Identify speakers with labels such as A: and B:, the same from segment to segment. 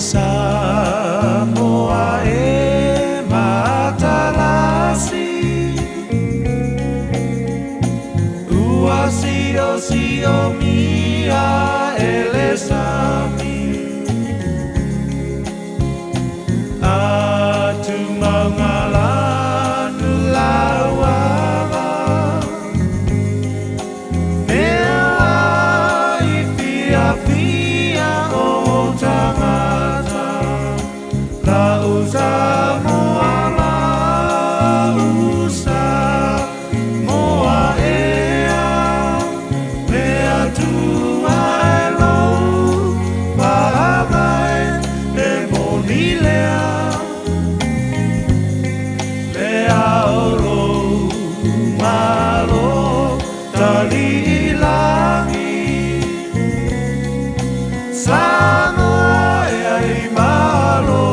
A: Samoa e matalasi. Ua sio mia ele sami. Atu maungalanu lauala. Mea i fia fia o tangata. La usa moa la usa moa ea. Mea tua e lou pahagai e moni lea. Le aolo malo tali ilangi. Samoa ea i malo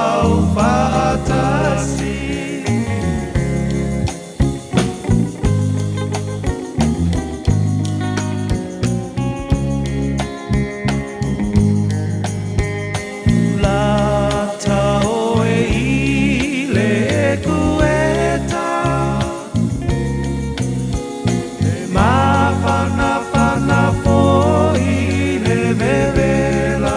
A: au faatasi. Lata oe i le kueta. E mafana fana foi le vevela.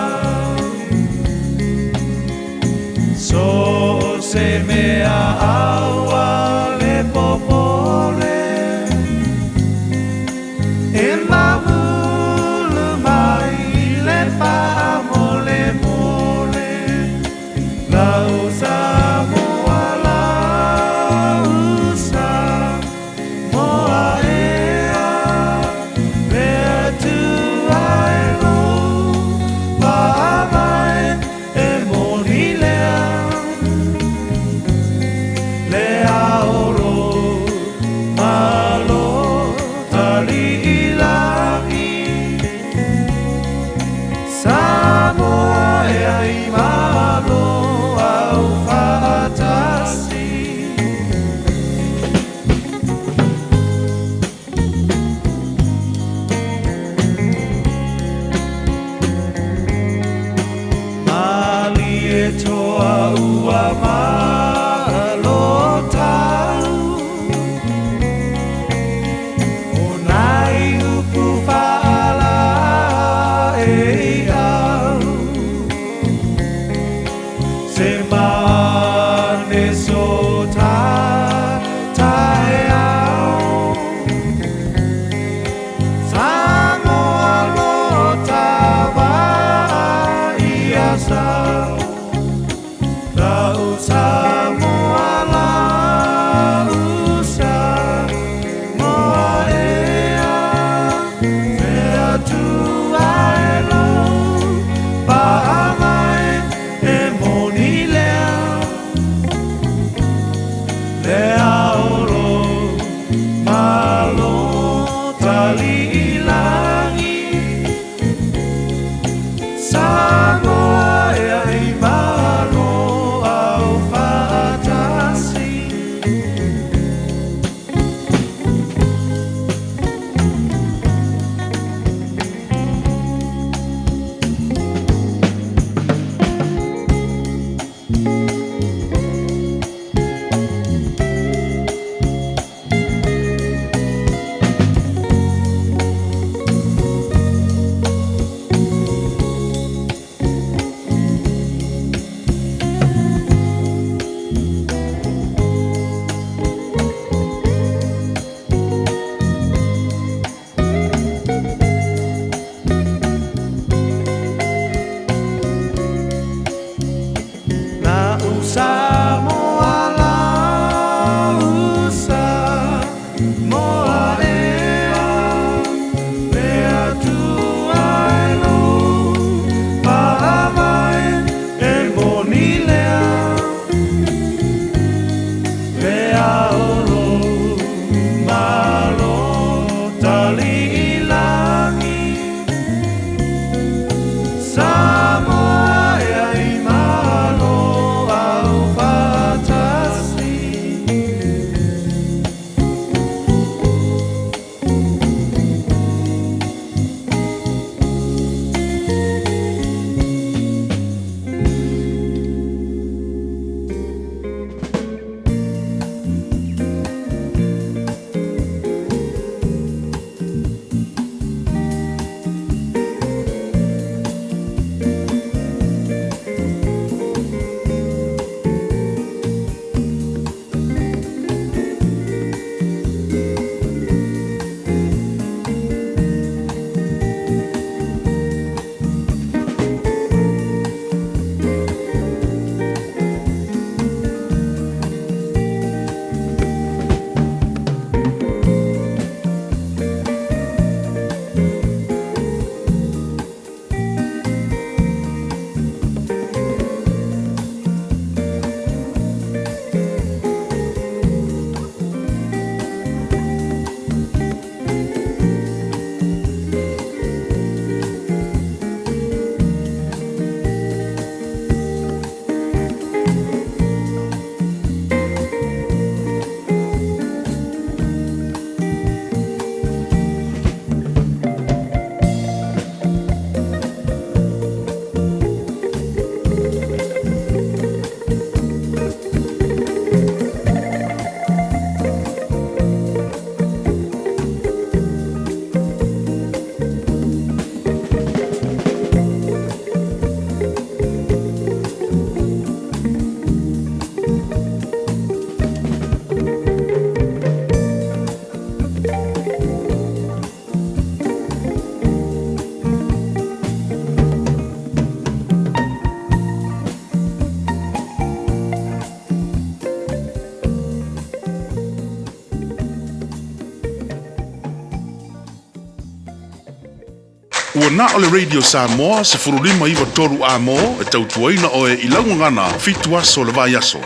B: na o le Radio Samoa 15 9 3 Amo e tautuaina oe i lau gagana fitu aso o le vaiaso.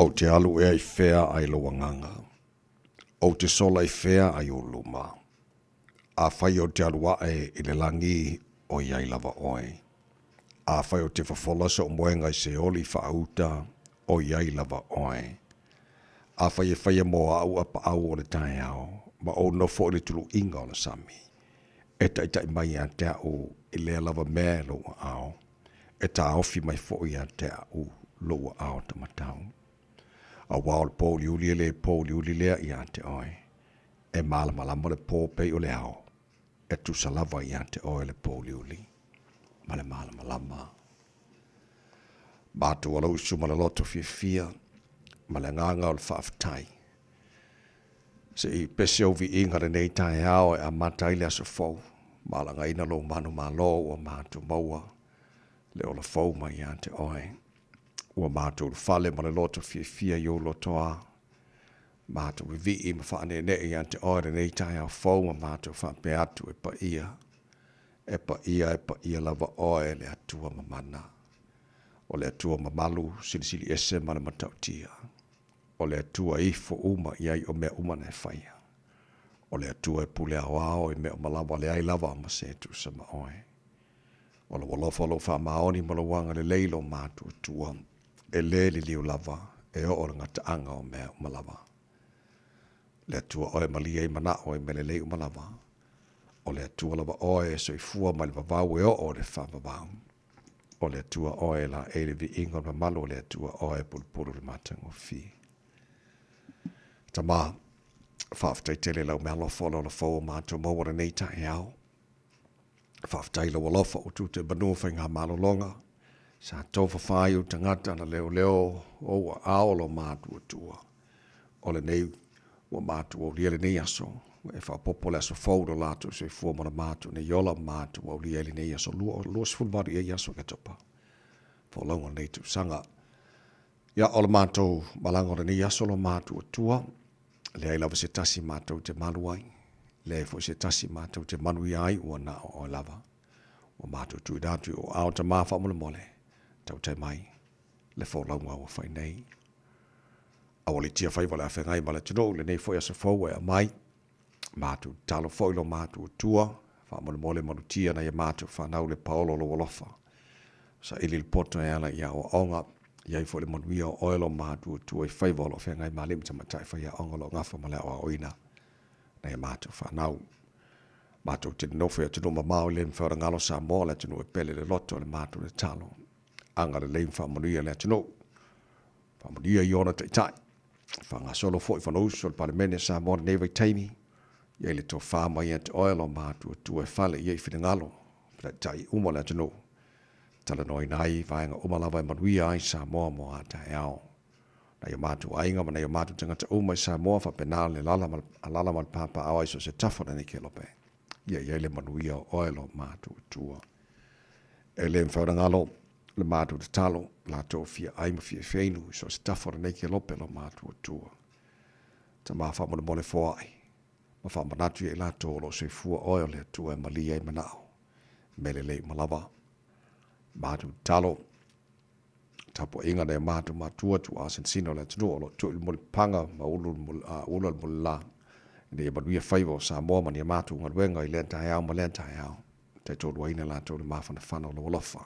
C: Ou te alu ea i fea ai lou agaga? Ou te sola i fea ai ou luma? Afai ou te alu aʻe i le lagi, o i ai lava oe. Afai ou te fofola soʻu moega i Seoli faauta, o i ai lava oe. Afai e faia mo aʻu apaʻau o le taeao, ma ou nofo i le tuluʻiga o le sami, e taʻitaʻi mai ia te aʻu i lea lava mea i lou aao, e taofi mai foʻi ia te aʻu lou aao tamatau. Auā o le pōuliuli e le pōuliuli lea ia te oe, e malamalama le pō pei o le ao, e tusa lava ia te oe le pōuliuli ma le malamalama. Matou alo usu ma le loto fiafia ma le agaga o le faafetai. Se i pese ou viiga lenei taeao e amata ai le aso fou, malagaina lou manumalo ua matou maua le ola fou mai ia te oe. Ua matou ulufale ma le loto fiafia i ou lotoa. Matou vivii ma faaneenee ia te oe lenei taeao fou ma matou faapea atu e paia, e paia, e paia lava oe le Atua mamana. O le Atua mamalu, silisili ese ma le matautia. O le Atua e ifo uma i ai o mea uma na e faia. O le Atua e pule aoao i mea uma lava leai lava ma se tusa ma oe. O lou alofa o lou faamaoni ma lou agalelei lou matuatua, e le liliu lava e oo le gataaga o mea uma lava. Le Atua oe malie ai manao i mea lelei uma lava. O le Atua lava oe e soifua mai le vavau e oo le faavavau. O le Atua oe e laei le viiga o le mamalu o le Atua oe e pulupulu le matagofie. Tama, faafetai tele lau mealofa o le ola fou o matou maua lenei taeao. Faafetai i lou alofa ua tute i manu o faigamalologa, sa tofafa ai ou tagata na leoleo ou aao o lo matuatua. O lenei ua matou aulia lenei aso, ua e faaopoopo le aso fou i lo latou soifua ma le matou nei ola ma matou aulia ai lenei aso 28 i ai aso Oketopa. Folauga o lenei tausaga. Ia, o le matou malaga o lenei aso lo matuatua, leai lava se tasi matou te malu ai, leai foi se tasi matou te manuia ai ua na o oe lava. Ua matou tuuina atu i ou aao tama faamolemole, tautai mai le folauga ua fai nei. Aualiitia faiva o le afeagai ma le atunuu i lenei foi aso fou ua e aumai. Matou tatalo foi lo matou Atua, faamolemole malutia nai a matou fanau le paolo o lou alofa. Saili le poto e ala i aoaoga, i ai foi le manuia o oe lo matou Atua i faiva o lo o feagai ma alii ma tamaitai faiaoga o lo o gafa ma le aoaoina nai a matou fanau. Matou te nonofo i atunuu mamao i le mafai ona galo Samoa o le atunuu e pele i le loto i le matou tatalo. Agalelei ma faamanuia le atunuu. Faamanuia i ona taitai. Faagasolo foi Fonousu o le Palemene o Samoa i lenei vaitaimi. I ai le tofa mai ia te oe lo matuatua e fale i ai finagalo taitai uma o le atunuu. Talanoaina ai vaega uma lava e manuia ai Samoa mo a taeao. Nai o matou aiga ma nai o matou tagata uma i Samoa faapena le alala ma alala ma le papaaao ai so o se tafa o lenei kelope. Ia i ai le manuia o oe lo matou Atua. E le mafai ona galo le matou tatalo, latou fia ai ma fia feinu i so o se tafa o lenei kelope lo matou Atua. Tama faamolemole foai ma faamanatu ia i latou o lo o soifua oe o le Atua e malie ai manao mea lelei uma lava. Matou tatalo tapuaiga nai o matou matua tuaa sinasina o le atunuu o lo o tuu i le mulipapaga ma ulu ula le mulila ina ia manuia faiva o Samoa ma ni a matou galuega i lea taeao ma lea taeao. Taitoluaina latou i le mafanafana o lou alofa.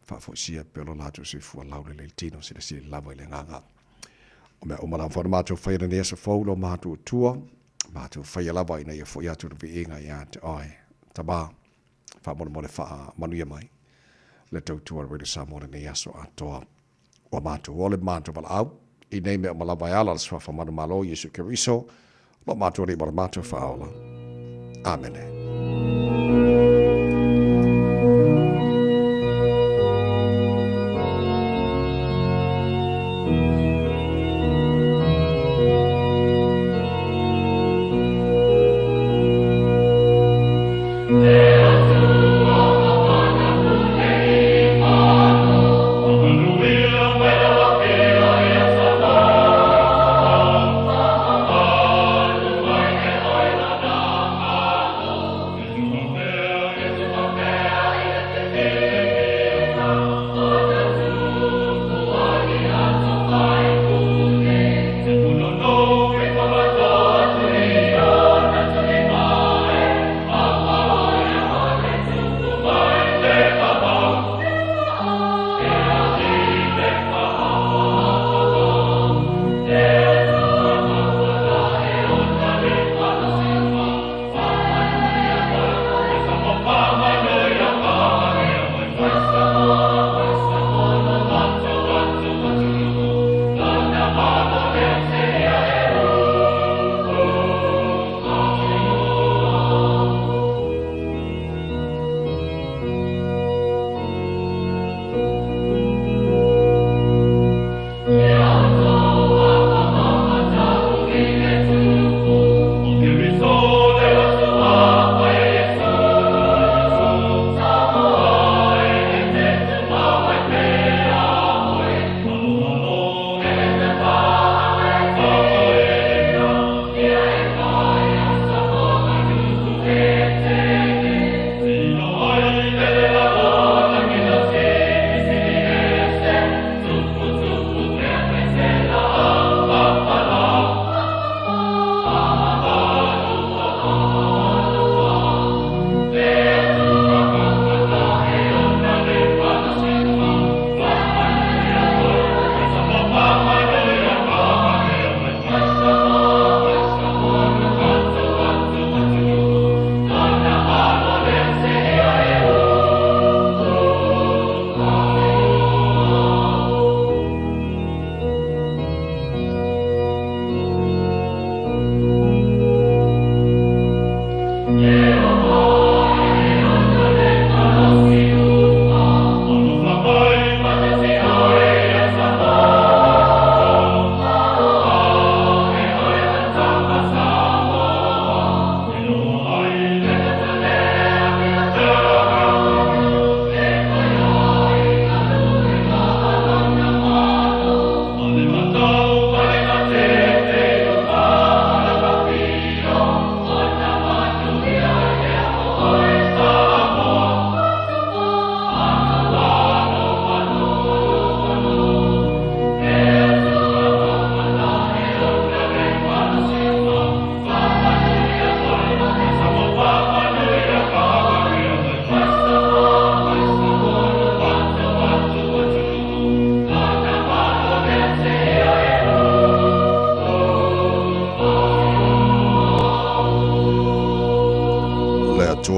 C: Faafoisia pea lo latou soifua laulelei i le tino silasila lava i le agaga. O mea uma lava ona matou faia lenei aso fou lo matou Atua, matou faia lava ina ia foi atu le viiga ia te oe. Tama, faamolemole faamanuia mai le tautua a Radio Samoa lenei aso atoa. Ua matou ole ma matou valaau i nei mea uma lava e ala le suafa manumalo Iesu Keriso, lo matou Alii ma lo matou Faaola. Amene.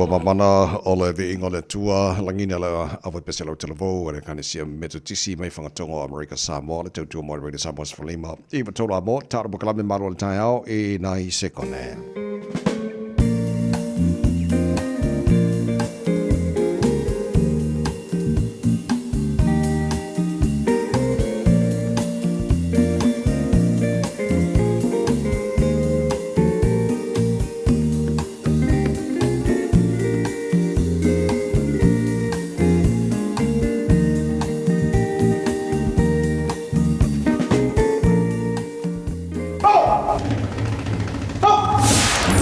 C: mamana o le viiga o le Atua, lagina le ava pese lau talavou a le Ekalesia Metotisi mai Fagatogo o Amerika Samoa, le tautua mo le Radio Samoa 15 9 3 amo, taro pokalame malo o le taeao i nai sekone.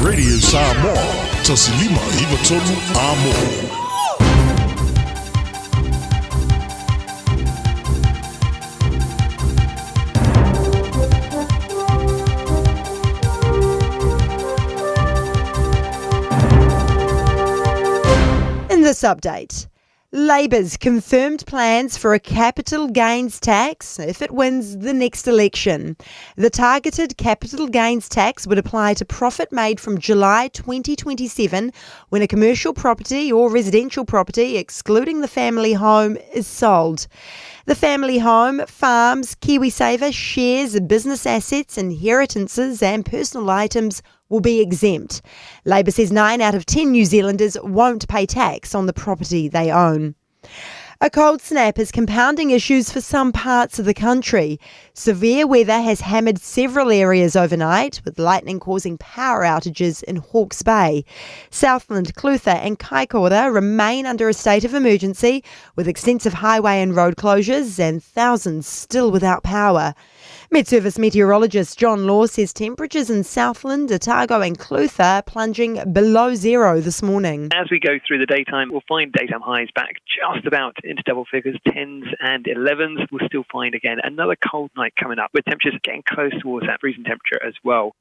B: Radio Samoa, 1593 Amo.
D: In this update, Labour's confirmed plans for a capital gains tax if it wins the next election. The targeted capital gains tax would apply to profit made from July 2027 when a commercial property or residential property, excluding the family home, is sold. The family home, farms, KiwiSaver, shares, business assets, inheritances, and personal items will be exempt. Labour says 9 out of 10 New Zealanders won't pay tax on the property they own. A cold snap is compounding issues for some parts of the country. Severe weather has hammered several areas overnight, with lightning causing power outages in Hawke's Bay. Southland, Clutha, and Kaikoura remain under a state of emergency, with extensive highway and road closures and thousands still without power. MetService meteorologist John Law says temperatures in Southland, Otago, and Clutha plunging below zero this morning.
E: As we go through the daytime, we'll find daytime highs back just about into double figures, 10s and 11s. We'll still find again another cold night coming up, with temperatures getting close towards that freezing temperature as well.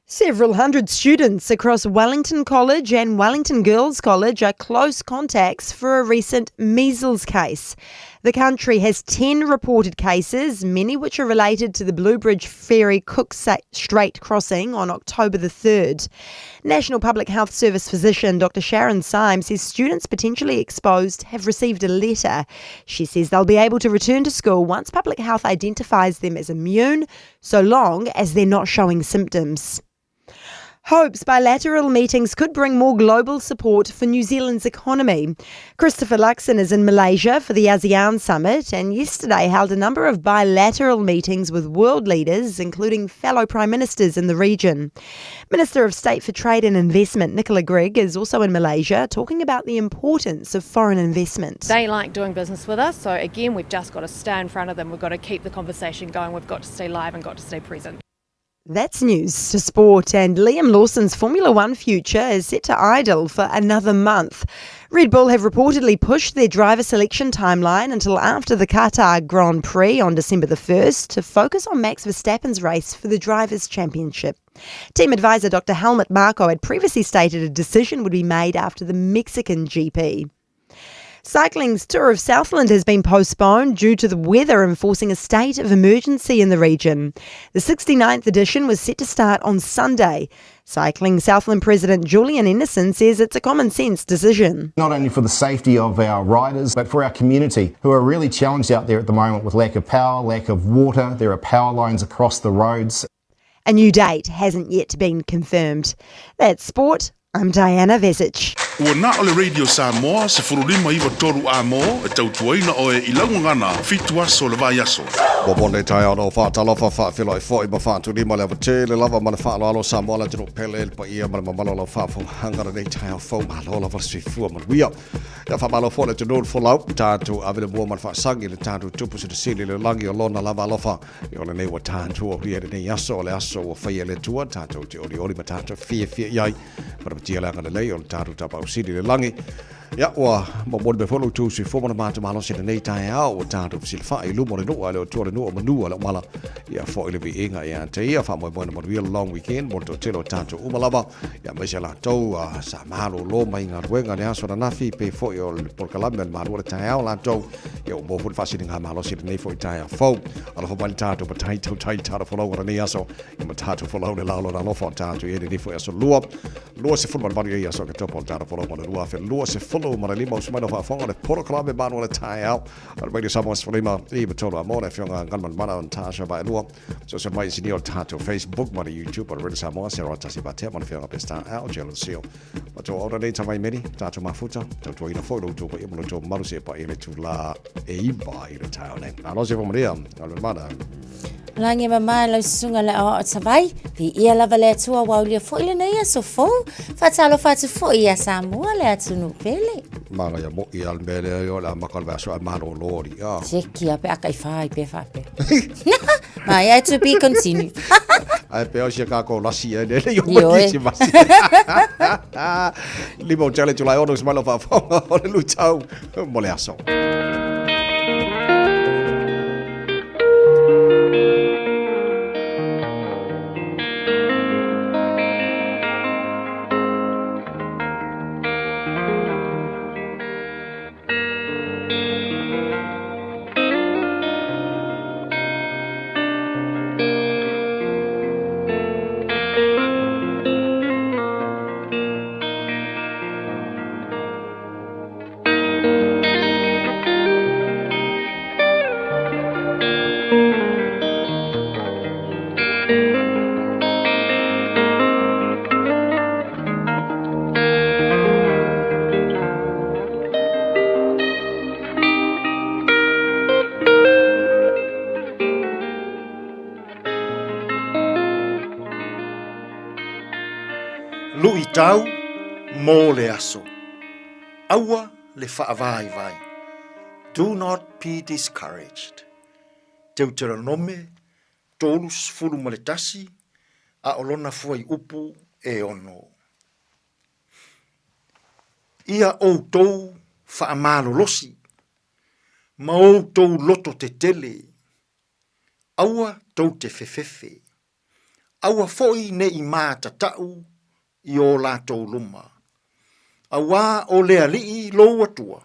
D: Several hundred students across Wellington College and Wellington Girls College are close contacts for a recent measles case. The country has 10 reported cases, many which are related to the Bluebridge Ferry Cook Strait crossing on October the 3rd. National Public Health Service physician Dr. Sharon Syme says students potentially exposed have received a letter. She says they'll be able to return to school once public health identifies them as immune, so long as they're not showing symptoms. Hopes bilateral meetings could bring more global support for New Zealand's economy. Christopher Luxon is in Malaysia for the ASEAN summit and yesterday held a number of bilateral meetings with world leaders, including fellow prime ministers in the region. Minister of State for Trade and Investment Nicola Grigg is also in Malaysia talking about the importance of foreign investment.
F: They like doing business with us, so again, we've just got to stay in front of them. We've got to keep the conversation going. We've got to stay live and got to stay present.
D: That's news to sport, and Liam Lawson's Formula One future is set to idle for another month. Red Bull have reportedly pushed their driver selection timeline until after the Qatar Grand Prix on December the 1st to focus on Max Verstappen's race for the Drivers' Championship. Team advisor Dr. Helmut Marko had previously stated a decision would be made after the Mexican GP. Cycling's Tour of Southland has been postponed due to the weather enforcing a state of emergency in the region. The 69th edition was set to start on Sunday. Cycling Southland President Julian Ineson says it's a common sense decision.
G: Not only for the safety of our riders, but for our community who are really challenged out there at the moment with lack of power, lack of water. There are power lines across the roads.
D: A new date hasn't yet been confirmed. That's sport. I'm Diana Vesic.
B: Ua na o le Radio Samoa, 1593 Amo, e tautuaina oe i lau gagana, 7 aso o le vaiaso.
C: Ua mone taeao na o faatalofa, faafeiloai foi ma faatulima le ava tele lava ma le faaaloalo Samoa le atunuu pele le paia ma le mamalu o lau faafofoga lenei taeao fou malo lava le soifua manuia. Ia faamalo foi le atunuu le folau tatou ave le mua ma le faasagi le tatou tupu silisili le lagi o lona lava alofa O lenei ua tatou aulia i lenei aso, o le aso ua faia e le Atua, tatou te olioli ma tatou fiafia i ai. Manawatia le agalelei o le tatou Tapaau Sili i le lagi. Ia, ua momoli mai foi lo outou soifua ma le matou malosi i lenei taeao, ua tatou fesilafai i luma o le nuu, a le Atua le nuu o manu a le umala. Ia foi le viiga ia te ia, faamoemoe na manuia le long weekend mo le toatele o tatou uma lava. Ia aemaise a latou sa malolo mai galuega i le aso ananafi, pe foi o le polokalame a le Malu o le taeao latou. Ia ua maua foi le faasiligamalosi i lenei foi taeao fou. Alofa mai le tatou matai tautai i le tatou folauga o lenei aso. Ia ma tatou folau le la o lona alofa o tatou i ai lenei foi aso lua. 28 ai aso Oketopa o le tatou folauga o le 2025. Usu mai lau faafofoga o le polokalame Malu o le Taeao. O le Radio Samoa 15 i tolu a mo le afioga Galumalemana o Natasha Vaelua. Social mai isinia o le tatou Facebook ma le YouTube o le Radio Samoa, Sarah Tasi Vatea ma le afioga Pestar Al, Jalen Seal. Ma tō aura nei tamai meri, tātou mafuta, tautuaina foi lo tō paia ma lo tō maru se pa i le tūlā e iwa i le taeo nei. Alo se whamaria, Galumalemana.
H: Lagi mama e lau susuga le aoao tavai, viia lava le Atua ua aulia foi lenei aso fou. Faatalofa atu foi ia Samoa le atunuu pele.
C: Manaia mo'i a le mea lea o le amata o le vaiaso ae malolo alii a.
H: Seki a pe a kai whai pe whape. Mai ai to be continued.
C: Ae pea o sia kākou lasi e lele i o mai kisi masi. Lima o tele tulai ono smalo whaafonga o le lutau mo le aso.
I: Luitau mo le aso. Aua le faavaivai. Do not be discouraged. Deuteronome 31, a o lona fuaiupu e ono. Ia outou faamalolosi, ma outou loto tetele, aua tou te fefefe, aua foi ne i mātatau i ō latou luma. Auā o le Alii lou Atua,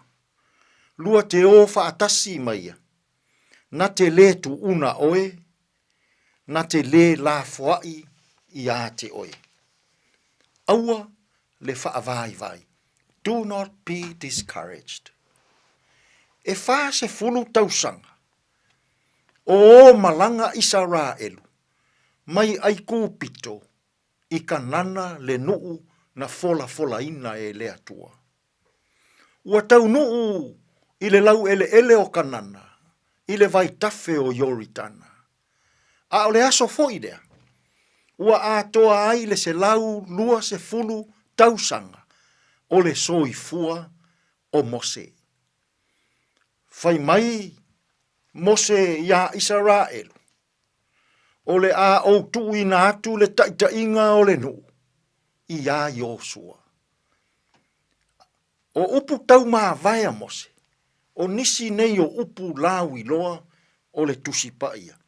I: lua te ō faatasi ma ia, na te lē tuuna oe, na te lē lafoaʻi iā te oe. Aua le faavaivai, do not be discouraged. E 40 tausaga o ō malaga Isaraelu mai Aikupito i Kanana le nuu na folafolaina e le Atua. Ua taunuu i le laueleele o Kanana i le vaitafe o Ioritana. A o le aso foi lea, ua atoa ai le 120 tausaga o le soifua o Mose. Fai mai Mose iā Isaraelu, O le a ou tuuina atu le taitaiga o le nuu iā Iosua. O upu taumavae a Mose, o nisi nei o upu lauiloa o le Tusi Paia.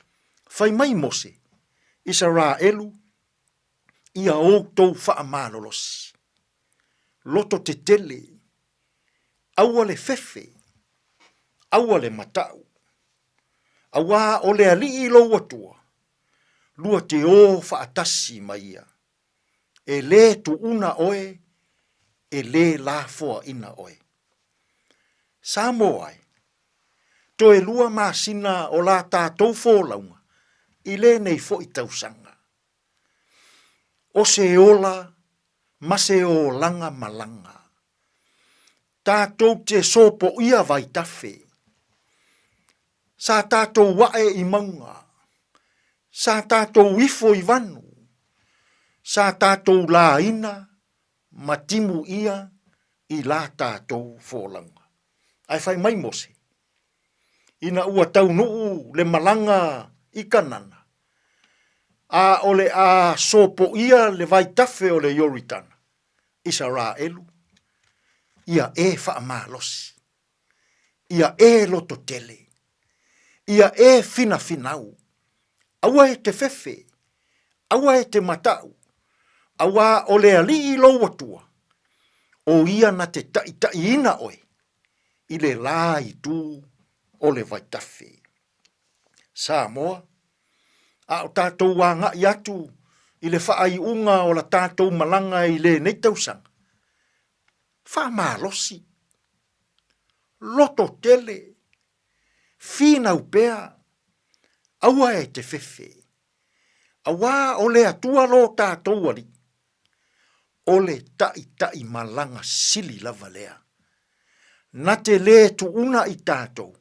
I: Fai mai Mose, Isaraelu, ia outou faamalolosi. Loto tetele, aua le fefe, aua le matau. Auā o le Alii lou Atua, lua te ō faatasi ma ia. E lē tuuna oe, e lē lafoaina oe. Samoa e, toe lua masina o la tatou folauga i lenei foi tausaga. O se ola ma se olaga malaga. Tatou te sopoia vaitafe. Sa tatou ae i mauga. Sa tatou ifo i vanu. Sa tatou laina ma timu ia i la tatou folauga. Ae fai mai Mose, ina ua taunuu le malaga i Kanana, a o le a sopoia le vaitafe o le Ioritana, Isaraelu, ia e faamalosi, ia e lototele, ia e finafinau, aua e te fefe, aua e te matau, auā o le Alii lou Atua, o ia na te taitaiina oe i le la itu o le vaitafe. Samoa, a o tatou agai atu i le faaiuga o la tatou malaga i lenei tausaga, faamalosi, loto tele, finau pea, aua e te fefe, auā o le Atua lo tatou Alii, o le taʻitaʻimalaga sili lava lea. Na te lē tuuna i tatou,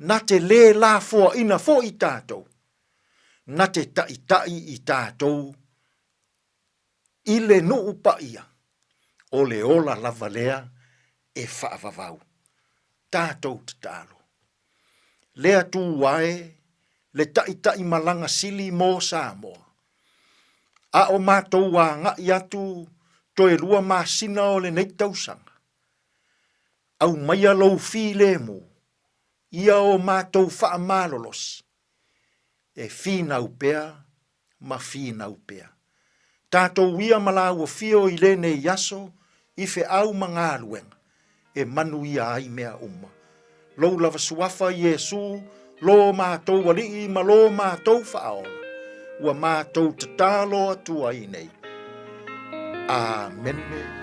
I: na te lē lafoaina foi i tatou, na te taʻitaʻi i tatou i le nuu paia, o le ola lava lea e faavavau. Tatou tatalo. Lea tu ae le taʻitaʻimalaga sili mo Samoa. A o matou agai atu toe lua masina o lenei tausaga, aumaia lou filemu ia o matou faamalolosi e finau pea ma finau pea. Tatou ia ma laua fio i lenei aso i feau ma galuega e manuia ai mea uma. Lou lava suafa Iesu, lo matou Alii ma lo matou Faaola, ua matou tatalo atu ai nei. Amene.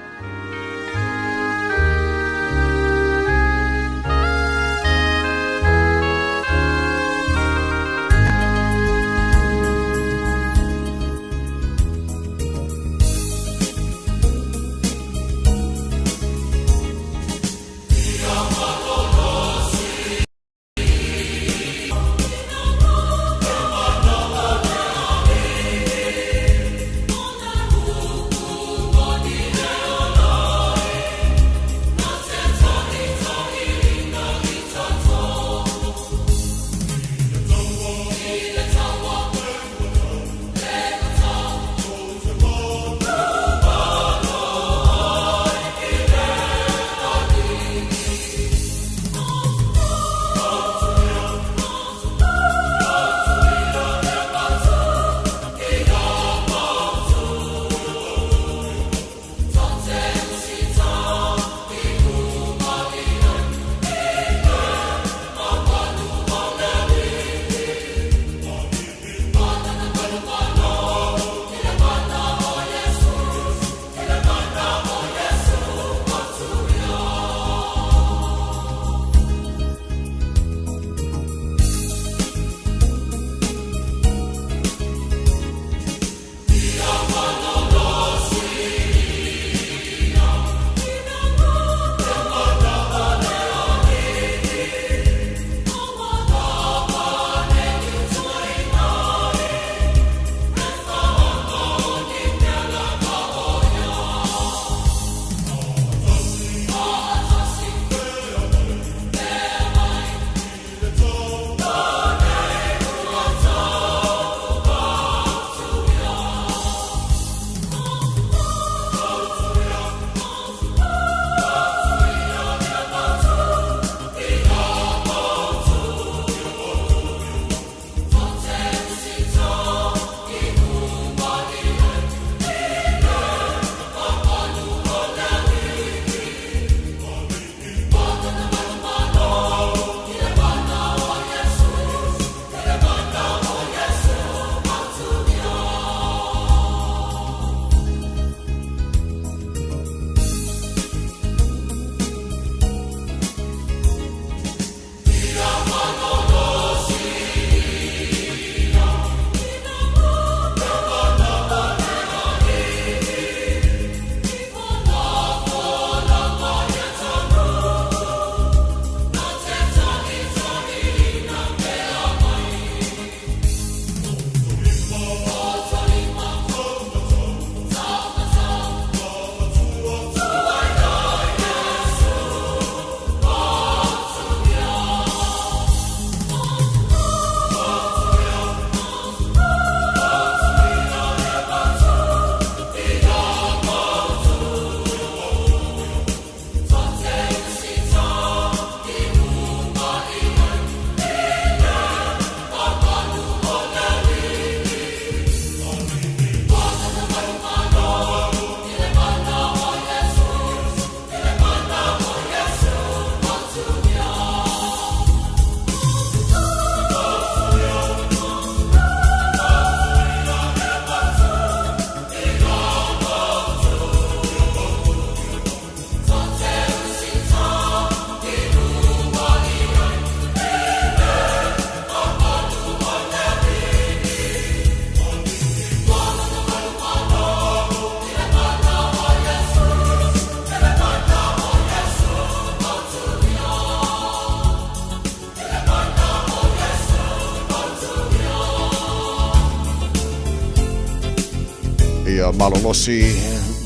C: Ia malolosi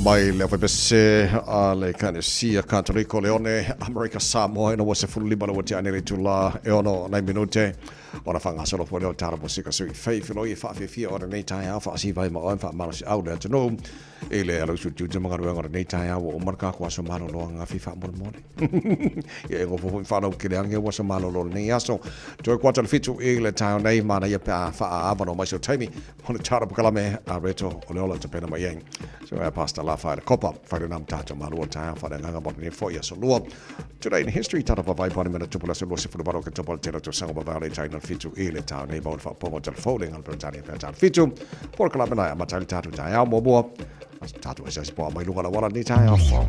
C: mai le aufaipisinisi a le Ekalesia Katoliko Leone Amerika Samoa ina ua 15 le ua tea nei le itula e ono nai minute ona faagasolo foi lea o tala musika sui fei filoi e faafefia o lenei taeao faasiva ai ma oe faamalosiau le atunuu i le ala usu tiute ma galuega o lenei taeao ua uma le kākou aso malolo ananafi faamolemole. Ia e gofo foi faalautele ane ua aso malolo lenei aso. Toe kuata le 7 i le taeao nei manaia pe a faaavanoa mai se taimi o le tala pakalame a Reto o le ola tapena mai ai. So e Pastor La Whaere Kopa, whaere nā tātou malua taeao whaere nganga mo lenei foi aso lua. Today in history, tata vavai pani mena tupu la se lua sefulu valo ke topa le tele tausaga vavai le taina 7 i le taeao nei mau le faapopoga o telefou le ngana Peretania pe tala 7. Pora kalape nai amata ai le tatou taeao muamua. Tatou asiasi poa mai luga o le auala lenei taeao fou.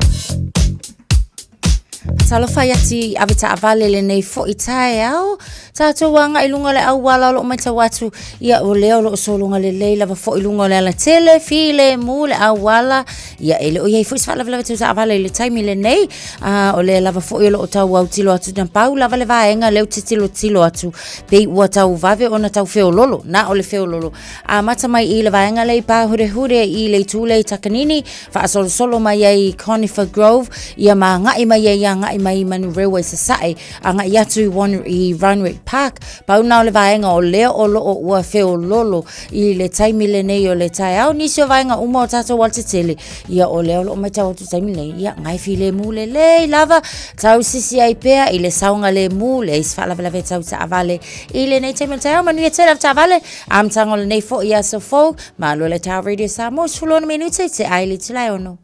H: Talofa i ati ave taavale lenei foi taeao. Tatou agai i luga o le auala o loo matau atu ia o lea o loo sologa lelei lava foi i luga o le alatele filemu le auala ia e le o i ai foi se faalavelave tau taavale i le taimi lenei a o lea lava foi o loo tau autilo atu na pau lava le vaega lea ou te tilotilo atu pei ua tau vave ona tau feololo na o le feololo amata mai i le vaega lea i Pāhurehure i le itu lea i Takanini faasolosolo mai ai i Conifer Grove ia ma agai mai ai agai mai i Manurewa i Sasae agai atu i, Wan, i Randwick Park, pau na o le vaega o lea o loo ua feololo i le taimi lenei o le taeao. Nisi o vaega uma o tatou alatetele, ia o lea o loo matau atu i taimi lenei, ia ngai filemu lelei lava, tau sisi ai pea i le saogalemu, leai se faalavelave tau taavale i lenei taimi o le taeao. Manuia tele ave taavale, amataga o lenei foi aso fou, malo le Tower Radio Samoa, 16 minute i te ai le itula e ono.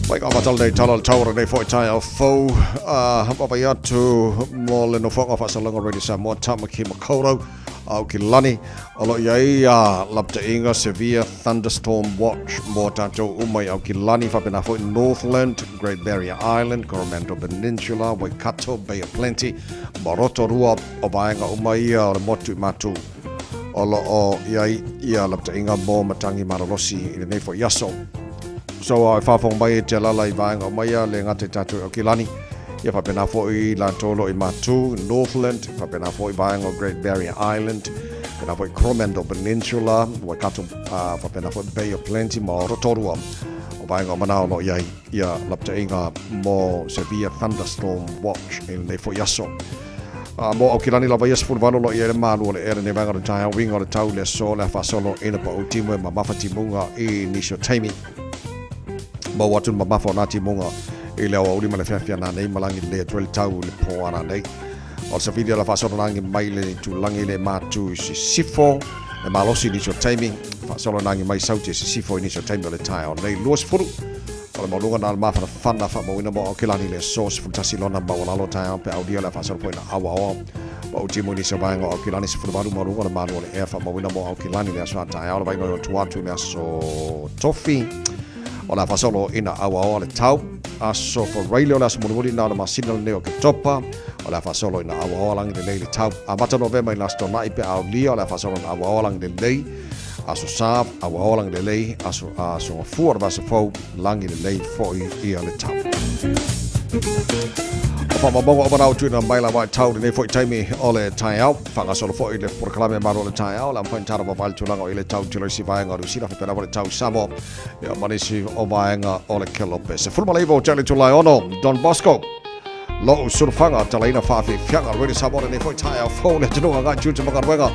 C: Mai ka matala nei tala le taura nei foi taeao fou a vaavaai atu mo le nofoaga faasalaga Radio Samoa Tamaki Makaurau Aukilani o lo o i ai a lapataiga Severe Thunderstorm Watch mo tatou uma i Aukilani faapena foi Northland, Great Barrier Island, Coromandel Peninsula, Waikato, Bay of Plenty ma Rotorua o vaega uma ia o le motu i Matu o lo o i ai ia lapataiga mo matagi malolosi i lenei foi aso. So e faafofoga mai e te alala i vaega uma ia le gata i tatou i Aukilani Ia faapena foi latou o lo o i Matu, Northland, faapena foi vaega o Great Barrier Island, faapena foi Coromandel Peninsula, Waikato, faapena foi Bay of Plenty ma Rotorua. O vaega uma na o lo o i ai ia lapataiga mo Severe Thunderstorm Watch i lenei foi aso. Mo Aukilani lava ia 18 o lo o i ai le malu o le ea lenei vaega o le taeao, uiga o le tau le aso le a faasolo ina pau timu e mamafa timuga i nisi o taimi. Maua atu le mamafa o nā timuga i le aoauli ma le feafea nanei ma lagi lelei atu ai le tau i le pō a nanei. O le safili o le faasolo nagi mai le itulagi le matu i sisifo, e malosi i nisi o taimi, faasolo nagi mai sauti e sisifo i nisi o taimi o le taeao nei. 20 o le maualuga na o le mafanafana faamauina mo Aokelani le aso 11 lona maualalo taeao pe aulia le faasolo foi na auaoa. Pa u timu i nisi o vaega o Aukilani 18 maualuga o le malu o le ea faamauina mo Aukilani le aso a taeao le vaaiga o tua atu i le aso Tofi o le a faasolo ina auaoa le tau aso Faraile o le aso mulimuli na o le masina lenei o Oketopa o le a faasolo ina auaoa lagi lelei le tau amata Novema i le aso Tona'i pe aulia o le a faasolo ina auaoa lagi lelei aso Sa auaoa lagi lelei aso aso Gafua o le vaiaso fou lagi lelei foi ia le tau. O faamaumauga uma na ua tuuina mai lava i tau lenei foi taimi o le taeao. Faagasolo foi le polokalame malo o le taeao, le a mafai ona tala vavae le tulaga o i le tau tilo isi vaega o Niu Sila faapena foi le tau i Samoa ia ma nisi o vaega o le Kelope. 19 o tele itula e ono, Don Bosco. Lo'u sulufaga talaina faafiafiaga Radio Samoa lenei foi taeao fou le atunuu agai tiute ma galuega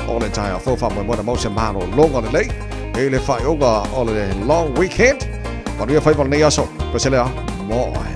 C: o le taeao fou faamoemoe na mau se malologa lelei i le faaiuga o le long weekend. Manuia faiva o lenei aso. Pese lea mo oe.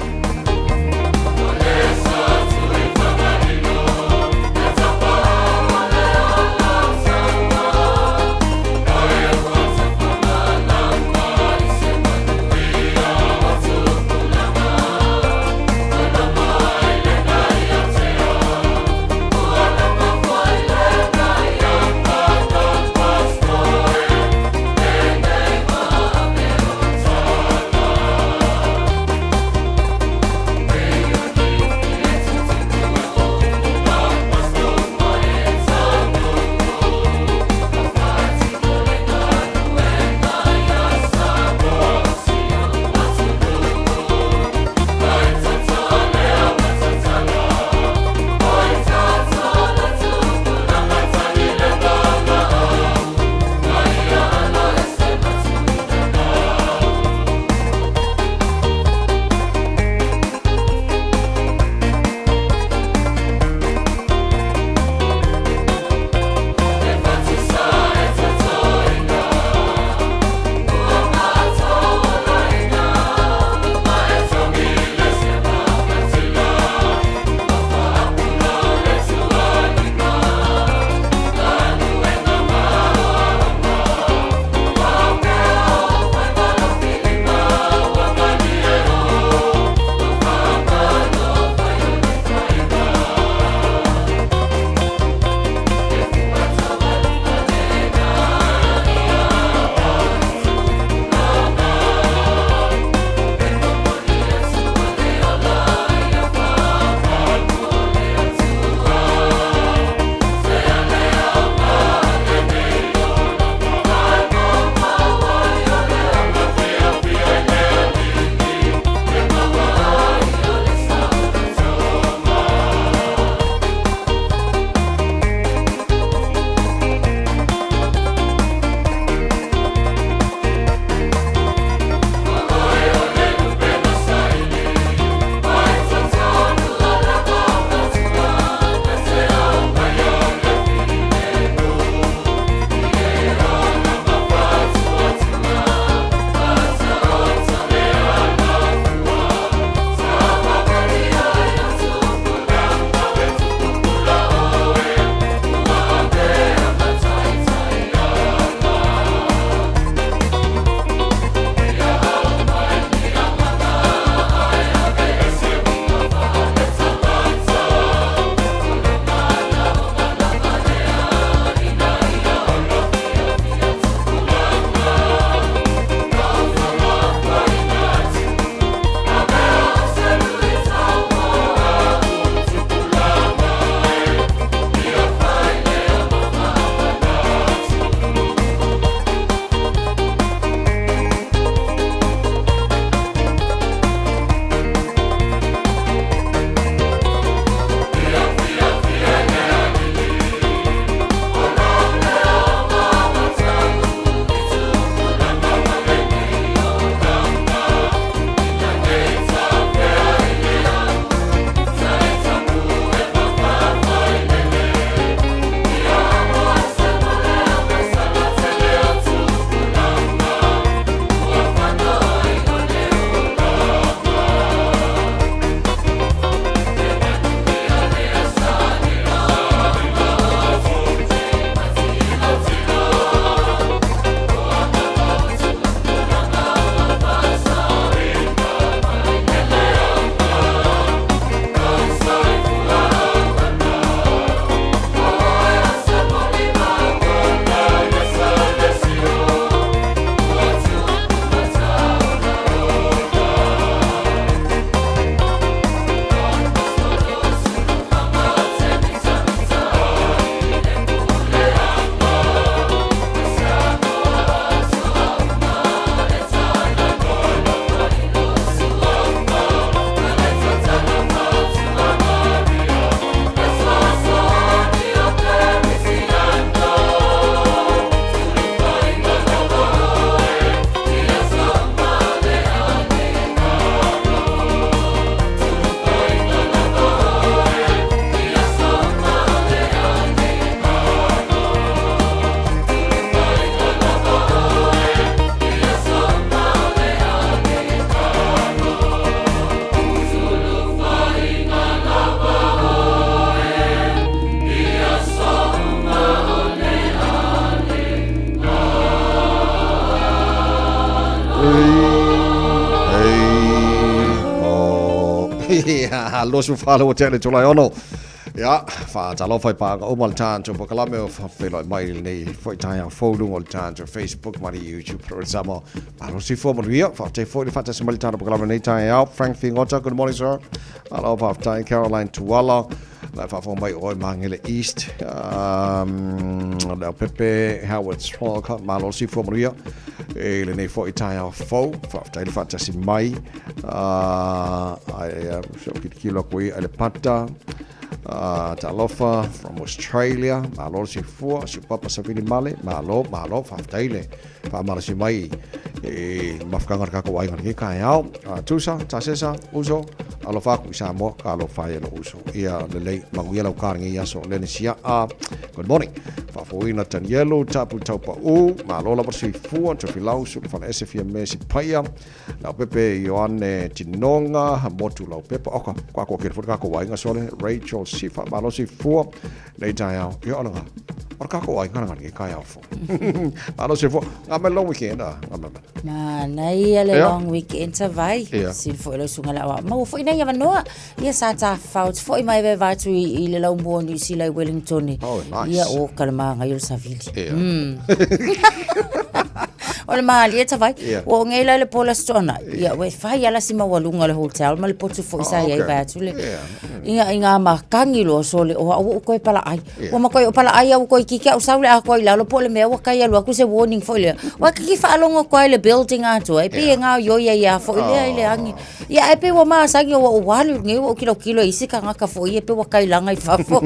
C: 24 ua tea le itula e ono. Ia, faatalofa i paaga uma o le tatou polokalame o faafeiloai mai i lenei foi taeao fou i luga o le tatou Facebook ma le YouTube Pro Samoa. Malo soifua manuia, faafetai foi le faatasi mai i le tatou polokalame i lenei taeao. Frank Figota, good morning sir. Malo faafetai Caroline Tuala. La e faafofoga mai o oe Magele East, Leaupepe, Howard Swalk, malo le soifua manuia i lenei foi taeao fou. Faafetai le faatasi mai. Ai, se o kilikilo aku i Alepata, talofa from Australia, malo le soifua, si papa Savini Male, malo, malo, faafetai le faamalosi mai i mafutaga o le tatou aiga i lenei taeao. Tusa, Tasesa, uso, alofa atu i Samoa, talofa e lou uso. Ia lelei, manuia lau ka i lenei aso. Lene Siaa, good morning. Faafofogaina Tanielu, Tapu Taupau, malo lava le soifua, Tofilau, Sulufalaese, Fiame, Sipaia, Leaupepe, Ioane Tinoga, Motu Laupepa, oka, kua kua kere foi le tatou aiga sole, Rachel Sifa, malo soifua, lenei taeao, ia o le o le tatou aiga lena lenei taeao fou. Malo soifua, ngā mai long weekend a, ngā mai.
H: Manaia le long weekend sa vai. Sili foi lau susuga le aoao. Maua foi nai avanoa. Ia sa tafafao atu foi mai veva atu i le laumua o Niu Sila i Wellington.
C: Oh, nice.
H: Ia o ka le māngai o le savili. O le malie tavai. Ua o ngei la le po le Aso Toonai. Ia ua fai ala si maualuga o le hotel ma le potu foi sa iai vai atu le. Ia i ngā makangi loa sole o au ua ou toe palaai. Ua makuai o palaai au koe kiki au sau le atoa i lalo po o le mea ua kai alu atu se warning foi lea. Ua kiki faalogo atu ai le building atoa e pei e gaoioi ai a foi lea i le agi. Ia ae pei ua masani ua ou alu nei ua ou kilokilo i isi tagata foi ia pei ua kailaga i fafo.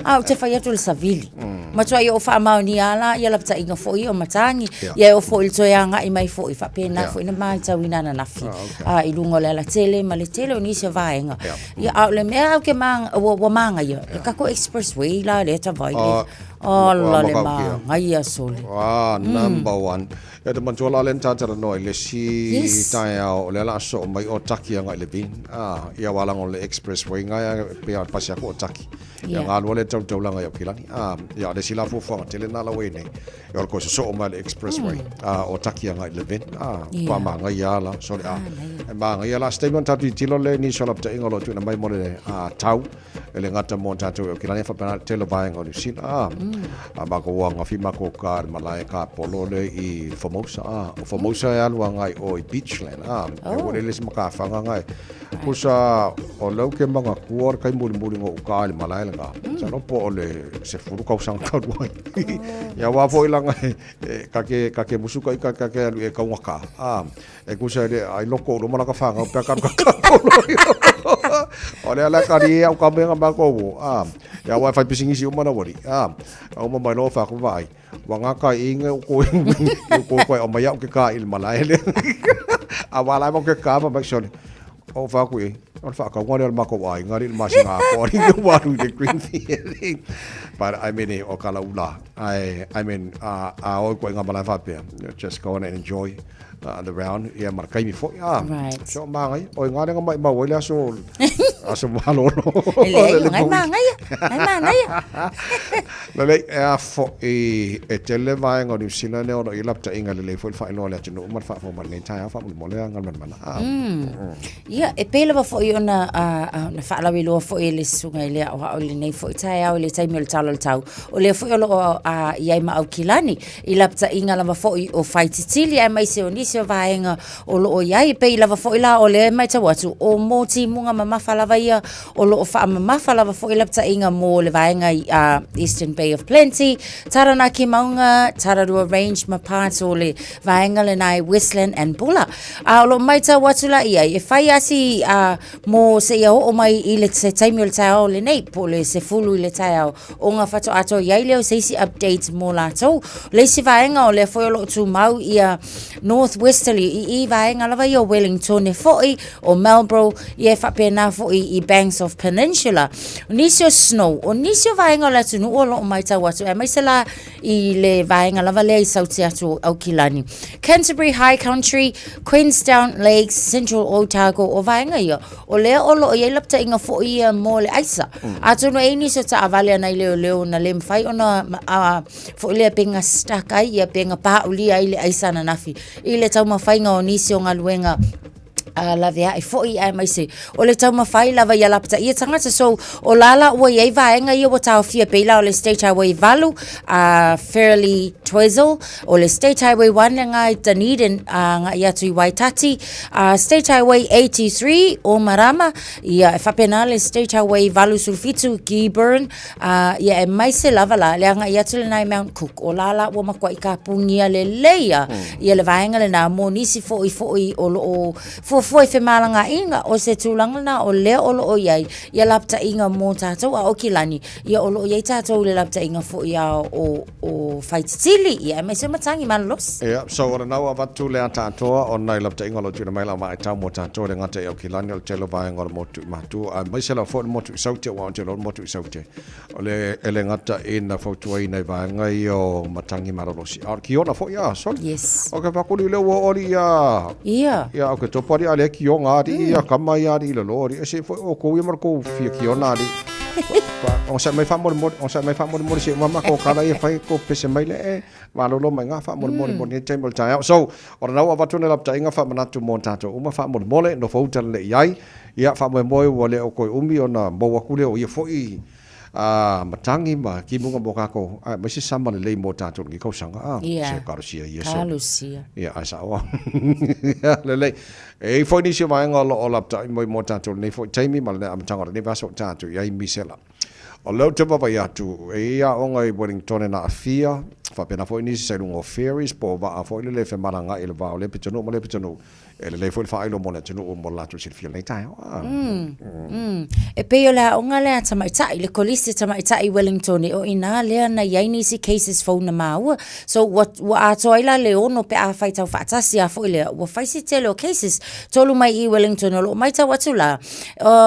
H: A ou te fai atu i le savili. Matuai ou faamaonia lava la ia lapataiga foi ia o matagi. Ia e oo foi i le toe agai mai foi faapena foi na matauina ananafi i luga o le alatele ma le tele o nisi o vaega. Ia, a o le mea au ke ua māngaia, le tatou expressway la lea tavai le, ala le māngaia sole.
C: Ah, number one. Ia te manatua la lea na talanoa i le isi taeao o lea o le a sosoo mai o Taki agai i Levin. Ah, ia aua leaga o le expressway ngai pei lava pasi atu o Taki. Ia galua lea tau taulaga i Aukilani. Ah, ia o le isi la fuafuaga tele lena la ua i ai nei. Ia o le toe sosoo mai o le expressway. Ah, o Taki agai i Levin. Ah, matua māngaia lava la. Sorry, ah, e māngaia la. Se taimi ona tatou tilotilo lea i nisi o lapataiga o lo o tuuina mai mo le tau e le gata mo tatou i Aukilani ae faapena le tele o vaega o Niu Sila. Ah, a matou agafi matou ka i le malae kapolo lea i Formosa. Ah, o Formosa e alu agai i o i Beachland. Ah, e ua lele se matafaga ngai. Pusa, o lea ou te manatua le taimi mulimuli na ou ka i le malae lena, masalo po o le 10 tausaga talu ai. Ia aua foi leaga ta te, ta te musu ta ita ta te alu e taugata, a, e tusa i le, ai loko ou loma laka fanau pe a ka alu ka polo. O lea la ka ri au ka mea nga matou, a, ia aua e fai pisinisi uma na ualii, a, uma mai loa fai atu vaai, Ua ngaka i inga o koe i o koe o mai au ke ka i le malae le. A wala ai mau ke ka ma mai sole. O fa ku e. O le whaakaunga lea o le makou aiga li le masina atoa li le waru i le green theory. But I mean, o ka laula. I mean, a oi koe ngā malae whapea. Just go on and enjoy the round. Ia ma le kaimi foi. Ah,
H: Right.
C: So māngai. O i ngā lenga mai mau ai le aso, aso malolo.
H: E leai, o ngai māngaia. Ngai māngaia.
C: Lelei, e a foʻi e tele vaega o Niu Sila lea o lo o i ai lapataiga lelei foi le faailoa a le atunuu ma le faafofoga mai lenei taeao faamolemole a Galumalemana. A.
H: Ia, e pei lava foi ona ona faalauiloa foi e le susuga i le aoao i lenei foi taeao i le taimi o le Tala o le Tau, o lea foi o lo o i ai ma Aukilani i lapataiga lava foi o Whaititili aemaise o nisi o vaega o lo o i ai. E pei lava foi la o lea e matau atu, o mō timuga mamafa lava ia O lo o faamamafa lava foi lapataiga mo le vaega i Eastern Bay of Plenty, Taranaki Maunga, Tararua Range ma parts o le vaega lena i Westland and Buller. A o lo o maitau atu la i ai, e whai asi mo seia oo mai i le se taimi o le taeao lenei, po o le 10 i le taeao o ngā whatoato i ai lea o se isi update mo lātou. Le isi vaega o lea foi o lo o tumau ia North Westerly i i vaega lava ia o Wellingtone foi, o Marlborough, ia e faapena foi i Banks of Peninsula. O nisi o snow, o nisi o vaega o le atunuu o lo o maitau atu, aemaise la i le vaega lava lea i sauti atu o Aukilani. Canterbury High Country, Queenstown Lakes, Central Otago, o vaega ia, o lea o lo o i ai lapataiga foi ia mo le aisa. Atonu e i ai nisi o taavale a nai leoleo na le mafai ona foi lea pe ga stuck ai ia pe ga paaulia ai le aisa ananafi i le taumafaiga o nisi o galuega. Laveaʻi foi aemaise o le taumafai lava ia lapataia tagata. So, o la la ua i ai vaega ia ua taofia pei la o le State Highway 8 a Fairlie Twizel, o le State Highway 1 le agai Dunedin agai atu i Waitati, State Highway 83 o Marama, ia e faapena le State Highway 87 Geeburn, ia aemaise lava la le agai atu lena i Mount Cook. O la la ua matuai kapugia lelei a ia le vaega lena mo nisi foi foi o lo o fuafua i femalagaaiga. O se tulaga lena o lea o lo o i ai ia lapataiga mo tatou a Aukilani, ia o lo o i ai tatou i le lapataiga foi a o o Faititili, ia aemaise o matagi malolosi.
C: Ia, so o lena ua avatu le ata atoa o nai lapataiga o lo o tuuina mai lau vaitau mo tatou e le gata i Aukilani, o le tele o vaega o le motu i Matu, aemaise lava foi le motu i Saute, aua ou te iloa o le motu i Saute, o le e le gata ina fautuaina i vaega ia o matagi malolosi, a o le kiona foi a, sole.
H: Yes.
C: O ke pakuli lea ua oo alii ia,
H: Ia.
C: ia o ke topo alii a lea kiona alii ia kama ia alii i lalo alii, e se foi oukou ia ma le kou fia kiona alii. Onosai mai faamolemole, onosai mai faamolemole se i uma makou kala ia fai kou pese mai le e malolo mai ga faamolemole mo lenei taimi o le taeao. So, o lena ua avatu le lapataiga faamanatu mo tatou uma faamolemole, nofo uta lelei i ai. Ia, faamoemoe ua le o toe umi ona maua atu lea o ia foi matagi ma timuga mo tatou, aemaise sama lelei mo tatou i lenei tausaga. A,
H: Ia.
C: Se talosia ia sole.
H: Talosia.
C: Ia, ae sao lava. Ia, lelei. E i ai foi nisi o vaega o lo o lapatai mai mo tatou i lenei foi taimi ma le amataga o lenei vaiaso o tatou i ai misela. O lea ou te vaavaai atu, e i ai aoga i Wellingtone na aafia, faapena foi nisi sa i luga o ferries po o vaa foi lele e femalagaai i le va o lea pitonuu ma lea pitonuu. E lelei foi le faailo mo le atunuu mo le latou silafia i lenei taeao.
H: E pei o le aoga lea a tamaitai, le kolisi a tamaitai i Wellingtone, o i inā lea na i ai nisi cases fou na maua. So, ua, ua atoa ai la le ono pe a faitau faatasi a foi lea, ua fai si tele o cases, tolu mai i Wellington o lo o maitau atu la,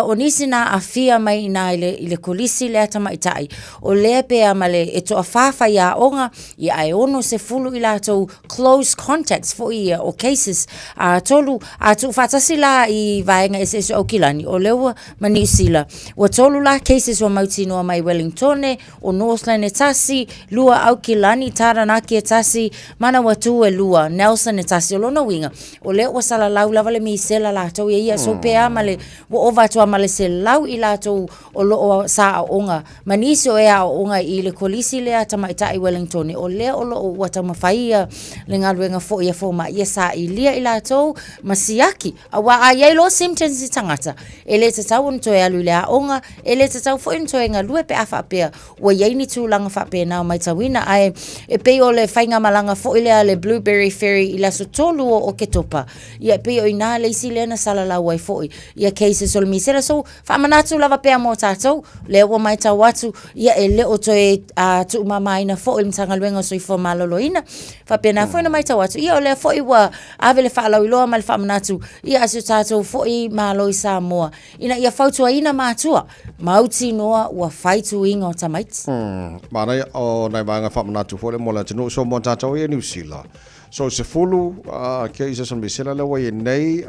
H: o nisi na aafia mai i inā i le, i le kolisi lea tamaitai, o lea pe a ma le, e toafā faiaoga, ia ae 60 i latou close contacts foi ia o cases, a tolu, a tuufaatasi la i vaega eseese o Aukilani, o lea ua, ma Niu Sila, ua tolu la cases ua mautinoa mai Wellingtone, O Northland e tasi, lua Aukilani, Taranaki e tasi, Manawatū e lua, Nelson e tasi. O lona uiga, o lea ua salalau lava le misela latou ia ia so pe a ma le, ua ova atu a ma le 100 i latou o lo o sa aooga ma nisi o e aooga i le kolisi lea a tamaitai Wellingtone, o lea o lo o ua taumafai ia le galuega foi a fomai ia sailia i latou ma siaki. Aua a i ai loa symptoms i tagata, e le tatau ona toe alu i le aoga, e le tatau foi ona toe galue pe a faapea ua i ai ni tulaga faapena o maitauina. Ae e pei o le faigamalaga foi lea a le Blueberry Ferry i le aso 3 o Oketopa, ia e pei o i ina le isi lea na salalau ai foi ia cases o le misela. So, faamanatu lava pea mo tatou, lea ua maitau atu, ia e le o toe tuumamaina foi le Matagaluega o Soifua Maloloina. Faapena foi ona maitau atu, ia o lea foi ua ave le faalauiloa ma le faamanatu ia a si o tatou foi Malo i Samoa, ina ia fautuaina matua, mautinoa ua fai tuiga o tamaiti.
C: Manaia, o nai vaega faamanatu foi lea mo le atunuu, so mo tatou ia i Niu Sila. So 10 cases o le misela lea ua i ai nei,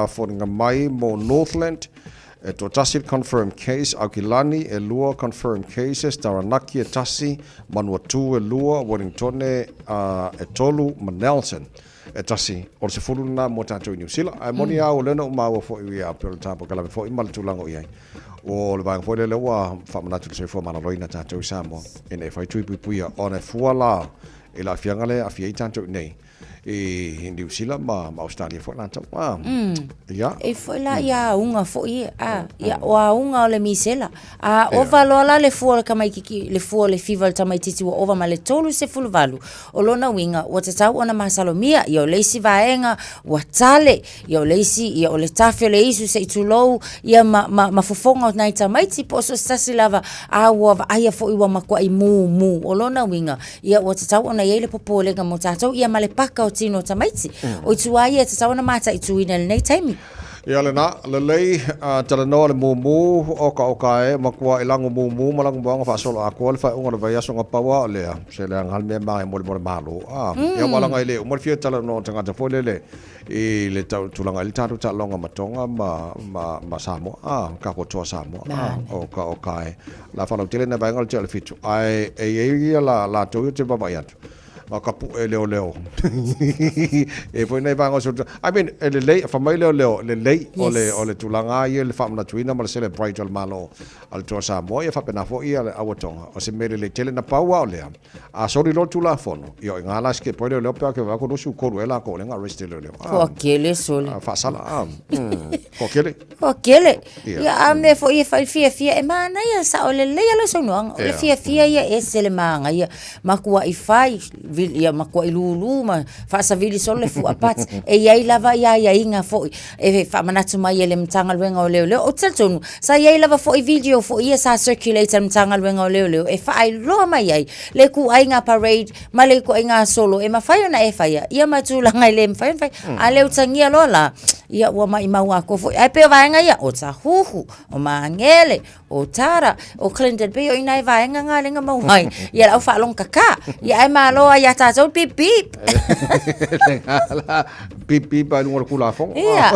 C: foliga mai mo Northland, e toatasi le confirmed case, Aukilani e lua confirmed cases, Taranaki e tasi, Manuatū e lua, Wellingtone e tolu ma Nelson e tasi. O le 10 lena mo tatou i Niu Sila. Ae moni lava o lea na ou maua foi ia pei o le ta polokalame foi ma le tulaga o i ai. O le vaega foi lea ua faamanatu i le soifua maloloina tatou i Samoa ina ia fai tui puipuia ona e fua la i le aafiaga lea e aafia ai tatou i nei i Niu Sila ma Ausetalia foi latou. Ah, ia.
H: E foi la ia auga foi ia. Ah, ia o auga o le misela. A ova loa la le fua o le tamaititi, le fua o le fiva o le tamaititi ua ova ma le 38. O lona uiga, ua tatau ona masalomia, ia o le isi vaega ua tale, ia o le isi, ia o le tafe o le isu se i tulou, ia ma, ma, ma fofoga o nai tamaiti po o so o se tasi lava, a ua vaaia foi ua matuai mumu. O lona uiga, ia ua tatau ona i ai le popolega mo tatou, ia ma le paka o tino o tamaiti. O ituā ia e tatau ona mataituina i lenei taimi.
C: Ia lena, lelei, talanoa le mumu, okaoka e, matua i lago mumu ma lago moaga faasolo atoa le faaiuga o le vaiaso na pau a o lea, se leaga lava le mea maea mo le Malo. A, ia ua laga e le uma le fia talanoa o tagata foi lele i le tau tulaga i le tatou taaloga ma Tonga ma, ma, ma Samoa, a, kako toa Samoa, a, okaoka e. La faalautele na vaega o le tea o le fitu, ae e i ai ia la, latou ia te vaavaai atu. Na ka puʻe leoleo. E foi nei vaega o se I mean, e lelei, fa mai leoleo, lelei o le, o le tulaga ia le faamanatuina ma le celebrate o le Malo a le Toa Samoa, ia faapena foi ia le auatoga. O se mea lelei tele na pau lava o lea, a soli loa le Tulafono, ia o i gā la sikepo ai leoleo pe a ke vaai atu 23 ea lakou lea na arrest e leoleo. Ah,
H: Toatele sole.
C: ah, faasala, ah, toatele.
H: Toatele.
C: Ia.
H: Ia, a mea foi e fai fiafia, e manaia sao lelei lava lau saunoaga. O le fiafia ia e ese le manaia. Matuai fai, ia matuai lulu ma faasavili solo le fua but e i ai lava ia aiaiga foi e faamanatu mai e le Matagaluega o Leoleo. Ou te talitonu, sa i ai lava foi video foi ia sa circulate a le Matagaluega o Leoleo e faailoa mai ai le ituaiga parade ma le ituaiga solo e mafai ona e faia, ia ma tulaga e le mafai ona faia. A le utagia loa la, ia ua maimau atoa foi. Ae pei o vaega ia, o Tahuhu, o Magele, o Tara, o Clinton, pei o i nai vaega ngā lenga mau ai, ia lau faalogo kaka, ia ae malo ai ia tātou, pip pip.
C: Pip pip ai lunga o le Tulafono.
H: Ia,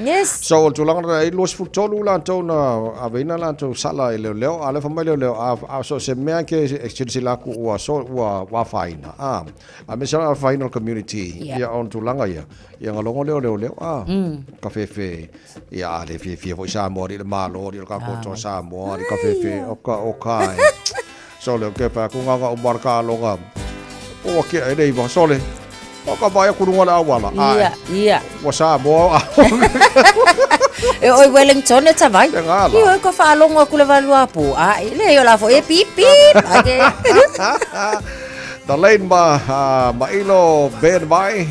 H: yes.
C: So o le tulaga lena, e 23 latou na aveina latou sala e leoleo, a o lea fai mai leoleo, a so o se mea ke e silasila atu ua so ua afaina, a aemaise lava le afaina o le community, ia o le tulaga ia, ia ona logo lea o leoleo, a, ka fefe. Ia, a le fiafia foi Samoa alii le Malo, alii o le tatou Toa Samoa, alii kafefe, o ka, o ka e. Sole, o ke whai aku ngā ngā umara ka aloga. O a kia e leiwa, sole. O ka vai aku runga le awala.
H: Ia, ia.
C: Ua Samoa.
H: E oi Wellington e tawai.
C: Te ngā
H: la. I oi ko whaalongo aku le valua pō. A, e le o la fo e pip pip. Ake.
C: The lane ma, ma ilo Ben Vai.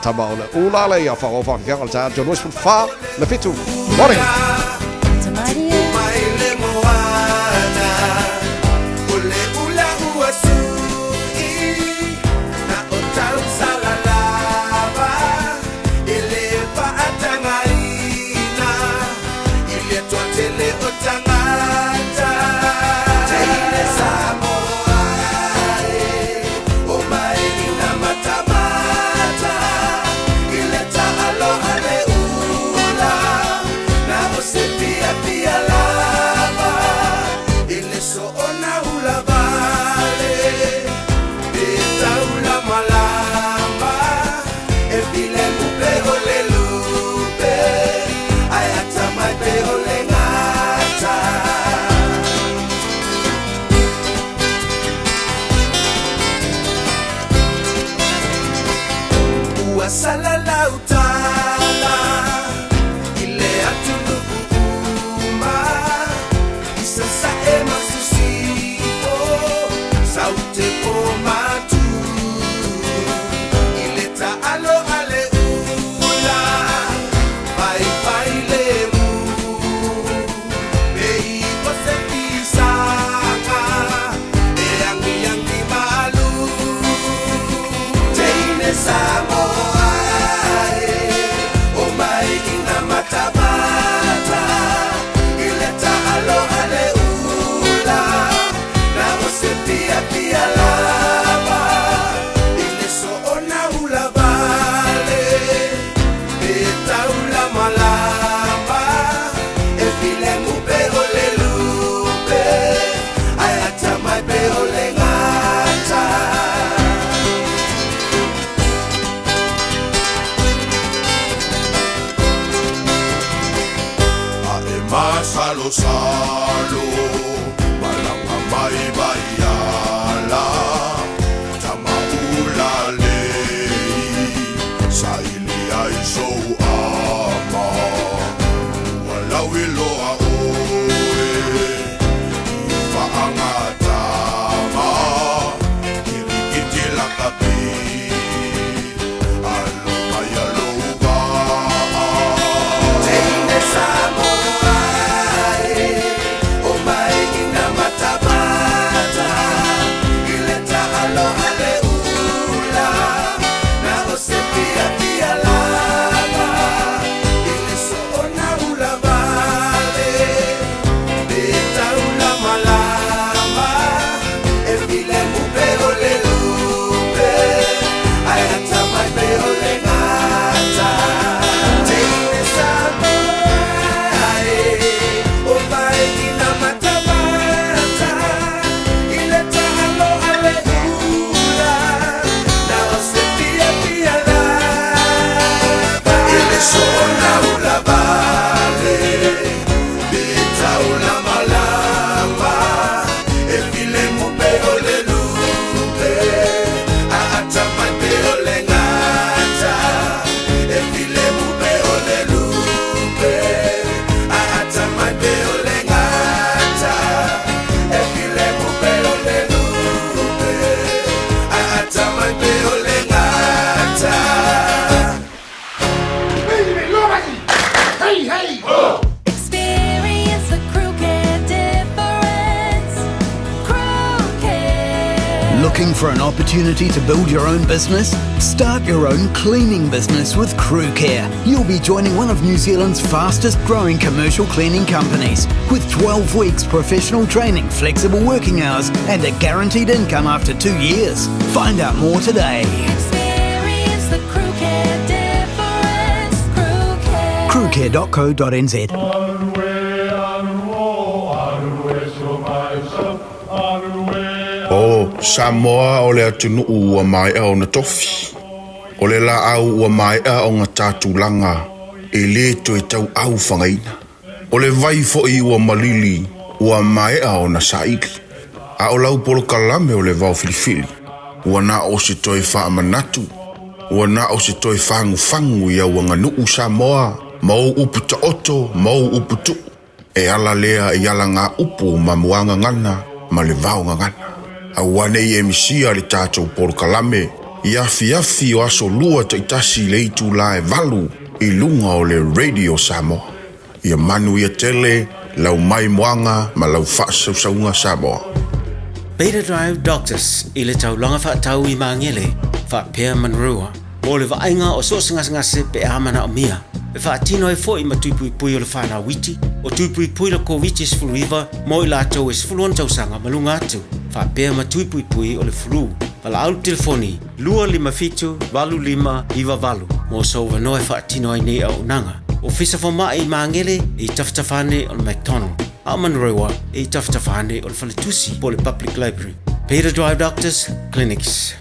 C: Tama o le ula le ia wha o wha kia ngā tae 24 le fitu. Morning!
J: Looking for an opportunity to build your own business? Start your own cleaning business with Crewcare. You'll be joining one of New Zealand's fastest growing commercial cleaning companies with 12 weeks professional training, flexible working hours, and a guaranteed income after two years. Find out more today.
K: Experience the crew care difference. Crew care.
J: Crewcare.co.nz.
B: O Samoa o le atunuu ua maea ona tofi. O le laau ua maea ona ta tulaga e lē toe tauau fagaina. O le vai foi ua malili ua maea ona saili. A o lau polokalame o le vao filifili, ua na o se toe faamanatu, ua na o se toe fagufagu i au aganuu Samoa ma ou upu taoto ma ou upu tuu. E ala lea i alagaupu ma muagagana ma le vaogagana. Aua ne i e misia le tatou polokalame i afiafi o aso lua taitasi i le itulā e 8 i luga o le Radio Samoa. Ia manuia tele lau maimoaga ma lau faasausauga Samoa.
L: Beta Drive Doctors i le taulaga faatau i Magele faapea Manurewa mo le vaaiga o so o se gasegase pe a manaomia. E faatino ai foi ma tuipuipui o le whanau iti, o tuipuipui le Koviti-19 mo i latou e 16 tausaga ma luga atu, faapea ma tuipuipui o le flu. Valaau le telefoni 257 8598 mo sou avanoa e faatino ai nei auaunaga. Ofisa Fomai i Magele e i tafatafa ane o le McDonald, a o Manurewa e i tafatafa ane o le Faletusi po o le Public Library. Beta Drive Doctors Clinics.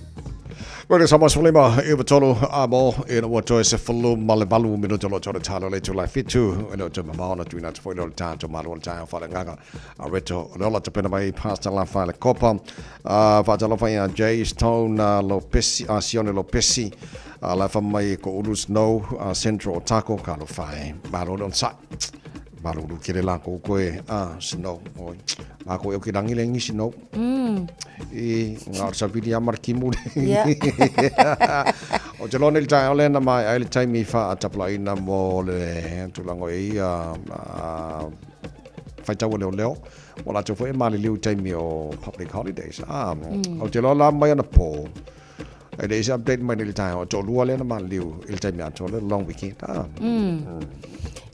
C: Wera sa mas lima i wa tolu a mo i na toe se fulu ma le valu minuta lo tolu talo le tula fitu i no te mamao na tuina te foi lo tātou malo le taio whare nganga a reto le ola te pena mai Pastor La Whale Kopa a whaatalofa i a Jay Stone a Lopesi a Sione Lopesi a la mai ko Ulu Snow a Central Otago ka lo whae malo le on sa malo lu kere la ko koe a Snow oi ma ko e o ki rangi le ngi Snow I ngā o sa vili a markimu. O te lone le tae ole na mai ai le taimi wha a tapla mo le tulango e ia whaitau leo leo. Mo la te fo e mali liu taimi o public holidays. Ah, O te lola mai ana po. E le isi update mai le tae o tō lua le na mali liu i le taimi atoa le long weekend. Ah.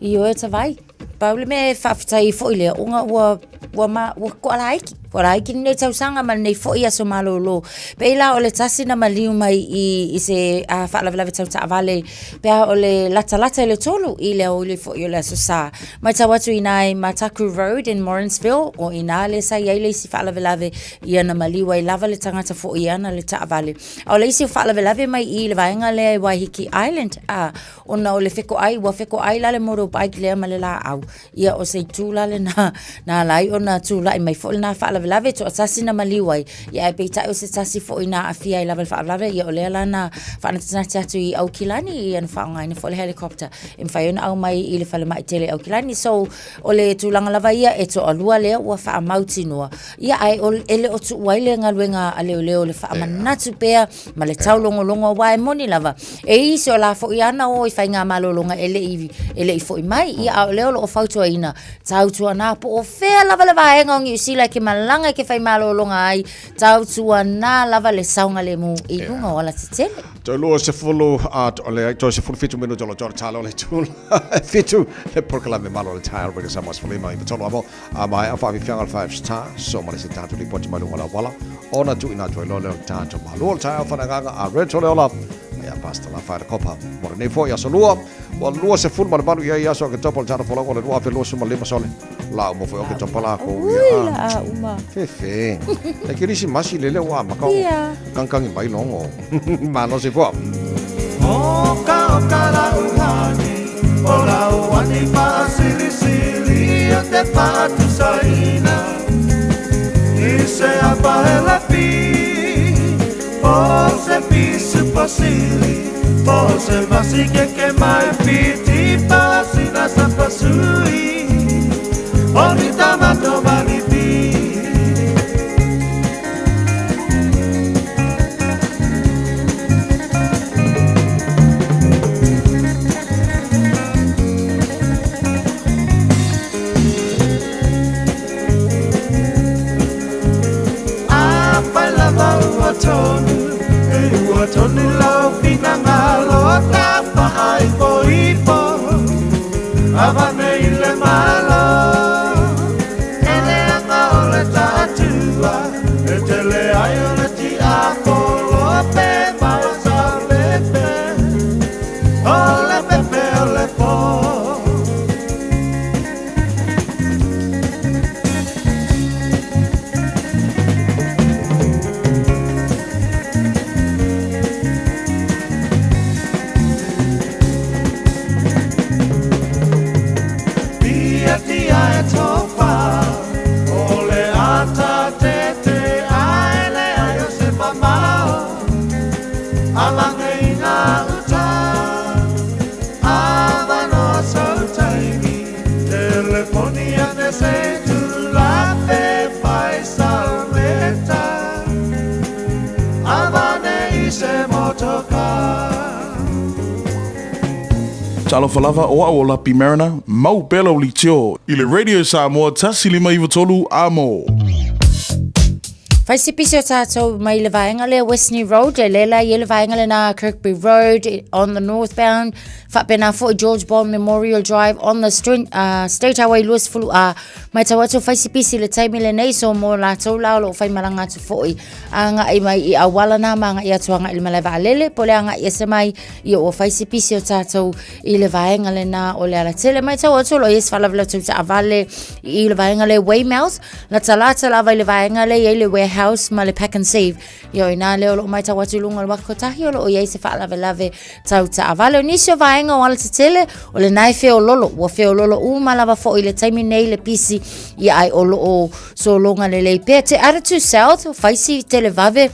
H: I o e ta vai. Pau le mea e faafetai ai foi lea, ona ua, ua ma, ua toalaiki. Toalaiki lenei tausaga ma lenei foi aso malōlō. Pei la o le tasi na maliu mai i, i se a, faalavelave tau taavale, pe a o le latalata i le tolu i le aoauli foi o le Aso Sā. Matau atu inā i Mataku Road in Morrinsville, o inā lea sa i ai le isi faalavelave, ia na maliu ai lava le tagata foi e ana le taavale. A o le isi o faalavelave mai i le vaega lea i Waiheke Island, a, Ona o le fekoʻai, ua fekoʻai la le motorbike lea ma le lāʻau. Ia, o se itu la lenā, na ala ai ona tulaʻi mai foi lenā faalavelave, toatasi na maliu ai. Ia, ae peitai o se tasi foi na aafia ai lava i le faalavelave, ia o lea la na faanatinati atu i Aukilani, ia na faaaogaina foi le helicopter e mafai ai ona aumai i le falemai tele i Aukilani. So, o le tulaga lava ia e toalua lea ua faamautinoa. Ia, ae o, e le o tuu ai le galuega a leoleo le faamanatu pea ma le taulogologo aua e moni lava e isi o la foi ana o i faigamalologa e le i e le i foi mai ia a o lea o lo o fautuaina tautuana po o fea lava le vaega o Niu Sila e ke malaga i ke faimalologa ai tautuana lava le saogalemu i luga o alatetele.
C: Toe lua sefulu a o le toe sefulu fitu minuta o lo tolu talo le tula fitu le polokalame malo le taeao Radio Samoa 15 i tolu amo A maea faafiafiaga o le Five Star, so ma le isi tatou lipoti mai luga o le auala, ona tuuina atu ai loa lea o le tatou malo o le taeao faaleagaga a Red le Ola, mai a Pastor Lafaele Kopa. Mo lenei foi aso lua, ua 28 i ai aso Oketopa o le tatou folauga o le 2025 sole. La uma foi Oketopa lākou ia.
H: Ui, la uma.
C: Fefe. E Kerisimasi lele ua amata o kankangi mai logo. Malosi fua.
A: Oka oka la uhani, o la uani paasilisili o te paatusaina. I se apa e la pi, o se pisu pasili, o se masi ke ke mai piti pasina sa pasui, o ni tamato mani pi. A pai lava ua ua tonu, e ua tonu lau finagalo Tafaaipoipo, avane i le Malo. E leaga o le taatua, e tele ai o le tiapolo pe mau sa pepe, o le pepe o le po. Piatia e tofa, o le ata tete ae le ai o se mamao, alange i ngā uta, avanoa sau taimi, telefoni ane se tulape fai salmeta, avane i se motoka.
M: Talofa lava, o au o Lapi Mariner, mau pea lau litio i le Radio Samoa 153 amo.
H: Fai se pisi o tātou mai le vaenga lea Westney Road, e lela i le vaenga lena Kirkby Road on the northbound, faapena foi George Bond Memorial Drive on the uh, State Highway 20 a mai tau atu fai se pisi le taimi lenei so mo lātou la o lo o fai malanga atu foi agai mai i auala na ma agai atu agai i le malae vaalele po o le agai ese mai ia ua fai se pisi o tātou i le vaega lena o le alatele. Matau atu o lo o i ai se faalavelave tau taavale i le vaega lea Weymouth, latalata lava i le vaega lea i ai le warehouse ma le pack and save. Ia o inā lea o lo o matau atu i luga o le waka kotahi o lo o i ai se faalavelave tau taavale. O nisi o vaega o alatetele, o lena e feololo, ua feololo uma lava foi i le taimi nei le pisi, ia ae o lo o sologa lelei pea. Te Aratu South, fai si televave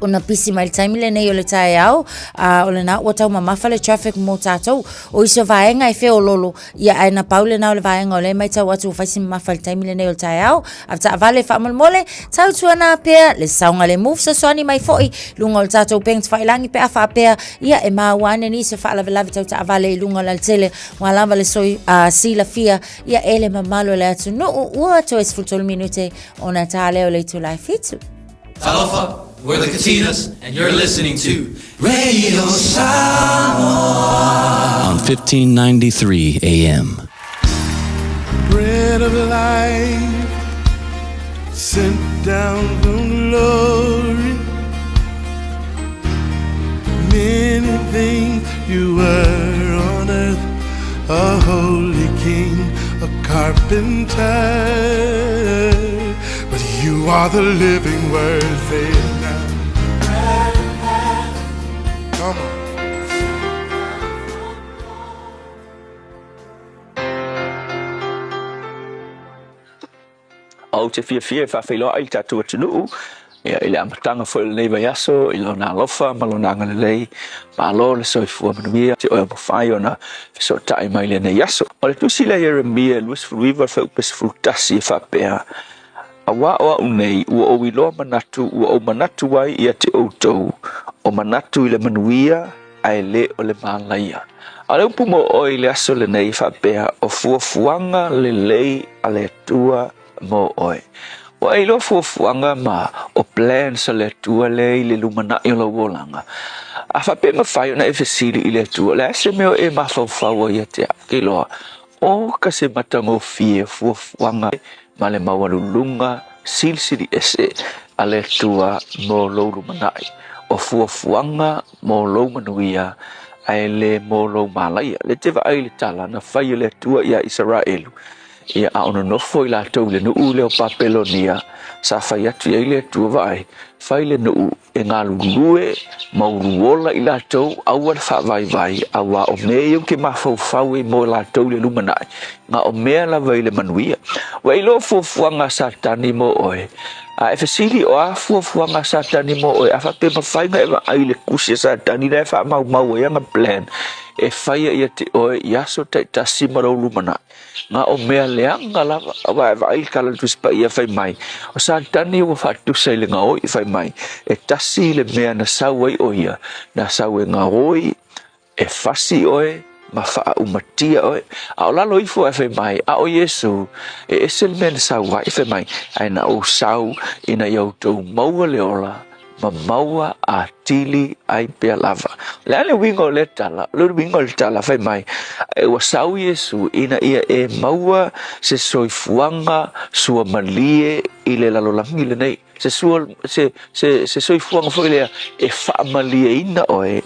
H: ona pisi mai le taimi lenei o le taeao, a o lena ua taumamafa le traffic mo tātou. O isi o vaega e feololo, ia ae na pau lena o le vaega o lea e matau atu ua fai si mamafa i le taimi lenei o le taeao. A taavale faamolemole, tautuana pea le saogalemu fesoasoani mai foi i luga o le tatou upega tafailagi pe a faapea ia e maua ane nisi o faalavelave tau taavale i luga o le alatele ua lava le soi, uh, silafia ia e le mamalu o le atunuu ua toe 13 minute ona tā lea o le itula e fitu.
N: Talofa, we're the Katinas, and you're listening to Radio Samoa
O: on 1593 AM.
A: Bread of life sent down from glory. Many things you were on earth, a holy king, a carpenter. But you are the living word, say it now. Come on.
P: Ou te fiafia e faafeiloai i le tatou atunuu ia, i le amataga foi o lenei vaiaso i lona alofa ma lona agalelei. Malo le soifua manuia te oe ua mafai ona fesootai mai i lenei aso. O le tusi lea Ieremia 29 fuaiupu 11 e faapea, Auā o a'u nei, ua ou iloa manatu, ua ou manatu ai ia te outou, o manatu i le manuia, ae le o le mālaia. A o le upu mo oe i le aso lenei e faapea, o fuafuaga lelei a le Atua mo oe. Ua e iloa fuafuaga ma o plans a le Atua lea i le lumanai o lou olaga. A faapea e mafai ona e fesili i le Atua, o le a se mea o e mafaufau ai ia te au? Ke iloa, o ka se matagofie o fuafuaga ma le maualuluga silisili ese a le Atua mo lou lumanai. O fuafuaga mo lou manuia, ae le mo lou mālaia. Le te vaai i le tala na fai e le Atua iā Isaraelu, ia a o nonofo i latou i le nuu lea o Papelonia, sa fai atu i ai le Atua, Vaai, fai le nuu e galulue ma uluola i latou, aua le faavaivai, auā o mea ia ou te mafaufau ai mo latou i le lumanai, na o mea lava i le manuia. Ua iloa fuafuaga a Satani mo oe, A e fesili, o a fuafuaga a Satani mo oe? A faapea mafai ona e vaai i le kusi a Satani la e faamaumau ai ana plan e faia ia te oe i aso taitasi ma lou lumanai. Na o mea leaga lava, aua e vaai i le tala o le Tusi Paia fai mai, o Satani ua faatusa i le gaoi, fai mai, e tasi le mea na sau ai o ia, na sau e gaoi E fasi oe ma faaumatia oe. A o lalo ifo ae fai mai, a o Iesu, e ese le mea na sau ai, fai mai, ae na ou sau ina ia outou maua le ola ma maua atili ai pea lava. O le a le uiga o lea tala? O le uiga o le tala fai mai, ua sau Iesu ina ia e maua se soifuaga suamalie i le lalolagi lenei. Se, sua, se, se, se soifuaga foi lea e faamalieina oe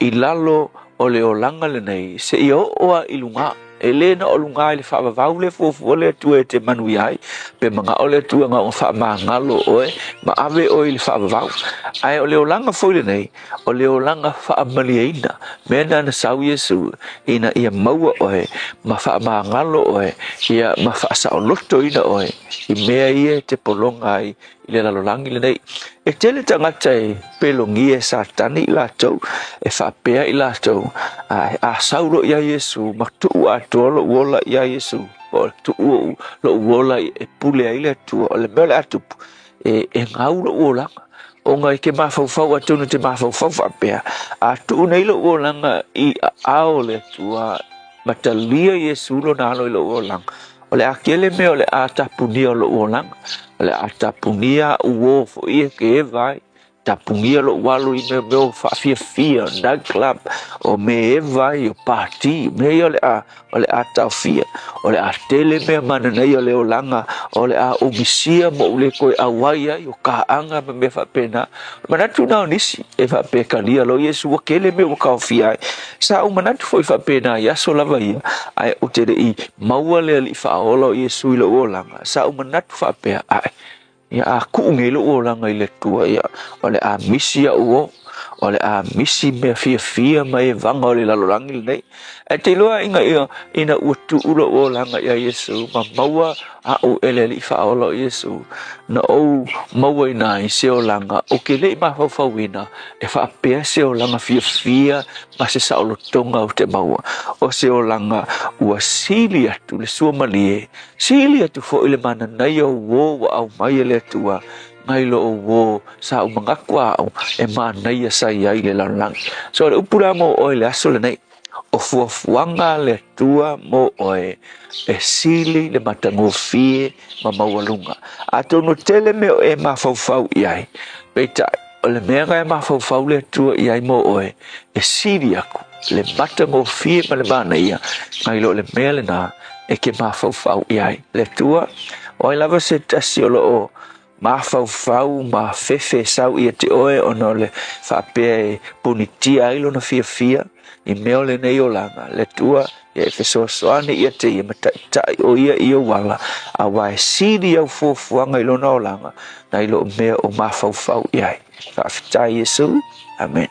P: i lalo o le olaga lenei seia oo lava i luga. E le na o luga i le faavavau lea fuafua le Atua e te manuia ai, pe manao le Atua na ona faamagalo oe ma ave oe i le faavavau. Ae o le olaga foi lenei, o le olaga faamalieina, mea na na sau Iesu ina ia maua oe ma faamagalo oe, ia ma faasaolotoina oe i mea ia e te pologa ai i le lalolagi lenei. E tele tagata e pelogia e Satani i latou, e faapea i latou, a sau loa ia Iesu ma tuu atoa lou ola ia Iesu, po o tuu lou ola e pule ai le Atua, o le mea o le a tupu, e, e gau lou olaga. Ona e te mafaufau atonu e te mafaufau faapea, a tuu nei lou olaga i aao o le Atua, ma talia Iesu lona alo i lou olaga, O le a tele mea o le a tapunia o lou olaga, o le a tapunia a'u uō foi e ke eva ai, tapunia lou alo i mea mea o faafiafia, night club, o mea eva ai, o pati, mea ia o le a, o le a taofia, o le a tele mea mananaia o le olaga, o le a ou misia ma ou le toe auai ai, o kaaga ma mea faapena. O le manatu na o nisi e faapea talia loa Iesu ua tele mea ua taofia ai. Sa ou manatu foi faapena i aso lava ia, ae ou te le i maua le Alii Faaola o Iesu i lou olaga, sa ou manatu faapea, Ae, ia a tuu nei lou olaga i le Atua, ia, o le a misi au o, o le a misi mea fiafia ma evaga o le lalolagi lenei. Ae te iloa ina ia, ina ua tuu lou olaga ia Iesu ma maua a'u e le Alii Faaola o Iesu, na ou mauaina ai se olaga ou te le i mafaufauina e faapea se olaga fiafia ma se saolotoga ou te maua, o se olaga ua sili atu le suamalie, sili atu foi le mananaia o uō ua aumai e le Atua nai lo o uō sa ou manatu a au e manaia sa i ai i le lalolagi. So o le upu la mo oe i le aso lenei, O fuafuaga a le Atua mo oe e sili le matagofie ma maualuga. Atonu tele mea o e mafaufau i ai, peitai, o le mea na e mafaufau le Atua i ai mo oe, e sili aku le matagofie ma le manaia nai lo le mea lena e ke mafaufau i ai. Le Atua, o ai lava se tasi o lo o mafaufau ma fefe sau ia te oe ona o le faapea e punitia ai lona fiafia i mea o lenei olaga, le Atua ia e fesoasoani ia te ia ma taitai o ia i ou ala, aua e sili au fuafuaga i lona olaga nai lou mea o mafaufau i ai. Faafetai Iesu. Amen.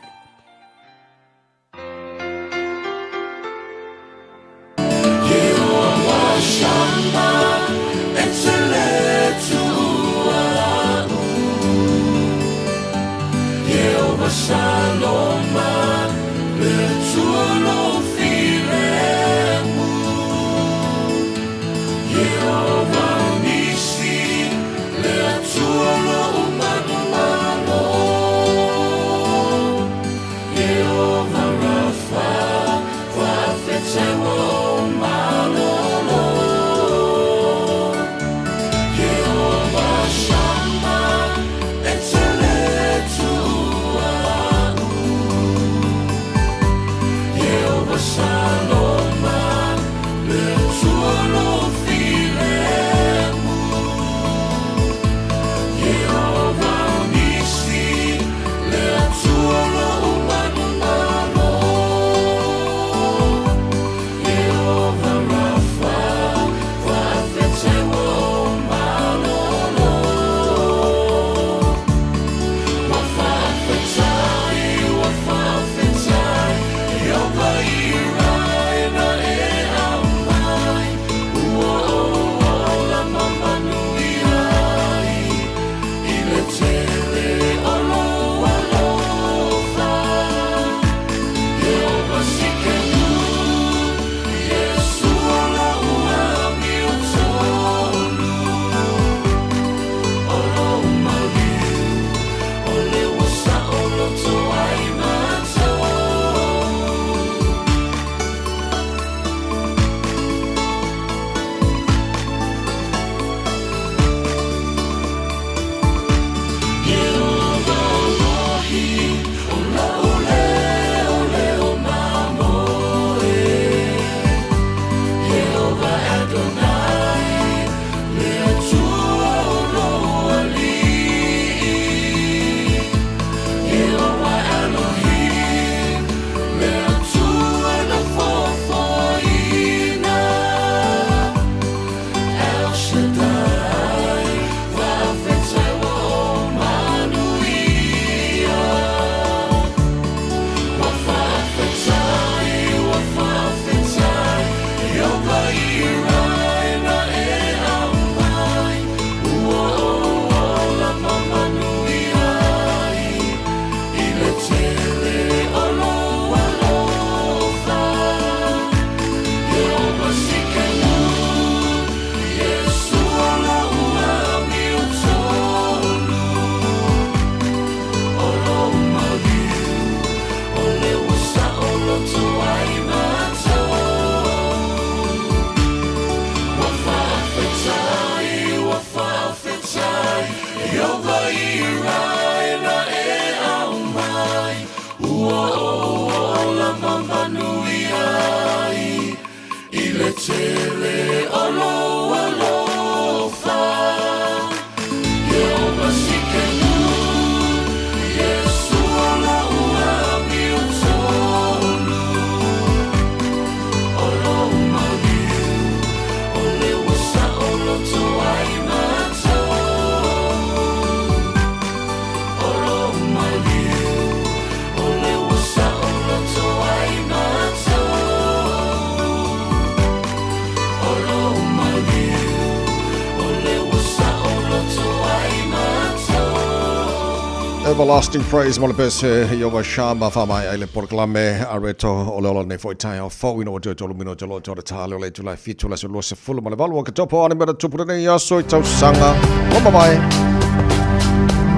C: Everlasting Praise mo le pese Ieova Shama faamaea ai le polokalame a Reto o le ola nei foi taeao fou ina ua toe tolu minute o lo o toe tale o le itula e fitu le aso 28 o Oketopa o a mea na tupu lenei aso i tausaga ua mavae.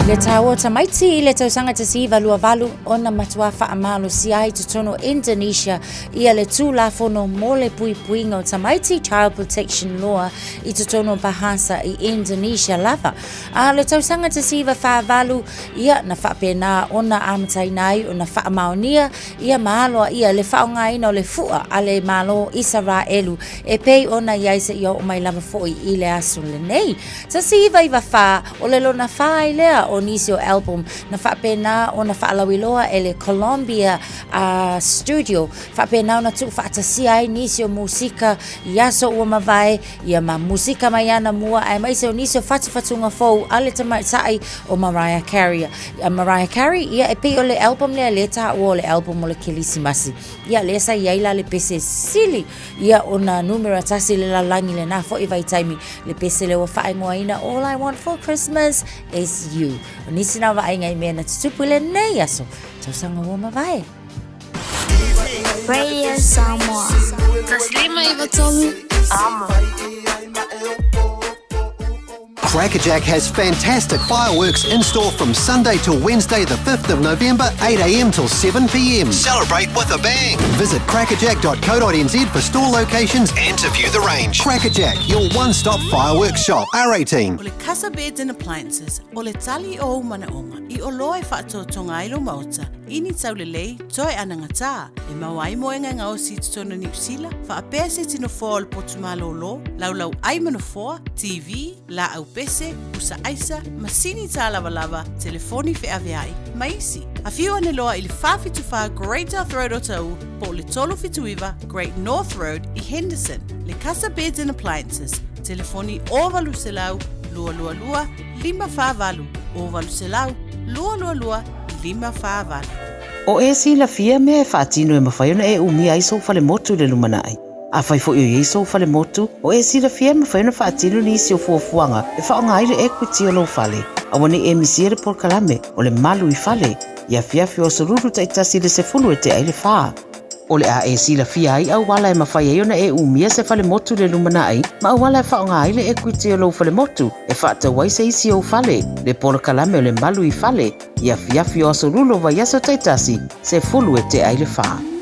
H: Le taua o tamaiti i le tausaga 1928 ona matuā faamalosia ai totonu o Indonesia ia le Tulafono mo le Puipuiga o Tamaiti, Child Protection Law, i totonu o Bahasa i Indonesia lava. A o le tausaga 1948, ia, na faapena ona amataina ai ona faamaonia ia ma aloaia le faaaogaina o le fu'a a le Malo Isaraelu e pei ona i ai seia oo mai lava foi i le aso lenei. 1994, o le lona whā ai lea o nisi o album na faapena ona faalauiloa e le Columbia uh, Studio, faapena ona tuufaatasia ai nisi o musika i aso ua mavae, ia ma musika mai anamua aemaise o nisi o fatufatuga fou a le tamaitai o Mariah Carey. A Mariah Carey, ia e pei o le album lea lea taua o le album o le Kerisimasi. Ia lea sa i ai la le pese sili ia ona numera tasi i le lalolagi i lena foi vaitaimi, le pese lea ua faaigoaina All I Want for Christmas is You. O nisi na vaaiga i mea na tutupu i lenei aso, tausaga ua mavae.
Q: Radio Samoa. 153 Amo.
R: Crackerjack has fantastic fireworks in store from Sunday till Wednesday, the 5th of November, 8am till 7pm. Celebrate with a bang! Visit crackerjack.co.nz for store locations and to view the range. Crackerjack, your one stop fireworks shop. R18.
S: O le Casa Beds and Appliances, o le tali o ou manaoga, i oloa e faatotoga ai lou maota, i ni taulelei, toe anagatā, e maua ai moega e gaosi i totonu o Niu Sila, faapea se tino foa o le potu malōlō, laulau ʻai ma nofoa, TV, lāʻau pese, pusa ʻaisa, masini tālavalava, telefoni feʻaveaʻi, ma isi. Afio ane loa i le 474 Great South Road o Taʻu po o le 379 Great North Road i Henderson. Le Casa Beds and Appliances, telefoni 0800 222 548, 0800 222 548.
T: O e silafia mea e faatino e mafai ona e umia ai sou falemotu i le lumanai. Afai foi o i ai sou falemotu, o e silafia e mafai ona faatino nisi o fuafuaga e faaaoga ai le equity o lou fale. Aua ne i e misia le polokalame o le Malu i Fale i afiafi o aso lulu taitasi i le sefulu e tea i le whā. O le a e silafia ai auala e mafai ai ona e umia se falemotu i le lumanai ma auala e faaaoga ai le equity o lou falemotu e faatau ai se isi ou fale, le polokalame o le Malu i Fale i afiafi o aso lulu o vaiaso taitasi, sefulu e tea ai le whā.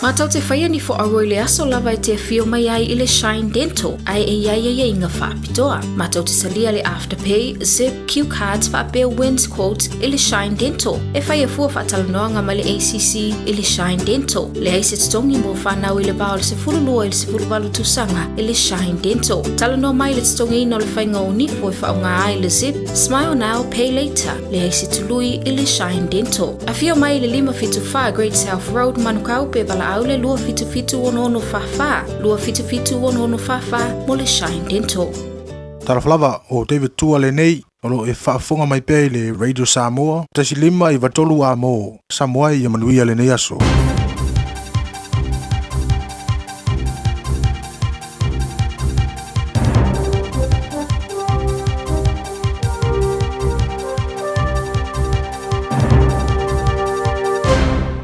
U: Mātou te whaia ni fo aua i le aso lava e te awhio mai ai i le Shine Dental, ae e iai ai iga whaapitoa. Mātou te salia le Afterpay, Zip, Q Cards whaapea Wins Quotes i le Shine Dental. E whai a fua whaatalanoanga mai le ACC i le Shine Dental. Leai se totogi mo whanau i le va o le 12 i le 18 tausaga i le Shine Dental. Talanoa mai le totogiina o le faiga o nifo e faaaoga ai le Zip, Smile Now, Pay Later. Leai se tului i le Shine Dental. Afio mai i le 574 Great South Road, Manukau, pe valaau le 277 6644, 277 6644 mo le Shine Dental.
M: Talofa lava, o David Tua lenei, o lo o e faafofoga mai pea i le Radio Samoa, 1 5 93 amo, Samoa ia manuia lenei aso.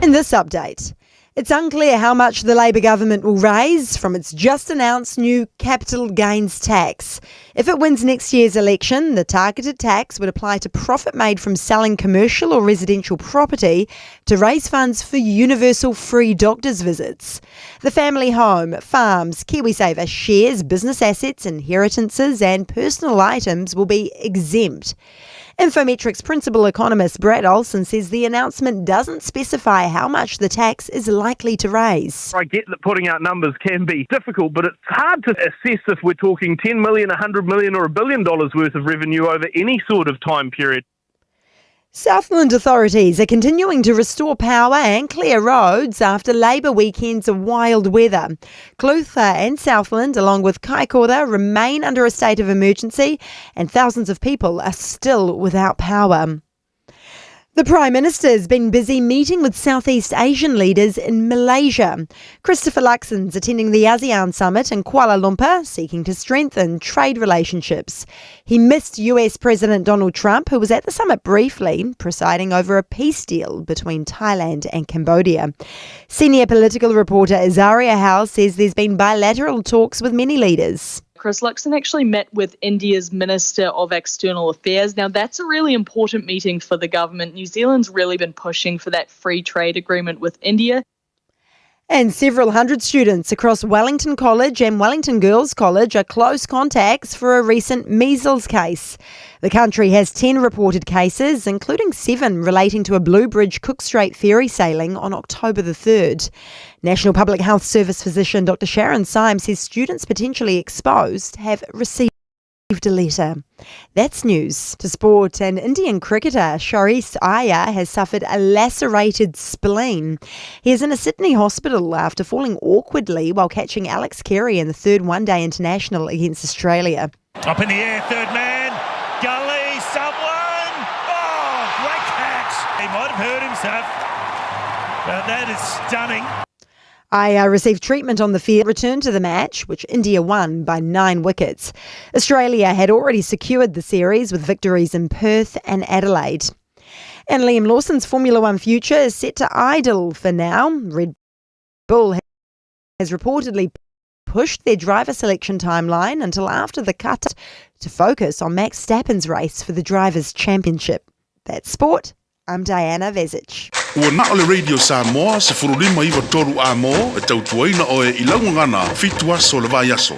D: In this update, It's unclear how much the Labor government will raise from its just announced new capital gains tax. If it wins next year's election, the targeted tax would apply to profit made from selling commercial or residential property to raise funds for universal free doctor's visits. The family home, farms, KiwiSaver shares, business assets, inheritances, and personal items will be exempt. Infometrics principal economist Brett Olson says the announcement doesn't specify how much the tax is likely to raise.
E: I get that putting out numbers can be difficult, but it's hard to assess if we're talking 10 million, 100 million, or a billion dollars worth of revenue over any sort of time period.
D: Southland authorities are continuing to restore power and clear roads after Labour weekends of wild weather. Clutha and Southland, along with Kaikoura, remain under a state of emergency and thousands of people are still without power. The Prime Minister's been busy meeting with Southeast Asian leaders in Malaysia. Christopher Luxon's attending the ASEAN summit in Kuala Lumpur, seeking to strengthen trade relationships. He missed US President Donald Trump, who was at the summit briefly, presiding over a peace deal between Thailand and Cambodia. Senior political reporter Azaria Howe says there's been bilateral talks with many leaders.
V: Chris Luxon actually met with India's Minister of External Affairs. Now, that's a really important meeting for the government. New Zealand's really been pushing for that free trade agreement with India.
D: And several hundred students across Wellington College and Wellington Girls College are close contacts for a recent measles case. The country has 10 reported cases, including 7 relating to a Bluebridge Cook Strait ferry sailing on October the 3rd. National Public Health Service physician Dr Sharon Syme says students potentially exposed have received a letter. That's news. To sport, and Indian cricketer Shreyas Iyer has suffered a lacerated spleen. He is in a Sydney hospital after falling awkwardly while catching Alex Carey in the third one-day international against Australia.
A: Up in the air, third man, Gully, someone! Oh, great catch! He might have hurt himself, but that is stunning.
D: Iyer received treatment on the field, returned to the match, which India won by 9 wickets. Australia had already secured the series with victories in Perth and Adelaide. And Liam Lawson's Formula One future is set to idle for now. Red Bull has reportedly pushed their driver selection timeline until after the cut to focus on Max Verstappen's race for the Drivers' Championship. That's sport. I'm Diana Vezic.
B: Ua na o le Radio Samoa, 1593 a mo, e tautuaina oe i lau gagana, fitu aso o le vaiaso.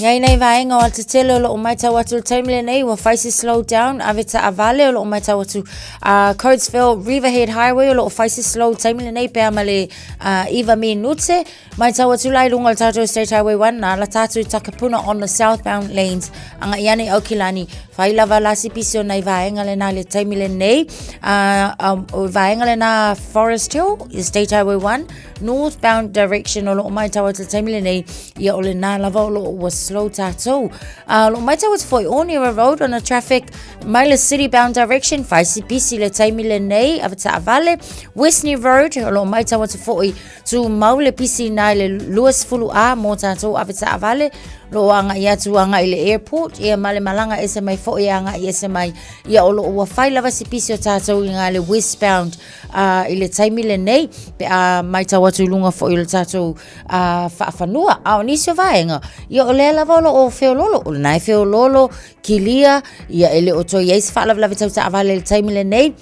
H: I ai nei vaega o ala tetele o loo matau atu i le taimi lenei ua fai se slow down ave taavale o loo matau atu uh, Coatesville Riverhead Highway o loo fai se slow taimi lenei pea ma le uh, iva minute matau atu la i lunga o le tatou State Highway 1 na ala tatou i Takapuna on the southbound lanes anga i ane Aukilani fai lava la se pisi o nei vaega lena i le taimi lenei uh, um, o vaega lena Forest Hill State Highway 1 northbound direction o loo matau atu i le taimi lenei Ia o lena lava o loo ua slow tatou. A o loo maitau atu foi Onera Road ona traffic mai le city bound direction fai si busy le taimi lenei ave taavale. Westney Road o loo maitau atu foi tu mau le busy na le 20A mo tatou ave taavale loo agai atu agai le airport ia ma le malaga ese mai foi agai ese mai ia o loo ua fai lava si busy o tatou i ngā le westbound uh, i le taimi lenei pe a maitau atu i lunga foi o le tatou a faafanua a o nisi o vaega ia o lea lava o loo feololo o lena e feololo kilia ia e le o toe i ai se faalavelave tau taavale i le taimi lenei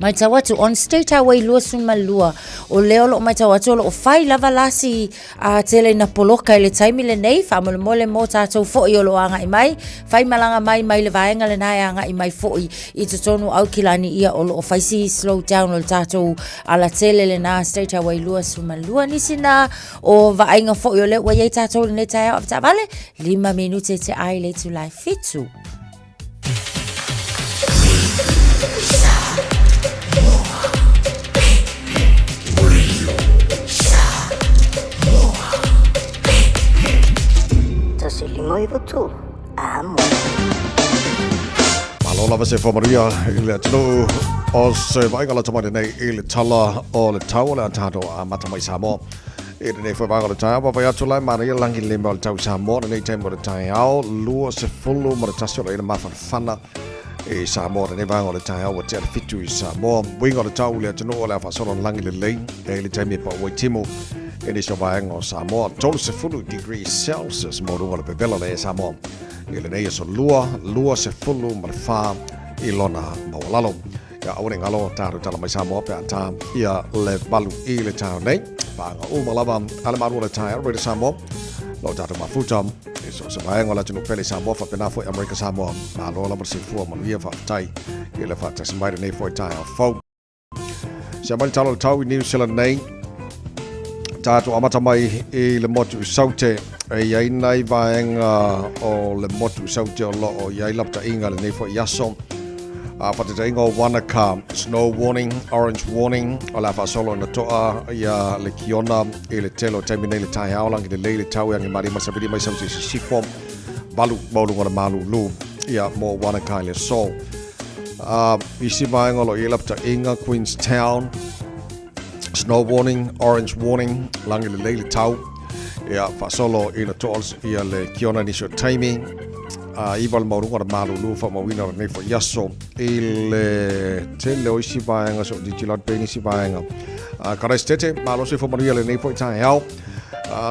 H: matau atu on State Highway 22 o lea o loo matau atu o loo fai lava la si a tele ina poloka i le taimi lenei faamolemole mo tatou foi o loo agai mai fai malaga mai mai le vaega lena e agai mai foi i totonu o Aukilani ia o loo fai si slow down o le tatou alatele lena State Highway 22 nisi na o vaaiga foi o lea ua iai tatou lenei taeao avetaavale 5 minute te ai le itula e fitu.
W: Tasi lima iwa tolu. Amo.
C: Malo lava se whamaruia i le atunuu o se vaaiga lata mai nei i le tala o le tau o le a tātou a mata mai Samoa. I lenei foi vaega o le taeao, vaavaai atu la e manaia langi lima o le tau Samoa lenei taimi o le taeao, 21 ma le tasi o le ina mafanafana. I Samoa lenei vaega o le taeao ua tea le 7 i Samoa. Uiga o le tau i le atunuu o le a faasolo na lagi lelei e i le taimi e pau ai timu i nisi o vaega o Samoa. 30 degrees Celsius mo luga o le pevela le e Samoa i lenei aso lua, 24 i lona maualalo. Ia aua ne i galo tatou tala mai Samoa pe a tā ia le 8 i le taeao nei. Paaga uma lava a le malu o le taeao Radio Samoa. Lo tatou mafuta i so o se vaega o le atunuu pele i Samoa faapena foi Amerika Samoa. Malo lava le soifua manuia faafetai i le faatasi mai lenei foi taeao fou. Se mai le tala o le tau i New Zealand nei. Tatou amata mai i le motu i Saute. E i ai nai vaega o le motu i Saute o lo o i ai lapataiga lenei foi aso. A faataitaiga o Wanaka, snow warning, orange warning, o le a faasolo ina toa ia le kiona i le tele o taimi nei le taeao lagi lelei le tau e agi malie mai savili mai Saute i sisifo, 8 maualuga o le malulu ia mo Wanaka i le aso. Isi vaega o lo o i ai lapataiga, Queenstown, Snow warning, orange warning, lagi lelei le tau. Ia, faasolo ina toa ia le kiona nisi o taimi. 9 le maualuga o le malulu faamauina o lenei foi aso i le tele o isi vaega so tilotilo atu pea i nisi vaega. Karaisitete, malosi fo manuia lenei foi taeao.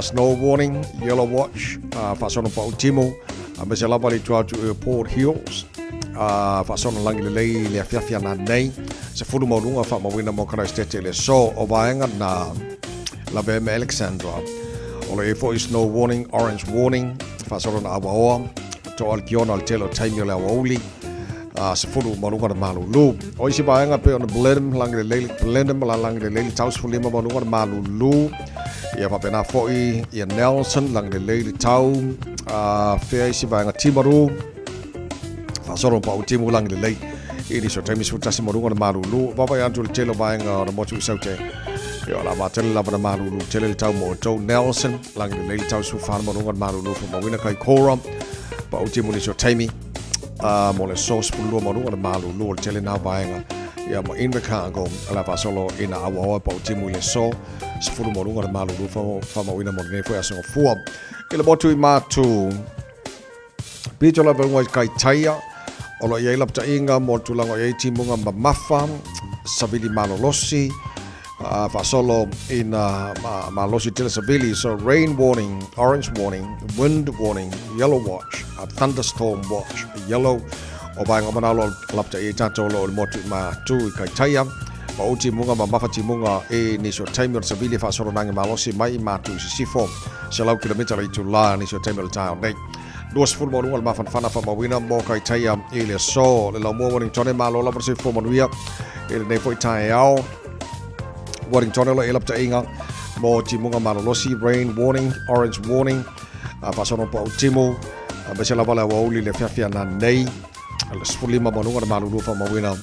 C: Snow warning, yellow watch, faasolo pau timu, aemaise lava le tua atu i Port Hills. Faasolo lagi lelei le afiafi ana nei. 10 maualuga faamauina mo Karaisitete i le aso o vaega na lavea me Alexandra. O lo o i ai foi snow warning, orange warning, faasolo na awaoa, toa le kiona o le tele o taimi o le aoauli, 10 maualuga le malulu. O isi vaega pei ona Blenheim, lagi lelei, Blenheim la lagi lelei le tau 15 maualuga le malulu. Ia faapena foi ia Nelson, lagi lelei le tau, fea isi vaega Timaru, Faasolo pau timu lagi lelei i nisi o taimi 11 ma luga o le malulu. Vaavaai atu i le tele o vaega o le motu i Saute. Ia o le a matele lava na malulu tele le tau mo outou. Nelson, lagi lelei le tau 14 ma luga o le malulu faamauina Kaikoura. Pau timu nisi o taimi mo le aso 12 ma luga o le malulu o le tele na vaega. Ia ma Invercargill, o le a faasolo ina auaoa pau timu i le aso 10 ma luga o le malulu faamauina mo lenei foi aso gafua. I le motu i Matu, Pito lava i Kaitaia, o lo o i ai lapataiga mo le tulaga o i ai timuga mamafa, savili malolosi, faasolo ina malosi tele savili. So rain warning, orange warning, wind warning, yellow watch, thunderstorm watch, yellow. O vaega uma na o lo o lapataia i tatou o lo o i le motu i Matu i Kaitaia. Ma ou timuga mamafa timuga i nisi o taimi o le savili e faasolo nage malosi mai i Matu i sisifo, 100 kilomita le itula nisi o taimi o le taeao nei. 20 maualuga le mafanafana faamauina mo Kaitaia i le aso. Le laumua Wellingtone malo lava le soifua manuia i lenei foi taeao. Wellingtone o lo o i ai lapataiga mo timuga malolosi, rain warning, orange warning, faasono pau timu, aemaise lava le aoauli le afiafi ana nei, le 15 maualuga le malulu faamauina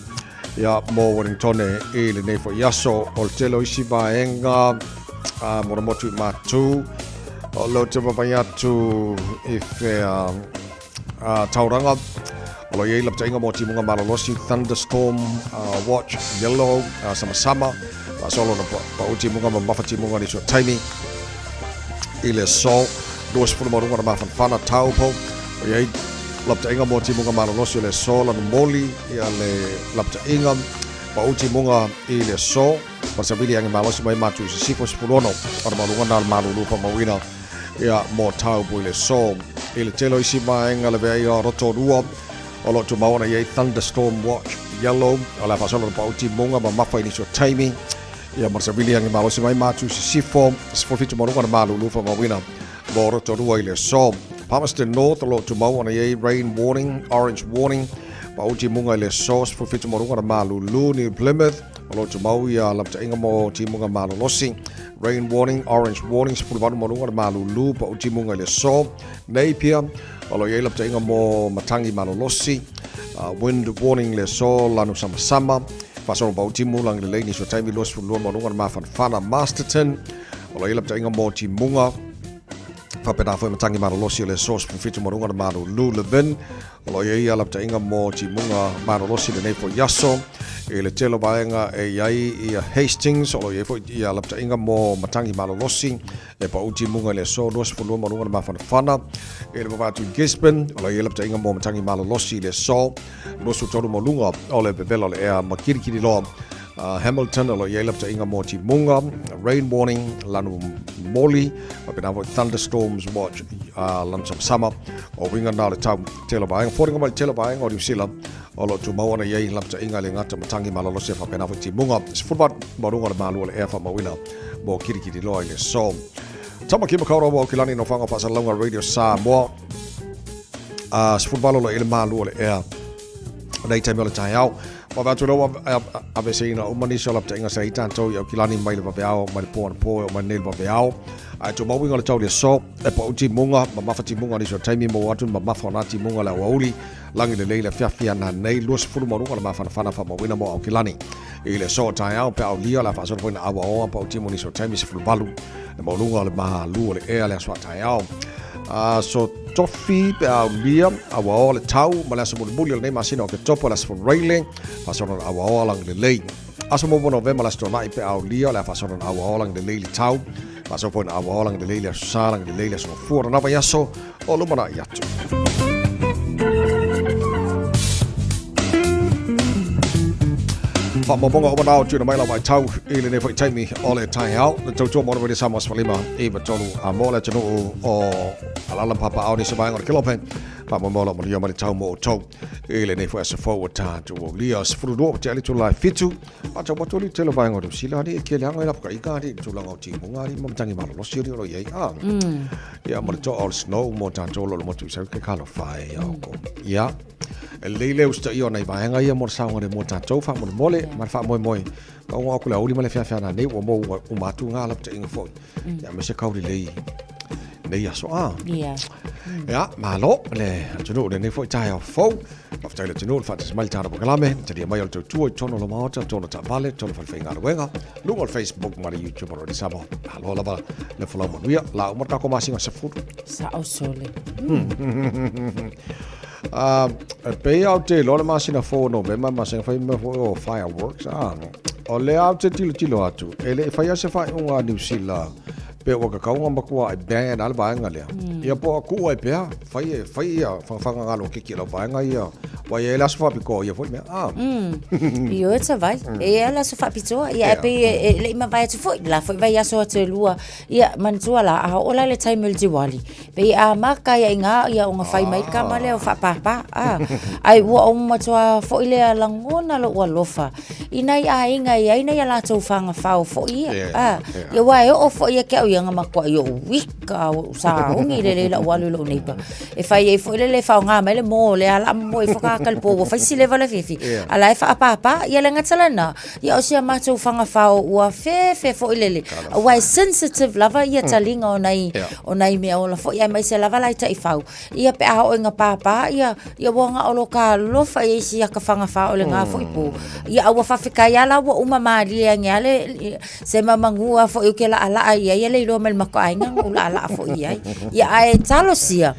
C: ia mo Wellingtone i lenei foi aso. O le tele o isi vaega mo le motu i Matu, o lea ou te vaavaai atu i fea Tauranga, o lo o i ai lapataiga mo timuga malolosi, thunderstorm watch yellow, samasama, faasolo na pau timuga mamafa timuga nisi o taimi i le aso 20 maualuga na mafanafana Taupo, o i ai lapataiga mo timuga malolosi o le aso Lanumoli ia le lapataiga pau timuga i le aso ma savili age malosi mai Matu i sisifo 16 ona maualuga na o le malulu faamauina ia mo Taupo i le aso. I le tele o isi vaega le veaia o Rotorua o lo o tumau ona i ai thunderstorm watch yellow o le a faasolo na pau timuga mamafa i nisi o taimi ia ma le savili age malosi mai Matu i sisifo 17 maualuga na malulu faamauina mo Rotorua i le aso. Palmerston North o lo o tumau ona i ai rain warning, orange warning, pau timuga i le aso 17 maualuga na malulu. New Plymouth o lo o tumau ia lapataiga mo timuga malolosi, rain warning, orange warning, 18 maualuga na malulu, pau timuga i le aso. Napier o lo o i ai lapataiga mo matangi malolosi, wind warning le aso, lanu samasama, faasolo pau timu lagi lelei nisi o taimi 22 maualuga na mafanafana. Masterton O lo o i ai lapataiga mo timuga faapena foi matangi malolosi o le aso 17 maualuga na malulu. Levin, o lo o i ai lapataiga mo timuga malolosi lenei foi aso. I le tele o vaega e i ai ia Hastings, o lo o i ai foi ia lapataiga mo matagi malolosi e pau timuga i le aso 22 ma luga o le mafanafana. I le vavae atu i Gisborne, o lo o i ai lapataiga mo matagi malolosi i le aso 23 ma luga o le vevela o le ea ma Kirikiriroa. Hamilton, o lo o i ai lapataiga mo timuga, rain warning, lanu moli, faapena foi thunderstorms watch, lanu samasama, o uiga na o le tau. Tele o vaega, foliga mai le tele o vaega o Niu Sila, O lo o tumau ana i ai lapataiga le gata matagi malolosi e faapena foi timuga 18 ma luga o le malu o le ea faamauina mo Kirikiriroa i le aso. Tama ki Makaurau o Aukilani no whanga whaasalauga Radio Samoa. 18 o lo i le malu o le ea. Nei taimi o le taeao. Wawe atu lau aveseina uma nisi o lapataiga sa i tātou i Aukilani mai le vaveao, mai le pō anapo e o mai nei le vaveao. Ae tumau uiga o le tau i le aso, e pau timuga, mamafa timuga nisi o taimi mo atu mamafa o nā timuga le aoauli. Lagi lelei le afiafi ana nei 20 ma luga o le mafanafana faamauina mo Aukilani. I le aso o taeao pe aulia o le a faasolo foi na auaoa pa o timu nisi o taimi 18 le maualuga o le malu o le ea le aso a taeao. Aso tofi pe aulia auaoa le tau ma le aso mulimuli o lenei masina o Oketopa o le aso Fonoraile faasolo na auaoa lagi lelei. Aso muamua Novema le aso Toanai pe aulia o le a faasolo na auaoa lagi lelei le tau. Faasolo foi na auaoa lagi lelei le aso Sa lagi lelei le aso Gafua o lena vaiaso o lumanai atu. Faamaumauga uma na o tuuina mai lau vaitau i lenei foi taimi o le taeao. Le tautua mo le Radio Samoa 15 i 3 a mo le atunuu o Alala ma Papaao nisi vaega o le Kelope. Faamaumau lau manuia mai le tau mo outou i lenei foi aso fou ua tatou aulia. 12 ua tea le itula e 7. Matau atu ali tele vaega o Niu Sila ali e kele anga i lapuka ika ali i le tulaga o timuga ali ma matangi malolosi ali o lo i ai a. Ia ma le toa o le snow mo tātou lo le motu i sau ke kalo whae ia oko. Ia, e lei le usita ia o nei vaega ia mo le saoga le mo tātou wha mo le mole ma le wha moe moe. Ka unga aku le auli ma le whia whia nā nei ua mo ua uma atu ngā laputa inga foi. Ia me se kauri lei nei aso a.
H: Ia.
C: Ia, malo le atunuu lenei foi taeao fou. Faafetai i le atunuu le faatasi mai le tāna polokalame, talia mai o le tautua i totonu o le Maota, totonu o taavale, totonu o falefaigaluega, luga o le Facebook ma le YouTube o Radio Samoa. Malo lava le folau manuia, la uma le tatou masina 10.
H: Sao sole.
C: E pei au te iloa le masina fou o Novema, masina fai mea foi o fireworks. Ah, o lea au te tilotilo atu, e le i faia se faaiuga a Niu Sila pe ua kakauga matua ai ban a le vaega lea. Ia po o kuu ai pea, fai e, fai ia whangawhanga ngalo kiki lau vaega ia, wai e le aso whapikoa ia foi mea. Ah.
H: I o e tawai. E ia le aso whapitoa. Ia e pe e le ima vai atu foi. La foi vai aso atu e lua. Ia manatua la, a o la le taimi o le Diwali. Pei a maka ia i ngā ia o ngā whai mai kama lea o whaapāpā. Ah. Ai ua o matua foi lea langona lo ua lofa. I nai āiga i ai nei a lātou whangawhao foi ia.
C: Yeah,
H: Ah.
C: yeah.
H: Ia wā e oo foi ia ke au ia ngā makua i o wika o saongi le le lau alu i lou neighbor. E whai ai foi le le whao ngā mai le mō le ala mo i whakaka le pō ua whai sileva le fifi.
C: Yeah.
H: Ala e whaapāpā ia le ngatala nā. Ia o sia mātou whangawhao ua whewhe foi lele. Ua e sensitive lava ia talinga o nai,
C: Yeah.
H: o nai mea ola foi ai mai se lava lai tai whau. Ia pe a o inga pāpā, ia, ia ua ngā olo ka alofa ia isi aka whangawhao le ngā foi pō. Ia aua whawhikai ala ua uma mālie ange ale, se mamangua foi o ke laa laa ia, ia le iloa mai le mako ainga, u laa laa foi ia. Ia ae talosia,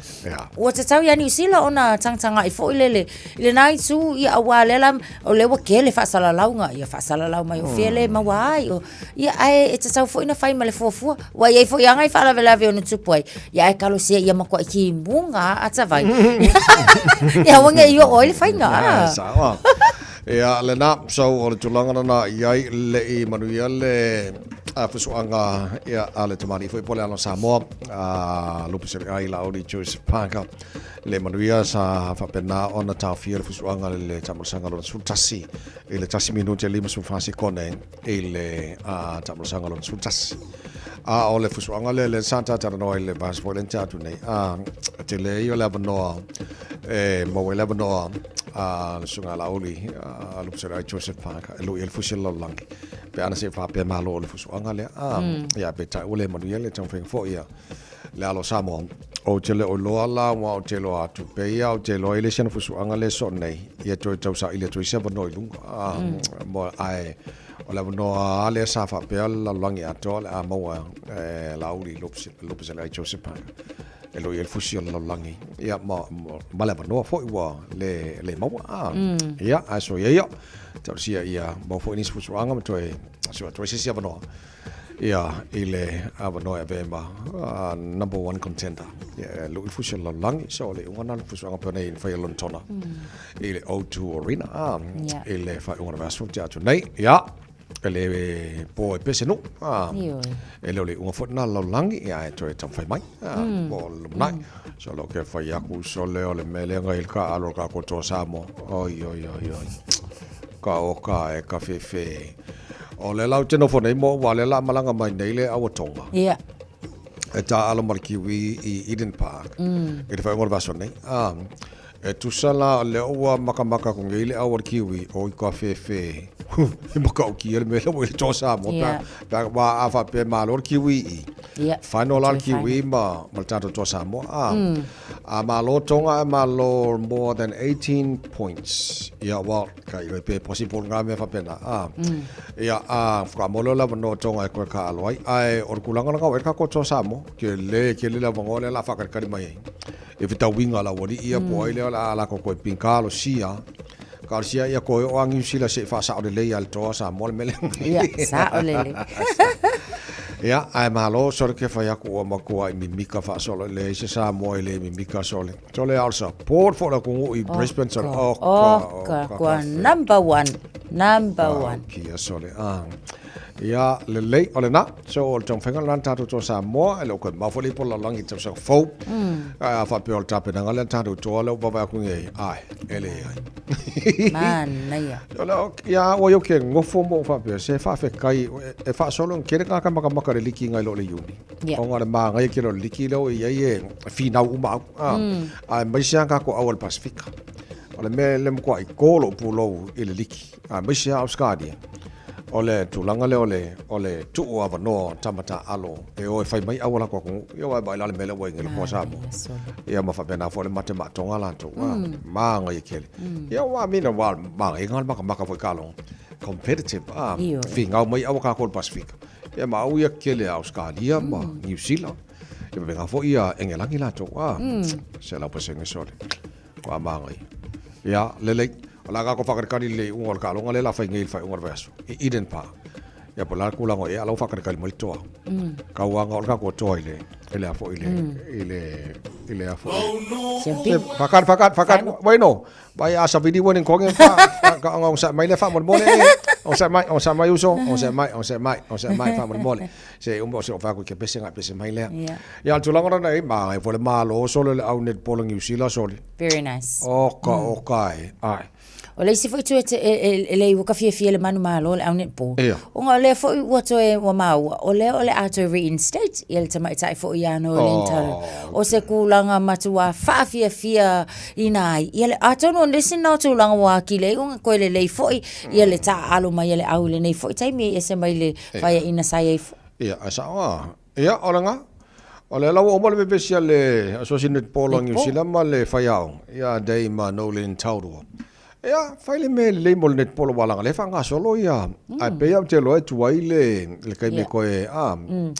H: ua tatau ia Niu Sila ona tagatagai foi lele, i lena itu, ia aua lela, o lea ua kele faasalalauga, ia faasalalau mai o fea le maua ai, o, Ia, ae e tatau foi na fai ma le fuafua. Ua iai foi anga i faalavelave ona tupu ai. Ia, ae kalosia ia makuai timuga a tavai. Ia, aua nei i oo ai le faiga.
C: Ia, sao a. Ia, lena, so o le tulaga lena i ai le i manuia le fusuaga ia a le tamalii foi po le alo Samoa a Lupe Seriai Lauli Joseph Parker. Le manuia sa faapena ona taofia le fusuaga le taamolosaga lona 11 i le 1 minute e 54 sekone i le taamolosaga lona 11. A o le fusuaga lea lea sa tatalanoa i le vaiaso foi lea na tea atu nei, a tele ia o le avanoa e maua ai le avanoa a le Susuga ia Laauli Lupesera'i Joseph Parker e lui ai le fusi o le lalolagi pe ana se i faapea malo o le fusuaga lea. A, ia peitai ua le manuia le taumafaiga foi a le alo o Samoa. Ou te le o iloa la aua ou te iloa atu pei a ou te iloa i le isi ana fusuaga lea e soo nei, ia toe tausaili atu ai se avanoa i luga. Mo, ae o le avanoa a lea sa faapea le lalolagi atoa o le a maua e Laauli Lupeseleai Joseph Parker. E loi ai le fusi o le lalolagi, ia, ma, ma, ma le avanoa foi ua le, le maua. A, Ia, ae soia ia, talosia ia maua foi nisi fusuaga ma toe sue atu ai se isi avanoa. Ia, i le avanoa e avea ma uh, number one contender. Ia, e lui le fusi o le lalolagi, so o le iuga na le fusuaga pei ona i fai e Lonetona i le O2 Arena, a, i le faaiuga o le vaiaso ua tea atu nei. Ia, E le po e pese nuu. Ah, e le o le iuga foi lena lalolagi, ia e toe taumafai mai. Ah, po o le lumanai. So lo ke fai aku so le o le mea lea ngai le ka alo ka ko toa Samoa. Oi, oi, oi, oi. Ka o ka e ka fefe. O le lau te nofo nei mo ua le la malanga mai nei le aua tonga.
H: Ia.
C: E tā alo ma le kiwi i Eden Park. I le whaingoa le vaso nei. Ah, E tusa la lea ua makamaka aku nei le au a le Kiwi, oi ka fefe, e makaukia le mea lea ua i le Toa Samoa, pe a, pe a, aua a faapea e malo le Kiwi i i, final la le Kiwi ma, ma le tatou Toa Samoa, a, a malo Tonga ae malo more than 18 points. Ia, well, ka iloa pe possible ngā mea faapena, a, ia, a, whakamoe loa le avanoa Tonga e koe ka alo ai, ae o le tulaga lena ua i ai le tatou Toa Samoa, ke le, ke le le avanoa lea o le a faakalikali mai ai. E fetauiga la ualii ia po ai lea o le a latou koe pin kalosia kalosia ia koe o a Niu Sila se i faasao lelei a le toa Samoa le mea lea.
H: Ia, sao lelei.
C: Ia, ae malo sole ke fai aku ua matua i mimika faasolo i leai se Samoa e le mimika sole. Sole a o le support fo le atunuu i Brisbane sole.
H: Oh, oh, ka, kua number one. Number one.
C: Kia sole. Ah. Ia, lelei, o lena. So, o le taumafaiga lena na tatou toa Samoa, e le o koe mau foi le ipu o le lalolagi i le tausaga fou. Ae a faapea o le tapenaga lea na tatou toa lea ua vaavaai atu nei, ae, e leai.
H: Manaia.
C: O le, ia, ua iau ke nofo mo faapea, se faafetai, e faasolo ina tele tagata makamaka i le liki nai lo le Iuni.
H: Yeah.
C: Ona o le māngaia tele o le liki lea ua i ai e finau uma au. Ah. Aemaise lava tatou au o le Pasifika. O le mea le matuai to lou pulou i le liki, aemaise lava Ausetalia. O le tulaga lea o le, o le tuu avanoa o tama taaalo e o e fai mai au a latou atunuu. Ia aua e vaai la le mea lea ua i ai nei le Toa Samoa. Ia ma faapena foi le mate maatoga latou. Manaia tele. Ia aua mina ua manaia le makamaka foi taaloga. Competitive, a, finau mai au a tatou i le Pasifika. Ia ma au ia tele a Ausetalia ma Niu Sila. Ia faapena foi ia Engelagi latou, a, 100% sole. Kua māngai. Ia, lelei. O le a kākou whakarekari le iuga o le taaloga lea la whai nei i le whaiunga o le vaiaso. I Eden Park. Ia, po o le a le tulaga o i ai, a o la ua whakarekari mai le toa. Kauanga o le kākou toa i le, i le a foi i le, i le, i le a foi.
H: Champion.
C: Whakari, whakari, whakari. Wai no. Vai a savili ua ni konge wha, ka ong sa mai le wha mole mole. Ong sa mai, ong sa mai uso, ong sa mai, ong sa mai, ong sa mai wha mole mole. Se uma o se o wha ke pese ngai pese mai lea.
H: Yeah.
C: Ia, le tulaga lena e māngai foi le Malo sole le au netball a Niu Sila sole.
H: Very nice.
C: Oka, oka e, ai.
H: O le isi foi itu e, te, e, e, e le ua ka fiafia le manu malo le au netball.
C: Ia.
H: Ona o lea foi ua toe ua maua, o lea o le a toe reinstate ia le tamaitai foi ia Noeline Talo. O se kūlanga matua faafiafia ina ai. Ia le, atonu o nisi na o tulaga ua akili ai ona koe lelei foi ia le taaalo mai a le au i lenei foi taimi e ese mai le faiaina sa i ai foi.
C: Ia, ae sao a. Ia, o lena. O lea la ua uma le vevesi a le Asosi Netball a Niu Sila ma le faiaoga, ia Dame ma Noeline Taurua. Ia, fai le mea lelei mo le netball aua leaga o lea e faagasolo ia, ae pei lava ou te iloa e tuai le le taimi e toe, a,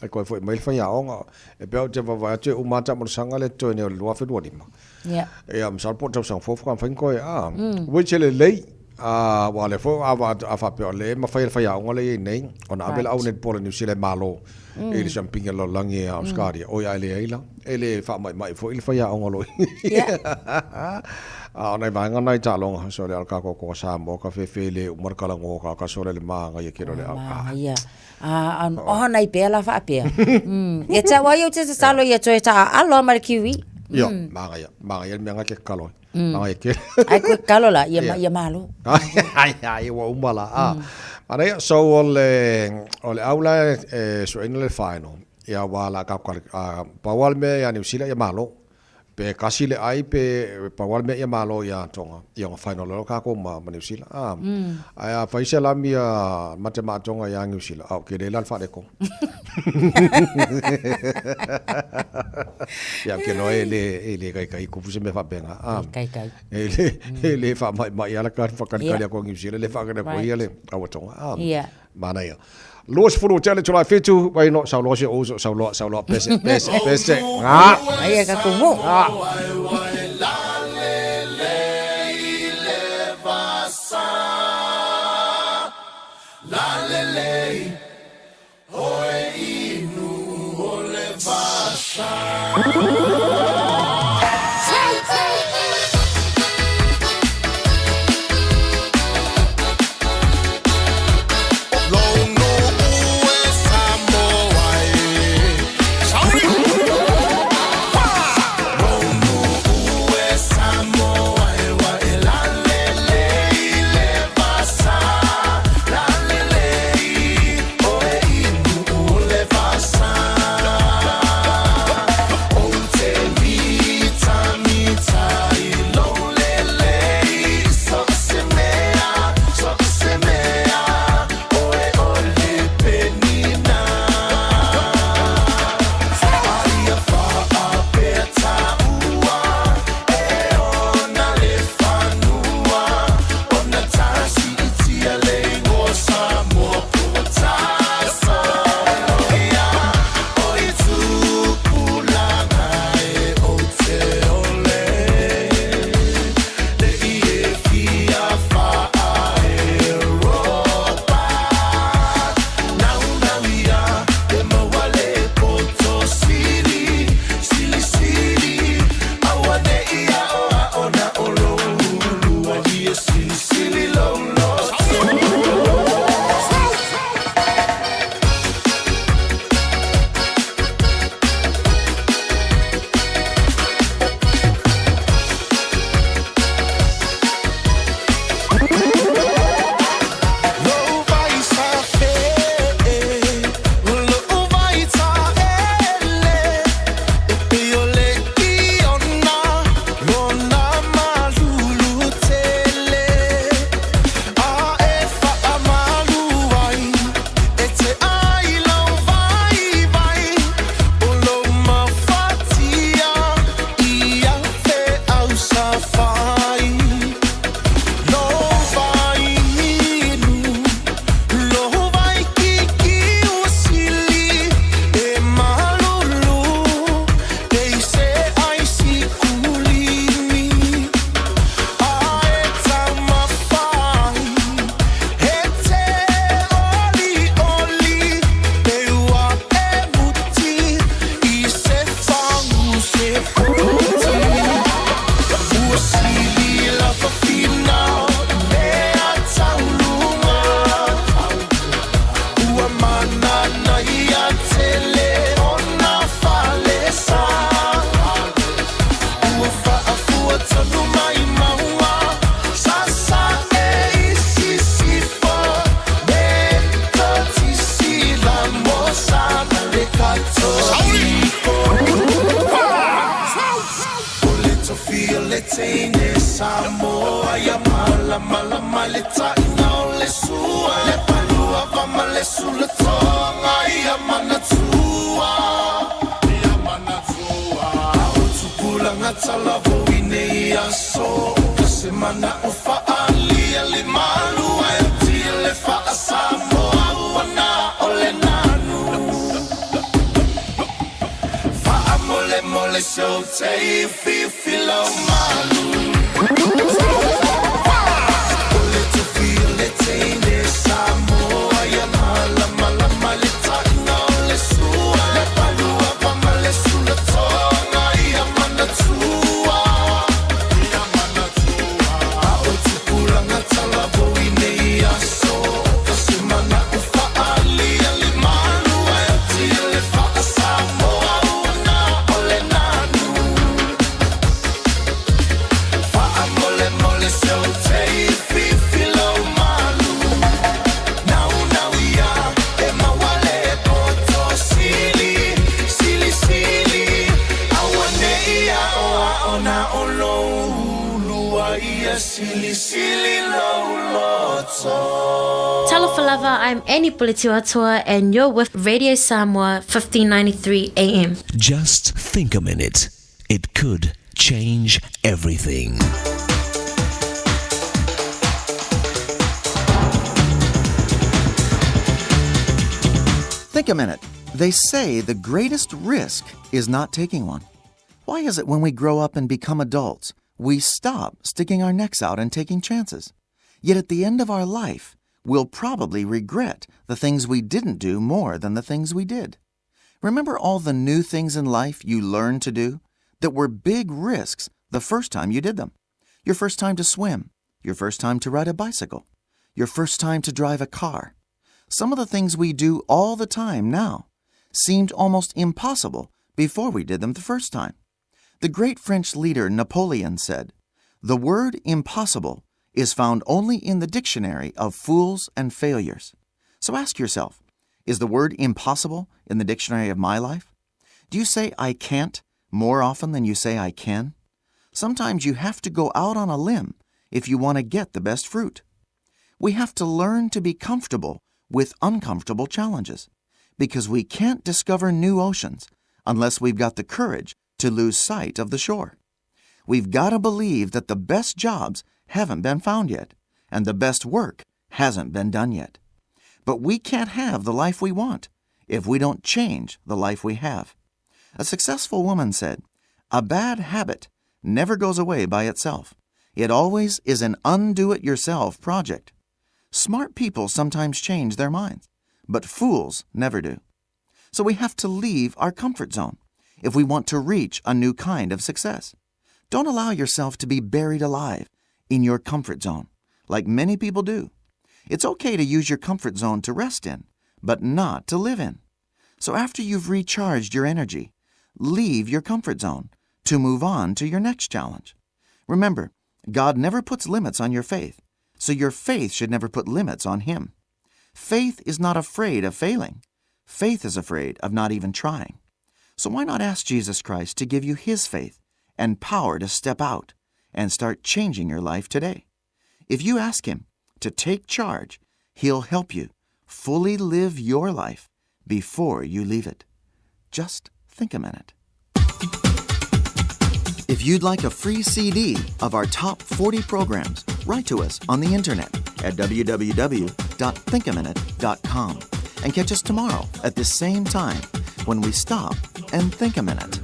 C: e toe foi mai le faiaoga. E pei lava ou te vaavaai atu e uma lava taamolosaga lea e totoe nei o le 2025.
H: Ia.
C: Ia, masalo po o le tausaga fou faatoa mafai ona toe, a, which e lelei, a, aua o lea foi a, a faapea o lea e mafai e le faiaoga lea e i ai nei ona ave le au netball a Niu Sila e malo i le siamupini a le lalolagi a Ausetalia. Oi, ae leai la, e le faamaimai foi le faiaoga o lo o i ai. A o nai vaega na i taaloga, sole a le tatou toa Samoa ka fefe le uma le talanoa o tagata sole le mānaia tele o le au.
H: Mānaia. A, a, oh, nai pea la faapea. Ia te au ai ou te tatalo ia toe taaalo a ma le kiwi.
C: Ia, mānaia, mānaia le mea na ke tatalo ai. Mānaia tele.
H: Ai koe tatalo la, ia, ia malo.
C: Ai, ai, ua uma la. A. Mānaia, so o le, o le au la e sueina le final, ia aua la tatou, a, pau lava le mea ia Niu Sila ia malo. Pe kasi le ai pe pau lava le mea ia malo ia Tonga, ia ona final loa tatou ma Niu Sila. A, ae a fai se lami a mate ma Tonga ia Niu Sila, a o kele la le faaletonu. Ia ou te iloa e le, e le kaikai kupu se mea faapena. A,
H: Kaikai.
C: e le, e le faamaimai lava le whakalikali aku a Niu Sila, le whakalikali aku ia le aua Tonga. A, Manaia. 20 ua tea le itula e fitu, vai no, sauloa si o'u uso, sauloa, sauloa, pese, pese, pese, ga.
H: Aia tatou nuu.
C: Ga.
U: Talofa lava, I'm Annie Puletiwatoa and you're with Radio Samoa 1593 AM.
O: Just think a minute. It could change everything.
F: Think a minute. They say the greatest risk is not taking one. Why is it when we grow up and become adults, we stop sticking our necks out and taking chances? Yet at the end of our life, we'll probably regret the things we didn't do more than the things we did. Remember all the new things in life you learned to do that were big risks the first time you did them? Your first time to swim, your first time to ride a bicycle, your first time to drive a car. Some of the things we do all the time now seemed almost impossible before we did them the first time. The great French leader Napoleon said, The word impossible is found only in the dictionary of fools and failures. So ask yourself, is the word impossible in the dictionary of my life? Do you say I can't more often than you say I can? Sometimes you have to go out on a limb if you want to get the best fruit. We have to learn to be comfortable with uncomfortable challenges because we can't discover new oceans unless we've got the courage to lose sight of the shore. We've got to believe that the best jobs haven't been found yet and the best work hasn't been done yet. But we can't have the life we want if we don't change the life we have. A successful woman said, A bad habit never goes away by itself. It always is an undo it yourself project. Smart people sometimes change their minds, but fools never do. So we have to leave our comfort zone if we want to reach a new kind of success. Don't allow yourself to be buried alive in your comfort zone, like many people do. It's okay to use your comfort zone to rest in, but not to live in. So after you've recharged your energy, leave your comfort zone to move on to your next challenge. Remember, God never puts limits on your faith, so your faith should never put limits on Him. Faith is not afraid of failing. Faith is afraid of not even trying. So why not ask Jesus Christ to give you His faith and power to step out and start changing your life today? If you ask Him to take charge, He'll help you fully live your life before you leave it. Just think a minute. If you'd like a free CD of our top 40 programs, write to us on the internet at www.thinkaminute.com and catch us tomorrow at the same time when we stop and think a minute.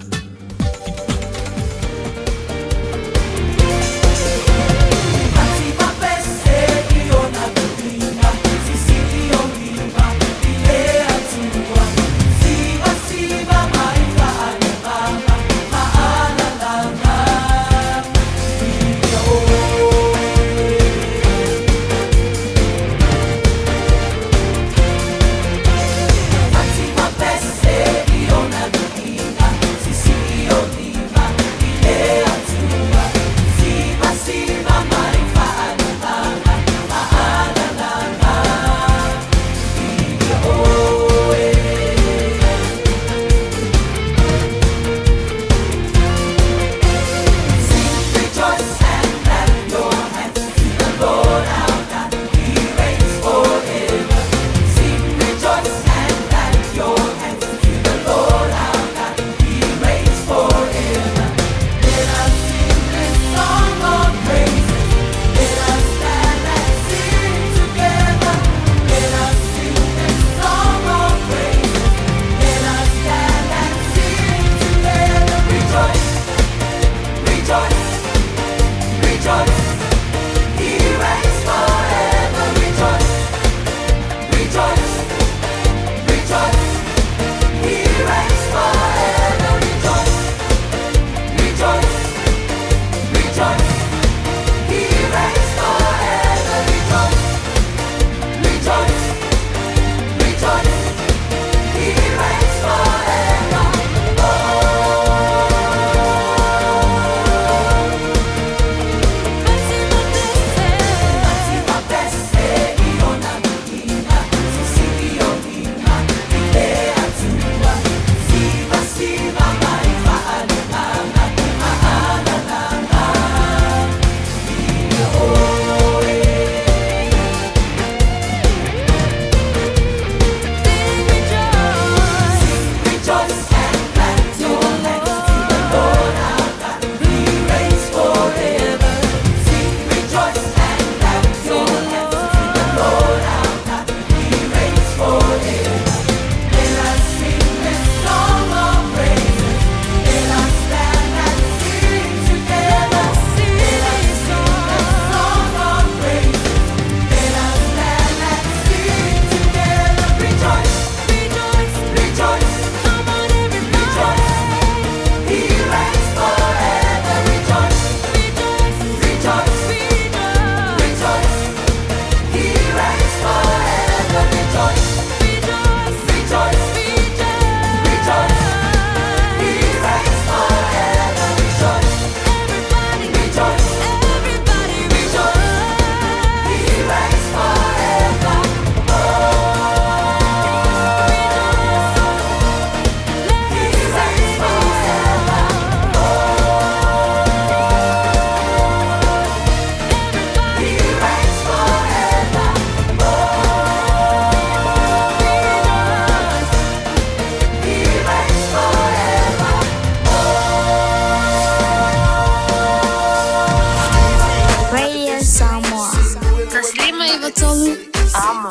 Q: tolu, amo.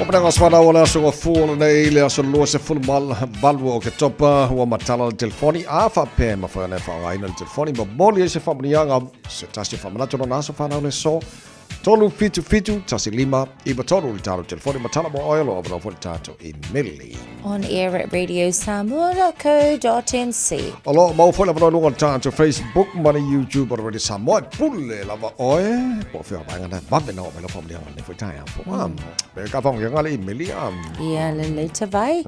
C: O Managa Swana o le aso gafua lenei le aso 28 o Oketopa ua matala le telefoni a faapea e mafai ona e faaaogaina le telefoni momoli ai se faamanuiaga se tasi o faamanatu lona aso fanau le aso 377 15 93 le talo telefoni matala mo oe o lo o avanoa foi le tatou imeli.
H: On air at radiosamoa.co.nz.
C: O lo o maua foi le avanoa i luga o le tatou Facebook ma le YouTube o le Radio Samoa e pule lava oe po o fea vaega na vave na oo mai lau faamanuiaga lenei foi taeao po mm. Pe ka whangianga le imeli a.
H: Ia lelei tavai.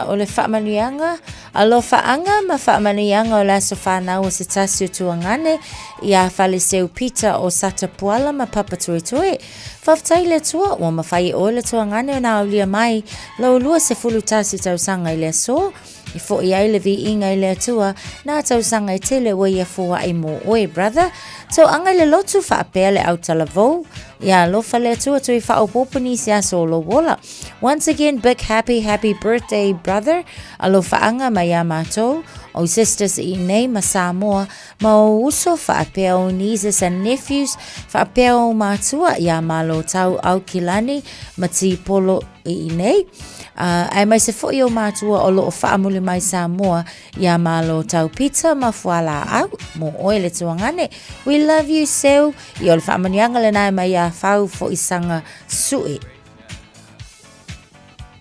H: O le faamanuiaga, alofaanga ma faamanuiaga o le aso fanau o se tasi o Tuagane iā Faleseu Peter o Satapuala ma Papatoetoe. Faafetai i le Atua ua mafai e oe le Tuagane ona aulia mai lou 21 tausaga i le aso. E foʻi ai le viiga i le Atua, nā tausaga e tele ua ia foaʻi mō oe, brother. Toaga i le lotu faapea le autalavou. Ia alofa le Atua tui faaopoopo nisi aso o lou ola. Once again, big happy, happy birthday, brother. Alofaaga mai iā matou, ou sisters i inei ma Samoa, ma ou uso faapea ou nieces and nephews, faapea ou matua iā Malo Tau Aukilani ma Tipolo i inei, ā, aemaise foi ou matua o loo faamuli mai Samoa iā Malo Tau Peter ma Fualaau, mo oe le tuagane. We love you, Seu. Ia o le faamanuiaga lena e mai iā Fau Foisaga Sue.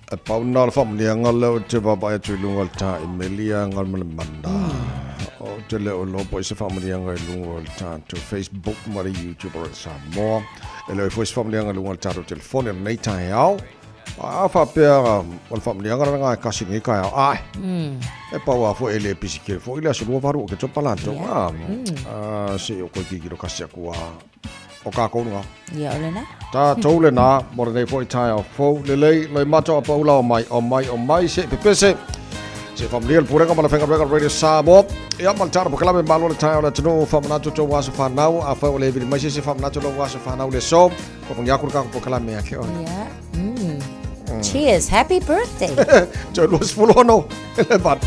C: E pau na o le faamanuiaga lea ou te vaavaai atu i luga o le taimeli a Galumalemana. Ou te le o iloa po o ai se faamanuiaga i luga o le tatou Facebook ma le YouTube o Radio Samoa. E le o i ai foi se faamanuiaga i luga o le tatou telefoni o lenei taeao. A faapea o le faamanuiaga lena e kasi i lenei taeao, ʻae. E pau lava foi e le pisi tele foi le aso 28 o Oketopa latou. A, se i ou toe tilotilo kasi atu lava. O kākou lena.
H: Ia, o lena.
C: Tātou lena, mo lenei foi taeao fou. Lelei, loimata o paula o mai, o mai, o mai, se i pepese. Se i faamanuia le Pulega ma le Faigaluega Radio Samoa. Ia, ma le tala polokalame malo le taeao le atunuu, faamanatu tou aso fanau, afai ua le vili mai se isi e faamanatu lou aso fanau i le aso, faamanuia atu le tatou polokalame ia te oe.
H: Ia. Cheers, happy birthday.
C: Toe 26, le vale.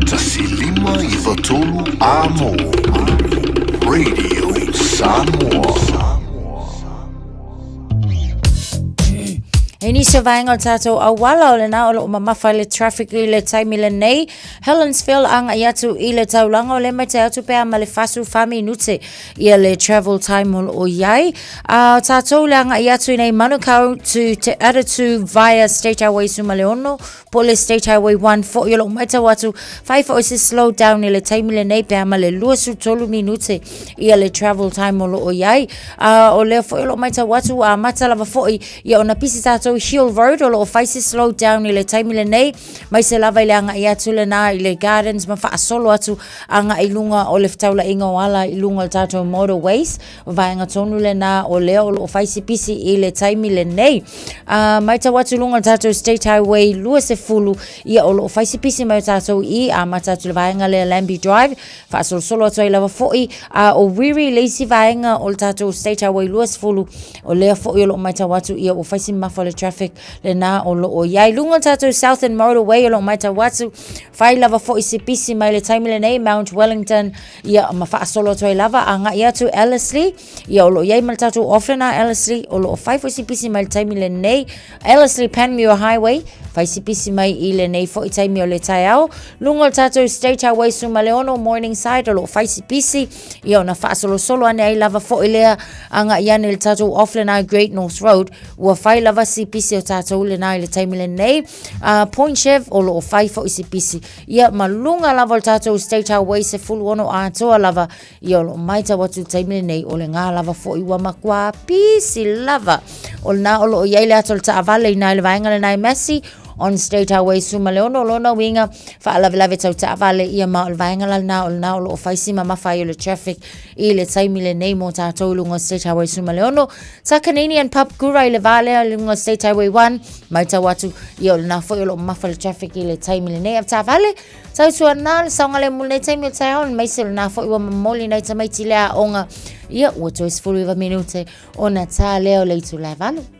B: 1.593 Amo Radio Samoa.
H: I nisi o vaega o le tatou auala o lena o loo mamafa i le traffic i le taimi lenei. Helensville agai atu i le taulaga o lea maite atu pe a ma le 44 minute ia le travel time o loo iai. A tatou le agai atu i nei Manukau to Te Atatū via State Highway 16 po o le State Highway 1 foi o loo matau atu fai foi se slow down i le taimi lenei pe a ma le 23 minute ia le travel time o loo iai. A o lea foi o loo matau atu ua amata lava foi ia ona pisi tatou Hill Road o loo fai se slow down i le taimi lenei mai se lava i le agai atu lena i le Gardens ma faasolo atu agai i luga o le fetaulaiga o ala i luga o le tatou motorways. Vaega tonu lena o lea o loo fai se pisi i le taimi lenei. Matau atu i luga o le tatou State Highway 20 ia o loo fai se pisi mai o tatou i amata atu i le vaega lea Lambie Drive faasolosolo atu ai lava foi a o Wiri le isi vaega o le tatou State Highway 20 o lea foi o loo matau atu ia ua fai si mamafa o le traffic lena o loo iai. Luga o le tatou Southern Motorway o loo matau atu fai lava foi se pisi mai le taimi lenei Mount Wellington ia ma faasolo atu ai lava agai atu Ellerslie ia o loo iai ma le tatou off lena Ellerslie o loo fai foi si pisi mai le taimi lenei Ellerslie Panmure Highway fai si pisi mai i lenei foi taimi o le taeao luga o le tatou State Highway 16 Morningside o loo fai si pisi ia ona faasolosolo ane ai lava foi lea agai ane i le tatou off lena Great North Road ua fai lava si pisi o tatou lena i le taimi lenei Point Chev o loo fai foi si pisi ia ma luga lava o le tatou State Highway 16 atoa lava ia o loo maitau atu i le taimi lenei o le gā lava foi ua matua pisi lava o lena o loo iai le ata o le taavale i na i le vaega lena i Massey on State Highway 16 lona uiga faalavelave tau taavale ia ma o le vaega la lena o lena o loo fai si mamafa ai o le traffic i le taimi lenei mo tatou i luga o State Highway 16 Takanini and Papakura i le vā lea i luga o State Highway 1 Maitau atu, ia o lena foi o loo mamafa le traffic i le taimi lenei. Avetaavale, tautuana le saogalemu i lenei taimi o le taeao, aemaise o lena foi ua momoli nai tamaiti i le aoga. Ia, ua toe 19 minute ona tā lea o le itula e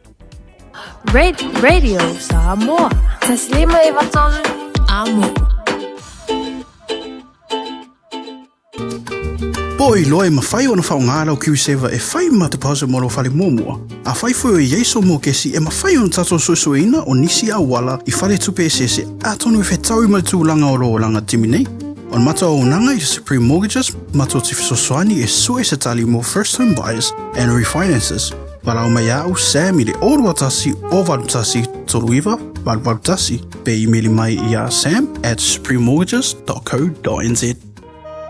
H: 8.
Q: Radio Samoa. 1.53 Amo.
M: Po o iloa e mafai ona faaaoga lau KiwiSaver e fai ma deposit mo lou fale muamua. Afai foi o i ai sou mokesi e mafai ona tatou suesueina o nisi auala i faletupe eseese atonu e fetaui ma le tulaga o lou olaga timi nei. O le matou auaunaga i Supreme Mortgages matou te fesoasoani e sue se tali mo first home buyers and refinances. Valaau mai ia au Sam i le 021 081 39 881 pe imeli mai ia sam at suprememortgages.co.nz.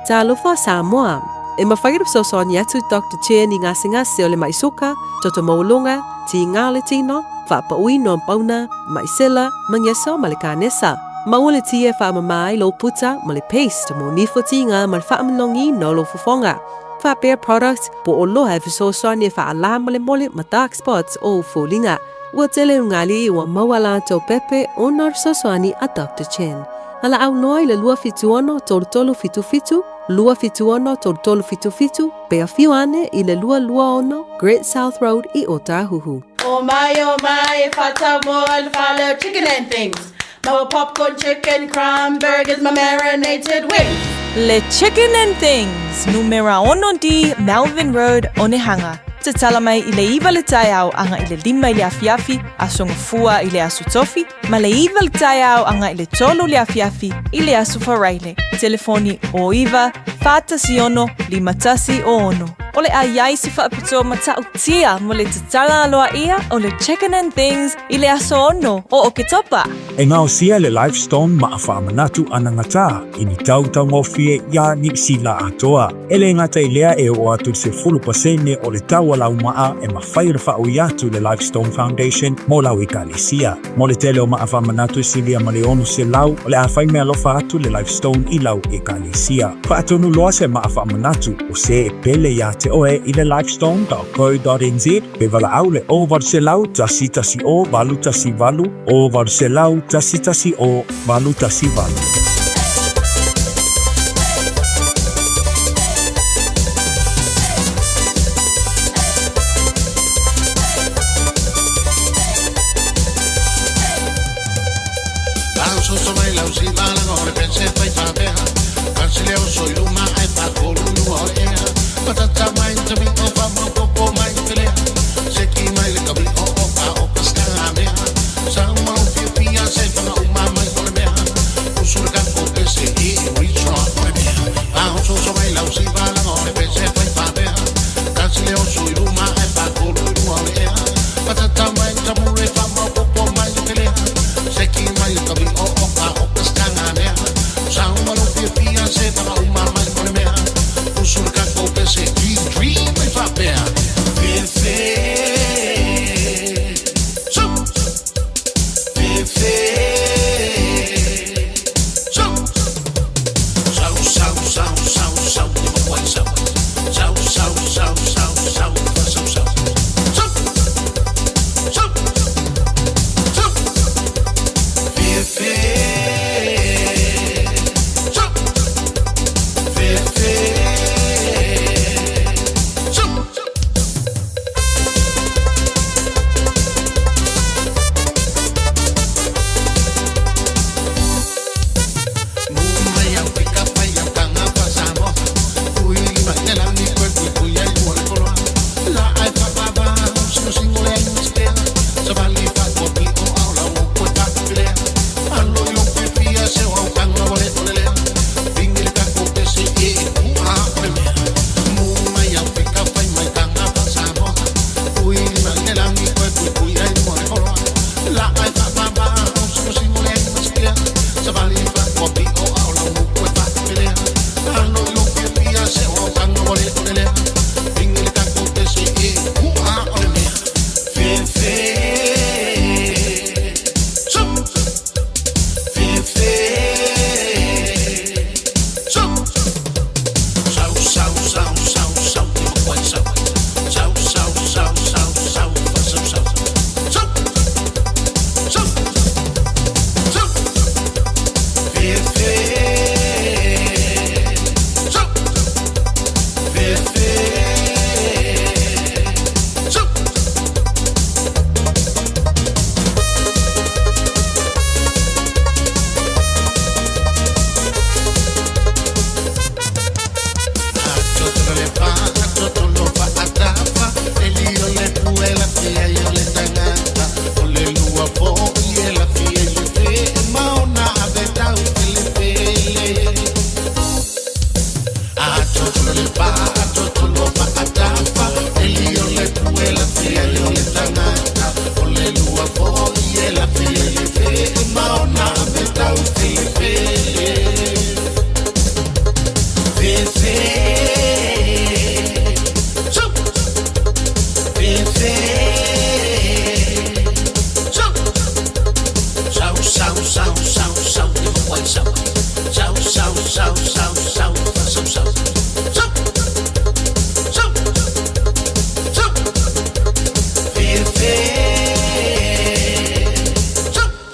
G: Talofa Samoa! E mafai ona fesoasoani atu Doctor Chen i gasegase o le mai suka, toto maualuga, tiga o le tino, faapauina o pauna, mai sela, magesa ma le kanesa. Maua le ti e faamama ai lou puta ma le paste mo nifo tiga ma le faamanogiina o lou fofoga. Faapea product po o loa e fesoasoani e faalā molemole ma dark spots o ou foliga. Ua tele ugali ua maua latou pepe ona o le fesoasoani a Doctor Chen. Valaau loa i le 276 3377, 276 3377, pe afio ane i le 226 Great South Road i Ōtāhuhu.
S: Oh my, oh my, e whatau moa le whale o chicken and things. Maua popcorn chicken, crumb burgers ma marinated wings.
I: Le Chicken and Things, numera 6D, Melvin Road, Onehunga. Tatala mai i le 9 le taeao aga i le 5 i le afiafi, Aso Gafua i le Aso Tofi, ma le 9 le taeao aga i le 3 le afiafi i le Aso Faraile. Telefoni 09 416 5106. O le a iai se faapitoa matautia mo le tatala aloaia o le Chicken and Things i le aso 6 o Oketopa.
K: E gaosia le Livestone maa faamanatu anagatā i ni tau taugofie iā Niu Sila atoa. E le gata i lea e oo atu i le 10% o le tau a lau maa e mafai ona faaui atu i le Livestone Foundation mo lau ekalesia. Mo le tele o maa faamanatu e silia ma le 600, o le a fai meaalofa atu le Livestone i lau ekalesia. Faatonu loa se maa faamanatu o se e pele iā te oe i le livestone.co.nz pe valaau le 0800 110 818 0800 110 818.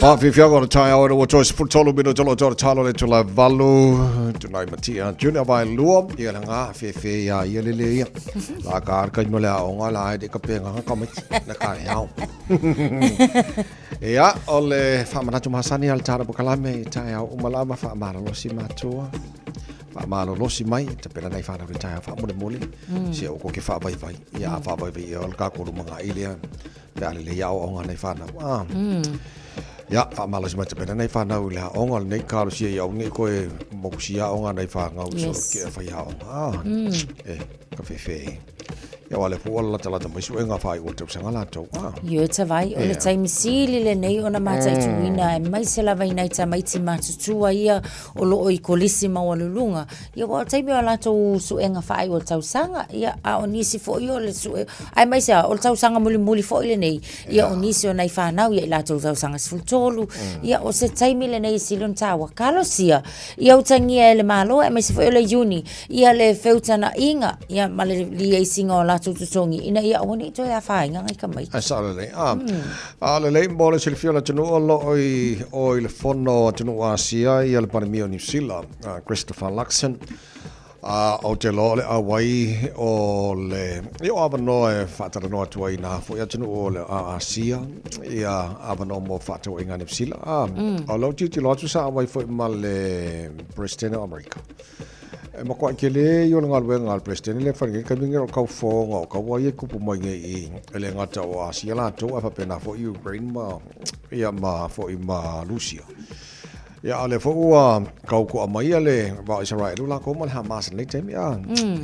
C: Faafiafiaga o le taeao ina ua toe 13 minute o lo toe talo le tula valu tunai matia junior vai lua ia la ngā fefe ia ia lele ia la ka kai mo le aonga la ai de ka penga ka mai na ka hao ia o le whaamanatu masani al tara bukalame i taeao umalama whaamalolosi matua whaamalolosi mai te pena nei whanau le taeao whaamolemole se o ko ke whaavaivai ia a whaavaivai ia o le kākolu manga i lea Pe a lelei aoaoga nei whanau. Ah. Ia, whaamalosi mai te pena nei whanau i le aoga o lenei kalosia i au nei koe mokusi aoga nei whangau so ke whai aoga. Ah. E, ka whewhe. Ia wale po ala lata lata mai suenga whai o tausaga latou. Ah.
H: Ioe tavai, o le taimi sili lenei ona mataituina e mai se lava i nai tamaiti matutua ia o loo i kolisi maualuluga, ia ua o le taimi o a latou suega faaiu o le tausaga, ia, a o nisi foi o le sue, aemaise lava o le tausaga mulimuli foi lenei, ia o nisi o nai fanau ia i latou tausaga 13, ia o se taimi lenei e sili ona taua. Talosia ia utagia e le Malo aemaise foi o le Iuni ia le feutanaiga ia ma le liaisiga o latou totogi ina ia aua ne i toe afaina nai tamaiti.
C: Ae sao lelei. A, A lelei mo le silafia o le atunuu o lo o i o i le Fono Atunuu Asia ia le Palemia o Niu Sila, Christopher Luxon. A ou te iloa o le ʻauai o le ia o avanoa e faatalanoa atu ai i nā foi atunuu o le Asia ia avanoa mo fefaatauaiga a Niu Sila. A, o lou tilotilo atu sa ʻauai foi ma le Peresetene o Amerika. E matuai tele ia o le galuega a le Peresetene lea e fai nei taimi nei o le taufofoga o taua ia e tupu mai nei i e le gata o Asia latou ae faapena foi Ukraine ma ia ma foi ma Rusia. Ia a o lea foi ua tau toa mai ia le va o Isaraelu latou ma le Hamas i lenei taimi a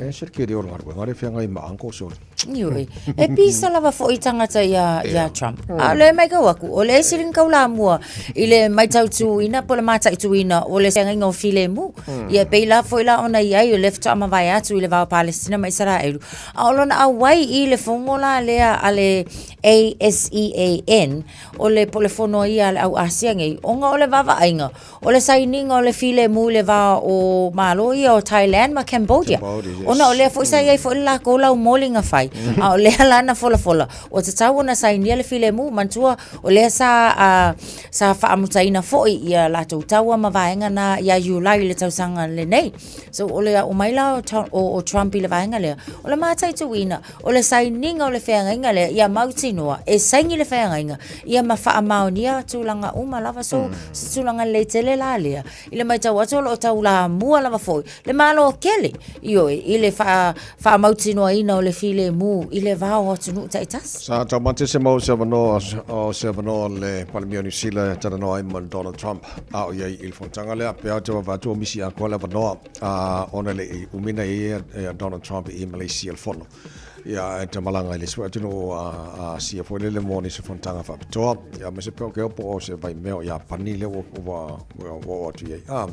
C: e se le tele o le galuega lea e feagai ma Uncle Soli.
H: Ioe. E pisa lava foi tagata ia, ia Trump. A o lea e matau atu, o le isi lini taulamua i le maitautuina po o le mataituina o le feagaiga o filemu. Ia e pei la foi la ona i ai o lea faatoa mavae atu i le va o Palestina ma Isaraelu. A o lona auai i le fono la lea a le ASEAN, o le po o le fono ia a le au Asia nei, ona o le vaavaaiga, O le sainiga o le filemu i le va o Malo ia o Thailand ma Cambodia.
C: Cambodia, yes.
H: Ona o lea foi sa i ai foi le lakou laumoli na fai, a o lea la na folafola, ua tatau ona sainia le filemu. Manatua, o lea sa, uh, sa faamutaina foi ia latou taua ma vaega na ia Iulai i le tausaga lenei. So, o le aʻo mai la o, o, o Trump i le vaega lea, o le mataituina, o le sainiga o le feagaiga lea, ia mautinoa, e saini le feagaiga, ia ma faamaonia tulaga uma lava. So, se tulaga lelei tele la lea. I le matau atu o lo o taulamua lava foi le Malo tele, ioe, i le faa, faamautinoaina o le filemu i le va o atunuu taitasi.
C: Sa taumate se mau se avanoa o se avanoa o le Palemia o Niu Sila e talanoa ai ma Donald Trump a o i ai i le fonotaga lea. Pea o te vava atu o misi atoa le avanoa a ona le i umi na i ai a Donald Trump i Malaysia le fono. Ia e te malaga i le isi atunuu a Asia foi lele mo nisi fonotaga faapitoa. Ia ma se peo ke opo o se vaimea o Iapani lea ua ua ua oo atu i ai. A,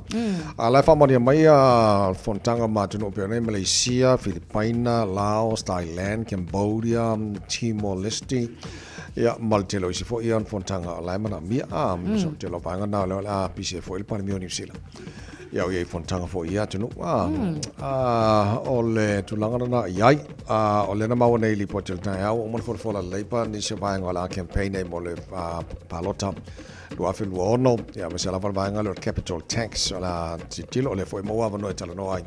C: a la e faamaonia mai a fonotaga ma atunuu pei ona i Malaysia, Filipaina, Laos, Thailand, Cambodia, Timor Leste, ia ma le tele o isi foi ia fonotaga o la e manaomia. A, so tele o vaega na o lea o le a pisi ai foi le Palemia o Niu Sila. Ia o i ai fonotaga foi i ia atunuu. A, a, o le tulaga lena i ai. A, o lea na maua nei i lipoti o le taeao, ua uma ona folafola lelei pa nisi o vaega o le a campaign ai mo le a, palota 2026, ia aemaise lava le vaega lea o le capital tax o le a tilotilo, o lea foi e maua avanoa e talanoa ai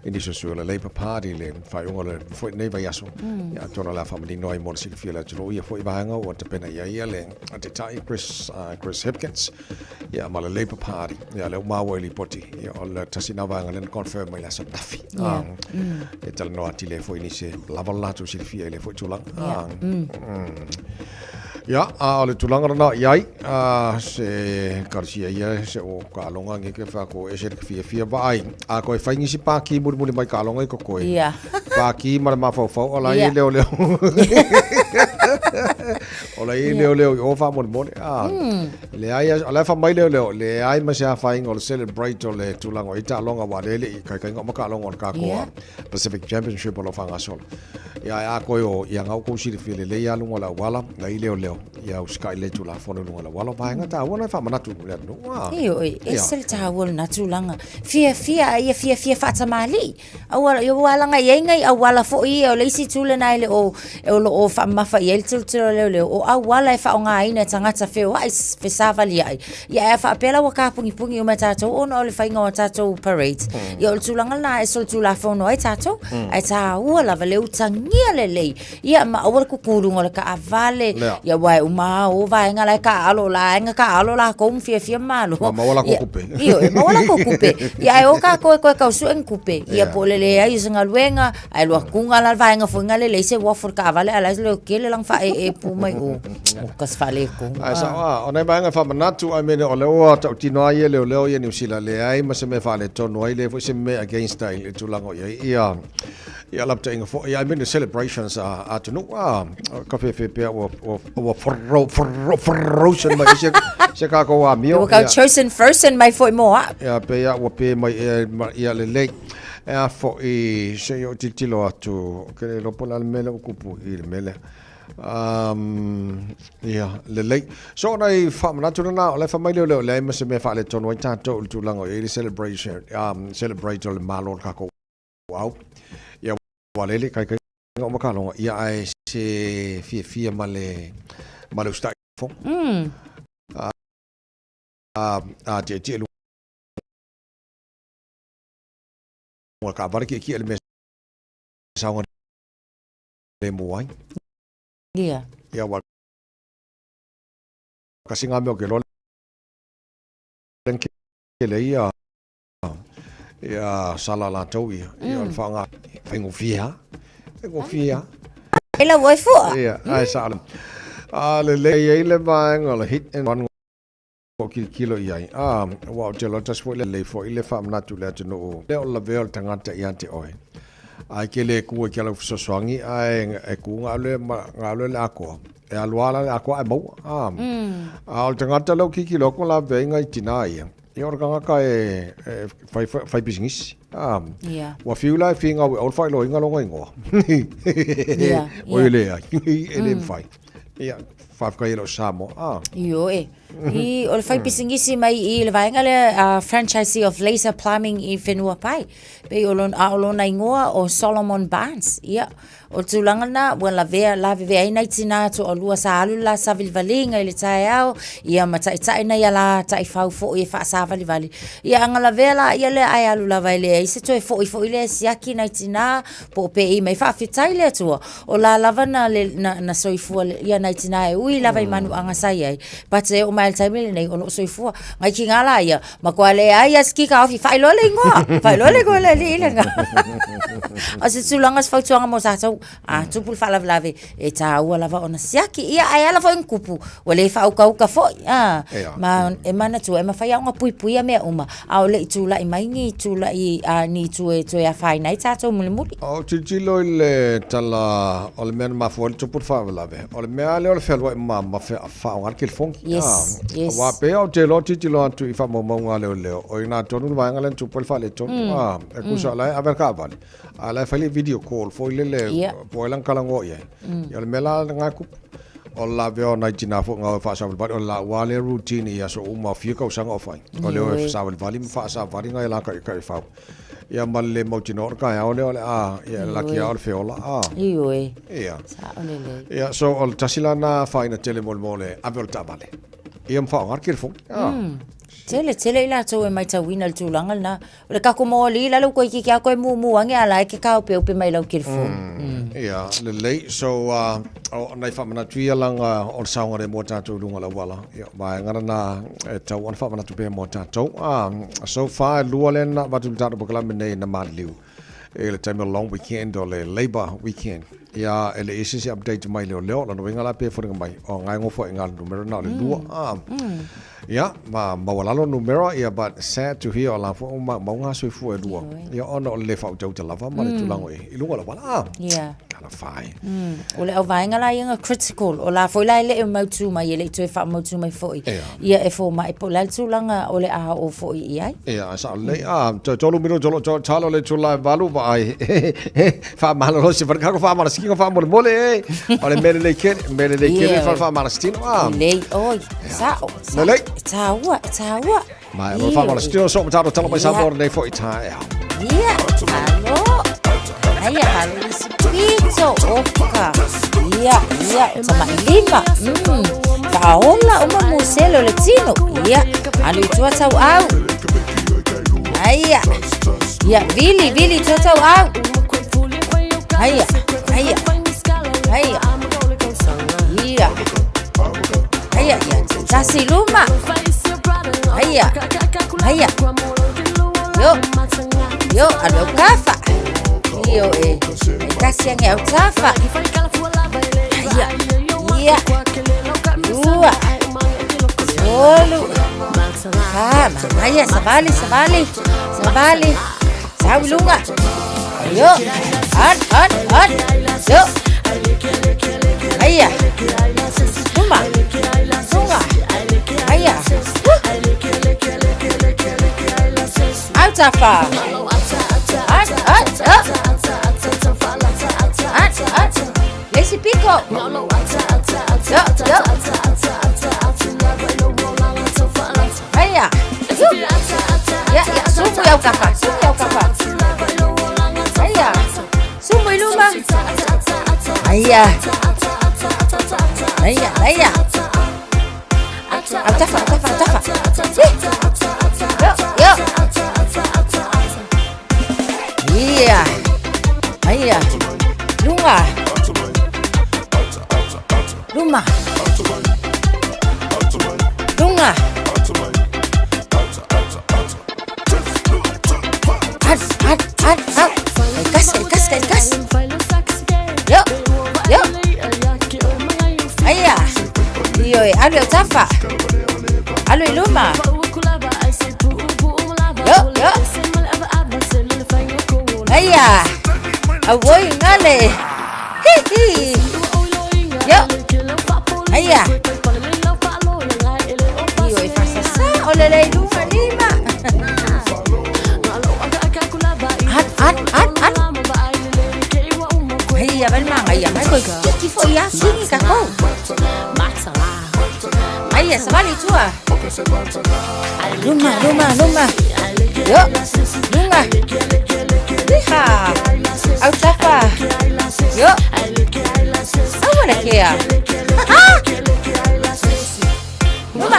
C: i nisi o sui o le Labour Party i le faaiuga o le foi lenei vaiaso. Ia atonu o le a faamanino ai mo le silafia e le atunuu ia foi vaega ua tapena i ai le Taitai Chris, Chris Hipkins. Ia, ma le Labour Party. Ia, lea ua maua i lipoti. Ia, o le tasi na vaega lea na confirm mai le aso ananafi.
H: Yeah.
C: Ah, E talanoa atili ai foi nisi e lava le latou silafia i lea foi tulaga.
H: Yeah.
C: Ah, Ia, a o le tulaga lena i ai, a, se talosia ia se o taaloga nge ke wha ko ese le fiafia vaai. A koe whai nisi pākī mulimuli mai taaloga i kokoe.
H: Yeah.
C: Pākī ma le mafaufau, o la
H: Yeah.
C: i leo leo. O la i leo leo i o faamolemole. Ah, leai, o la e fai mai leo leo, leai ma se afaina o le celebrate o le tulaga o i taaloga aua lea e le i kaikaina uma taaloga o le tatou Pacific Championship o lo o faagasolo. Ia ae a koe o ia ngau kou silafia lelei lava luga o le auala, la i leo leo, ia usikai lelei Tulafono i luga o le auala. O vaega taua na e faamanatu i le atunuu. Ah.
H: Ioe, ese le taua o lena tulaga. Fiafia a ia fiafia faatamalii. Auala, ia ua alaga i ai nai auala foi ia, o le isi itu lena e le o, o lo o faamamafa i ai le tilotilo a le leoleo, o auala e faaaogaina e tagata feoai, fesavaliai, ia ae a faapea la ua kapugipugī uma e tatou ona o le faiga o a tatou parades, ia o le tulaga lena e solitulafono ai tatou, ae taua lava le utagia lelei, ia ma aua le kuku i luga o le taavale,
C: Lea.
H: ia aua e uma lava o vaega la e taaalo, o la e taaalo latou ma fiafia ma malo.
C: Ma maua latou
H: Ia,
C: tupe.
H: Ioe, maua latou tupe. Ia ae o tatou e toe tau sue ni tupe. Ia
C: Ia.
H: po o le leai o se galuega, ae alu atu la le vaega foi lea leai se uafu o le taavale ae la e leotele lana faaee pu mai o. O kasi faaletonu.
C: Ae sao a, o nai vaega e faamanatu, I mean, o lea ua tautino ai ia leoleo ia Niu Sila, leai ma se mea faaletonu ai, leai foi se mea against ai i le tulaga o i ai ia ia lapataiga foi, I mean the celebrations a atunuu a, ka fefe pea ua ua ua frozen mai se se kākou amio.
H: Ua kau chosen frozen mai foi mo au.
C: Ia, pei a ua pe mai ea ia lelei. E a foi se i o tilotilo atu, ke le iloa po o le a le mea lea ua kupu i le mea lea. Ia, lelei. So, o nai faamanatu lena, o la e fai mai lea o leai ma se mea faaletonu ai tatou i le tulaga o i ai le celebration, celebrate o le Malo o le kākou au. Ia, ua lele, kaikai uma kaloga, ia, ae se fiafia ma le, ma le usitai fo. A tietie luga o le taavale kiekie le mea saogalemu ai.
H: Ia.
C: Ia, ua kasi ngā mea o ke loa le kele ia ia sala latou ia. Ia, o le whaanga whaingofie ha. Whaingofie ha.
H: E lau ai fua.
C: Ia, ai sa. A le le i le vaega o le hit and run o kilokilo i ai. A, ua ou te iloa tasi foi lelei foi le faamanatu i le atunuu, le o le lavea o le tagata ia te oe. Ae ke le ku ai ke lau fesoasoani, ae e ku galue ma galue le akoa. E alu lava la le akoa ae maua. A, a o le tagata lea o kikilo atu lavea i nai tinā ia, ia o le tagata e, e fai, fai, fai pisinisi. A,
H: Ia.
C: ua fiu la e figau e aua le faailoaina lona igoa.
H: Ia,
C: Oi
H: ia.
C: leai, e le mafai. Ia, faafetai e le o Samoa. A.
H: Ioe. I, o le fai pisinisi mai i le vaega lea franchisee of Laser Plumbing i Whenuapai. Pei o lona, a o lona ingoa o Solomon Barnes. Ia, o le tulaga lena, ua lavea, lavevea ai nai tinā toalua sa alu le la savalivaliga i le taeao, ia ma taitai nai ala taifau foi e faasavalivali. Ia, aga lavea laia lea ae alu lava e leai se toe foi foi lea e siaki nai tinā, po o pei mai faafetai le Atua o la lava na le na, na soifua le, ia nai tinā e ui lava i manuaga sa i ai but e oo mai le taimi lenei o loo soifua ngai ki ngā la ia matua leai a siki ka ofi faailoa le ingoa faailoa le ingoa le alii lena o se tulaga se fautuaga mo tatou a tupu le faalavelave e tāua lava ona siaki ia ae ala foi ona tupu ua le faaukauka foi a ma e manatua e mafai lava ona puipuia mea uma a o le i tulai mai ni tulai a ni itu e toe afaina ai tatou mulimuli.
C: Ou tilotilo i le tala o le mea na mafua ai le tupu le faalavelave, o le mea lava lea o le fealuai ma ma faaaoga le telefoni.
H: Yes, yes.
C: Aua pei ou te iloa tilotilo atu i faamaumauga a leoleo, o i ina tonu le vaega lea na tupu ai le faaletonu. E tusa o la e ave le taavale, a o la e fai le video call foi lele po o ai lana talanoa i ai. Ia o le mea la lena e tupu. O le lavea o nai tinā foi na o e faasavalivali, o le laua lava lea routine i aso uma fia tausaga o fai. O le o e savalivali ma faasavali nai la taifau. Ia ma le le mautinoa o le taeao lea o le a, ia e laki lava o le feola. A.
H: Ioe.
C: Ia.
H: Sao lelei.
C: Ia, so o le tasi la na afaina tele mo le mea o le ave o le taavale. Ia ma faaaoga le telefoni. A.
H: Tele, tele i latou e maitauina le tulaga lena. O le tatou moli la lea ua toeitiiti lava toe mumu ane a o la e te taopeope mai lau telefoni.
C: Ia, lelei. So, o nai faamanatu ia laga o le saogalemu o tatou i luga o le auala. Ia, o vaega lena e tatau ona faamanatu pea mo tatou. So far, e lua lea na avatu i le tatou polokalame nei na maliliu i le taimi o le long weekend, o le Labour weekend. Ia, e leai se isi update mai leoleo. O lona uiga la pei e foliga mai, o lena e nofo ai i ina le numera na o le lua. Ia, ma maualalo numera, ia, but sad to hear o la foi ua maumau ngā soifua e lua. Ia, ona o le le faautauta lava ma le tulaga o i ai i luga o le auala. Ah, talofa e.
H: O le auvaega la ia na critical, o la foi la e le i mautū mai, e le i toe faamautū mai foi. Ia e fomai, po o le a le tulaga o le a oo foi i ai.
C: Ia, e sao lelei. Ah, toe tolu minuti o lo o talo le itula e valu, vaai. Faamalolosi fale kako faamalositino faamolemole e. O le mea lelei tele, mea lelei tele le fale faamalositino. Ah.
H: Lelei, oi, sao, sao.
C: Lelei.
H: E tāua, e tāua.
C: Ma e lo faamalositino so mataro talo mai Samoa nei foi taeao.
H: Ia, malo. Aia, alo i le isi pito. Oka. Ia, ia, o tamailima. Faaola uma musele o le tino. Ia, alu i tua tauau. Aia. Ia, vili, vili i tua tauau. Aia, aia, aia. Ia. Aia, ia, tasi i luma. Aia, aia. Io, io, alu au kafa. Io e, e kasi ange au tafa. Aia, ia, lua, tolu, fa, manaia, savali, savali, savali, sau i luga. Io, an, an, an, io. Aia, luma, luga, aia, Au tafa. An, an, an. An, an. Le isi piko. Io, io. Aia. Ia, ia, sumu i au kafa, sumu i au kafa. Aia. Sumu i luma. Aia. Aia, aia. Au tafa, au tafa, au tafa. Ih. Io, io. Ia. Aia. Luga. Luma. Luga. An, an, an, an. Kasi, kasi, kasi. Io, io. Aia. Io e alu i au tafa. Alu i luma. Io, io. Aia. Auoi gale. Hi hi. Io. Aia. Io e fasasa o le le i luga lima. An, an, an, an. Aia, mai le magaia mai koe kiki foi ia sigi kakou. Aia, savali i tua. Luma, luma, luma. Io, luga. Iha. Au tafa. Io. Aua le kea. Luma.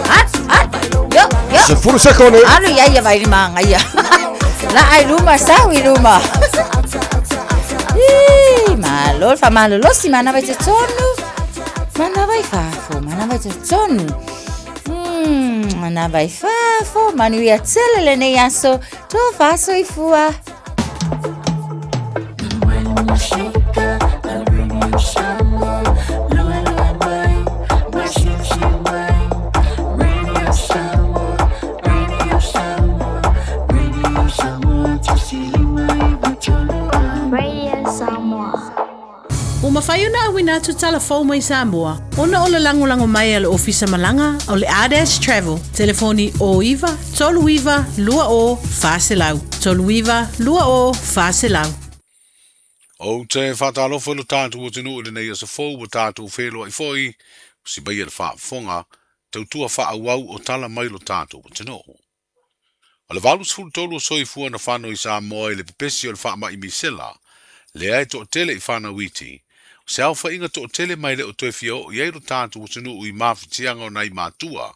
H: An, an. Io, io.
C: 10 sekone.
H: Alu ia ia vai le magaia. La ai luma sau i luma. Ih, malo le faamalolosi manava i totonu. Manava i fafo, manava i totonu. Manava i fafo, manuia tele lenei aso, tofa soifua.
Q: Radio Samoa.
S: Ua mafai ona auina atu tala fou mai Samoa ona o le lagolago mai a le Ofisa Malaga o le Ardash Travel, telefoni 09 39 20 400, 39 20 400.
J: Ou te whātalofa i lo tātou atunuu i lenei aso fou ua tātou wheloai foi, o si mai e le faafofoga, tautua faaauau o tala mai lo tātou atunuu. O le 83 o soifua na fano i Samoa i le pepesi o le faamai misela, lea e toatele i fanau iti, o se aofaiga toatele mai le o toe fia oo i ai lo tātou atunuu i mafatiaga o nai matua,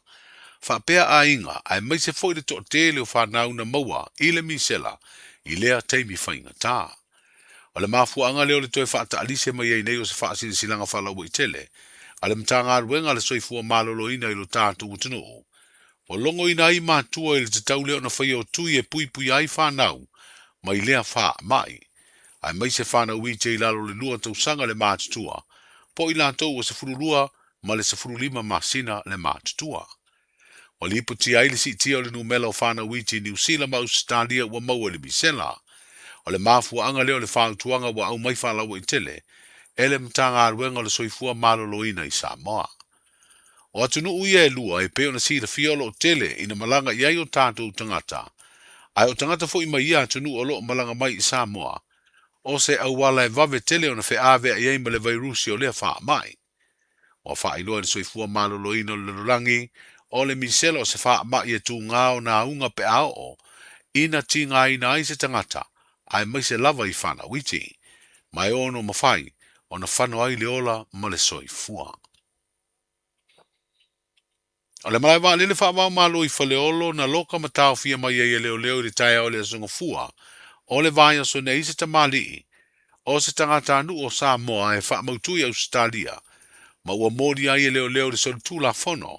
J: faapea aiga, aemaise foi le toatele o fanau na maua i le misela i lea taimi faigata. O le mafuaaga lea o le toe faataalise mai ai nei o se faasilasilaga faalauaitele a le Matagaluega a le Soifua Maloloina i lo tatou atunuu, ua logoina ai matua i le tatau lea ona faia o tui e puipuia ai fanau mai lea faamai, aemaise fanau iti i lalo o le lua tausaga le matutua, po o i latou ua 12 ma le 15 masina le matutua. Ua lipotia ai le siitia o le numela o fanau iti i Niu Sila ma Ausetalia ua maua i le misela. O le mafuaaga lea o le fautuaga ua aumai faalauaitele e le Matagaluega o le Soifua Maloloina i Samoa. O atunuu ia e lua e pei ona silafia o lo o tele ina malaga i ai o tatou tagata, ae o tagata foi mai ia atunuu o lo o malaga mai i Samoa, o se auala e vave tele ona feaveai ai ma le vairusi o lea faamai. Ua faailoa e le Soifua Maloloina o le Lalolagi, o le misela o se faamai e tuga ona auga pe a oo ina tigaina ai se tagata, aemaise lava i fanau iti, ma e ono mafai ona fano ai le ola ma le soifua. O le malae vaalele faava-o-Malo i Faleolo na loka ma taofia mai ai e leoleo i le taeao o le Aso Gafua o le vaiaso nei se tamalii o se tagatanuu o Samoa e faamautu i Ausetalia ma ua molia ai e leoleo le solitulafono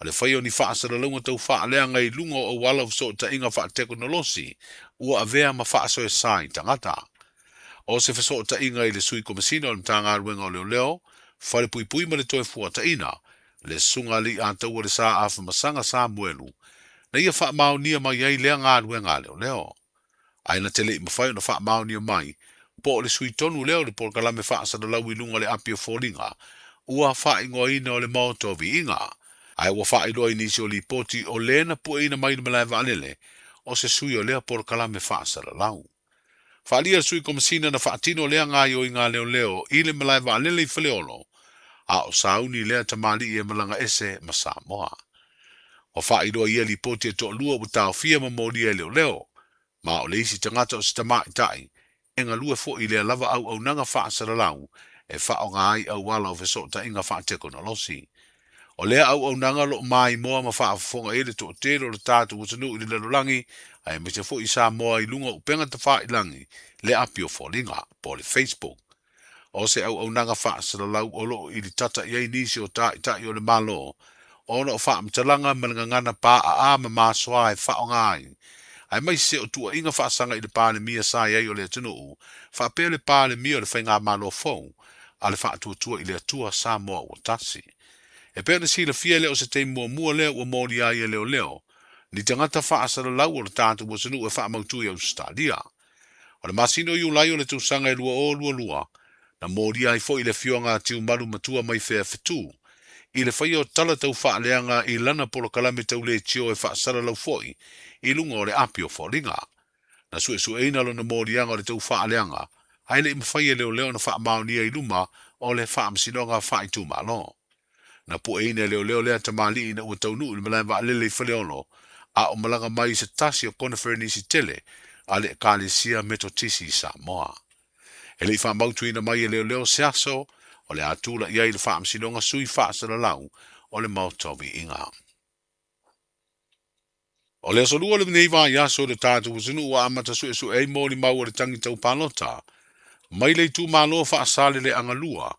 J: o le faia o ni faasalalauga tau faaleaga i luga o auala o fesootaiga faatekonolosi ua avea ma faasoesa i tagata. O se fesootaiga i le Sui Komesina o le Matagaluega o Leoleo, Falepuipui ma le Toefuataiga, le Susuga Alii-a-Taua le Sa Afamasaga Samuelu, na ia faamaonia mai ai lea galuega a leoleo. Ae na te le i mafai ona faamaonia mai po o le sui tonu lea o le polokalame faasalalau i luga o le api o foliga ua faaigoaina o le Maota o Viiga. Ae ua faailoa i nisi o lipoti o le na pueina mai le malae vaalele o se sui o lea polokalame faasalalau. Faaalia le Sui Komesina na faatino lea gaoioiga a leoleo i le malae vaalele i Faleolo, a o sauni lea tamalii e malaga ese ma Samoa. Ua faailoa i ia lipoti e toalua ua taofia ma molia e leoleo, ma o le isi tagata o se tamaitai e galue foi i lea lava auaunaga faasalalau e faaaoga ai auala o fesootaiga faatekonolosi. O lea auaunaga o lo o maimoa ma faafofoga i ai le toatele o le tatou atunuu i le lalolagi aemaise foi i Samoa i luga o upega tafailagi, le api o foliga, po o le Facebook. O se auaunaga faasalalau o lo o ilitata i ai nisi o taitai o le Malo ona o faamatalaga ma le gagana paaa ma masoa e faaaoga ai, aemaise o tuuaiga faasaga i le Palemia sa i ai o le atunuu faapea le Palemia o le Faigamalo fou a le Faatuatua i le Atua Samoa ua Tasi. E pei ona silafia e le o se taimi muamua lea ua molia ai e leoleo ni tagata faasalalau o le tatou atunuu e faamautu i Ausetalia. O le masina o Iulai o le tausaga e 2022, na molia ai foi le afioga a Tiumalu Matua mai Feafetu i le faia o tala tau faaleaga i lana polokalame tau leitio e faasalalau foi i luga o le api o foliga. Na suesueina lona moliaga o le tau faaleaga, ae le i mafai e leoleo ona faamaonia i luma o le Faamasinoga Faaitumalo. Na pueina e leoleo lea tamalii ina ua taunuu i le malae vaalele i Faleolo, a o malaga mai i se tasi o koneferenisi tele a le Ekalesia Metotisi i Samoa. E le i faamautuina mai e leoleo se aso o le a tulai ai le Faamasinoga Sui Faasalalau o le Maota o Viiga. O le aso Lua lenei vaiaso i le tatou atunuu ua amata suesue ai molimau o le tagi tau palota mai le itumalo Faasaleleaga 2,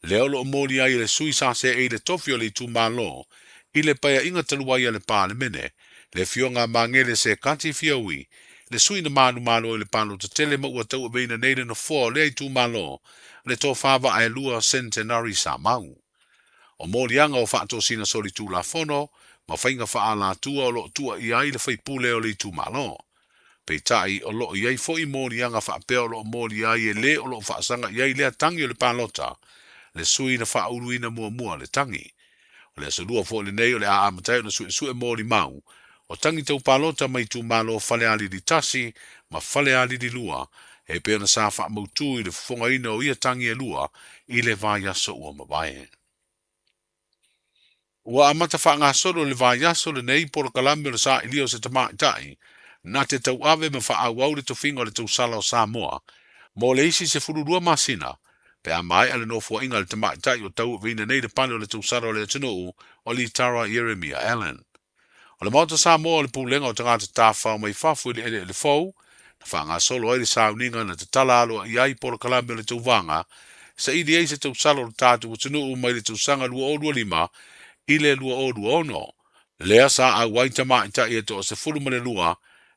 J: lea o lo o molia ai e le sui sa seei le tofi o le itumalo i le paeaiga talu ai a le Palemene, le Afioga a Magele Sekati Fiaui, le sui na manumalo i le palota tele ma ua tauaveina nei le nofoa o lea itumalo, le Tofa Vaaelua Centenary Samau. O moliaga o faatosina solitulafono ma faiga faaalatua o lo o tuuaia ai le faipule o le itumalo. Peitai, o lo o i ai foi moliaga faapea o lo o molia ai e le o lo o faasaga i ai lea tagi o le palota, le sui na faauluina muamua le tagi. O le aso Lua foi lenei o le a amata ai ona suesue molimau o tagi tau palota mai itumalo Falealili 1 ma Falealili 2 e pei ona sa faamautu i le fofogaina o ia tagi e lua i le vaiaso ua mavae. Ua amata faagasolo i le vaiaso lenei polokalame o le sailia o se tamaitai na te tauave ma faaauau le tofiga o le tausala o Samoa mo le isi 12 masina pe a maea le nofoaiga a le tamaitai o tauaveina nei le pale o le tausala o le atunuu o Litara Ieremia Allan. O le Maota Samoa o le Pulega o Tagata Tafafao mai Fafo i le Eleele Fou, na faagasolo ai le sauniga na tatala aloaia ai polokalame o le tauvaga e saili ai se tausala o le tatou atunuu mai le tausaga 2025 i le 2026. Lea sa auai tamaitai e toa-12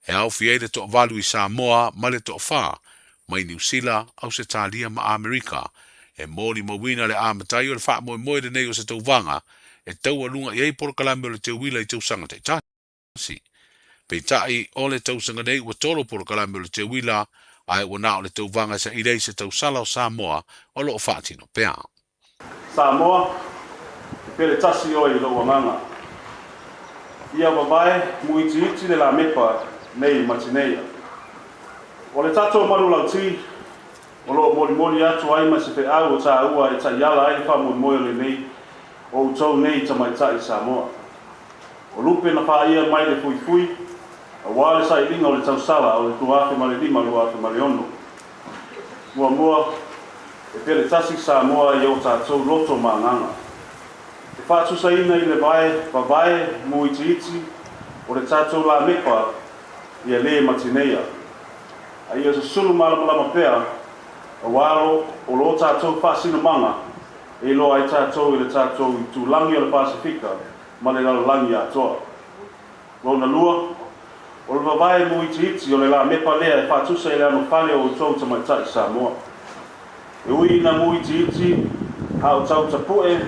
J: e aofia ai le toavalu i Samoa ma le toafa mai Niu Sila, Ausetalia ma Amerika, e molimauina le amatai o le faamoemoe lenei o se tauvaga e taualuga i ai polokalame o le teuila i tausaga taitasi. Peitai, o le tausaga nei ua tolo polokalame o le teuila, ae ua na o le tauvaga e saili ai se tausala o Samoa o lo o faatino pea.
L: Samoa, e pele tasi oe i lou agaga. Ia vavae muitiiti le lamepa nei ma tineia. O le tatou manulauti, o lo o molimoli atu ai ma se feau o tāua e taiala ai le faamoemoe o lenei o outou nei tamaitai Samoa. O lupe na pāia mai le fuifui, Auā le sailiga o le tausala o le 2005 2006. Muamua, e pele tasi Samoa i ō tātou loto ma agaga. E faatusaina i le vae vavae muitiiti o le tatou lamepa ia lē ma tineia. A ia susulu malamalama pea auā o lō tātou faasinomaga e iloa ai tātou i le tatou itulagi o le Pasefika ma le lalolagi atoa. Lona lua, o le vavae muitiiti o le lamepa lea e faatusa i le anofale o outou tamaitai Samoa. E ui ina muitiiti, a o tau tapu'e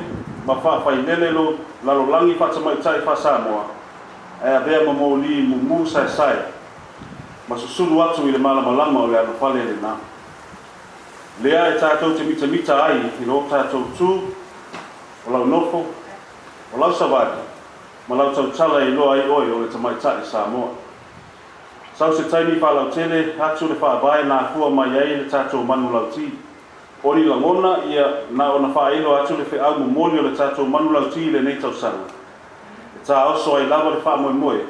L: ma faafailele lo lalolagi faatamaitai faa-Samoa, ae avea ma moli mumu saesae ma susulu atu i le malamalama o le anofale lenā. Lea e tatou te mitamita ai i lo tatou tu, o lau nofo, o lau savali, ma lau tautala e iloa ai oe o le tamaitai Samoa. Sau se taimi faalautele atu le faavae na afua mai ai le tatou manulauti. O ni lagona ia na ona faailo atu le feau momoli o le tatou manulauti i lenei tausaga. E tāoso ai lava le faamoemoe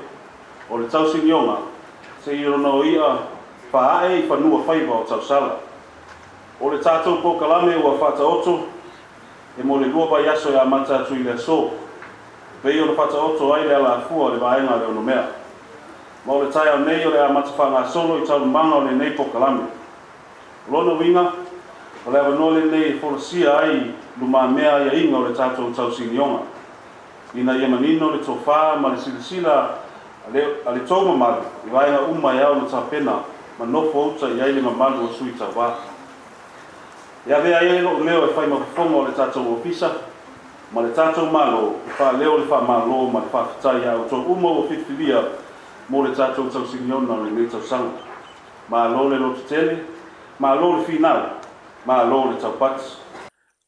L: o le tausinioga seia ona o i'a faa'e i fanua faiva o tausala. O le tatou polokalame ua faataoto e mo le lua vaiaso e amata atu i le asō, e pei ona faataoto ai le alafua o le vaega a le onomea. Ma o le taeao nei o le amata faagasolo i taualumaga o lenei polokalame. O lona uiga, o le avanoa lenei e folasia ai lumamea aiaiga o le tatou tausinioga, ina ia manino le tofā ma le silasila a le tou mamalu i vaega uma e ao ona tapena ma nofo uta i ai le mamalu o sui tauva. E avea ai lo'u leo e fai ma fofoga o le tatou ofisa ma le tatou Malo e faaleo le faamalo ma le faafetai iā outou uma ua filifilia mo le tatou tausiniona o lenei tausaga. Malo le lototele, malo le finau, malo le taupati.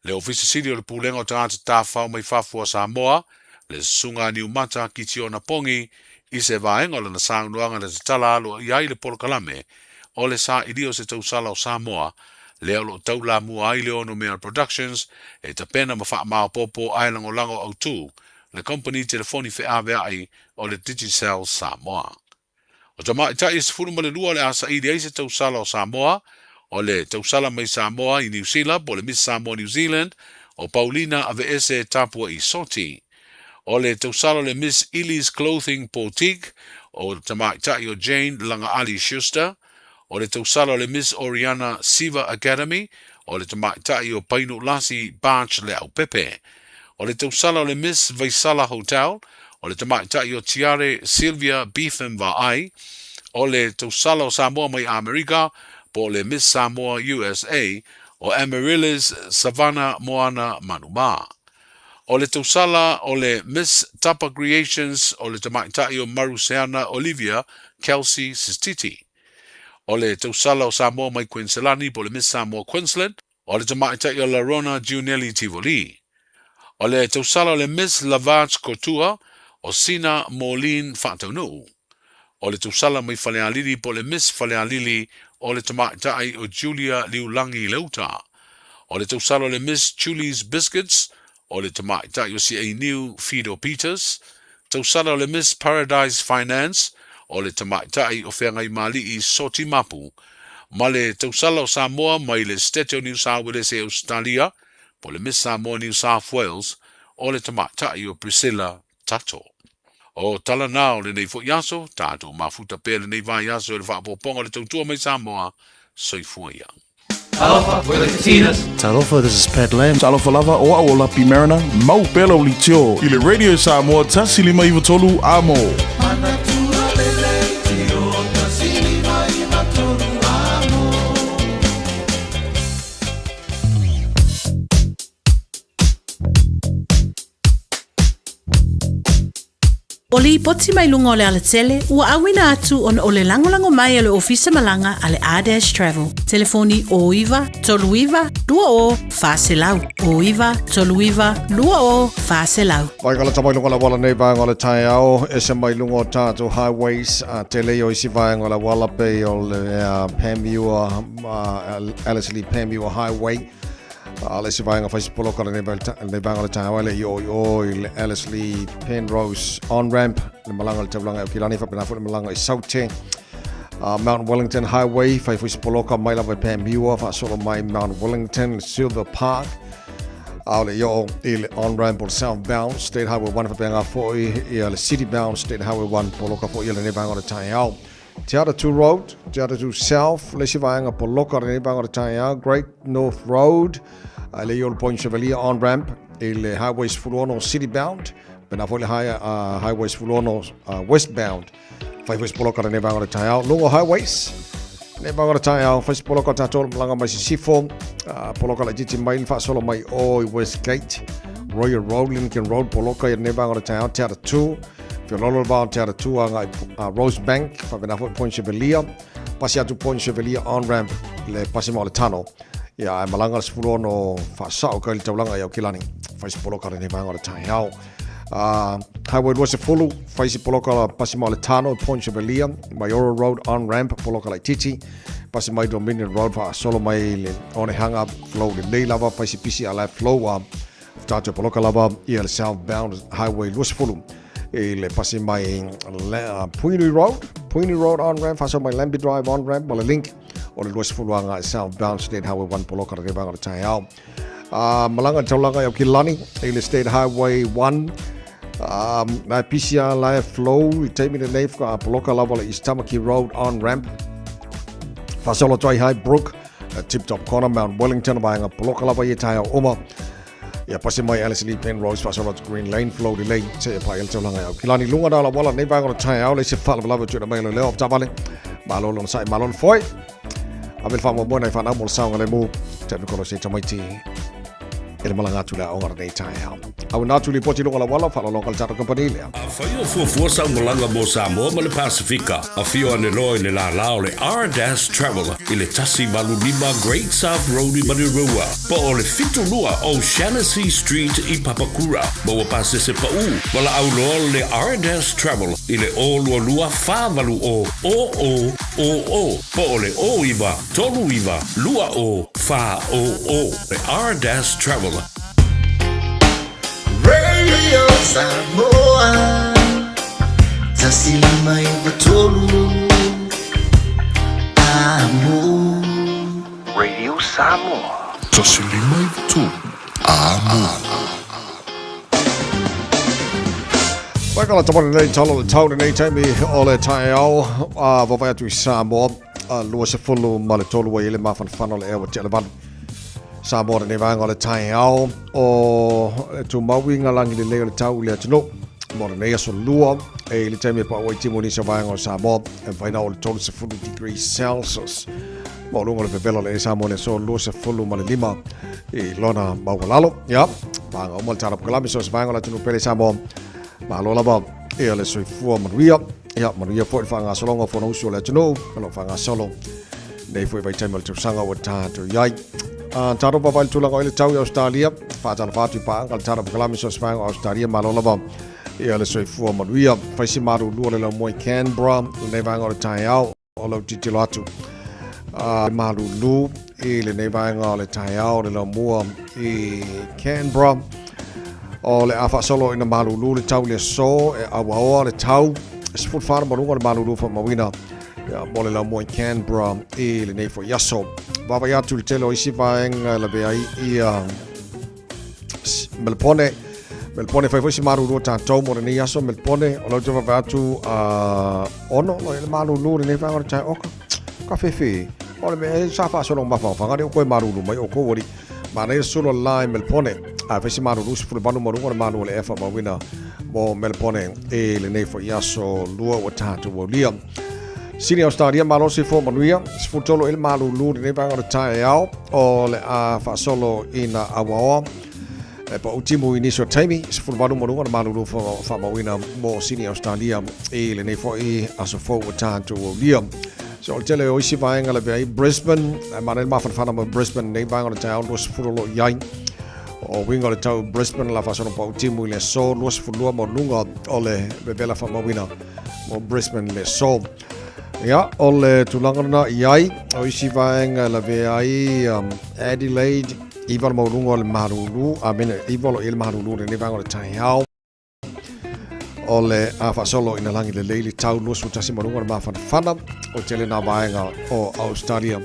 J: Le Ofisa Sili o le Pulega o Tagata Tafafao mai Fafo a Samoa, le Susuga a Niumata Kitiona Pongi, i se vaega o lana saunoaga na tatala aloaia ai le polokalame o le Sailia o se Tausala o Samoa, lea o lo o taulamua ai le Onomea Productions e tapena ma faamaopoopo ae lagolago autu le kompeni telefoni feaveai o le Digicel Samoa. O tamaitai e 12 o le a saili ai se tausala o Samoa, o le tausala mai Samoa i Niu Sila po o le Miss Samoa New Zealand, o Paulina Aveese Tapua'i Soti. O le tausala o le Miss Ili's Clothing Boutique, o tamaitai o Jane Lagaali Schuster. O le tausala o le Miss Oriana Siva Academy, o le tamaitai o Painulasi Barch Leaupepe. O le tausala o le Miss Vaisala Hotel, o le tamaitai o Tiare Sylvia Beetham Vaai. O le tausala o Samoa mai Amerika, po o le Miss Samoa USA, o Amaryllis Savannah Moana Manumā. O le tausala o le Miss Tapa Creations o le tamaitai o Maruseana Olivia Kelsey Sititi. O le tausala o Samoa mai Kuiniselani po o le Miss Samoa Queensland, o le tamaitai o Larona Giunelli Tivoli. O le tausala o le Miss Lavage Kotua o Sina Moline Faataunuu. O le tausala mai Falealili po o le Miss Falealili o le tamaitai o Julia Liulangi Leuta. O le tausala o le Miss Julie's Biscuits o le tamaitai o Siainiu Fido Peters. Tausala o le Miss Paradise Finance o le tamaitai o Feagaimali'i Soti Mapu. Ma le tausala o Samoa mai le Setete o Niu Sauelese Ausetalia po o le Miss Samoa New South Wales o le tamaitai o Priscilla Tato. O tala na o lenei foi aso, tatou mafuta pea lenei vaiaso i le faaopoopoga o le tautua mai Samoa. Soifua ia.
N: Talofa, we're the Katinas.
M: Talofa, this is Pat Lam.
B: Talofa lava, o au o Lapi Mariner, mau pea lau leitio i le Radio Samoa 153 Amo.
A: Manatua le leitio 153 Amo.
S: O lipoti mai luga o le alatele, ua auina atu ona o le lagolago mai a le Ofisa Malaga a le R-Dash Travel. Telefoni 09 39 20 400. 09 39 20 400.
C: Mai ka lata mai lunga o le auala nei vaega o le taeao, ese mai lunga o tātou highways, a tele o isi vaega o le auala pei o le Panmure, Ellerslie Panmure Highway. A le isi vaega fai se poloka lenei vaega o le taeao e le i o i o i le Ellerslie Penrose on-ramp, le malaga i le taulaga i Aukilani, faapena foi le malaga i Saute. Mount Wellington Highway, fai foi se poloka mai lava i Panmure, faasolo mai Mount Wellington, Silver Park, a o le i oo i le on-ramp o le southbound State Highway 1, faapena foi ia le city bound State Highway 1, poloka foi ia lenei vaega o le taeao. Te Atatū Road, Te Atatū South, le isi vaega poloka lenei vaega o le taeao, Great North Road, a le i o le Point Chevalier on-ramp i le Highway 16 city bound, pena foi le Highway 16 westbound. Fai foi se poloka lenei vaega o le taeao. Luga o Highways, lenei vaega o le taeao, fai se poloka o tatou malaga mai Sisifo, poloka laitiiti mai le faasolo mai o i Westgate, Royal Road, Lincoln Road, poloka i lenei vaega o le taeao, Te Atatū, Fiololo le vao Te Atatū agai Rosebank, faapena foi Point Chevalier, pasi atu Point Chevalier on-ramp le pasi ma o le tano. Ia, ae malaga le 16 faasao kai le taulaga i Aukilani. Fai se poloka lenei vaega o le taeao. Highway 20, fai se poloka la pasi ma o le tano Point Chevalier, Maioro Road on-ramp, poloka laitiiti. Pasi mai Dominion Road faasolo mai le Onehanga, flow lelei lava, fai se pisi a la flow a tatou poloka lava ia le southbound Highway 20 i le pasi mai Puinui Road, Puinui Road on-ramp, faasolo mai Lambie Drive on-ramp, ma le link o le 20 agai southbound State Highway 1 poloka le vaega o le taeao. Malaga i taulaga i Aukilani i le State Highway 1, na e pisi a la e flow i taimi lenei whaka poloka lava le East Tamaki Road on ramp. Faasolo atu ai High Brook, Tip Top Corner, Mount Wellington, vaega poloka lava i e taeao uma. Ia pasi mai Alice Lee Penrose, faasolo atu Green Lane, flow delay, se e pai el taulaga i Aukilani. Lunga na la wala nei vaega o le taeao, le se whaalavalava o tuina mai le leo o tavale. Malo lona sa'i, malo le foi. Ave le faamoemoe nai fanau mo le saogalemu. Technical se tamaiti e le malaga atu le aoga lenei taeao. Auina atu lipoti i luga o le auala, faaaloaloga le tatou kamupani lea.
P: Afai o fuafua sau malaga mo Samoa ma le Pasifika, afio ane loa i le lālā o le R-Dash Travel i le 185 Great South Road i Manurewa, po o le 72 O'Shannessy Street i Papakura. Maua pasese paʻu, valaau loa le R-Dash Travel i le 022 480 0000 po o le 09 39 20 400. Le R-Dash Travel.
R: Radio Samoa 153 Amo.
O: Radio Samoa.
B: 153 Amo.
C: Wai ka la tamana nei talo le tau nei taimi o le taeao a vavai atu i Samoa a 23 ma le tolu ai le mafanafana o le ea ua tea le valu. Samoa lenei vaega o le taeao o le tumau i ngā langi lelei o le tau i le atunuu mo lenei aso lua e i le taimi e paʻu ai timu i nisi o vaega o Samoa e mafai na o le 30 degrees Celsius maualuga o le vevela o le Samoa i le aso 25 i lona maualalo. Ia, vaega uma le tala pokalame so se vaega o le atunuu pele Samoa. Malo lava ia le soifua manuia. Ia, manuia foi le faagasologa o Fonousu o le atunuu, o lo o faagasolo nei foi vaitaimi o le tausaga ua tatou i ai. Tatou vaavaai i le tulaga o i le tau i Australia, faatalofa atu i paaga le tala pokalame so se vaega o Australia, malo lava ia le soifua manuia. Fai si malulu o le laumua i Canberra, lenei vaega o le taeao, o lau tilotilo atu malulu i lenei vaega o le taeao le laumua i Canberra. O le a faasolo ina malulu le tau i le aso e auaoa le tau 14 ma luga o le malulu faamauina ia, mo le laumua i Canberra i lenei foi aso. Vaavaai atu i le tele o isi vaega e lavea ai ia Melpone. Melpone fai foi si malulu o tatou mo lenei aso Melpone. O lau te vaavaai atu ono lo le malulu lenei vaega o le taeao. Oka, ka fefe. O le mea e sa faasolo mafaofaga le o koe malulu mai o kou alii. Manaia le sulu o le la i Melpone. A fai si malulu 18 ma luga o le malu o le ea faamauina mo Melpone i lenei foi aso lua ua tatou aulia. Sini Australia, malo soifua manuia, 13 i le malulu lenei vaega o le taeao o le a faasolo ina auaoa e pau timu i nisi o taimi, 18 ma luga o le malulu faamauina mo Sini Australia i lenei foi aso fou ua tatou aulia. So o le tele o isi vaega lavea ai Brisbane, e manaia le mafanafana mo Brisbane nei vaega o le taeao 20 o lo o i ai. O uiga o le tau Brisbane la faasolo pau timu i le aso 22 ma luga o le vevela faamauina mo Brisbane le aso. Ia, o le tulaga lena i ai, o isi vaega e lavea ai Adelaide, 9 le maualuga o le malulu, amene, 9 o lo i ai le malulu i lenei vaega o le taeao. O le a faasolo ina lagi lelei le tau 21 ma luga o le mafanafana o tele nā vaega o Australia.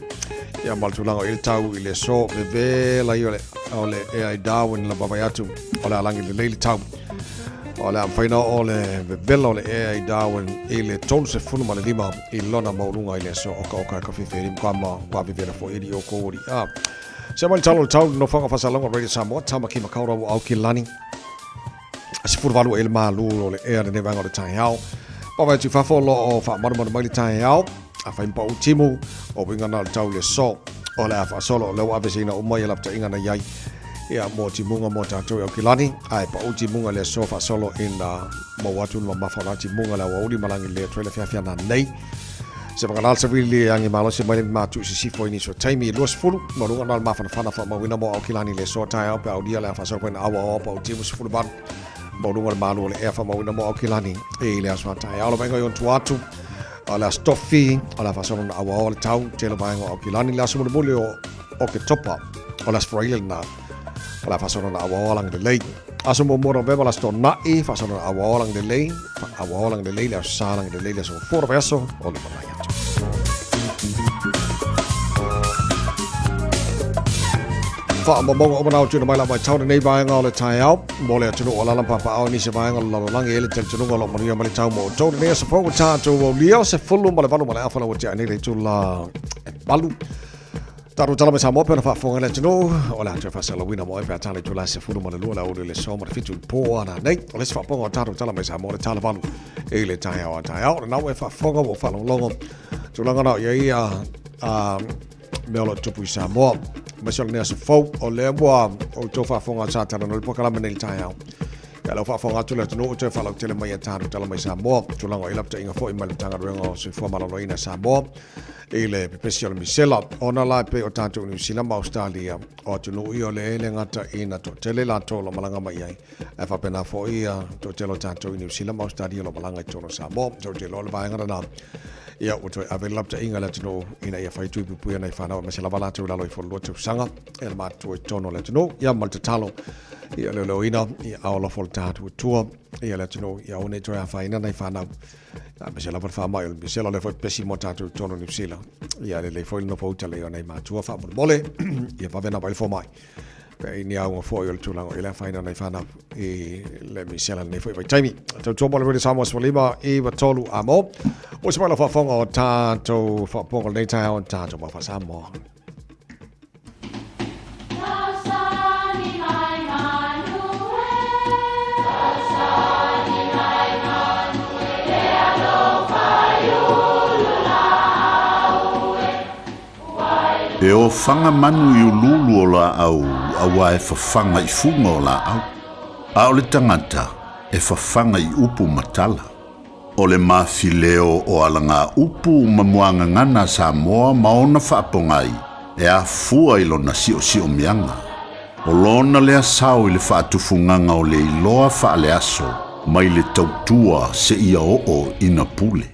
C: Ia ma le tulaga o i le tau i le aso vevela i o le, o le ea i Darwin la vaavaai atu o le a lagi lelei le tau. O le a mafai ona oo le vevela o le ea i Darwin i le 35 i lona maualuga i le aso okaoka e ka fefeli ma ma ua vevela foi e li o kou ori a. Se mai le talo le tau le nofoaga faasalalauga Radio Samoa, Tamaki Makaurau o Aukilani. 18 e le malu o le ea lenei vaega o le taeao. Vaavaai atu i fafo o lo o faamalumalu mai le taeao. Afai ma pau timu, o uiga na o le tau i le aso. O le a faasolo, o lea ua aveseina uma ia lapataiga na i ai ia mo timuga mo tatou i Aukilani, ae pau timuga i le aso faasolo ina maua atu le mamafa o la timuga le aoauli ma lagi le trailer fiafia nanei. Se whangalal sa wili le angi malosi mai le matu i sisifo i niso taimi i 20, ma runga na le mafanafana whaamauina mo Aukilani le soa taeao pe aulia le a whaasau koe na awa oa pa o timu 18, ma runga le malu o le ea whaamauina mo Aukilani i le aso taeao. La vaenga i on tua atu, o le aso tofi, o le a whaasau na awa oa le tau, tele vaenga o Aukilani le aso mulimuli o Oketopa, o le aso Faraile lena, o le a whaasau na awa oa langi lelei. Aso muamua o Novema, le aso Tona'i, faasolo na auaoa lagi lelei, auaoa lagi lelei le aso Sa lagi lelei le aso Gafua o le vaiaso o lumanai atu. Faamaumauga uma na o tuuina mai lau matau lenei vaega o le taeao mo le atunuu o alaala ma papaao i nisi vaega o le lalolagi e le talitonuga o lo o manuia mai le tau mo outou lenei aso fou ua tatou aulia o 18 ma le afa la ua tea ai nei le itula e 8. Tatou tala mai Samoa pe ona faafofoga i le atunuu, o le a toe faasalalauina mo oe pe a tala i itula 12 le aoauli o le aso ma le 7 i le po a nanei. O le isi faafofoga o tatou tala mai Samoa le tala 8 i le taeao a taeao. Lena ua e faafofoga ua ou faalogologo tulaga na o i ai a, a mea o lo o tupu i Samoa. Aemaise o lenei aso fou, o lea ua outou faafofoga sa talanoa i le polokalame nei i le taeao. Ia lau faafofoga atu le atunuu toe faalautele mai e tatou tala mai Samoa. Tulaga o i lapataiga foi mai le Matagaluega o Soifua Maloloina Samoa. i le pepesi o le misela. Ona la e pei o tatou i Niu Sila ma Australia, o atunuu ia o lea e le gata ina toatele latou o lo o malaga mai ai, ae faapena foi ia toatele o tatou i Niu Sila ma Australia o lo o malaga i totonu o Samoa. So ou te iloa o le vaega lena, ia ua toe ave le lapataiga i le atunuu ina ia fai tui puipuia nai fanau aemaise lava latou i lalo ifo o le 2 tausaga e le matutua i totonu o le atunuu. Ia ma le tatalo ia leoleoina ia ao alofa o le tatou Atua ia le atunuu ia aua ne i toe afaina nai fanau Aemaise lava le faamai o le misela, o lea foi pepesi mo tatou i totonu o Niu Sila. Ia lelei foi le nofo uta lelei o nai matua faamolemole, ia vave ona vaai le fomai. Pe i ni auga foi o le tulaga o i le afaina o nai fanau i le misela lenei foi vaitaimi. Tautua mo le Radio Samoa 15 9 3 a mo. Ua se mai lau faafofoga o tatou faapopoga o lenei taeao o tatou Mafa Samoa.
P: E ofaga manu i uluulu o laau auā e fafaga i fuga o laau, a o le tagata e fafaga i upu ma tala. O le mafileo o alagaupu ma muagagana a Samoa ma ona faapogai e afua i lona siosiomiaga. O lona lea sao i le faatufugaga o le iloa faaleaso mai le tautua seia oo ina pule.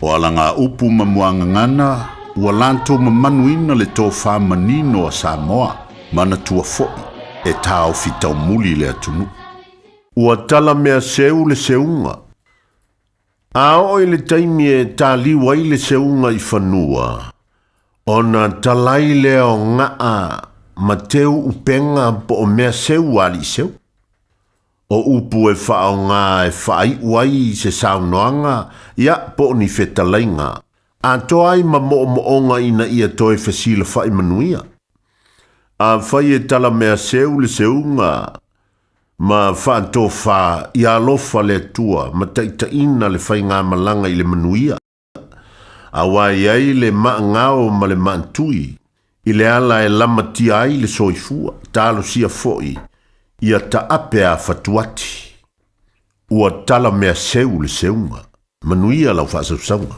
P: O alagaupu ma muagagana ua latou mamanuina le tofa manino a Samoa, manatua foi e taofi taumuli le atunuu. Ua tala mea seu le seuga. A oo i le taimi e taliu ai le seuga i fanua, ona talai lea o gaa ma teu upega po o mea seu a alii seu. O upu e faaaoga e faaiu ai se saunoaga, ia, po o ni fetalaiga, atoa ai ma moomooga ina ia toe fesilafai manuia. Afai e tala mea seu le seuga, Ma faatofā ia alofa le Atua ma taitaiina le faigamalaga i le manuia, auā i ai le maagao ma le maatui i le ala e lamatia ai le soifua, talosia foi ia taape a fatuati. Ua tala mea seu le seuga. Manuia lau faasausauga.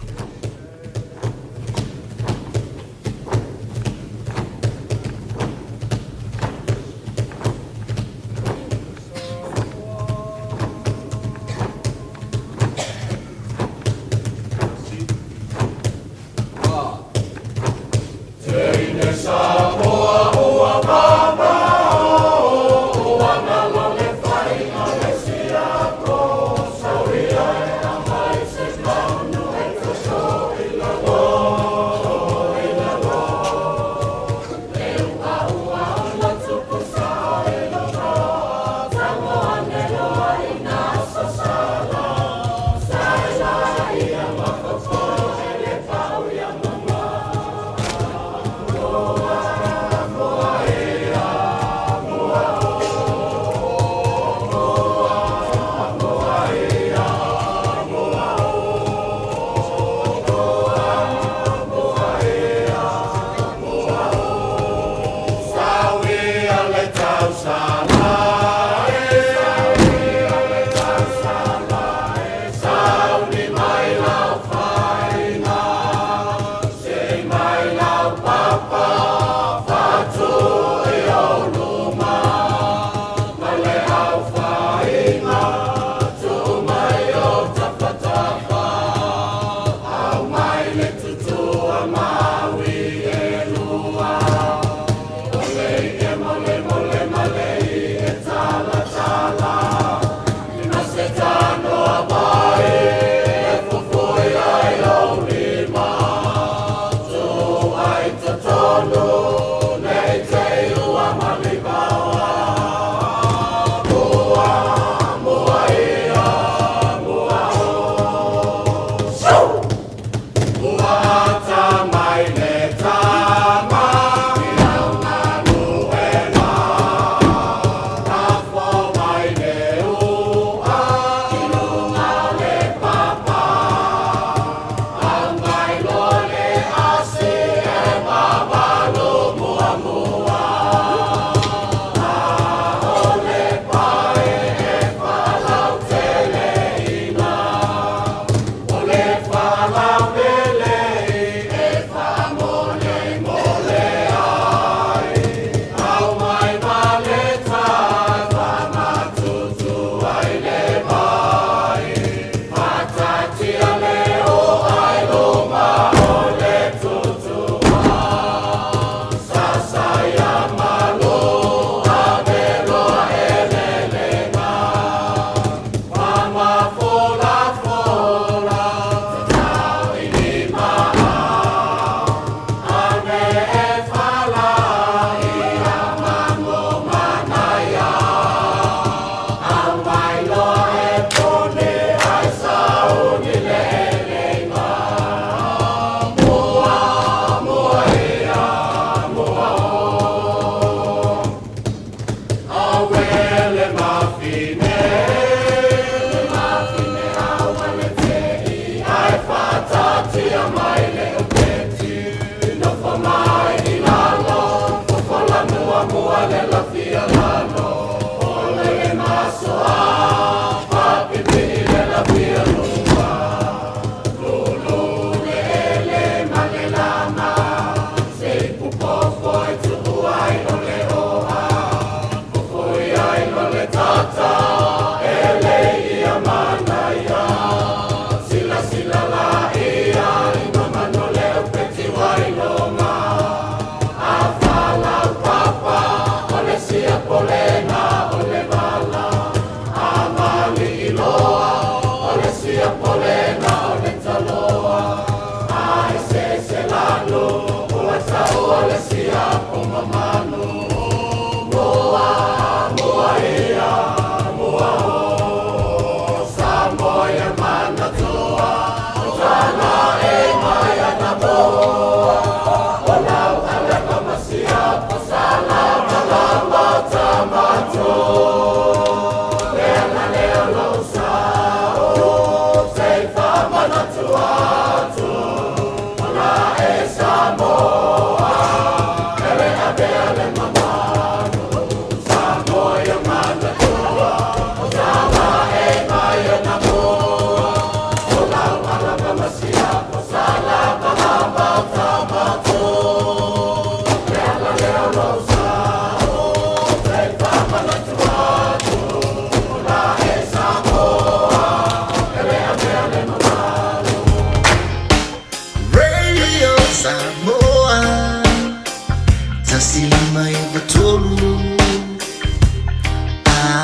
R: 1 5 9 3.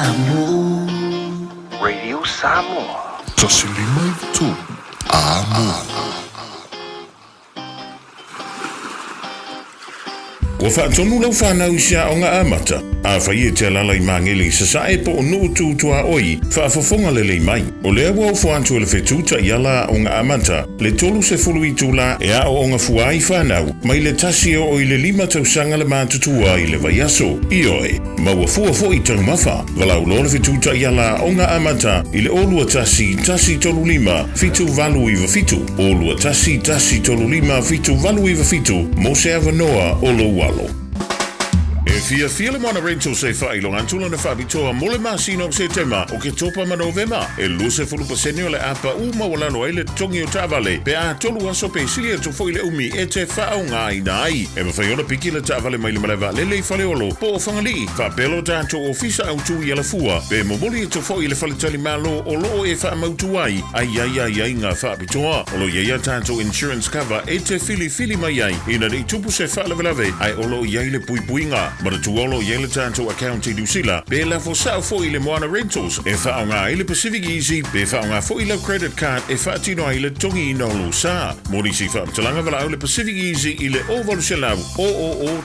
R: Amo.
O: Radio Samoa.
B: 1 5 9 3. Amo. Ua faatonu lau fanau i se aoga amata. Afai e te alaala i Magele i Sasae po o Nuu Tu Tuaoi, faafofoga lelei mai. O lea ua ofo atu e le Fetu Taiala Aoga Amata le 30 itula e aooga fua ai fanau mai le 1 e oo i le 5 tausaga le matutua i le vaiaso. Ioe, maua fua foi taumafa. Valaau loa le Fetu Taiala Aoga Amata i le 0 21 135 7897, 0 21 135 7897 mo se avanoa o lou alo. E fiafia le Moana Rentals e faailoga atu lana faapitoa mo le masina o Setema, Oketopa ma Novema. E 20% o le a pau maualalo ai le totogi o taavale pe a tolu aso pe sili atu foi le umi e te faaaogaina ai. E mafai ona piki le taavale mai le malae vaalele i Faleolo po o Fagalii, faapea lo tatou ofisa autu i Alafua, pe momoli atu foi i le faletalimalo o loo e faamautu ai ai ai ai ai ngā faapitoa. O lo o i ai a tatou insurance cover e te filifili mai ai ina ne i tupu se faalavelave ae o lo o i ai le puipuiga. Manatua o lo o i ai le tatou account i Niu Sila pe lafo sao foi i le Moana Rentals e faaaoga ai le Pacific Easy pe faaaoga foi lau credit card e faatino ai le totogiina o lou sa. Mo nisi faamatalaga valaau le Pacific Easy i le 0800 000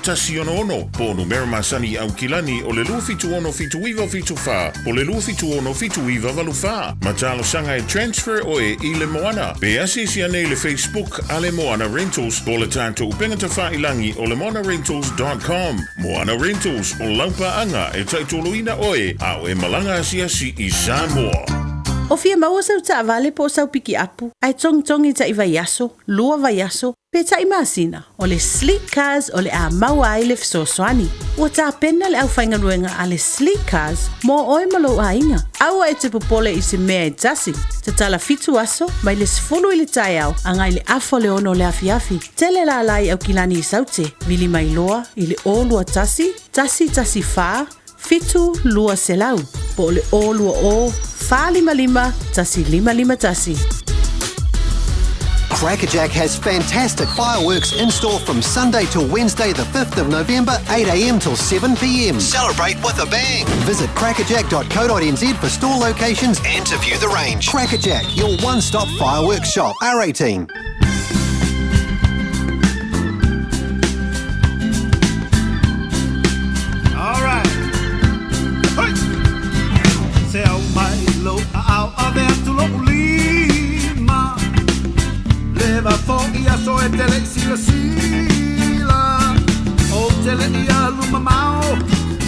B: 166 po o numera masani i Aukilani o le 276 7974 po o le 276 7984. Ma talosaga e transfer oe i le Moana. Pe asiasi ane i le Facebook a le Moana Rentals po o le tatou upega tafailagi o le moanarentals.com. Moana Rentals, o lau paaga e taitoloina oe a o e malaga asiasi i Samoa.
S: O fia maua sau taavale po o sau pikiapu, ae togitogi taʻi vaiaso, lua vaiaso, pe taʻi masina, o le Sleek Cars o le a maua ai le fesoasoani. Ua tapena le aufaigaluega a le Sleek Cars mo oe ma lou aiga. Aua e te popole i se mea e tasi. Tatala 7 aso, mai le 10 i le taeao agai i le 5:30 o le afiafi. Tele lālā i Aukilani i Saute, vili mai loa i le 0 21 114 7 200 po o le 020 455 1551.
E: Crackerjack has fantastic fireworks in store from Sunday till Wednesday, the 5th of November, 8 a.m. till 7 p.m. Celebrate with a bang! Visit crackerjack.co.nz for store locations and to view the range. Crackerjack, your one stop fireworks shop. R18.
A: All right. Hey! Se au mai lo au ave atu lo lima. Le va fo ia so e tele sila sila. O tele ia luma mao.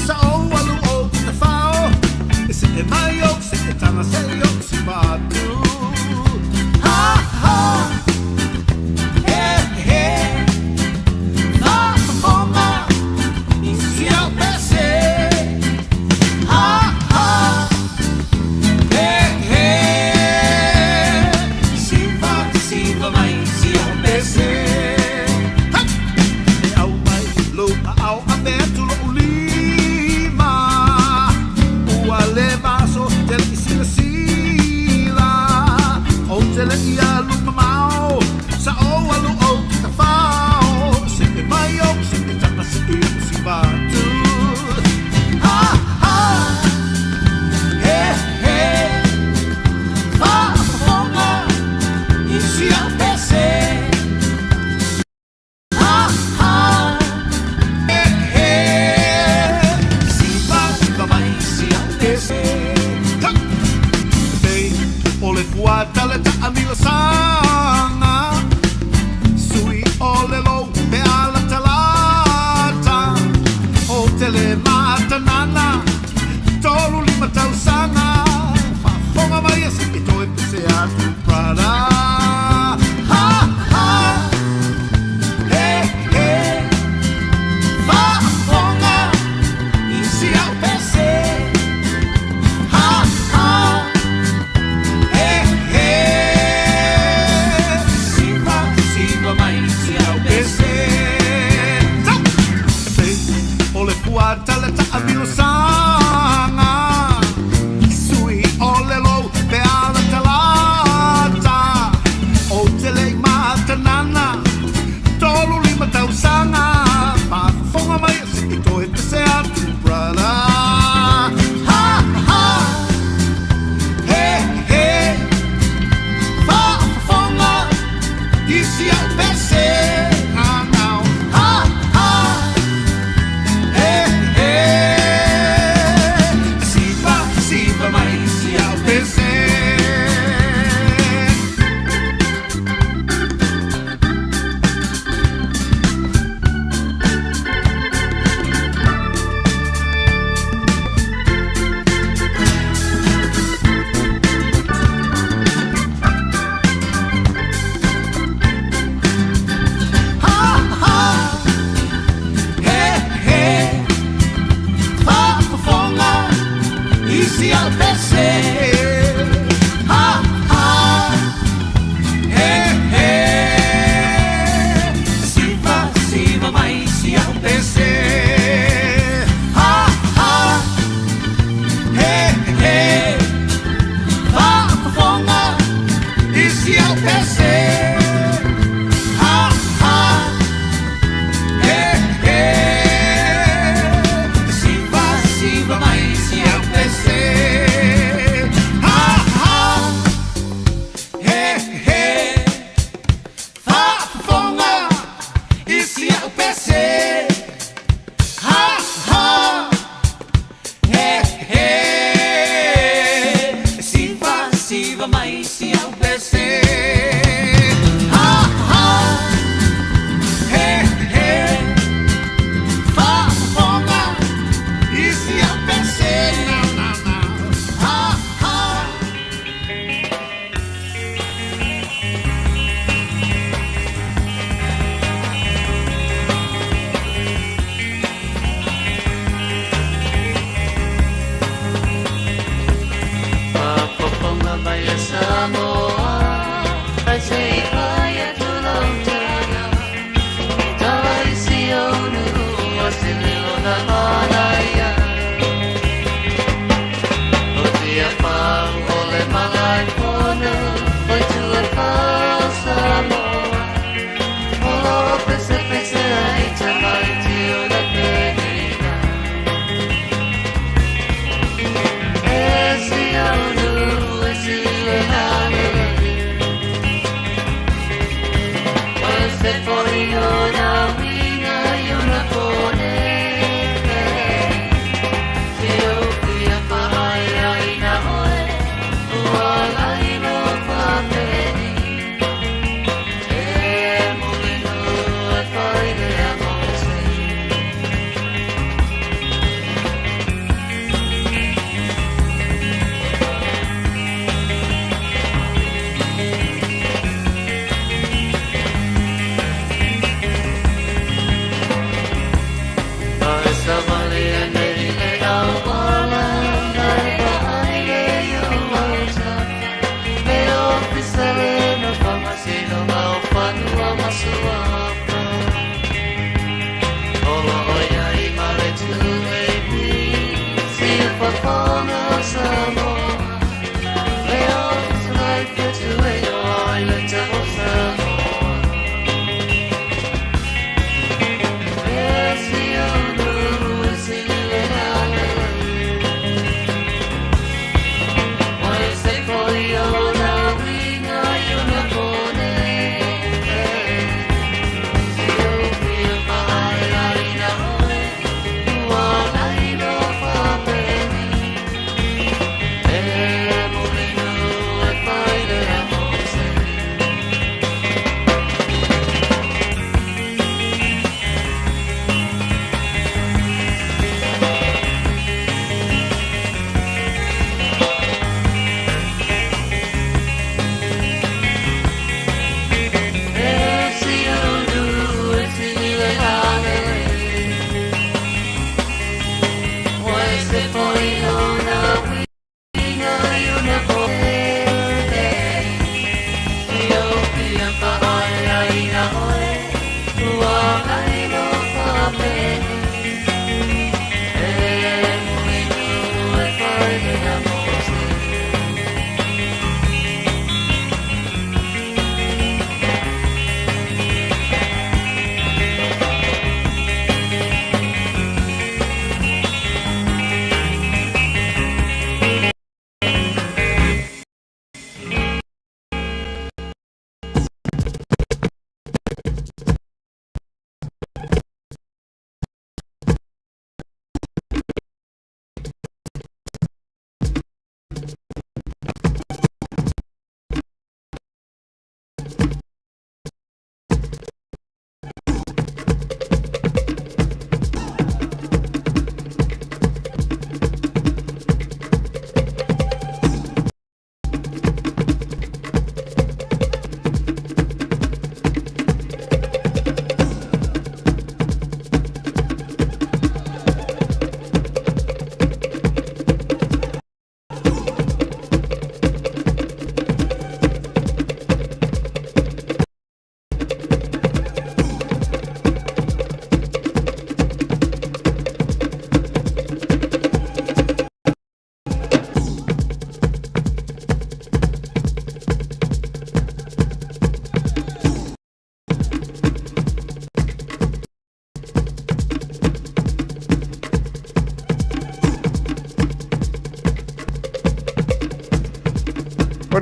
A: Sa o alu o te whao. E se e mai o se e tana se i o si matu. Ha ha. He he. Whakafonga. I si au pese. Ha ha. He he. Siva siva mai si au pese. Ha! E au mai lo a au a atu lo lima. Ua le vaso te i sila sila.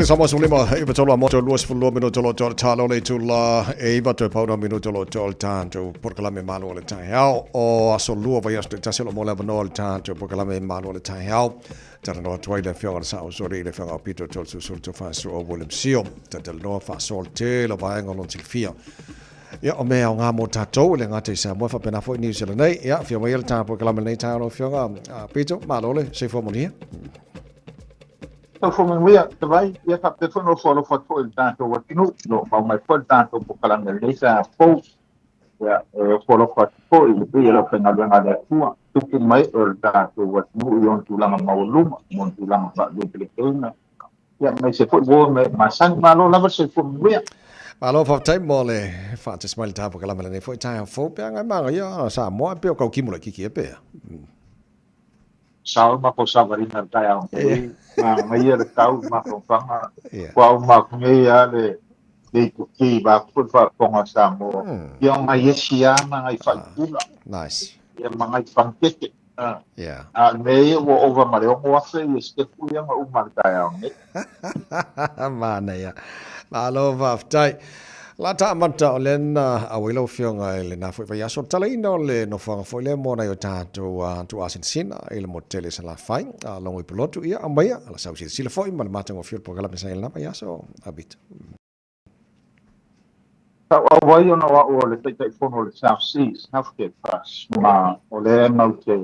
C: Radio Samoa 15 i patolo a moto 22 minuto lo tol talo le tula e iwa toe pauna minuto lo tol tātou porokalame malo o le taeao o aso lua vai aso te tasi o lo mo le avanoa le tātou porokalame malo o le taeao talanoa atu ai le afioga le sao sori i le afioga o Peter Tol Susulu Tofasu o William Sio talanoa faasol te la vaega o lona silafia. Ia, o mea o ngā mō tātou, le ngā te Samoa whapena foi New Zealand nei. Ia, whio mai le tāpua kalama nei tā ro whionga. Pito, malo le, soifua manuia.
D: Soifua manuia, te vai, ia faapea foi ona ofo alofa atu foi i le tatou atunuu, o lo o mau mai foi le tatou polokalame lenei sa fou. Ia, e ofo alofa atu foi i le paia o le aufaigaluega a le Atua, tupu mai o le tatou atunuu i ona tulaga maualuluga ma ona tulaga faalupelupeina. Ia, aemaise foi uo me masani. Malo lava le soifua manuia.
C: Malo faafetai mo le faatasi mai le tapu kalama lenei foi taeao fou pe agai magaia Samoa pe o kau kimu laitiiti e pea.
D: Sao ma ko savalina le taeao nei, magaia le tau ma faufaga, kua uma atu nei a le le ituki va atu foi le faafofoga a Samoa. Ia o ngai esi a ma ngai faipula.
C: Nice.
D: Ia ma ngai pankeke. Yeah. A o le mea ia ua ova ma le 6,000 ia sitepu ia na uma i le taeao nei.
C: Manaia. Malo faafetai. La ta amata o lea na auai lau Afioga i lena foi vaiaso, talaina o le nofoaga foi lea mo nai o tatou tuuasinasina i le motu tele i Salafai, a logo i Pulotu, ia aumaia, ala sau silasila foi ma le matagofie o le polokalame sa i lena vaiaso, Abita.
D: Sa ou auai ona o au o le Taitaifono o le South Seas Healthcare Trust ma o lea mau te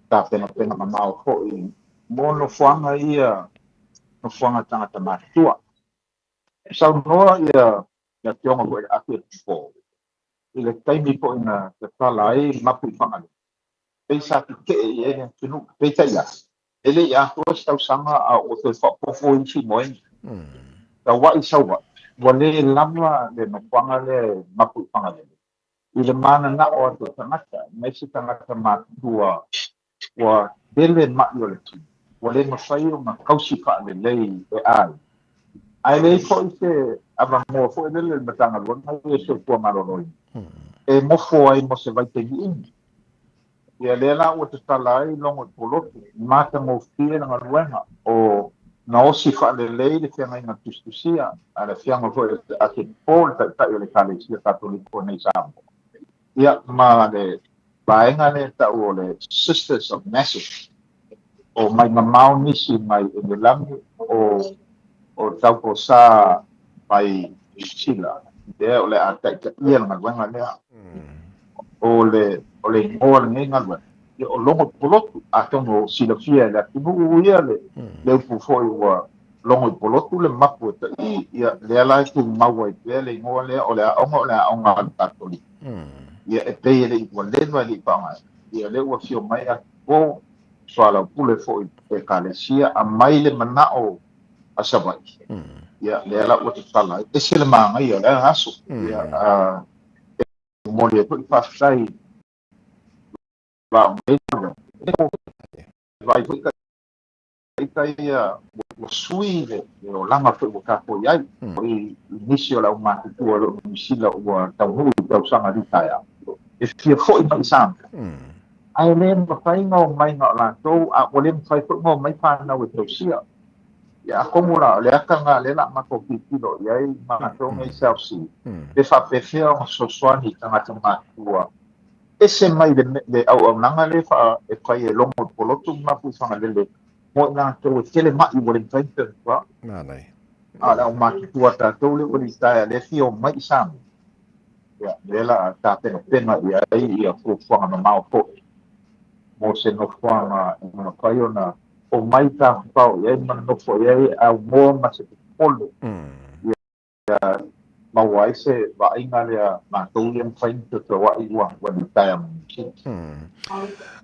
D: tapenapena mamao foi mo nofoaga ia, nofoaga tagata matutua. E saunoa ia le Afioga foi i le Afi Atu i le taimi foi na tatala ai mapu i Fagalii, pei sa tetee i ai le atunuu. Peitai ane, e le i atoa se tausaga a ua toe faaopoopo isi moega. Taua'i Saua'i, ua le lava le nofoaga lea e mapu i Fagalele i le mananao atu o tagata, aemaise tagata matutua ua tele ma'i o le tino, ua le mafai ona kausi faalelei e aiga. Ae leai foi se avanoa foi lele i le Matagaluega ia Soifua Maloloina e nofo ai mo se vaitaimi umi. Ia lea la ua tatala ai logo i Polotu, matagofie le galuega o gaosi faalelei le feagaiga tusitusia a le Afioga foi a Te Po, le Taitai o le Ekalesia Katoliko nei i Samoa, ia ma le vaega lea e tau o le Sisters of Nazareth, o mai mamao nisi mai Enelagi o Tauposa mai Niu Sila, lea o le a taitaia le galuega lea. O le o le igoa o lenei galuega, ia o Logo Polotu, atonu o silafia e le atunuu ia le le upu foi ua logo i Polotu le mapu e taʻi, ia lea la e tumau ai pea le igoa lea, o le aoga o le aoga a le Katolika. Ia e pei e le i ua leva e le i faaaogaina, ia lea ua afio mai atu soalaupule foi i Ekalesia, aumai le manao a Savaii. Ia lea la ua tatala ai, ese le manaia o lea aso. Ia e momoli ai foi le faafetai la o nei vaai foi ita ia ua sui le olaga foi ua tatou i ai. I nisi o le aumatutua o lo o Niu Sila ua taunuu i tausaga litaea e fia foi mai i Samoa, ae le mafai ona omai na o latou, a ua le mafai foi ona omai fanau e tausia. Ia atonu la o le ata lena lea o le a matou tilotilo i ai matou nei South Sea, pe faapefea ona fesoasoani i tagata matutua ese mai le auaunaga lea e fai e logo i Polotu ma Mapuifagalele mo i latou e tele ma'i ua le mafai ona toe
C: Manaia.
D: A o le aumatutua a tatou lea ua litaea lea e fia omai i Samoa, ia, lea la a tapenapena i ai ia fuafuaga mamao foi mo se nofoaga e mafai ona omai tafafao i ai ma nonofo i ai aumoa ma se popole. Ia maua ai se vaaiga lea matou ia mafai ona feoai ua litaea ma Niu Sila.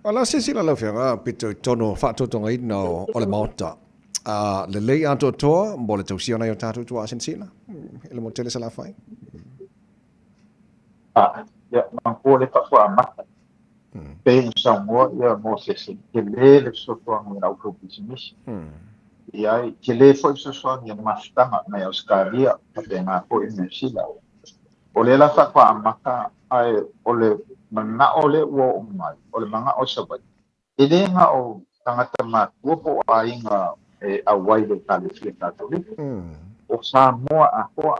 C: O la silasila lau Afioga pito i tonu faatotogaina o le Maota. A lelei atoatoa mo le tausia o nai o tatou tuaasinasina i le motu tele Salafai.
D: A, ia, manatua lea faatoa amata. Pei ona saunoa ia Mosese, tele le fesoasoani a le au faipisinisi. I ai, tele foi fesoasoani a le mafutaga mai Ausetalia, faapena foi Niu Sila. O lea la faatoa amata, ae o le manao lea ua oo mai, o le manao i Savaii, e le na o tagata matutua po o aiga e auai le Ekalesia Katolika. O Samoa atoa.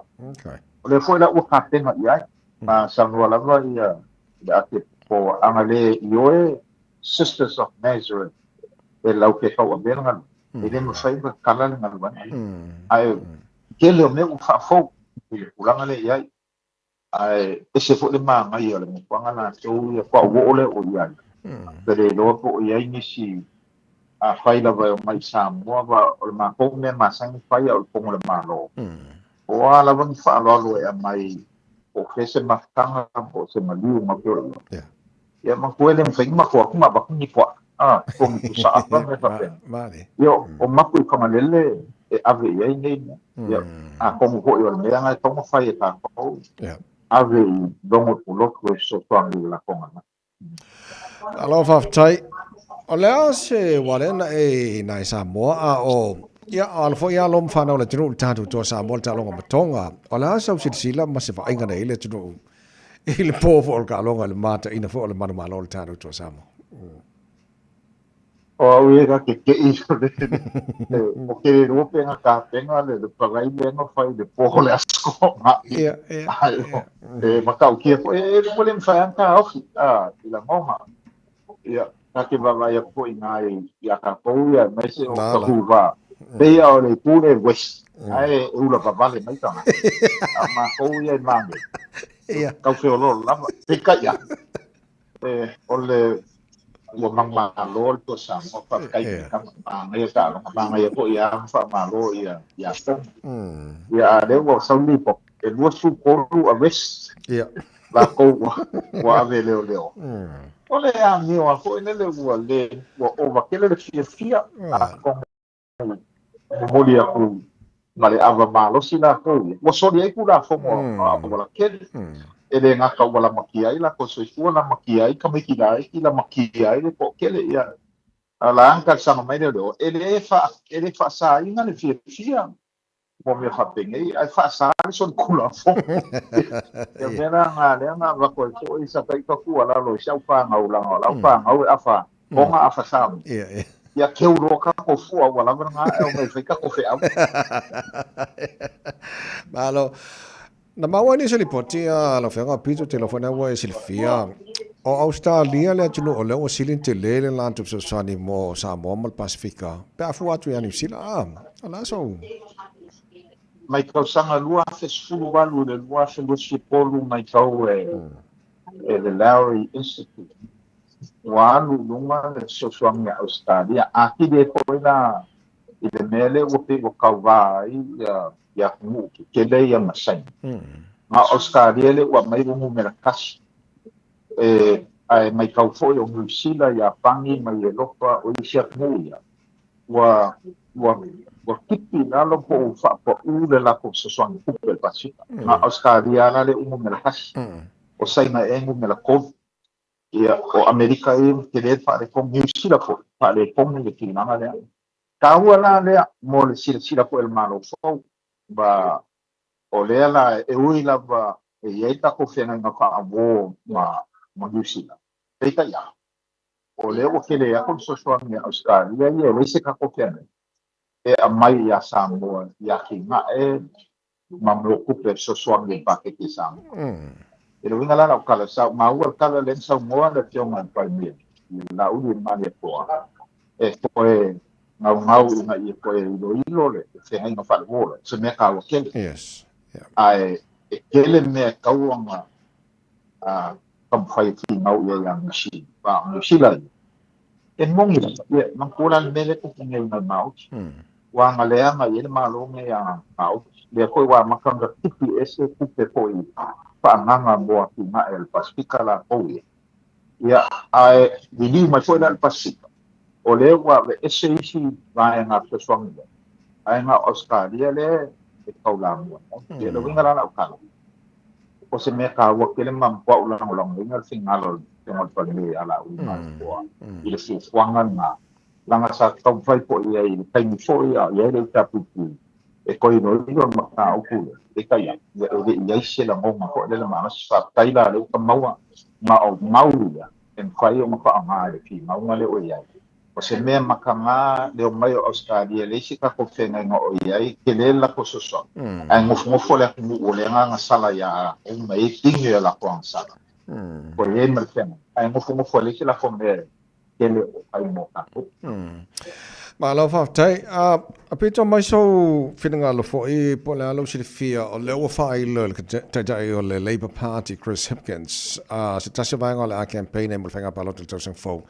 D: O lea foi la ua tapena i ai, ma saunoa lava ia le ake po ana le ioe Sisters of Nazareth e lau ke tauavea le galuega. E le mafai ona tatala le galuega lea. Ae tele o mea ua faafou i le tulaga lea i ai. Ae ese foi le manaia o le nofoaga latou ia faatoa ou oo lea o i ai. Ou te le iloa po o i ai nisi afai lava e omai i Samoa va o le matou mea masani fai a o le Fono o le Malo. Po o a lava ni faaaloalo e aumai po o fea se mafutaga po o se maliu ma pei o ia. Ia manatua e le mafai ona matou atu ma avatu ni puaa, a, po o ni pusa apa ma mea faapena. Ia o matou i Fagalele e ave i ai nei mea. Ia atonu foi o le mea lena e tatau ona fai e tatou, ave i logo pulotu e fesoasoani i le lafoga mai.
C: Alofa faafetai. O le a se ua lea na e nai Samoa a o ia o alo foi alo ma whanau le atunuu le tatou toa Samoa le taaloga ma Tonga. O le a sau silasila ma se vaaiga na i le atunuu i le pō foi o le taaloga i le mataina foi o le manumalo o le tatou toa Samoa.
D: O au ia ka keke'i o le o ke le lua pe na tapena le palai lea na fai i le po o le Aso Toonai.
C: Ia, ia,
D: Ai,
C: ia.
D: E matautia foi, e ua le mafai lava ona taofi, a, i lagona. Ia, ta te vaavaai atu foi i ina iā tatou ia, aemaise o
C: Nala.
D: Tahuva, pei lava o le itu lea i West, ae e ula vavale mai tagata. A o matou ia i Māngere, tau feoloolo lava. Peitai ane, o le ua manumalo le Toa Samoa, faafetai i tama, manaia taaloga, manaia foi ia ma faamalo ia ia Tonga. Ia a lea ua sau le lipoti, e 23 arrests latou ua ua ave e leoleo. O le amio lava foi lele ua le ua ova tele le fiafia, atonu momoli atu ma le ava malosi latou ia. Ua soli ai Tulafono a aualakele, e le gata ua lamatia ai latou soifua, lamatia ai tamaiti laiti, lamatia ai le toatele. Ia, a la ana talosaga mai lea, e le e le faasaina le fiafia mo mea faapenei, ae faasa le solitulafono. Ia mea la na lea na avatu ai foi sa taita tuualalo i si au fanau leaga o lau fanau e afa Tonga afa Samoa. Ia keu loa tatou fua ua lava lena ae omai e fai tatou feau.
C: Malo. Na maua ai nisi o lipoti a lau Afioga Pito te iloa foi na ua e silafia o Ausetalia le atunuu o lea ua sili ona tele le latou fesoasoani mo Samoa ma le Pasefika pe a fua atu ia Niu Sila. A, o le a sou.
D: Mai tausaga 2018 i le 2023 matau e le Lowry Institute ua alu i luga le fesoasoani a Ausetalia atili ai foi la i le mea lea ua pei ua tauva ai ia atunuu tetele ia ma Saina. Ma o Ausetalia lea ua aumai ua numera tasi. E, ae matau foi o Niu Sila, Iapani ma Ieropa, o isi atunuu ia, ua, ua, ua tipi i lalo po ua faapaū le latou fesoasoani tupe i le Pasefika. Ma o Ausetalia la lea ua numera tasi. O Saina ea e numera tolu. Ia, o Amerika e tele le faaletonu, Niu Sila foi, faaletonu le tulaga lea. Taua la lea mo le silasila foi a le Malo fou, ma o lea la e ui lava e i ai le tatou feagaiga faauo ma ma Niu Sila, peitai ane, o lea ua tele atu le fesoasoani a Ausetalia ia e leai se tatou feagaiga e aumai ia Samoa i atinae ma mea o tupe e fesoasoani i le paketi a Samoa. I le uiga la lau tala, sa maua le tala lea na saunoa le Afioga i le Palemia i le Laauli i le Malietoa, e toe naunau ina ia toe iloilo le feagaiga faale-uo lea, o se mea taua tele.
C: Yes. Yeah.
D: Ae e tele mea e tatau ona taumafai e finau i ai ia Niu Sila. A o Niu Sila ia, e moni lava, ia, manatua la le mea lea e tupu nei i nai Māori. Ua agaleaga i ai le Malo nei a Māori. Lea foi ua amata ona tipi ese tupe foi faaagaga mo atinae a le Pasefika latou ia. Ia, ae liliu mai foi la le Pasefika, o lea ua aveese isi vaega fesoasoani lea, ae na o Ausetalia lea e taulamua mai. Ia, o le uiga la o lau tala, o se mea taua tele ma matuai lagolagoina le finagalo o le Afioga i le Palemia ia Laauli Malietoa i le fuafuaga lena, leaga sa taumafai foi i ai i le taimi foi a o i ai le HRPP e toe iloilo le mataupu lea, peitai ane, ia e le i i ai se lagona foi lele malosi. Faafetai la o lea ua maua, ma o mau ia e mafai ona faaaoga i le finauga lea ua i ai. O se mea makaga le omai o Ausetalia e leai se tatou feagaiga o i ai, tele le latou fesoasoani, ae nofonofo le atunuu o le agaga sala iā latou ma e i ai pine o latou agasala. Ua i ai ma le feagaiga, ae nofonofo e leai se latou mea e tele o fai mo tatou.
C: Malo faafetai. A pito mai sou finagalo foi po o le a lou silafia, o lea ua faailo e le Taitai o le Labour Party, Chris Hipkins, se tasi o vaega o le a campaign ai mo le faiga palota i le tausaga fou,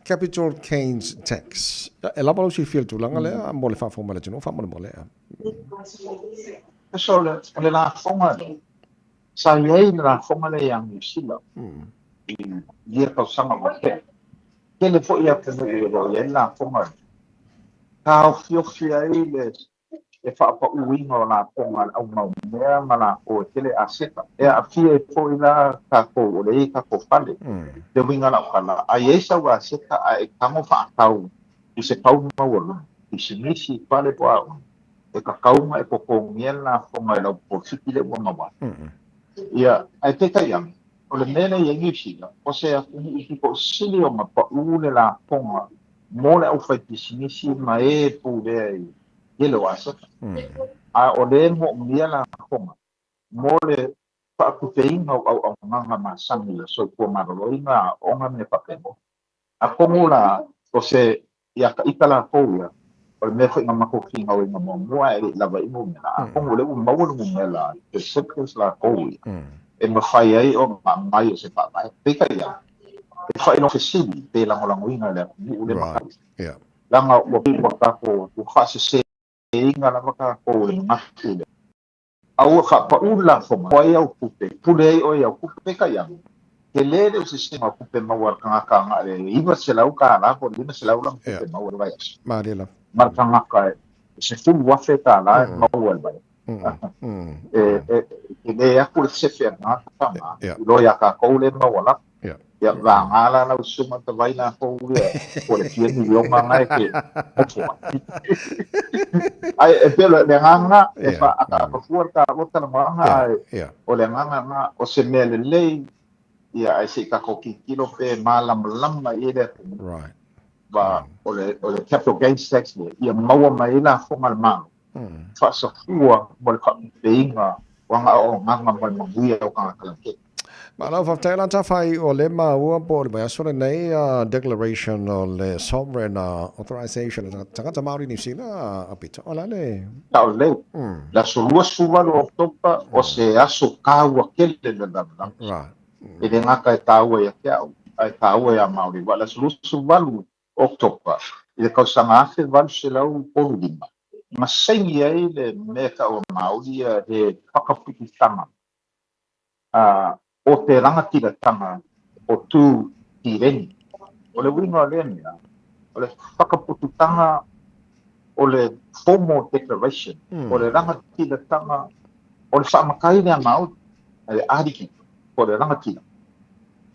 C: Capital Gains Tax. E lava lou silafia i le tulaga lea mo le faafofoga mai a le atunuu faamolemole?
D: So, o le lafoga sa i ai le lafoga lea ia Niu Sila i ia tausaga ua tea. Tele foi atunuu o lo o i ai le lafoga lea. Taofiofi ai le e faapauina o lafoga a le aumaumea ma lakou e tele aseta. E aafia ai foi la tatou o lea e i ai tatou fale. Le uiga lau tala, a i ai sau aseta ae e tago faatau i se tau maualuga, pisinisi, fale po o a uma, e tatau ona e totogia le lafoga i lau polofiti lea ua maua atu. Ia, ae peitai ane, o le mea lea e i ai Niu Sila, o se atunuu pito sili ona pau le lafoga mo le aufaipisinisi ma e pulea i tele o aseta. A o lea e moomia lafoga mo le faatupeina o auaunaga masani i le soifua maloloina, aoga ma mea faapena. Atonu la, o se ia ta ita lakou ia, o le mea foi na matou finauina muamua ae le i lava ai numera, atonu o lea ua maua le numera e surplus lakou ia, e mafai ai ona aumai o se faavae. Peitai ane, e faailoa fesili pe lagolagoina e le atunuu lea mataupu. Leaga ua pei ua tatou ua faaseseina lava tatou i le manatu lea. A ua faapau le lafoga, o ai au tupe, pule ai oe i au tupe, peitai ane, tele le sesega o tupe maua a le tagata agai le $900 po o le $500 lana tupe maua i le vaiaso.
C: Malie lava.
D: Ma le tagata e $10,000 e maua i le vaiaso. E tele atu le sefe a le tagata na, i lo iā tatou lea e maua lava. Ia, vagā la lau susuga Tavai latou ia, po o le fia miliona na e te nofo ai. Ae e pei o le agaga lena, e faaataata fua le taua talanoaga, ae o le agaga lena, o se mea lelei, ia ae se i tatou tilotilo pe malamalama i ai le atunuu. Ma o le capital gains tax lea, ia maua mai ai lafoga a le Malo, faasafua mo le faatupeina o ana auaunaga mo le manuia o tagata lautele.
C: Malo faafetai la Tafai o le maua po o le vaiaso lenei declaration o le sovereign authorization a tagata Māori Niu Sila a Pita o le a le
D: Sao lelei. Le aso 28 o Oketopa o se aso taua tele i le lalolagi. E le gata e taua ia te au, ae taua ia Māori. Aua o le aso 28 o Oketopa i le tausaga 1835, na saini ai le mea e tau a Māori ia he whakapututanga o te rangatiratanga o Tū Tireni. O le uiga o lea mea, o le whakapututanga o le formal declaration, o le rangatiratanga o le whaamatai lea Māori, le ariki, po o le rangatira.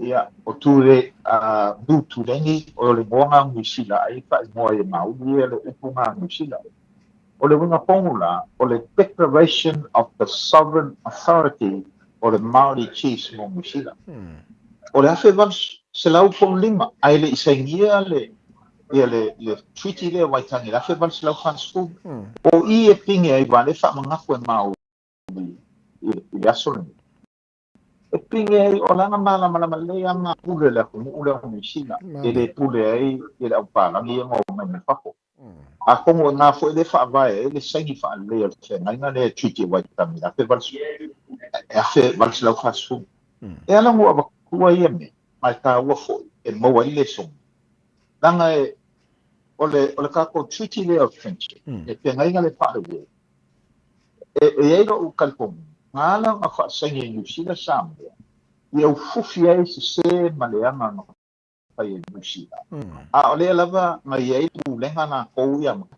D: Ia, o Ture, Nū Tureni, o le igoa ngā Niu Sila, ai whaingoa i e Māori ia le upu ngā Niu Sila. O le uiga tonu la, o le Declaration of the Sovereign Authority o le Māori Chiefs mo Niu Sila. O le 1835, ae le i sainia le ia le, le treaty lea o Waitangi, le 1840, o i e pine ai wale whaamangaku e Māori i le aso lenei. E pine ai o lana malamalama lelei lava ngā pule le atunuu lea o Niu Sila, e le pule ai i le aupālagi ia ma omai mai fafo. Atonu o ina foi lea e faavae ai le saini faalelei o le feagaiga lea e Treaty o Waitangi i le 1840. E ala ona ou avatua ia mea, ma e taua foi e maua ai le lesona, leaga e o le, o le tatou treaty lea of friendship, e feagaiga lea faalelei, E i ai lou talitonuga, na ala ona faasaini e Niu Sila Samoa ia ufufi ai sese ma leaga na fai e Niu Sila, a o lea lava na i ai pulega lakou ia mai.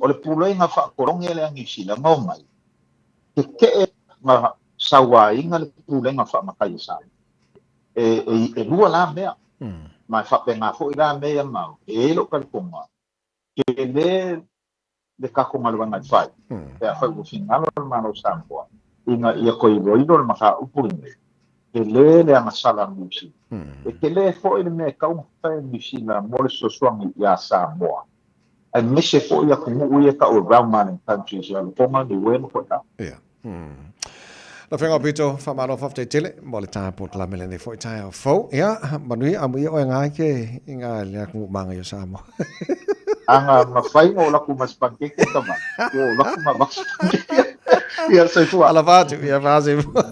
D: O le pulega faatologe lea a Niu Sila na omai, tetee ma sauaina le pulega faamatai a Samoa. E lua la mea, ma e faapena foi la mea ia mau. E i ai lou talitonuga, tele le tatou galuega e fai, pe afai ua finagalo le Malo o Samoa ina ia toe iloilo le mataupu lenei, tele le agasala a Niu Sila. E tele foi le mea e tatau ona fai e Niu Sila mo le fesoasoani iā Samoa, aemaise foi atunuu ia e tau o Realm Island Countries i Alotoga, Niue ma Koʻiau.
C: Ia. Lau Afioga Pito, faamalo faafetai tele mo le taea polokalame lenei foi taeao fou. Ia, manuia amuia oe ngā ke i ngā le atunuu maga i o Samoa.
D: Aga mafai ona ou laku ma se pankeke tama. Ua ou laku ma avatu se pankeke. Ia soifua.
C: Alofa atu, ia faasoifua.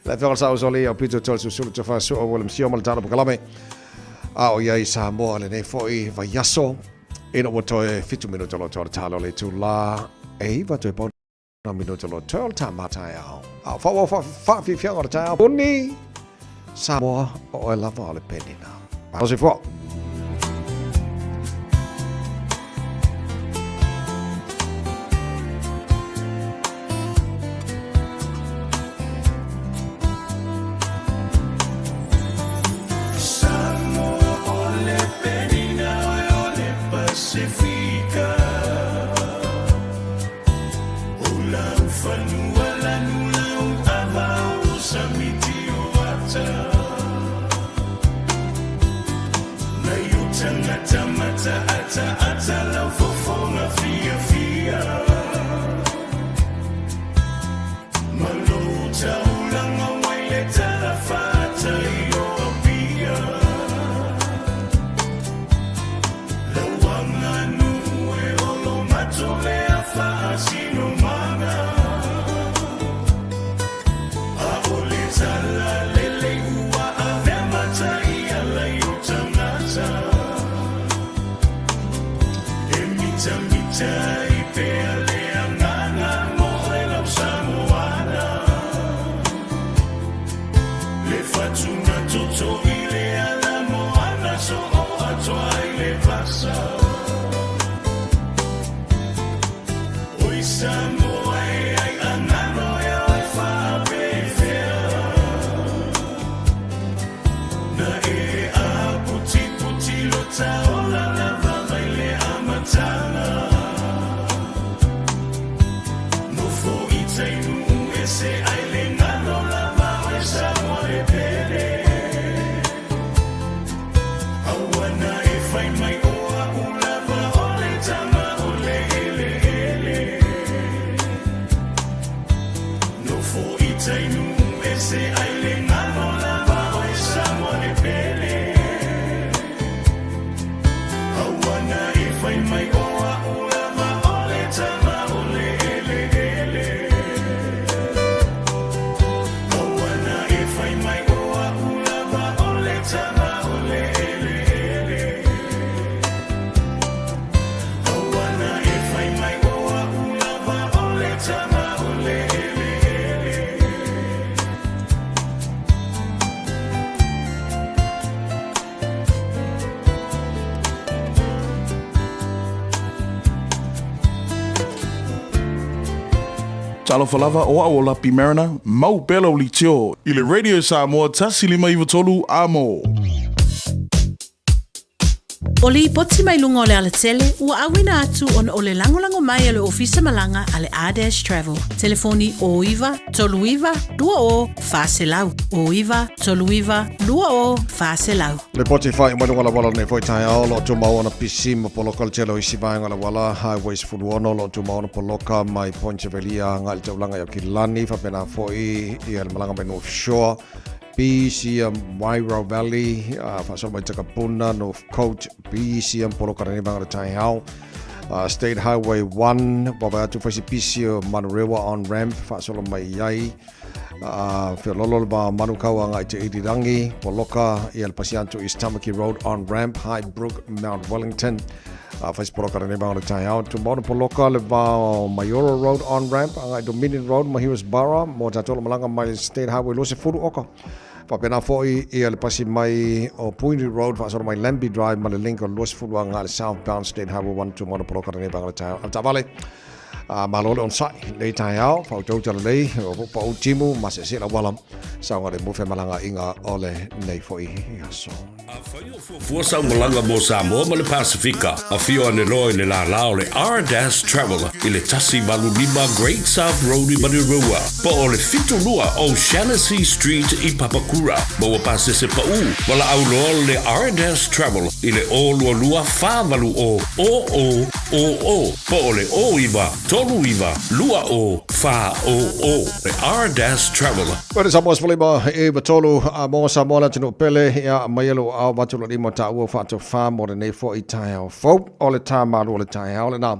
C: Le Afioga i le Sao Soli o Pito Tolesusulu Tofasoa William Sio ma le tala polokalame. A o ia i Samoa lenei foi vaiaso. Ina ua toe 7 minuta loa toe o le talo le itulā e 9 toe pauna minuta loa toe o le tama taeao. A o faaauau faafiafiaga o le taeao puni Samoa o oe lava o le penina. Malo soifua.
T: Talofa lava, o au o Lapi Mariner, mau pea lau litio i le Radio Samoa 1593 amo.
S: O lipoti mai luga o le alatele ua auina atu ona o le lagolago mai a le Ofisa Malaga a le R-Dash Travel. Telefoni 09 39 20 400, 09 39 20 400.
C: Lipoti whai mai lunga la wala nei foi taeao lo tumau ona pisi ma poloka le tele o isi vaenga la wala Highway 16 lo tumau ona poloka mai Point Velia nga le taulanga i Aukilani whapena foi i le malanga mai North Shore BCM Wairau Valley, whaasolo mai Takapuna, North Coast, BCM Poloka Rene Vanga Taihao, State Highway 1, wawae atu whaisi pisi o Manurewa on ramp, whaasolo mai iai, whiololo le vā Manukau anga i te Irirangi, Poloka, i El Pasianto East Tamaki Road on ramp, Highbrook, Mount Wellington, whaisi Poloka Rene Vanga Taihao, Tumona Poloka le vā Mayora Road on ramp, anga i Dominion Road, Mahiras Barra, mo tātou malanga mai State Highway 20 oka. Faapena foi ia le pasi mai o Puini Road faasolo mai Lambie Drive ma le link o le 20 agai le southbound State Highway 1 Tumona Poloka Rene Vanga le taeao. A le taavale. A malo le onosai lenei taeao, faautauta lelei, o po pau timu ma seese le auala, saogalemu femalagaaiga o lenei foi aso.
P: Afai o fuafua sau malaga mo Samoa ma le Pasefika, afio ane loa i le lālā o le R-Dash Travel i le 185 Great South Road i Manurewa, po o le 72 O'Shannessy Street i Papakura. Maua pasese paʻu, valaau loa le R-Dash Travel i le 022 480 0000 po o le 09 39 20 400. Le R-Dash Travel.
C: Ua Samoa 15 e 3 a mo Samoa le atunuu pele ia mai e lou aao avatu lou lima taua ua faatofa mo lenei foi taeao fou o le ta malu o le taeao lena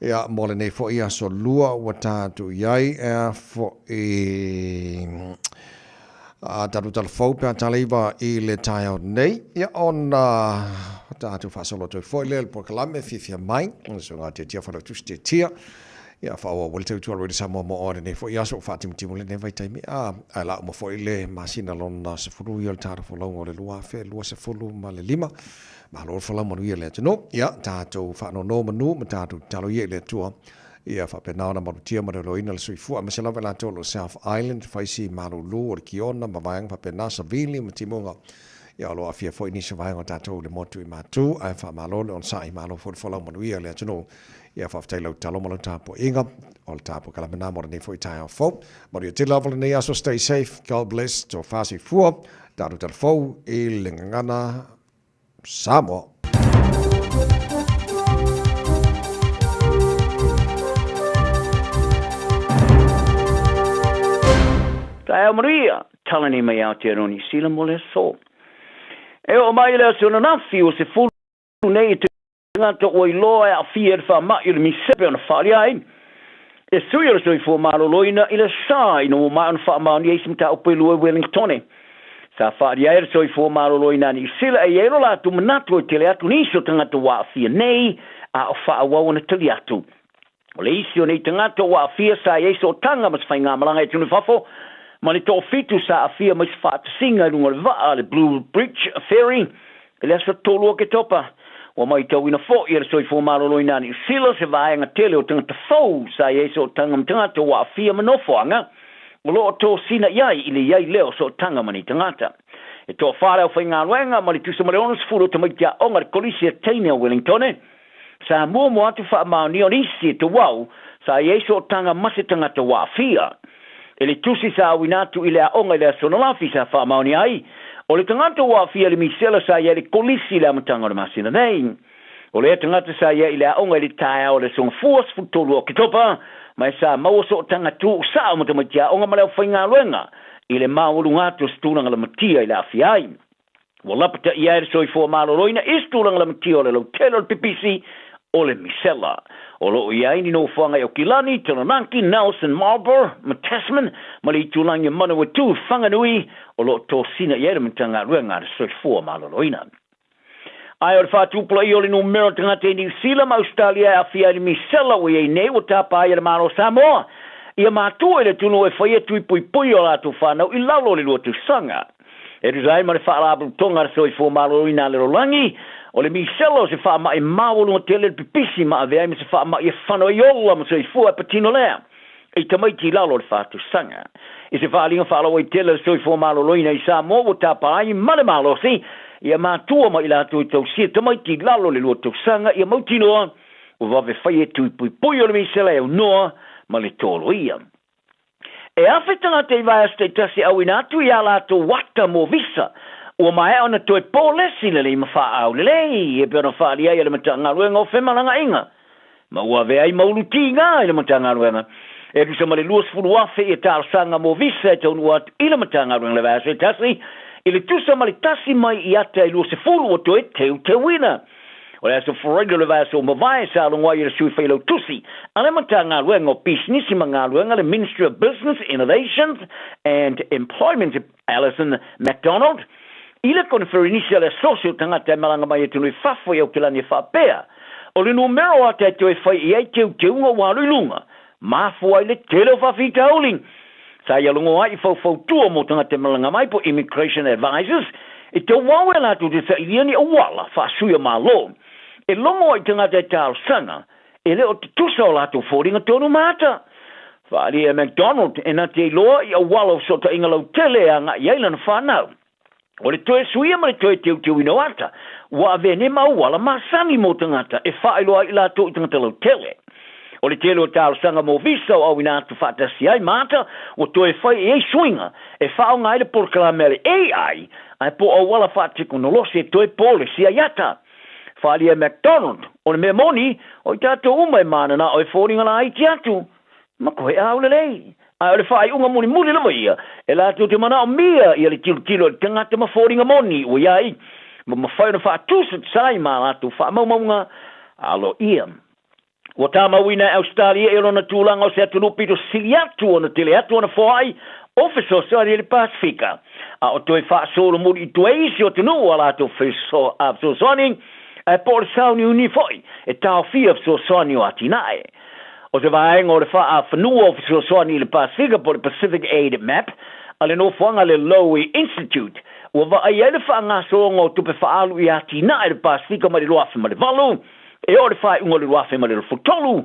C: ia mo lenei foi aso lua ua tatou i ai ea foi a tatou talafou pe a taleiva i le taeao nei ia ona tatou faasolo atu ai foi lea i le polokalame fiafia mai so ngā tiatia whalautusi tiatia ia faaauau ai le tautua a le Radio Samoa mo oe lenei foi aso ua faatimutimu lenei vaitaimi a ae la uma foi le masina lona 10 ia o le tala folauga o le 2025. Malo le folau manuia le atunuu. Ia tatou faanono manu ma tatou tatalo ia i le Atua ia faapena ona malutia ma leoleoina le soifua aemaise lava i latou o lo o South Island, Faisi, Malulu, o le Kiona ma vaega faapena, Savili ma Timuga. Ia o lo o aafia foi nisi o vaega o tatou i le motu i Matu, ae faamalo le onosai, malo foi le folau manuia le atunuu. Ia faafetai lau tatalo ma lau tapuaiga, o le tapuakalame na mo lenei foi taeao fou. Manuia tele lava lenei aso, stay safe, God bless, tofa soifua, tatou tala fou i le gagana Samoa.
U: Taeao manuia, tala nei mai Aotearoa Niu Sila mo le aso. E oo mai i le aso ananafi ua 10 nei i tagata ua iloa e aafia i le faamai o le misepe ona faaalia ai e sui o le soifua maloloina i le sa ina ua maea ona faamaonia isi mataupu e lua i Wellingtone. Sa faaalia ai le soifua maloloina a Niu Sila e i ai lo latou manatu e tele atu nisi o tagata ua aafia nei a o faaauau ona tali atu. O le isi o nei tagata ua aafia sa i ai sootaga ma se faigamalaga i atunuu i fafo ma le toafitu sa aafia mai se faatasiga i luga o le vaa le Blue Bridge Ferry i le aso 3 o Oketopa. Ua maitauina foi e le Soifua Maloloina a Niu Sila se vaega tele o tagata fou sa i ai sootaga ma tagata ua aafia ma nofoaga o lo o tosina i ai i le i ai lea o sootaga ma nei tagata. E toafa le aufaigaluega ma le tusa ma le 60 o tamaiti aoga a le Kolisi a Teine o Wellingtone Sa muamua atu faamaonia o nisi e tauau sa i ai sootaga ma se tagata ua aafia. I le tusi sa auina atu i le aoga i le aso ananafi sa faamaonia ai, o le tagata ua aafia i le misela sa i ai i le kolisi i le amataga o le masina nei. O lea tagata sa i ai i le aoga i le taeao o le aso Gafua 13 o Oketopa, ma e sa maua sootaga tuusao ma tamaiti aoga ma le aufaigaluega i le maualuga atu o se tulaga lamatia i le aafia ai. Ua lapataia ai le soifua maloloina i se tulaga lamatia o le lautele o le pipisi o le misela. O lo o i ai ni nofoaga i Aukilani, Taranaki, Nelson, Marlborough ma Tasman ma le itulagi o Manawatu, Whanganui, o lo o tosina i ai le Matagaluega a le Soifua Maloloina. Ae o le faatupulaia o le numera o tagata i Niu Sila ma Ausetalia e aafia ai le misela ua i ai nei ua tapa ai e le Malo o Samoa ia matua i le atunuu e faia tui puipui o latou fanau i lalo o le lua tausaga. E tusa ai ma le Faalapotopotoga a le Soifua Maloloina a le Lalolagi, o le misela o se faamai maualuga tele le pipisi ma avea ai ma se faamai e fano ai ola ma soifua e patino lea i tamaiti i lalo o le faatusaga. I se faaaliga faalauaitele a le Soifua Maloloina i Samoa ua tapa ai ma le malosi ia matua ma i latou i tausia tamaiti i lalo o le lua tausaga ia mautinoa ua vave fai e tui puipui o le misela e aunoa ma le toloia. E afe tagata i vaiaso taitasi e auina atu i ā latou ata mo visa, ua maea ona toe pōlesi lelei ma faaau lelei, e pei ona faaalia ai e le Matagaluega o Femalagaaiga, ma ua avea ai ma ulu tiga i le Matagaluega. E tusa ma le 20,000 ia talosaga mo visa e taunuu atu i le Matagaluega i le vaiaso e tasi, i le tusa ma le tasi mai i ata e 20 ua toe teuteuina. O le aso Friday o le vaiaso ua mavae sa logo ai e le Sui Failautusi a le Matagaluega o Pisinisi ma Galuega le Ministry of Business, Innovations and Employment Alison McDonald i le koneferenisi a le Asosi o Tagata e Malaga Mai Atunuu i Fafo i Aokelani e faapea, o le numera o ata e toe fai i ai teuteuga ua alu i luga, mafua ai le tele o faafitauli. Sa ia logo ai i faufautua mo tagata e malaga mai po Immigration Advisors e tauau e latou te sailia ni auala faasui o Malo e logo ai tagata e talosaga e le o tutusa o latou foliga tonu ma ata. Faaalia e McDonald e na te iloa i auala o fesootaiga lautele e agai ai lana fanau. O le toe suia ma le toe teuteuina o ata, ua avea nei ma auala masani mo tagata e faailoa ai i latou i tagata lautele. O le tele o talosaga mo visa o auina atu faatasi ai ma ata, ua toe fai i ai suiga e faaaoga ai le polokalame a le AI ae po o auala faatekonolosi e toe polesi ai ata. Faaalia e McDonald, o le mea moni, o i tatou uma e mananao e foliga laiti atu ma koe aulelei. Ae o le faaiuga mulimuli lava ia, e latou te manaomia ia le tilotilo a le tagata ma foliga moni ua i ai, ma mafai ona faatusatusa ai ma a latou faamaumauga aloaia. Ua tamauina e Ausetalia ia lona tulaga o se atunuu pito sili atu ona tele atu ana foai o fesoasoani i le Pasefika, a o toe faasolomuli i tua isi o atunuu a latou fesoasoani, ae po o le sauniuni foi e taofia fesoasoani o atinae. O se vaega o le faafanua o fesoasoani i le Pasefika po o le Pacific Aid Map a le nofoaga a le Lowy Institute, ua vaaia ai le faagasologa o tupe faaalu i atinae i le Pasefika mai le 2008 e oo i le faaiuga o le 2023.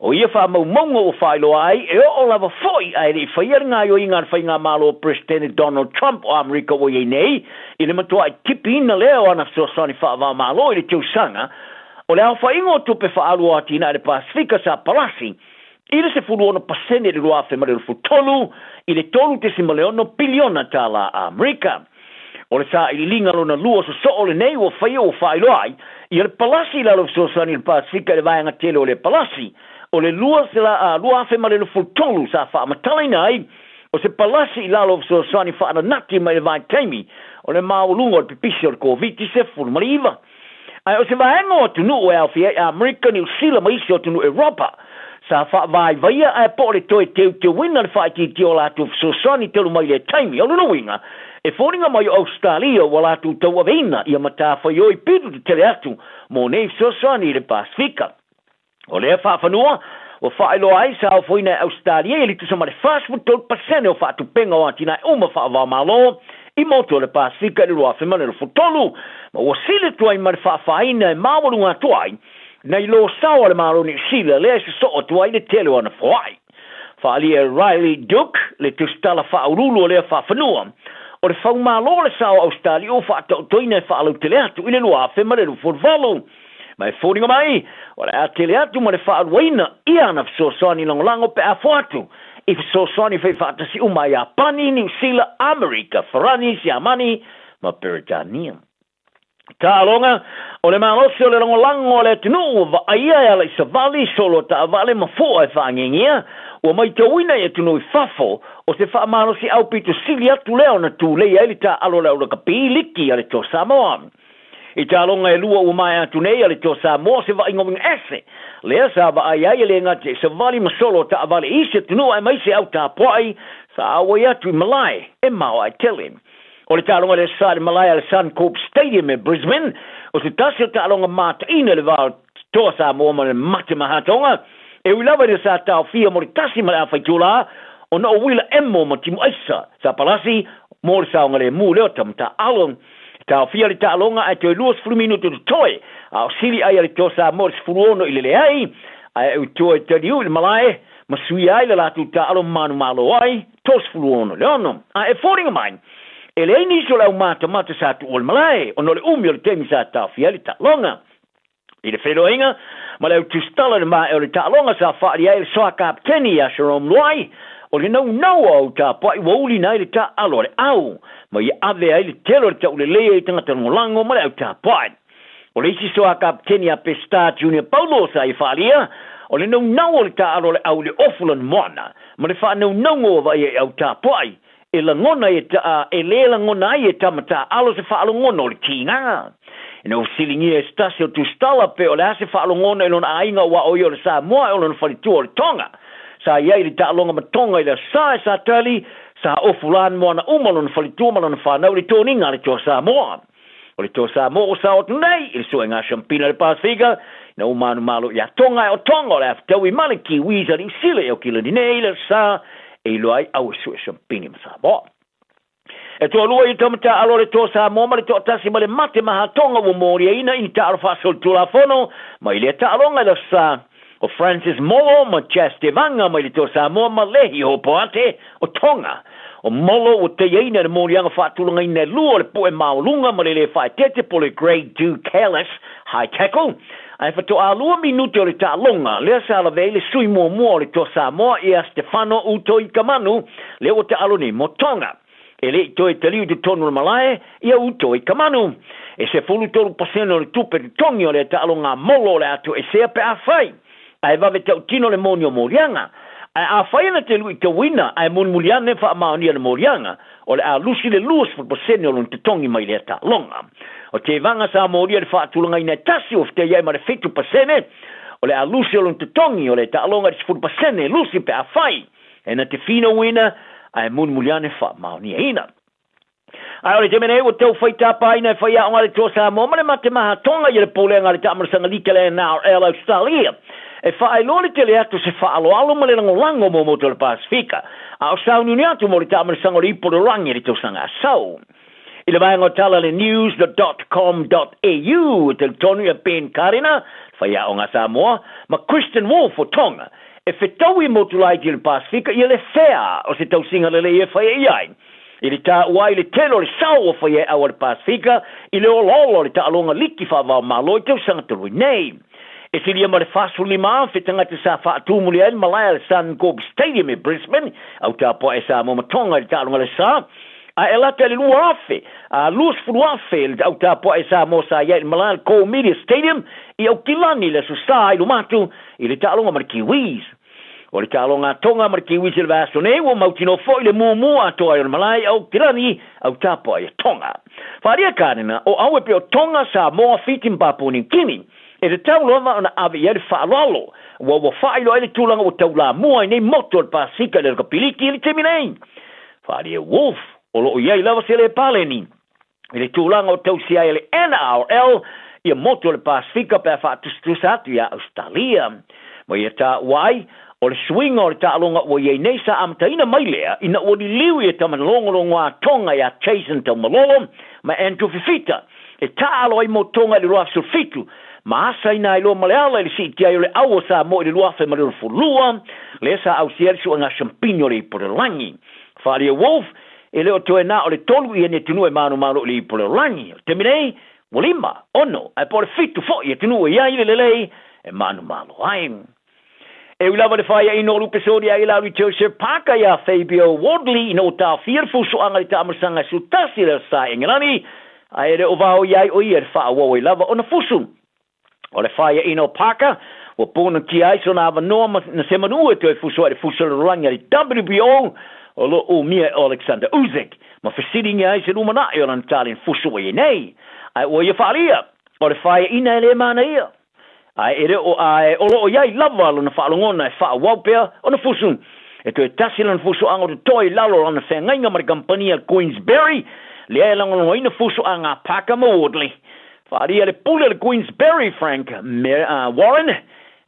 U: O ia faamaumauga ua faailoa ai, e oo lava foi ae le i faia le gaoioiga a le faigamalo o Peresetene Donald Trump o Amerika ua i ai nei i le matuai tipiina lea o ana fesoasoani faava-o-Malo i le tausaga O le aofaiga o tupe faaalu o atinae i le Pasefika sa palasi i le 16% i le 2023 i le $3.6 piliona tālā Amerika. O le sailiiliga lona lua sosoo lenei ua faia ua faailoa ai ia le palasi i lalo o fesoasoani i le Pasefika i le vaega tele o le palasi o le 2023 sa faamatalaina ai o se palasi i lalo o fesoasoani faananati mai le vaitaimi o le maualuga o le pipisi o le Koviti-19. Ae o se vaega o atunuu e aofia ai Amerika, Niu Sila ma isi o atunuu Eropa, sa faavaivaia ae po o le toe teuteuina le faaitiitia o latou fesoasoani talu mai lea taimi. O lona uiga, e foliga mai o Ausetalia ua latou tauaveina ia matafaioi pito tetele atu mo nei fesoasoani i le Pasefika. O lea faafanua, ua faailoa ai sa ofoina e Ausetalia ia le tusa ma le 43% o faatupenga o atinae uma faava-o-Malo i motu o le Pasefika i le 2023, ma ua sili atu ai ma le faafaina e maualuga atu ai nai lo sao a le Malo o Niu Sila lea e sosoo atu ai le tele o ana foai. Faaalia e Riley Duke le tusitala faauluulu o lea faafanua, o le faumalo o le sao o Ausetalia ua faataotoina e faalautele atu i le 2028. Ma e foliga mai, o le a tele atu ma le faaluaina ia ana fesoasoani lagolago pe a fo atu i fesoasoani faifaatasi uma a Iapani, Niu Sila, Amerika, Farani, Siamani ma Peretania. Taaloga, o le malosi o le lagolago a le atunuu ua vaaia e ala i savali, solo taavale ma fua e faagiegia, ua maitauina i atunuu i fafo, o se faamalosiau aupito sili atu lea ona tulei ai le taaalo a le aulakapi liki a le Toa Samoa. I taaloga e lua ua maea atu nei a le Toa Samoa se vaaiga uiga ese, lea sa vaai ai e le gata i savali ma solo taavale i isi atunuu aemaise au tapuai sa auai atu i malae e maoae tele. O le taaloga lea sa i le malae a le Suncorp Stadium e Brisbane, o se tasi o taaloga mataina i le va o Toa Samoa ma le Mate Mahatoga, e ui lava ina sa taofia mo le tasi ma le afa itulā ona o uila emo ma timu aisa sa palasi mo le saogalemu lea o Tamataaalo. Taofia le taaloga ae toe 20 minute totoe, a o sili ai a le Toa Samoa i le 16 i le leai, ae ui toe taliu i le malae ma suia ai le latou taaalo manumalo ai, 36 i le 6. A e foliga mai, e leai nisi o le aumatamata sa tuua le malae ona o le umi o le taimi sa taofia ai le taaloga. I le feiloaiga ma le au tusitala i le maea o le taaloga sa faaali ai le soa kapeteni ia Jerome Luai, o le naunau o au tapuai ua ulina ai le taaalo a le au, ma ia ave ai le tele o le tauleleia i tagata lagolago ma le au tapuai. O le isi soa kapeteni a Peseta Junior Paulo sa ia faalia, o le naunau o le taaalo a le au i le ofu lana moana, ma le faanaunauga ua vaaia i au tapuai, E lagona e ta, e lē lagona ai e tama taaalo se faalogona o le tigaga. Ina ua fesiligia e se tasi o tusitala pe o le a se faalogona i lona aiga aua o ia o le Samoa e o lona faletua o le Tonga. Sa i ai le taaloga ma Tonga i le Aso Sa e Satali, sa ofu la moana uma lona faletua ma lona fanau i le toniga a le Toa Samoa. O le Toa Samoa ua sao atu nei i le suega Siampina i le Pasefika, ina ua manumalo iā Tonga e o Tonga o le a fetaui ma le Kiwis a Niu Sila i Aukilani nei i le Aso Sa e iloa ai au e sue Siampini ma Samoa. E toalua ia tama taaalo a le Toa Samoa ma le toatasi ma le mate maha Tonga ua moliaina i ni taaalo faasolitulafono mai lea taaloga i le Aso Sa. O Francis Molo ma Chas Tevaga mai le Toa Samoa ma Lehi Hopoate o Tonga. O Molo ua taiaina i le moliaga faatulagaina e lua o le poʻe maualuga ma le lē faaeteete po o le Grade 2 Careless High Tackle. Ae faatoa lua minute o le taaloga lea sa lavea ai le sui muamua o le Toa Samoa ia Stefano Utoikamanu lea ua taalo nei mo Tonga. E le i toe taliu i totonu o le malae ia Utoikamanu. E 13% o le tupe totogi o lea taaloga a Molo o le a toesea pe afai ae vave tautino le moni o moliaga. Ae afai ana te luitauina ae mulimuli ane faamaonia le moliaga, o le a lusi le 20% o lona totogi mai lea taaloga. O Tevaga sa molia le faatulagaina e tasi ua fetaiai ma le 7% o le a lusi o lona totogi o lea taaloga i le 10% lusi pe afai e na te finauina ae mulimuli ane faamaoniaina. Ae o le taimi nei ua tau fai tapaina e faiaoga a le Toa Samoa ma le Matemaha Tonga ia le Pulega a le Taamalosaga Lika le NRL Australia e faailoa le tele atu o se faaaloalo ma le lagolago mo motu o le Pasefika a o sauniuni atu mo le taamalosaga o le Ipu o le Lagi i le tausaga a sau. I le vaega o tala a le news dot com dot au e talitonu ia Ben Karena, faiaoga a Samoa, ma Kristen Wolfe o Tonga e fetaui motu laiti o le Pasefika ia le fea o se tausiga lelei e fai i ai. I le taua ai le tele o le sao ua fai ai au a le Pasefika i le olaola o le taaloga liki faava-o-Malo i tausaga talu ai nei. E silia ma le 45,000 tagata sa faatūmuli ai le malae a le Suncorp Stadium i Brisbane, au tapuae Samoa ma Tonga i le taaloga le sa, a e lata i le 2,000 a 20,000 le au tapuae Samoa sa i ai i le malae a le Coal Media Stadium i Aukilani i le Aso Sa i luma atu i le taaloga ma le Kiwis. O le taaloga a Tonga ma le Kiwis i le vaiaso nei, ua mautinoa foi le mumu atoa ai o le malae i Aukilani, au tapuai a Tonga. Whaaria Kānena, o aue pea o Tonga, Samoa, Fiti ma Papua Niu Kini. E tatau lava ona ave i ai le faaaloalo, ua ua faailoa ai le tulaga ua taulamua ai nei motu o le Pasefika i le Rakapiliki i le taimi nei. Whaaria Wolf, o lo o i ai lava se le paleni. I le tulaga o tausia ai e le NRL ia motu o le Pasefika pe a faatusatusa atu iā Ausetalia. Ma ia taua ai, o le suiga o le taaloga ua i ai nei sa amataina mai lea ina ua liliu ia tama logologo a Tonga iā Jason Taumalolo ma Andrew Fifita e taaalo ai mo Tonga i le 2017 ma asaina ai loa ma le ala i le siitia ai o le au o Samoa i le 2022 lea sa ausia ai le suega siampini o le ipu o le lagi. Whalia Wolf, E le o toe na o le tolu ia ni atunuu e manumalo i le ipu o le lagi. O le taimi nei, ua lima, ono, ae po o le fitu foi atunuu e i ai le lelei e manumalo ai. E ui lava le faiaina o lupe soli ai la Joseph Parker iā Fabio Wardley ina ua taofia le fusoaga i le taamalosaga e 11 le Aso Sa i Engelani, ae e le o vaoia ai o ia i le faaauau ai lava ona fusu. O le faiaina o Parker, ua ponatia ai sona avanoa ma na se manu e toe fuso ai le fuso o le lalolagi a le WBO o lo o umia e Oleksandr Usyk, ma fesiligia ai se lumanai o lana taleni fuso ua i ai nei. Ae ua ia faaalia, o le faiaina e le manaia. Ae e le o ae o lo o i ai lava lona faalogona e faaauau pea ona fusu. E toe tasi lana fusoaga o totoe i lalo o lana feagaiga ma le kamupani a Queensberry, lea e lagolagoina fusoaga a Parker ma Wardley. Faaalia le pule a le Queensberry, Frank Warren,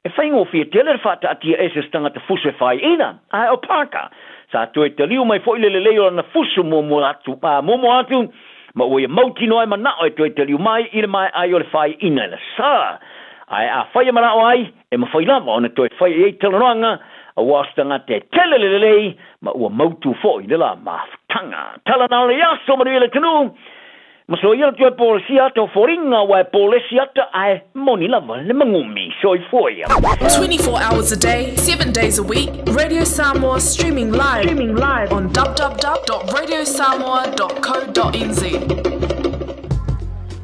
U: e faigofie tele le faataatia ese o se tagata fusu e faiaina, ae o Parker, sa toe taliu mai foi le lelei o lana fusu muamua atu, muamua atu, ma ua ia mautinoa ai manao e toe taliu mai i le maeai o le faiaina i le sa. Ae afai e manao ai, e mafai lava ona toe fai i ai talanoaga, aua o se tagata e tele le lelei, ma ua mautu foi le la mafutaga. Tala na o le aso manuia le atunuu, Ma so ia toe polesi ata o foliga aua e polesi ata ae moni lava le magumi. Soifua ia.
I: 24 hours a day, 7 days a week, Radio Samoa streaming live, streaming live on www.radiosamoa.co.nz.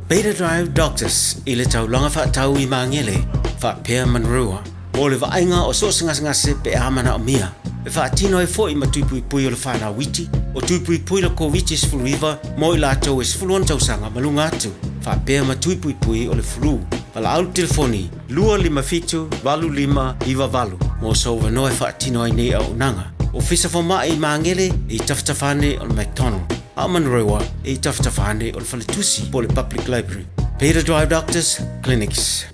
F: Beta Drive Doctors i le taulaga faatau i Magele, faapea Manurewa, mo le vaaiga o so o se gasegase pe a manaomia. E faatino ai foi ma tui puipui o le whanau iti, o tui puipui le Koviti-19 mo i latou e 16 tausaga ma luga atu, faapea ma tui puipui o le flu. Valaau le telefoni 257 8598 mo sou avanoa e faatino ai nei auaunaga. Ofisa Fomai i Magele e i tafatafa ane o le McDonald, a o Manurewa e i tafatafa ane o le Faletusi po o le Public Library. Beta Drive Doctors Clinics.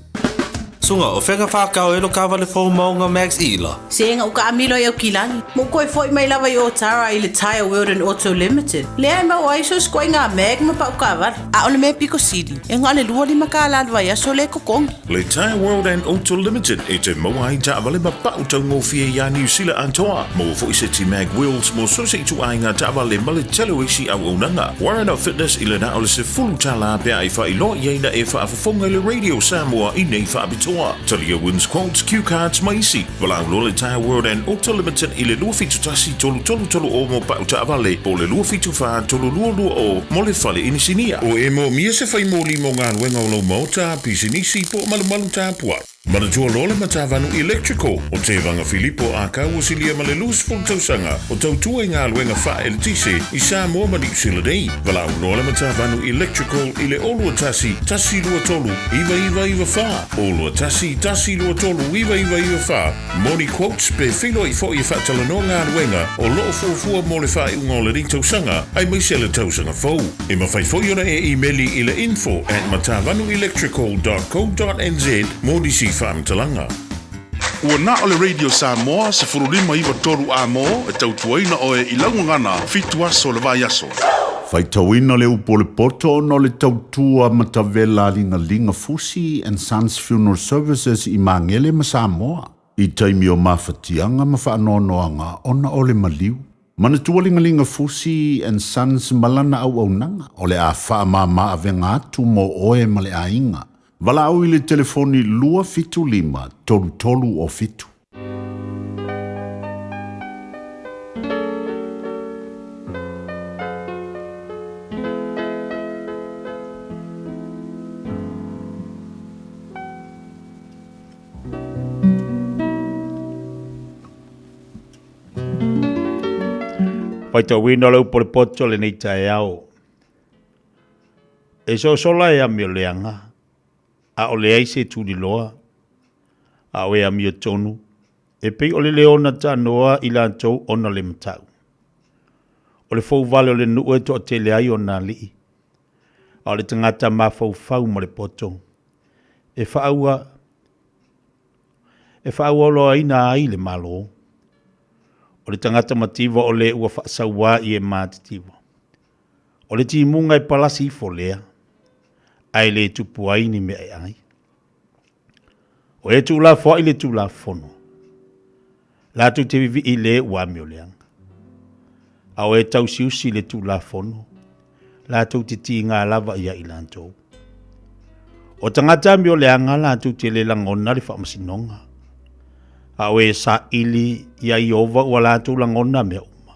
G: Suga, o fea ka whākau e lo kāwale fou maunga Max Ila?
S: Se ega u kaamilo i Aukilani, ma u koe foi mai lava i Otara i le Tyre World and Auto Limited, lea e maua ai so sikoiga mag ma pau kaavale. A o le mea piko sili, e na o le 25 kālā le vaiaso lea e totogi.
P: Le Tyre World and Auto Limited e te maua ai taavale ma pau taugofie iā Niu Sila atoa. Maua foi seti mag wheels mo so se ituaiga taavale ma le tele o isi auaunaga. Warren of Fitness i le na o le $10 pe a e faailoa i ai na e faafofoga i le Radio Samoa i nei faapitoa. Talia wins quotes, cue cards ma isi. Valaau loa le Tyre World and Auto Limited i le 271 3330 mo pau taavale po o le 274 3220 mo le fale inisinia. O e moomia se fai moli mo galuega o lou maota, pisinisi po o malumalu tapuai. Manatua loa le Matavanu Electrical o Tevaga Filipo Akau ua silia ma le 20 tausaga o tautua i galuega faa-eletise i Samoa ma Niu Sila nei. Valaau loa le Matavanu Electrical i le 021 123 9994, 021 123 9994 mo ni quotes pe feiloai foi e faatalanoa galuega o lo o fuafua mo le faaiuga o lenei tausaga aemaise le tausaga fou. E mafai foi ona e imeli i le info at matavanuelectrical dot co dot nz mo nisi faamatalaga.
T: Ua na o le Radio Samoa 15 9 3 amo e tautuaina oe i lau gagana fitu aso o le vaiaso.
V: Faitauina le upu o le poto ona o le tautua matavela a Ligaliga Fusi and Sons Funeral Services i Magele ma Samoa i taimi o mafatiaga ma faanoanoaga ona o le maliu. Manatua Ligaliga Fusi and Sons ma lana auaunaga o le a faamama avega atu mo oe ma le aiga. Valaau i le telefoni 275 33 o 7.
W: Faitauina le upu o le poto lenei taeao. E sosola e amio leaga, a o leai se tuliloa, a o e amio tonu, e pei o le leona tanoa i latou ona le matau. O le fouvale o le nuu e toatele ai ona alii, a o le tagata mafaufau ma le poto, e faaua e faaauauloaina ai le Malo. O le tagata mativa o le ua faasauā i e matitiva. O le timuga e palasi ifo lea, ae le tupu ai ni mea e ai. O e tuulafoai le Tulafono, latou te vivii i le ua amioleaga. A o e tausiusi i le Tulafono, latou te tiga lava ia i latou. O tagata amioleaga latou te le lagona le faamasinoga, a o e saili iā Ieova ua latou lagona mea uma.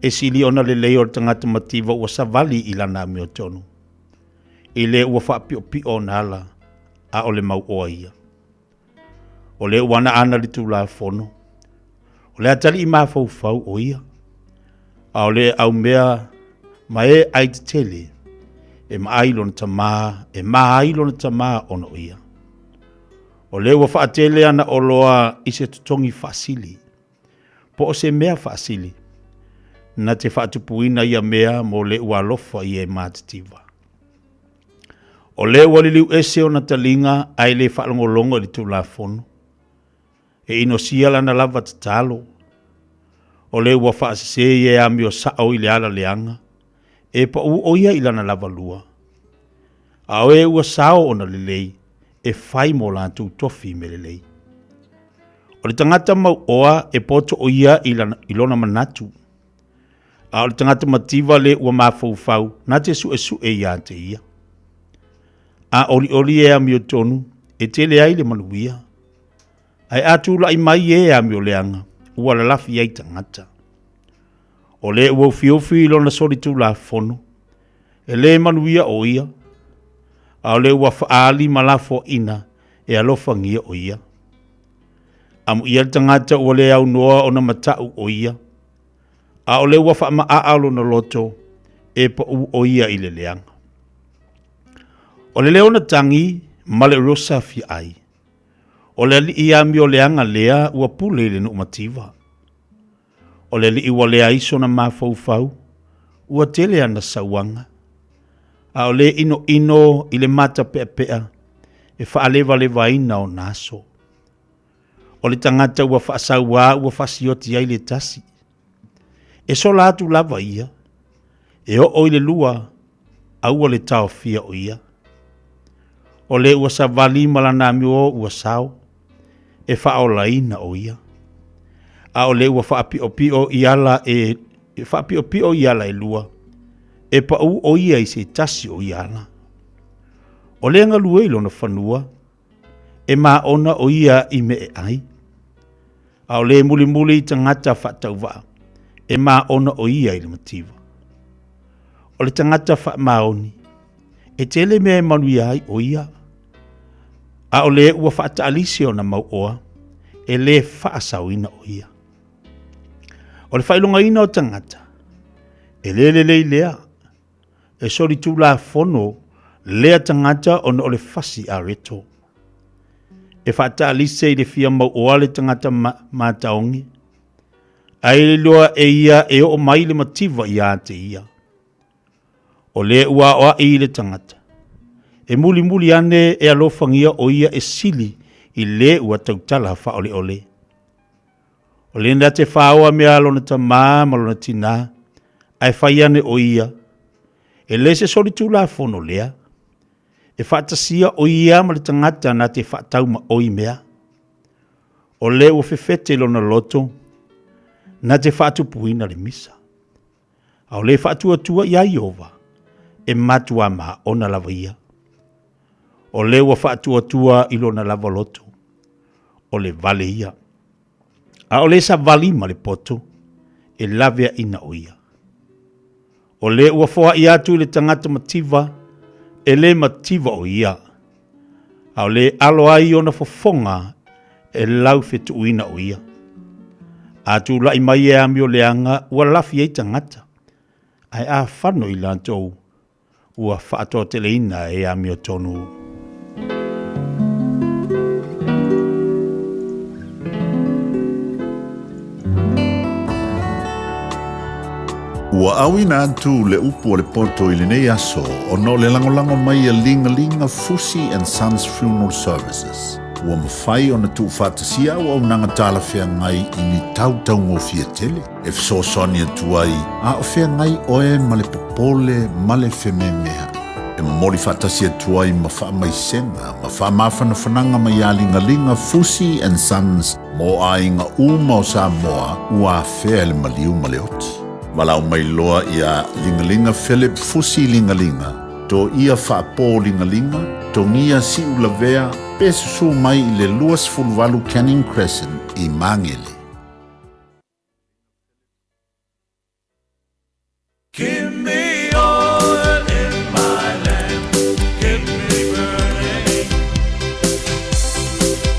W: E sili ona lelei o le tagata mativa ua savali i lana amiotonu, i le ua faapiopio ona ala, a o le mauoa ia. O le ua anaana le Tulafono, o le atalii mafaufau o ia, a o le aumea ma e ai tetele, e maai lona tamā, e mā ai lona tamā ona o ia. O le ua faatele ana oloa i se totogi faasili, po o se mea faasili, na te faatupuina ia mea mo le ua alofa i e matitiva. O lea ua liliu ese ona taliga ae le faalogologo i le Tulafono, e inosia lana lava tatalo. O lea ua faasese i e amio sao i le ala leaga, e pau o ia i lana lava lua. A o e ua sao ona lelei, e fai mo latou tofi me lelei. O le tagata mauoa e poto o ia i, lana, i lona manatu, A o le tagata mativa le ua mafaufau na te suesue iā te ia. A olioli e amiotonu, e tele ai le manuia. Ae a tulai mai e amioleaga, ua lalafi ai tagata. O le ua ufiufi i lona solitulafono, e le manuia o ia, a o le ua faaali ma lafoaina e alofagia o ia. Amuia le tagata ua le aunoa ona matau o ia, a o le ua faamaaa lona loto, e pau o ia i le leaga. O le leo na tagi ma le rosa fia ai. O le alii amioleaga lea ua pule i le nuu mativa. O le alii ua leai sona mafaufau, ua tele ana sauaga. A o le inoino i le mata peapea, e faalevalevaina ona aso. O le tagata ua faasauā ua fasioti ai le tasi. E sola atu lava ia, e oo i le lua, a ua le taofia o ia. O le ua savali ma lana amio ua sao, e faaolaina o ia. A o le ua faapiopio i ala e, e faapiopio i ala e lua, e paū o ia i se tasi o ia ala. O le galue i lona fanua, e maona o ia i me e ai. A o le mulimuli i tagata faatauvaa, e maona o ia i le mativa. O le tagata faamaoni, e tele mea e manuia ai o ia, a o le ua faataalisi ona mauoa, e lē faasaoina o ia. O le faailogaina o tagata, e lē lelei lea, e solitulafono lea tagata ona o le fasi areto. E faataalise i le fia mauoa le tagata mataoge, ae le iloa e ia e oo mai le mativa ia te ia. O le ua aoai i le tagata, e mulimuli ane e alofagia o ia e sili i le ua tautala faaoleole. O lena te whaoa mea lona tamā ma lona tinā, ae fai ane o ia, e le se solitulafono lea, e faatasia o ia ma le tagata na te faatau maoi mea. O le ua fefete lona loto, na te faatupuina le misa. A o le faatuatua iā Ieova, e matuā maona lava ia. O le ua faatuatua i lona lava loto, o le vale ia. A o le savali ma le poto, e laveaina o ia. O le ua foai atu i le tagata mativa, e le mativa o ia. A o le alo ai ona fofoga e laufetuuina o ia. A tulai mai e amio leaga ua lafi ai tagata, ae a fano i latou ua faatoateleina e amiotonu.
V: Ua auina atu le upu a le poto i lenei aso ona o le lagolago mai a Ligalinga Fusi and Sons Funeral Services. Ua mafai ona tuufaatasia auaunaga talafeagai i ni tautaugofie tele e fesoasoani atu ai a o feagai oe ma le popole ma le fememeaʻi. E momoli faatasi atu ai ma faamaisega ma faamafanafanaga mai iā Ligaliga Fusi and Sons mo aiga uma o Samoa ua afea e le maliu ma le oti. Valaau mai loa iā Ligaliga Philip Fusi Ligaliga, Toia Faapō Ligaliga, Togia Siulavea, pe susū mai i le 28 Canning Crescent i Magele.
A: Give me oil in my lamp, keep me burning.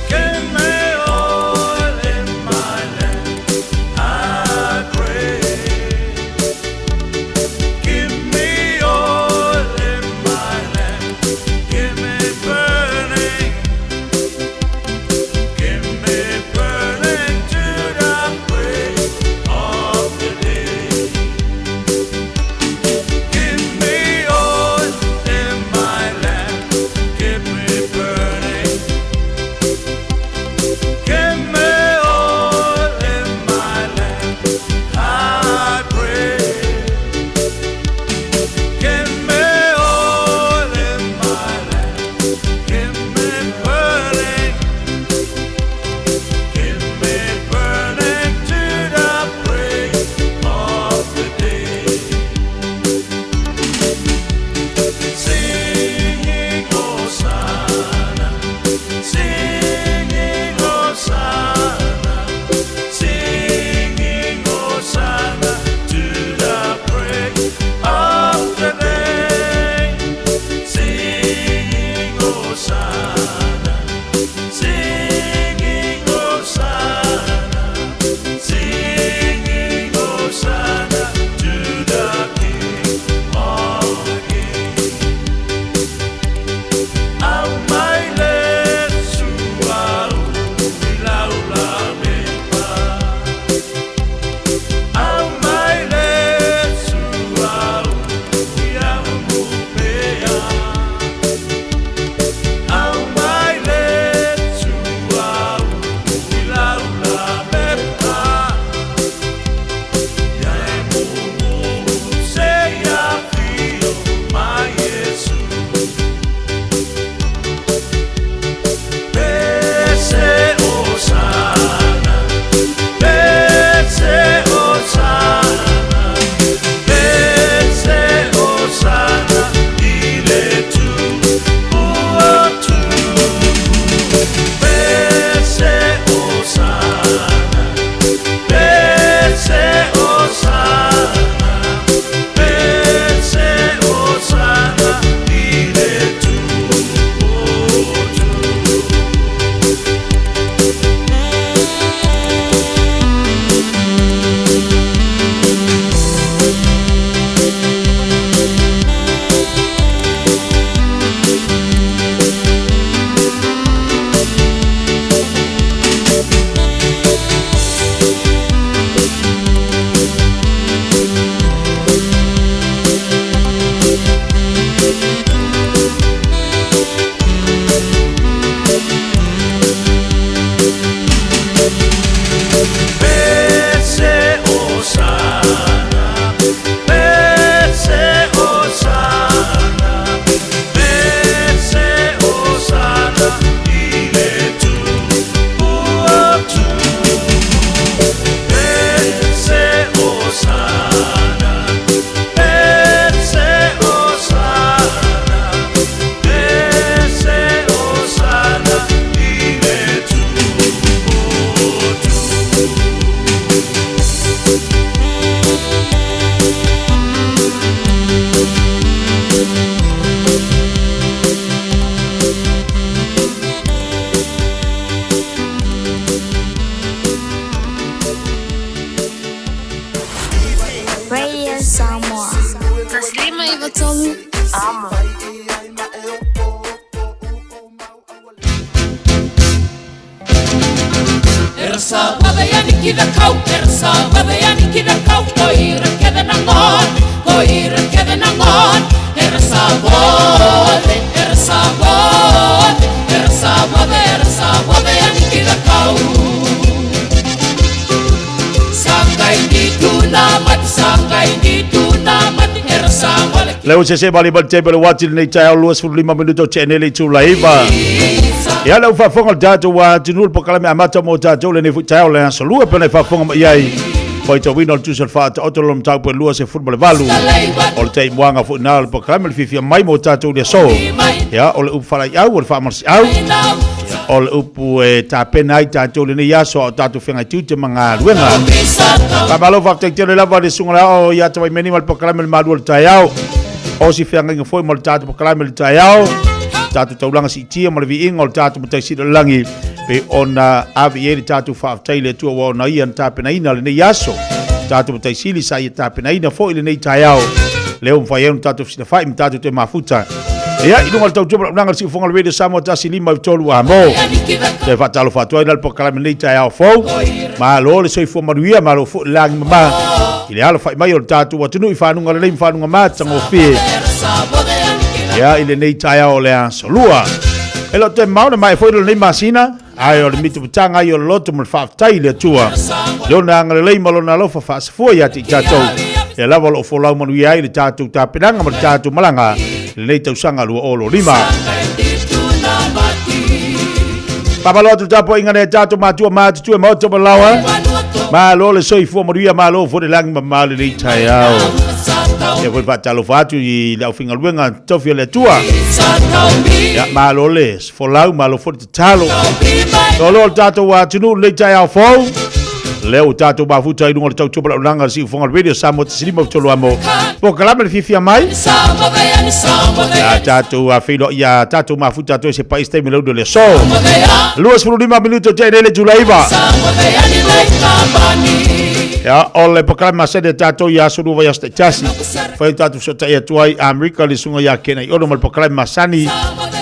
A: Give me oil in my lamp, I pray. Give me oil in my lamp, keep me burning. Keep me burning till
W: Leo se se bali bali tebe le wati nei tai au 25 minuto te nele tu laiva. Ia lau faafofoga le tatou atunuu le pokalame amata mo tatou lenei foi taeao le aso lua pena i faafofoga mai ai. Faitauina o le tusa o le faataoto lo mataupu e 28 o le taimuaga foi na o le pokalame le fiafia mai mo tatou le aso. Ia o le upu faala'iau o le faamalosi'au. Ia o le upu e tapena ai tatou lenei aso a o tatou feagai tiute ma galuega. Faamalo faafetai tele lava i le susuga i le Aoao ia Tawaimeni ma le pokalame o le malu o le taeao. O si feagaiga foi ma le tatou pokalame i le taeao, tatou taulaga siitia ma le viiga o le tatou Matai Sili o le Lagi, pei ona ave i ai le tatou faafetai i le Atua ua ona ia na tapenaina lenei aso. Tatou Matai Sili sa ia tapenaina foi lenei taeao, lea ua mafai ai ona tatou fesilafai ma tatou toe mafuta. Ia, i luga o le tautua ma le auaunaga a le Siufofoga o le Radio Samoa 153 Amo. Toe faatalofa atu ai la le pokalame lenei taeao fou. Malo le soifua manuia, malo foi le lagi mama i le alafai mai o le tatou atunuu i fanuga lelei ma fanuga matagofie. Ia, i lenei taeao o le aso lua. E le o toe mamao na mae foi lenei masina, ae o le mituputaga ai o le loto ma le faafetai i le Atua. Lona agalelei ma lona alofa faasafua ia te i tatou. Lea lava o lo o folau manuia ai le tatou tapenaga ma le tatou malaga i lenei tausaga 2025. Faamalo atu le tapuaiga nei a tatou matua matutua e maota ma laoa. Malo le soifua manuia, malo foi le lagi mamao lenei taeao. Ia foi faatalofa atu i le aufaigaluega tofi a le Atua. Ia malo le folau, malo foi le tatalo. Loaloa le tatou atunuu lenei taeao fou. Lea ua tatou mafuta i luga o le tautua palaunaga a le Siufofoga o le Radio Samoa 153 amo. Polokalame le fiafia mai. Ia tatou feiloai ia tatou mafuta atu ai se paisi taimi le ulu o le aso. 25 minuto te nei le itula 9. Ia, o le polokalame masani a tatou i aso lua vaiaso taitasi. Fai o tatou fesootai atu ai Amerika le susuga ia Kena Iono ma le polokalame masani.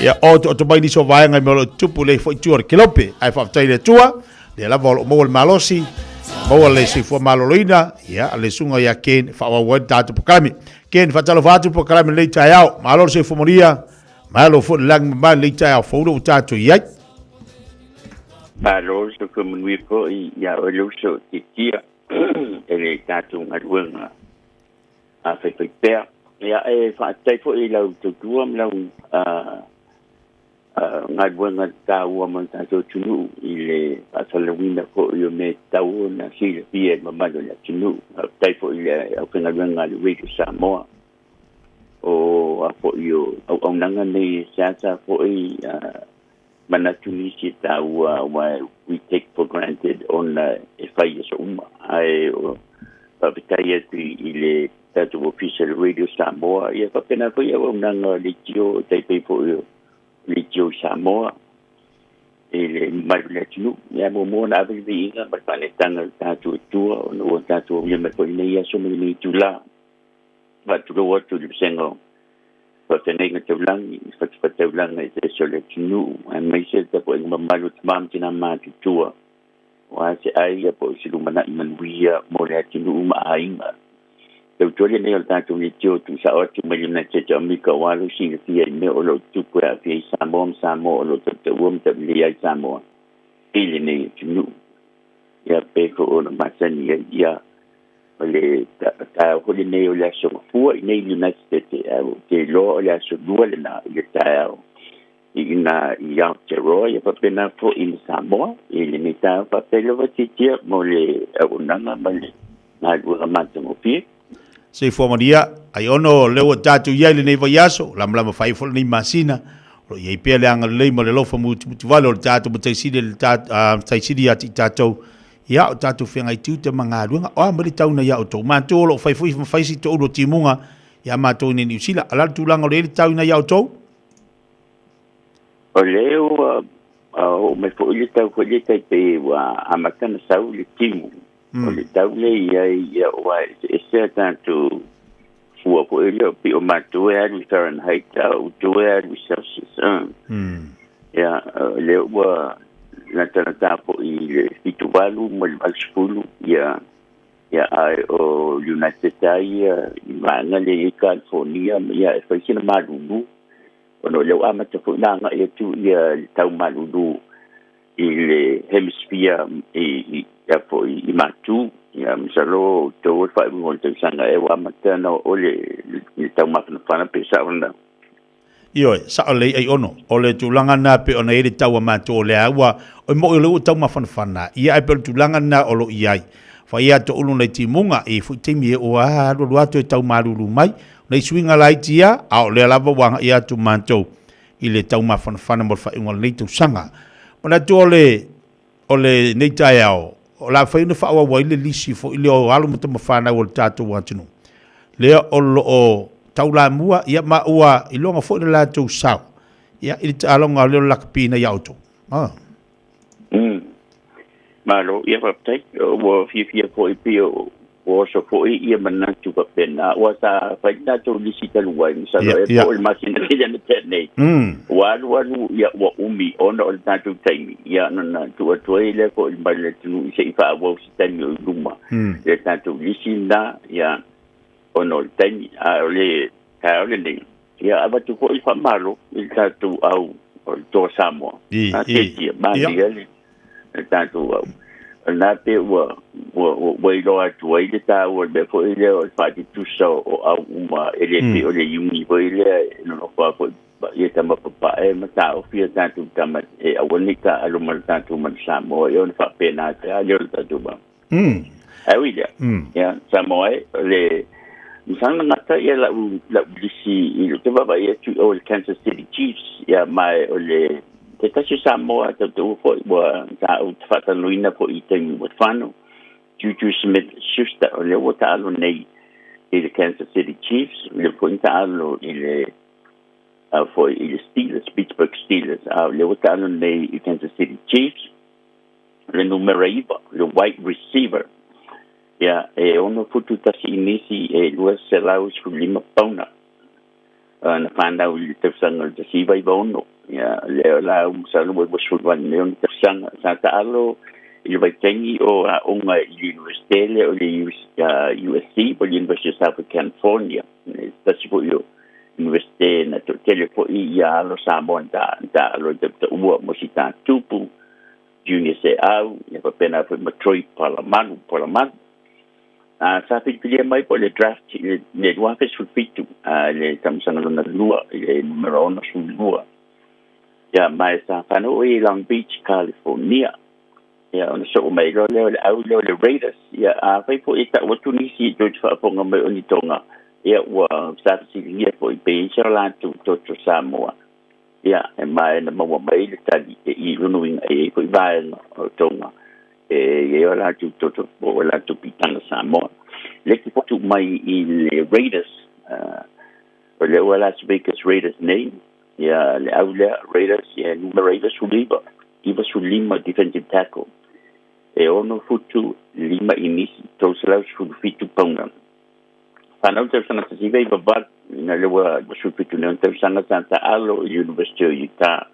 W: Ia, o to mai nisi o vaega i mea o lo o tutupu i le foi tua o le Kelope. Ae faafetai i le Atua, lea lava o lo o maua le malosi, maua le soifua maloloina, ia, le susuga ia Ken e faaauau ai le tatou polokalame. Ken, faatalofa atu polokalame lenei taeao. Malo le soifua manuia, malo foi le lagi mama lenei taeao fou lea ua tatou i ai.
H: Malo le soifua manuia foi ia oe le uso Tiatia e le tatou galuega a faifaipea. Ia e faafetai foi i lau tautua ma lau galuega taua mo le tatou atunuu i le faasalalauina foi o mea e tatau ona silafia e le mamalu o le atunuu. Faafetai foi i le aufaigaluega a le Radio Samoa o a foi o auaunaga nei e seasea foi manatu nisi e taua aua we take for granted ona e fai i aso uma. Ae faafetai atu i le tatou ofisa le Radio Samoa, ia faapena foi auaunaga leitio e tai pei foi o Leitio i Samoa i le mamalu o le atunuu. Ia muamua ona ave le viiga ma le faaneetaga i le tatou Atua ona ua tatou aulia mai foi i lenei aso ma lenei itula. Faatulou atu i le vasega o faafeagaiga taulagi i fatafaitaulaga eseese o le atunuu, aemaise le tapuaiga mamalu o tama ma tina matutua, aua se ai ia po o se lumanai manuia mo le atunuu ma aiga. Tautua lenei o le tatou leitio tuusao atu mai le United States o Amerika aua lou silafia i mea o lo o tutupu e aafia ai Samoa ma Samoa o lo o tautaua ma taulelei ai Samoa i lenei atunuu. Ia pei foi ona masani ai ia o le taeao foi lenei o le aso Gafua i nei United States, ae ou te iloa o le aso Lua lena i le taeao i ina i Aotearoa, ia faapena foi i Samoa i lenei taeao. Faafetai lava Tiatia mo le auaunaga ma le galuega matagofie.
W: Soifua manuia, ai ono lea ua tatou i ai lenei vaiaso, lamalama fai foi lenei masina, o lo o i ai pea le agalelei ma le alofa mutimutivale o le tatou Matai Sili, le Matai Sili ia te i tatou, ia o tatou feagai tiute ma galuega, o a mai le tauna ia outou. Matou o lo o fai foi ma fai si toulu o timuga ia matou i nei Niu Sila. O le a le tulaga o le i ai le tauina ia outou?
H: O lea ua oo mai foi le tau foi lea tai pei ua amata ona sau le timu. O le tau lea i ai, ia ua eseese a tatou fua foi lea, pei o matou e alu i Fahrenheit, a o outou e alu i Celsius. Ia, o lea ua latalata foi i le 78 ma le 80. a ia i vaega lea i ai California ia e fai sina malulu ona o lea ua amata foi ona agai atu ia le tau malulu i le hemisphere i ia foi i Matu. Ia masalo o outou o le faaiuga o le tausaga ea ua amata ona oo le le tau mafanafana pe sao lena.
W: Ioe, sao lelei Aiono. O le tulaga lena e pei ona i ai le tau a matou o lea ua, oi moʻi o lea ua tau mafanafana, ia ae pei o le tulaga lena o lo o i ai. Fai a toulu nai timuga, e i ai foi taimi e oo a alu alu a toe tau malulu mai. O nai suiga laiti ia, a o lea lava ua agai atu matou i le tau mafanafana mo le faaiuga o lenei tausaga. Manatu o le, o lenei taeao, o le a fai ona faaauau ai le lisi foi lea o alo ma tamafanau o le tatou atunuu, lea o lo o taulamua, ia ma ua iloga foi le latou sao, ia, i le taaloga lea o le lakapi nei a outou. Ah.
H: Malo, ia faafetai. Ua fiafia foi pei o ua oso foi ia manatu faapena. Ua sa fai le tatou lisi talu ai, masalo ea po o le masina lea na tea nei. Ua alualu ia ua umi ona o le tatou taimi, ia ona na tuu atu ai lea foi mai le atunuu se i faaauau se taimi o i luma le tatou lisi lena, ia ona o le taimi. A o le taeao lenei, ia avatu foi le faamalo i le tatou au o le Toa Samoa. A tetia, manaia le le tatou au. O lena pei ua, ua, ua, ua iloa atu ai le taua o le mea foi lea o le faatutusa o au uma, e le pei o le iuni foi lea e nonofo lava foi ia tama papae ma taofi a tatou tama e aua ne i taaalo ma le tatou manu Samoa, ia ona faapena atu lava lea o le tatou mau. Ae ui i lea, ia, Samoa e, o le masalo na gata ia lau, lau lisi i le, ou te vaavaai atu i o i le Kansas City Chiefs, ia, ma o le se tasi o Samoa tautaua foi ua sa ou faatalanoaina foi i taimi ua fano, Juju Smith-Schuster, o lea ua taalo nei i le Kansas City Chiefs, o lea foi na taalo i le foi i le Steelers, Pittsburgh Steelers, a o lea ua taalo nei i Kansas City Chiefs, le numera 9, le wide receiver, ia, e 6 futu 1 inisi e 215 pauna. Na fanau i le tausaga o le 1996, ia lea o la masalo ua 28 nei ona tausaga. Sa taalo i le vaitaimi o aoga i le Universite lea o le USC po o le University of Southern California, se tasi foi o Universite na toatele foi ia alo Samoa na taalo i tautaua mo si Tatupu, Junior Seau, ia faapena foi ma Troy Polamalu Polamalu. Sa filifilia mai po o le draft i le 2017 i le tausaga lona lua i le numera 62. Ia, ma sa fanau i Long Beach, California. Ia, ona soo mai loa lea o le au lea o le Raiders. Ia, afai foi e tau atu nisi i toe faafofoga mai o ni tonga, ia ua sa fesiligia foi pe i ai se latou toto Samoa. Ia, e ma e na maua mai le tali e i lona uiga e i ai foi vaega o tonga e i ai o latou toto po o latou piitaga Samoa. Le ki tuu mai i le Raiders, o lea ua Las Vegas Raiders nei, ia le au lea Raiders, ia numera 99, 95 defensive tackle. E 6 futu 5 inisi, 317 pauna. Whanau tausaga 1998, ina le ua 27 nei tausaga sa taalo i University of Utah.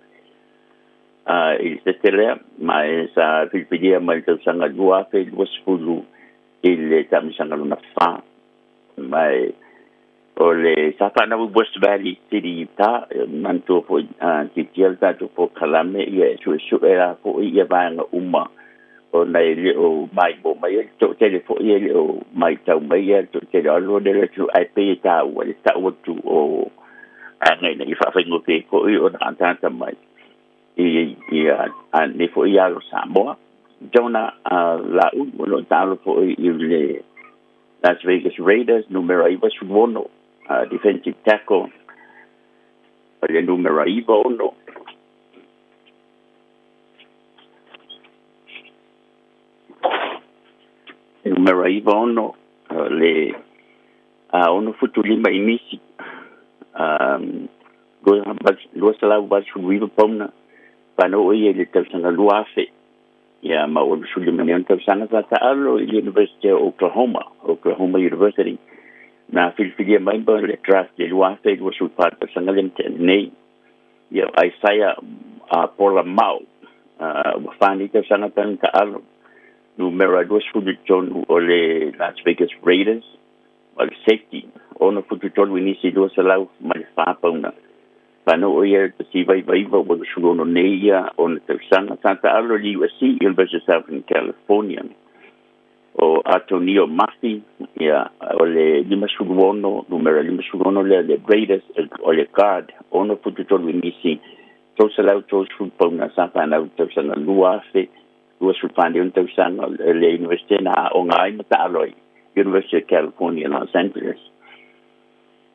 H: I le sete lea, ma e sa filifilia mai le tausaga 2020 i le taamisaga lona fa. Ma e o le sa whanau i West Valley City, Utah, manatua foi titia le tatou polokalame ia e suesue la foi ia vaega uma ona e le o mai mo mai le toatele foi e le o mai tau mai ia le toatele o alo le atunuu ae pei e taua le tau atu o aga ina ia faafaigofie foi ona ataata mai i ia a nei foi alo Samoa. Jonah Laulu o lo o taalo foi i le Las Vegas Raiders, numera 96, defensive tackle, o le numera 96. Numera 96, le 6 futu 5 inisi, 289 pauna. Whanau ia i le tausaga 2000. Ia ma ua 25 nei ona tausaga sa taalo i le University of Oklahoma, Oklahoma University. Na filifilia mai ma le draft i 2024 tausaga lea na tea nei. Ia Isaiah Pola-Mao, ua 4 nei tausaga tana taalo. Numera 23 o le Las Vegas Raiders. O le safety, 6 futu 3 inisi 204 pauna. Fanau o ia 1999 ua 26 nei ia ona tausaga. Sa taalo i le USC, University of Southern California. O Atonio Mafi, ia, o le 56, numera 56 lea le Raiders, o le guard, 6 futu 3 inisi 330 pauna. Sa fanau tausaga 2024 tausaga, le University na aoga ai ma taalo ai, University of California, Los Angeles.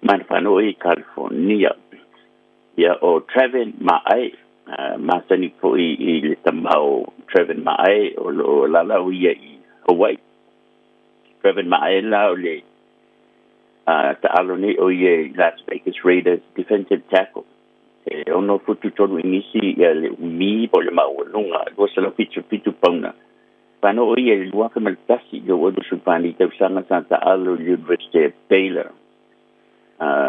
H: Ma na fanau i California. Ia, o Trevin Ma'ae, masani fo'i i le tama o Trevin Ma'ae o loo lalau ia i Hawaii. Trevin Ma'ae la o le taalo nei o ia i Las Vegas Raiders, defensive tackle. E 6 futu 3 inisi ia le umi po le maualuga, 277 pauna. Fanau o ia i le 2001, le ua 24 tausaga. Sa taalo i le University of Baylor,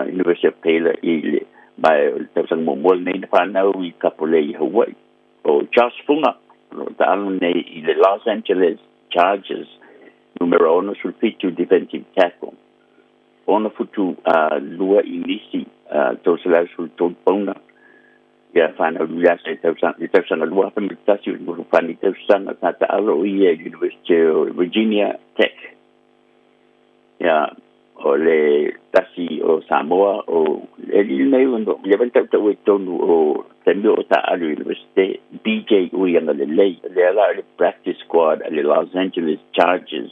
H: University of Baylor i le ma o le tausaga muamua lenei. Na fanau i Kapolei i Hawaii. O Josh Funga o loo taalo nei i le Los Angeles Chargers, numera 67, defensive tackle, 6 futu 2 inisi, 313 pauna. Ia, fanau le asa i tausaga 2001, 24 tausaga. Sa taalo o ia i University of Virginia Tech. Ia, o le tasi o Samoa o e li nei ono le van tau tau e tonu o taimi o taalo University, DJ Uiagalelei, le ala le practice squad a le Los Angeles Chargers.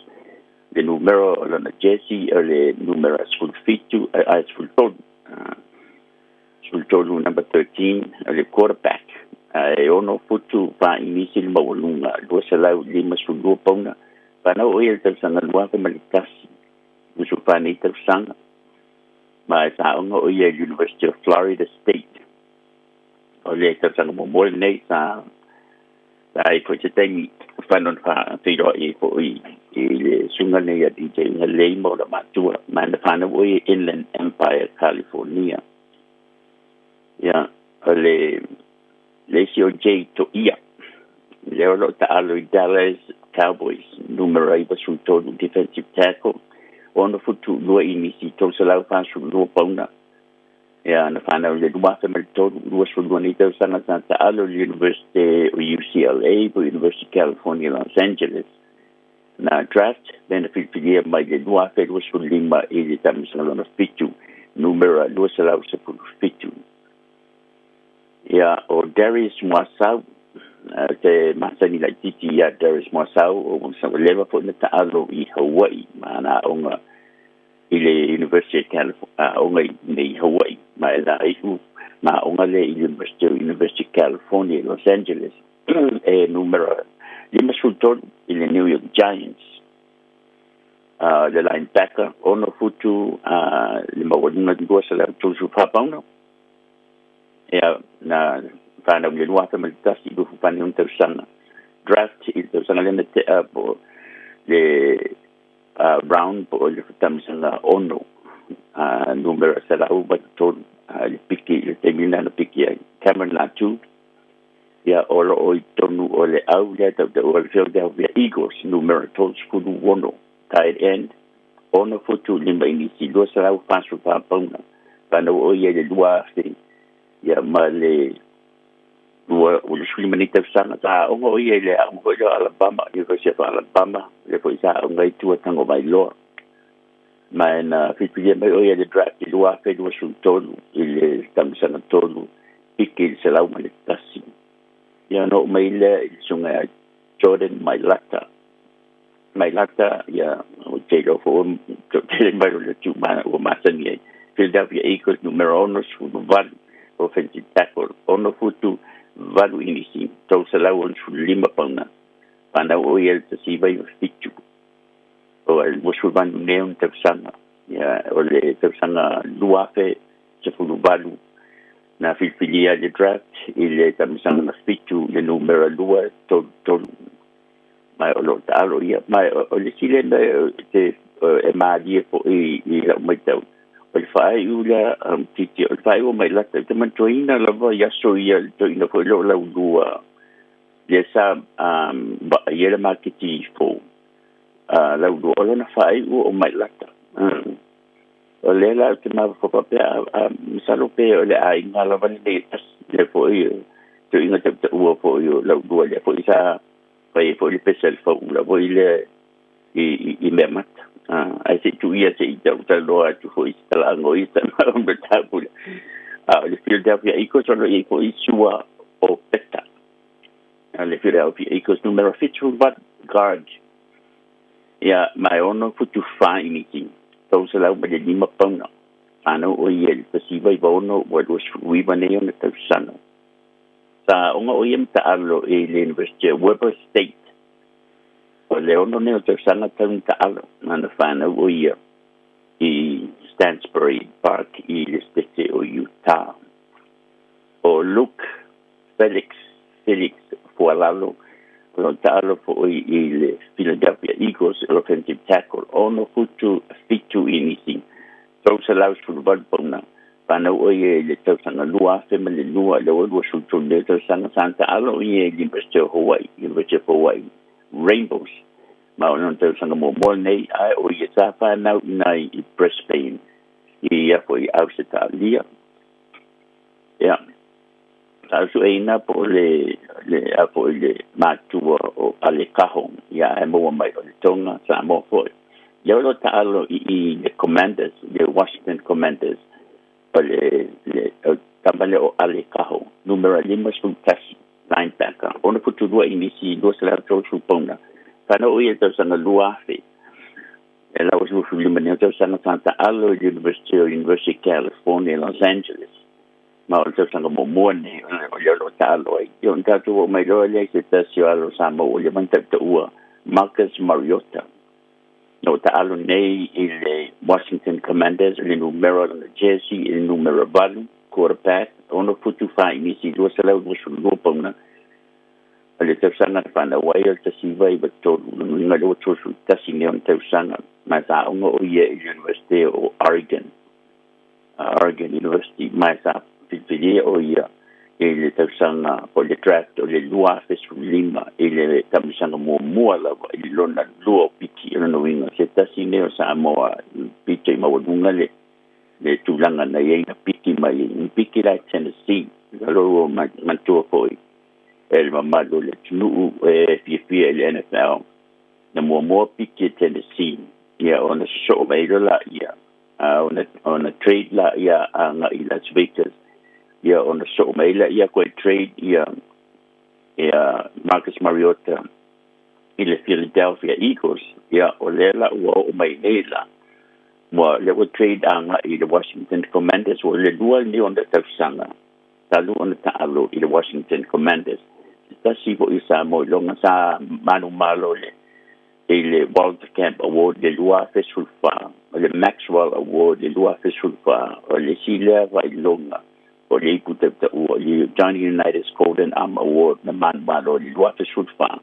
H: Le numero o lona jersey o le numera 17, a 13, 13, number 13, o le quarterback. E 6 futu 4 inisi le maualuga, 252 pauna. Fanau o ia le tausaga 2001, 24 tausaga, ma e saaoga o ia University of Florida State. O le tausaga muamua lenei sa ai foi se taimi whanon wha fo'i i le suga nei a DJ Uiagalelei ma ona matua. Ma na fanau o ia Inland Empire, California. Ia, o le isi o Jay Toia lea o loo taalo i Dallas Cowboys, numera 93, defensive tackle, 6 futu 2 inisi, 342 pauna. Ia, na fanau le 2003, 22 nei tausaga. Sa taalo le University o UCLA po University of California, Los Angeles. Na draft le na filifilia mai le 2025 i le tamisaga lona fitu, numera 217. Ia, o Darius Muasau, te masani laititi ia Darius Muasau o leva fo'i na taalo i Hawaii ma na aoga i le University of California, aoga i Hawaii, ma e la iu ma aoga le i University of California, Los Angeles. E numera 53 i le New York Giants, le linebacker, 6 futu le maualuga, 234 pauna. Ia, na fanau le 2001, 24 tausaga. Draft i le tausaga lena tea po le round po o le tamisaga 6, numera 183, le piki le taimi lena na piki ai. Cameron Latu, ia, o loo i tonu o le au lea tautau o le Philadelphia Eagles, numera 36, tight end, 6 futu 5 inisi, 244 pauna. Fanau o ia le 2000, ia, ma le ua o le 15 nei tausaga. Sa aoga o ia i le aoga foi lea Alabama, University of Alabama, le foi sa aoga i Tua Tagovailoa. Ma na filifilia mai o ia le draft i 2023 i le tamisaga tolu, piki i le 101. Ia, no mai lea i le suga ia Jordan Mailata. Mailata, ia, o te lo fo tele mai o le tu ma ua masani ai. Philadelphia Eagles, numero 68, offensive tackle, 6 futu 8 inisi, 365 pauna. Fanau o ia le 1997. O le 28 nei ona tausaga. Ia, o le tausaga 2018 na filifilia le draft i le tamisaga na fitu, le numera 233. Ma o loo taalo ia. Ma o le sile na te e malie fo'i i lau maitau. O le faaiu lea titi, o le faaiu o Mailata, te manatuaina lava i aso ia le toina foi loo laulua. Le sa ia le maketi fou. Laulua, o lona faaiu o Mailata. O lea la ou te mafaufau faapea, a masalo pe o le aiga lava lenei e tasi, lea foi toeaiina tautaua foi o Laulua, lea foi sa fai ai foi le pese a le fauula foi lea i Meamata. Ae se i tuu ia se i talanoa atu foi i se talaaga o ia mataupu lea. A o le Philadelphia Eagles o lo o i ai foi Sua Opeta. A le Philadelphia Eagles numera 78 guard. Ia, ma e 6 futu 4 initi, 305 pauna. Fanau o ia i le 1996, ua 29 nei ona tausaga. Sa ona o ia mataalo i le University of Weber State. O le 6 nei o tausaga tau mataalo, na na fanau o ia i Stansbury Park i le state o Utah. O Luke Felix Fualalo, o lo taalo foi i le Philadelphia Eagles, offensive tackle, 6 futu 7 inisi, 318 pauna. Fanau o ia i le tausaga 2002, le ua 23 nei tausaga. Sa taalo ia i le University of Hawaii, University of Hawaii Rainbows. Ma o lona tausaga muamua lenei, ae o ia sa fanau ina i Brisbane, i ia foi Ausetalia. Ia, sa po o le a foi le matua o Ale Kaho, ia e maua mai o le Tonga, Samoa foi. Ia o lo taalo i le Commanders, le Washington Commanders, o le o tama lea o Ale Kaho, numera 51, linebacker, 6 futu 2 inisi, 230 pauna. Fanau o ia tausaga 2000. E lau 25 nei tausaga sa taalo i le University o University of California, Los Angeles. Ma o le tausaga muamua nei o le o lo taalo ai. Ia ona tatou oo mai loa lea i se tasi o alo Samoa ua leva ona tautaua, Marcus Mariota. No taalo nei i le Washington Commanders, le numera o le jersey, i le numera 8, quarterback, 6 futu 4 inisi, 222 pauna. O le tausaga na fanau ai o le 1993, lona uiga le ua 31 nei ona tausaga. Ma sa aoga o ia i le University o Oregon, Oregon University, ma sa filifilia o ia i le tausaga po le draft o le 2015 i le tamisaga muamua lava i le lona lua o piki. O lona uiga se tasi nei o Samoa pito i maualuga le tulaga na iai na piki mai na piki la Tennessee. Alo manatua foi e le mamalu o le atunuu e fiafia i le NFL, na muamua piki e Tennessee, ia ona sosoo mai loa laia, ona trade laia agai i Las Vegas, ia ona soo mai laia koe trade ia Marcus Mariota i le Philadelphia Eagles. Ia o lea la ua oo mai nei la ua le ua trade agai i le Washington Commanders. Ua le lua lenei ona tausaga talu ona taalo i le Washington Commanders. Se tasi foi Samoa iloga sa manumalo le i le Walter Camp Award le 2014, o le Maxwell Award le 2014, o le isi lea faailoga o le ipu tautaua, le Johnny Unitas Golden Arm Award na manumalo le 2014.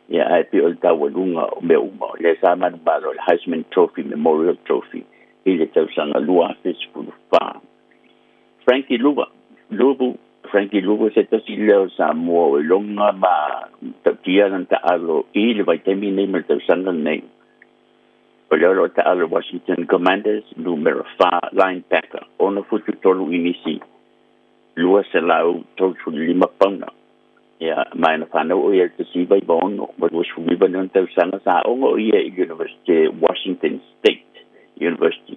H: Ia ae pei o le taualuga o mea uma o lea sa manumalo le Heisman Trophy Memorial Trophy i le tausaga 2014. Frankie Luva Luvu, Frankie Luvu, se tasi lea o Samoa o iloga ma tautia lana taalo i le vaitaimi nei ma le tausaga lenei. O lea o lo o taalo Washington Commanders, numera 4, linebacker, 6 futu 3 inisi, 235 pauna. Ia, ma na fanau o ia le 1996, ua 29 nei ona tausaga. Sa aoga o ia i University Washington State University.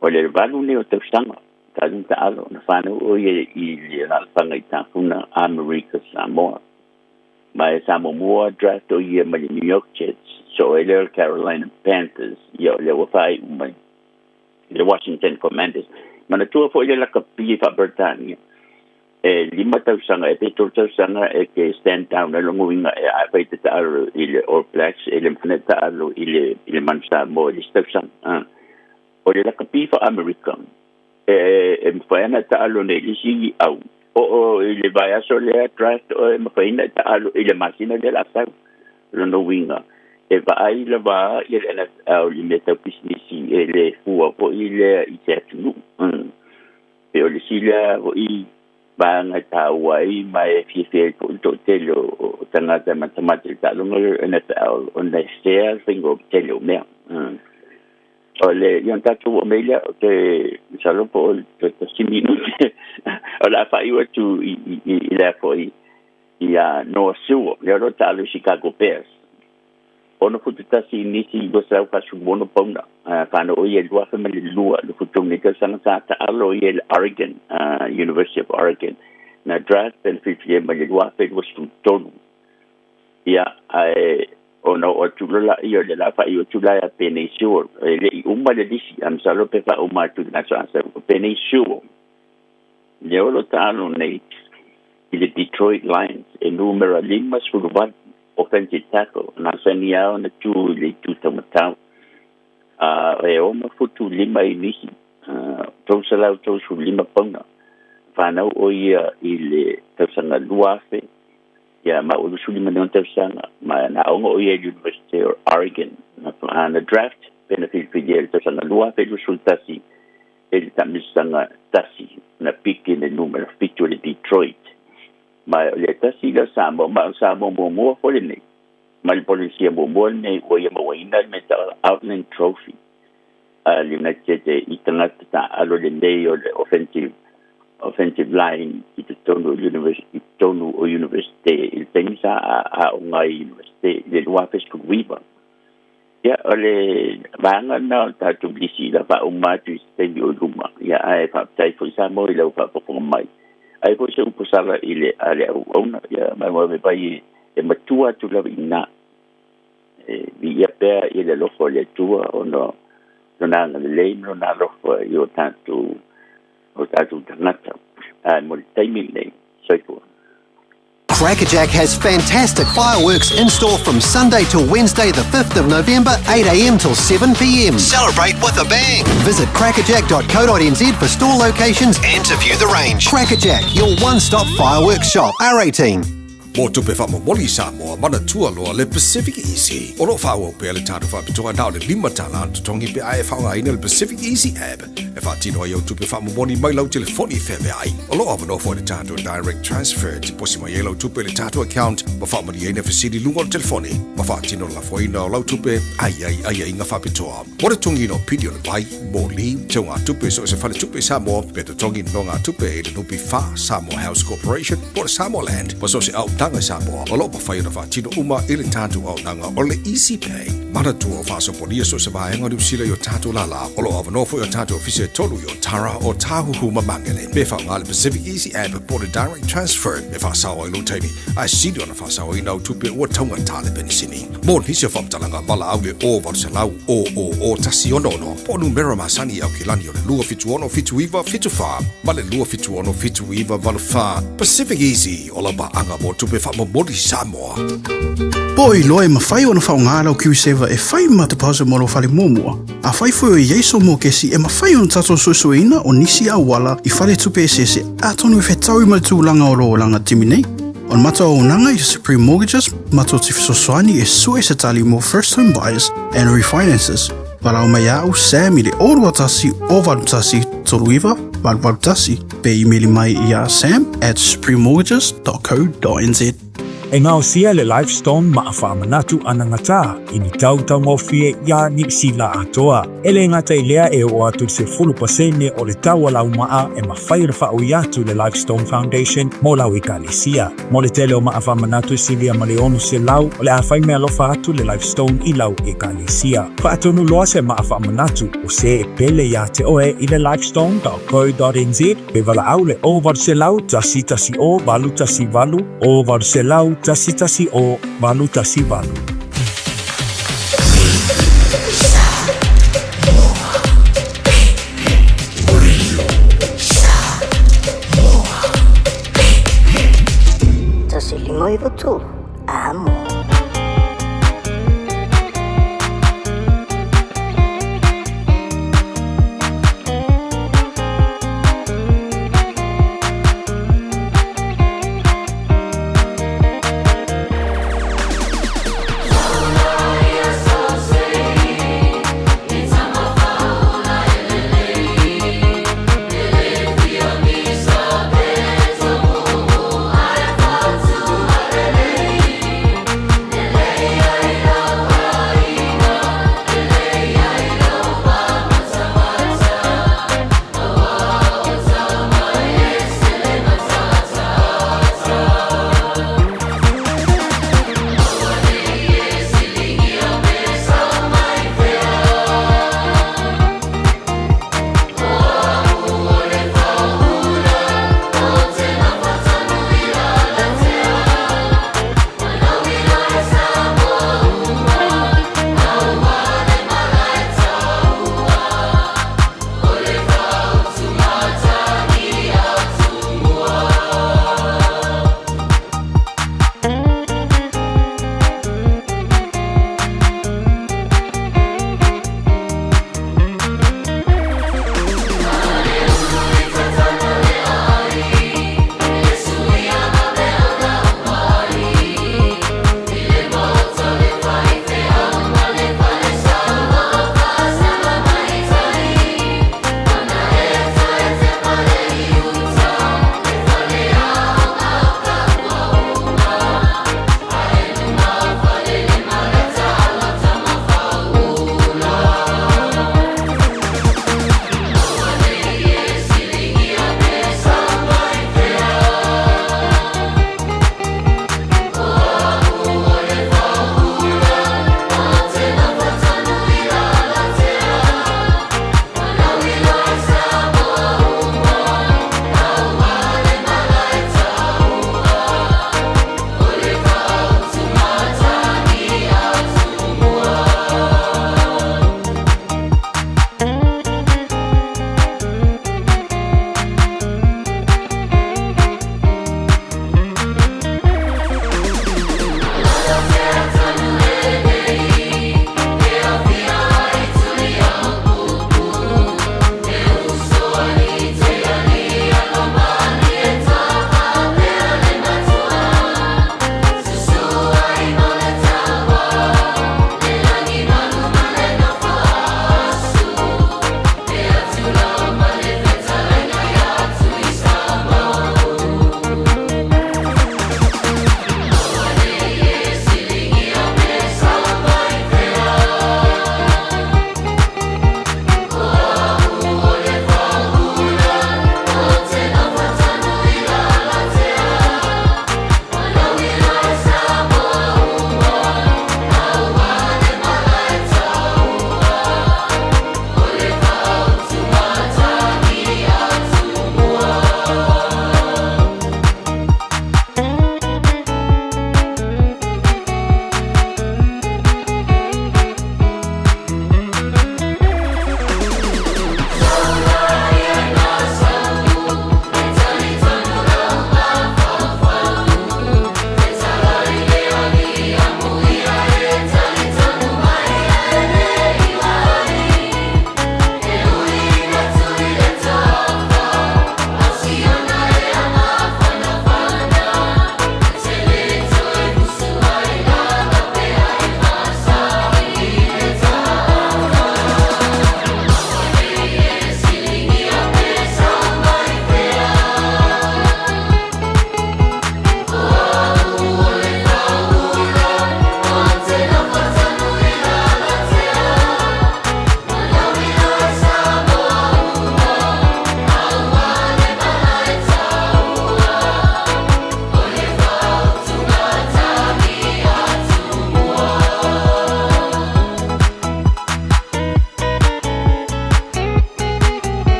H: O le 8 nei o tausaga talu taalo. Na fanau o ia i le alaalafaga i Tafuna, Amerika Samoa. Ma e sa muamua draft o ia mai le New York Jets, so e lea o le Carolina Panthers. Ia o lea ua faaiu mai i le Washington Commanders. Manatua foi le lakapi faa-Peretania e 5 tausaga e pe 3 tausaga e ke stand down e lona uiga e a fai te taalo i le All Blacks e le mafai taalo i le Manu Samoa i le isi tausaga. O le lakapi faa-Amerika e mafai ana taalo nei le isi au o i le vaiaso lea draft o e mafai na taalo i le masina lea la sau. Lona uiga e vaai lava i le NFL i mea tau pisinisi e le fua foi lea i se atunuu. Pe o le isi lea foi vaega e taua ai ma e fiafia ai foi le toatele o tagata matamata i le taaloga o le NFL ona e fair le faiga o tele o mea. O le ia ona tatou oo mai lea, ou te masalo po o le tasi minute o le a faaiu atu i i i le a foi ia Noah Sewell, lea o lo o taalo i Chicago Bears. 6'1 i nisi 246 pauna. Fanau o ia i le 2002, le futu nei tausaga sa taalo ia i le Oregon, University of Oregon. Na draft pe na filifilia mai le 2023. Ia, ae ona oo atu loa laia o le la faaiu atu la ia Penei Sewell. E le i uma le lisi, ae masalo pe faauma atu i le aso Asa, o Penei Sewell, lea o lo o taalo nei i le Detroit Lions, e numera 58, offensive tackle, na masani lava ona tu i le itu taumatau. E 6 futu 5 inisi, 335 pauna. Fanau o ia i le tausaga 2000, ia ma ua 25 tausaga, ma na aoga o ia i le University of Oregon. Na draft pe na filifilia i le tausaga 2021 e le taamilosaga tasi, na piki le numera 7 o le Detroit. Ma o le tasi lea o Samoa, ma o Samoa muamua foi lenei, ma le Polenisia muamua lenei ua ia mauaina le mea e tau o le Outland Trophy a le United States i tagata taaalo lelei o le offensive offensive line i totonu o university, i totonu o university i le taimi sa aoga ai i university i le 2019. Ia, o le vaega lena o le tatou lisi la faauma atu i se taimi o i luma. Ia, ae faafetai foi Samoa i lau faafofoga mai. Ai foi se upu sala i le a le auauna, ia ma e vai e matua atu lava i ina. E viia pea i le alofa o le Atua ona lona agalelei ma lona alofa i o tatou o tatou tagata. Ae mo le taimi lenei, soifua.
E: Crackerjack has fantastic fireworks in store from Sunday till Wednesday, the 5th of November, 8am till 7pm. Celebrate with a bang! Visit crackerjack.co.nz for store locations and to view the range. Crackerjack, your one-stop fireworks shop. R18.
C: Mo tupe faamomoli i Samoa, manatua loa le Pacific Easy. O lo o faaauau pea le tatou faapitoa na o le $5 le totogi pe a e faaaogaina le Pacific Easy app e faatino ai au tupe faamomoli mai lau telefoni feaveai. O lo o avanoa foi le tatou Direct Transfer e tiposi mai ai lau tupe i le tatou account ma faamalieina fesili i luga o le telefoni ma faatino le lafoina o lau tupe a i ai aiaiga faapitoa. Mo le totogiina o pili o le vai, moli, teugatupe i so o se faletupe i Samoa, pe totogi nonogatupe i le NPF, Samoa House Corporation, po o le Samoa Land, ma so o se auaunaga i Samoa, o lo o mafai ona faatino uma i le tatou auaunaga o le Easy Pay. Manatua o faasopolia so o se vaega o Niu Sila i o tatou lālā. O lo o avanoa foi o tatou ofisa e tolu i Otara, Ōtāhuhu ma Māngere. Me faaaoga le Pacific Easy App po o le Direct Transfer e faasao ai lou taimi, ae sili ona faasaoina au tupe ua taugata le penisini. Mo nisi o faamatalaga, valaau i le 0800 000 166 po o numera masani i Aukilani o le 276 79 74 ma le 276 79 84. Pacific Easy, o lau paaga mo tupe faamomoli Samoa.
M: Po o iloa e mafai ona faaaoga lau KiwiSaver e fai ma deposit mo lou fale muamua. Afai foi o i ai sou mokesi e mafai ona tatou suesueina o nisi auala i faletupe eseese atonu e fetaui ma le tulaga o lou olaga timi nei. O le matou auaunaga i Supreme Mortgages matou te fesoasoani e sue se tali mo first home buyers and refinances. Valaau mai ia au Sam i le 021 081 39 881 pe imeli mai ia sam@suprememortgages.co.nz.
K: E gaosia le Livestone maa faamanatu anagatā i ni tau taugofie iā Niu Sila atoa. E le gata i lea e oo atu i le 10% o le tau o lau maa e mafai ona faaui atu le Livestone Foundation mo lau ekalesia. Mo le tele o maa faamanatu e silia ma le 600, o le a fai meaalofa atu le Livestone i lau ekalesia. Faatonu loa se maa faamanatu o se e pele iā te oe i le livestone.co.nz pe valaau le 0800 110 818 0800 110 818.
L: 153, amo.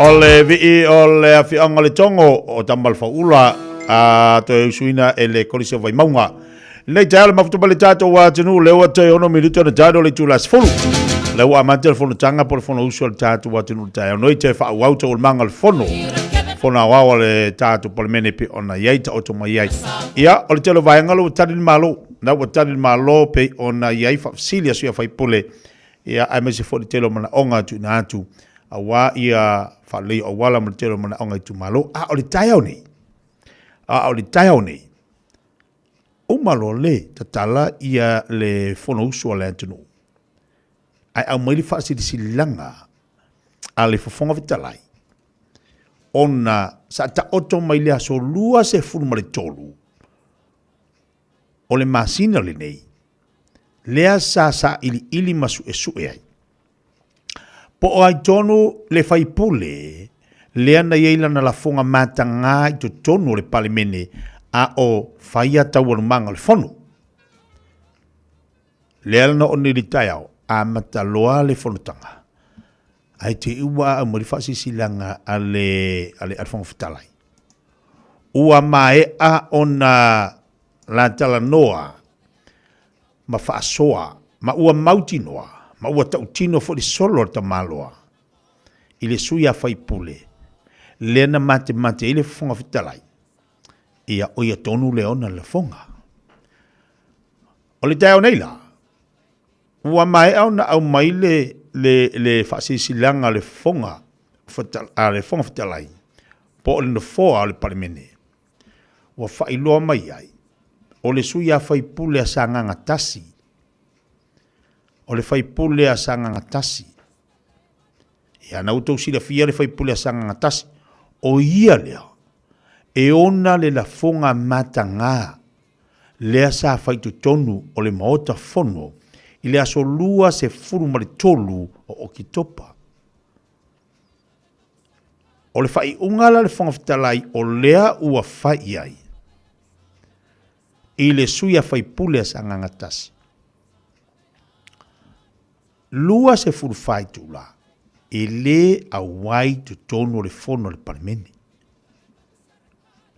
W: O le vii o le afioaga o Letogo o Tamalafaula a toe usuina e le Kolisi o Vaimauga. Lenei taeao le mafuta mai le tatou atunuu lea ua toe 6 minuta ona taeao le itula 10. Lea ua amata le fonotaga po o le fonousu a le tatou atunuu i le taeao nei toe faaauau taualumaga o le fono. Fono aoao a le tatou Palemene pei ona i ai taoto mai ai. Ia, o le tele o vaega lea ua tali le Malo. La ua tali le Malo pei ona i ai faafesili a sui usufono ia aemaise foi le tele o manaoga e tuuina atu aua ia faalelei o auala ma le tele o manaoga i itumalo. A o le taeao nei, a o le taeao nei, uma loa le tatala ia le Fonousu a le atunuu, ae aumai le faasilasilaga a le Fofoga Fetalai, ona sa taoto mai le aso 23 o le masina lenei, lea sa sailiili ma suesue ai. Po o ai tonu le faipule lea na i ai lana lafoga matagā i totonu o le Palemene a o faia taualumaga o le Fono. Lea na oo nei i le taeao, amata loa le fonotaga, ae te i ua aumai le faasilasilaga a le, a le, a le Fofoga Fetalai. Ua maea ona la talanoa ma faasoa ma ua mautinoa ma ua tautino foi le solo a le tamaloa i le sui a faipule lea na matemate ai le Fofoga Fetalai, ia o ia tonu lea ona lafoga. O le taeao nei la, ua maea ona aumai le, le, le faasilasilaga a le Fofoga, a le Fofoga Fetalai po o le Nofoa o le Palemene, ua faailoa mai ai, o le sui a faipule a Sagaga 1, o le faipule a Sagaga 1, ia na outou silafia le faipule a Sagaga 1, o ia lea e ona le lafoga matagā lea sa fai totonu o le Maota Fono i le aso 23 o Oketopa. O le faaiuga la le Fofoga Fetalai o lea ua fai i ai i le sui a faipule a Sagaga 1. 24 itula e lē auai totonu o le fono a le Palemene.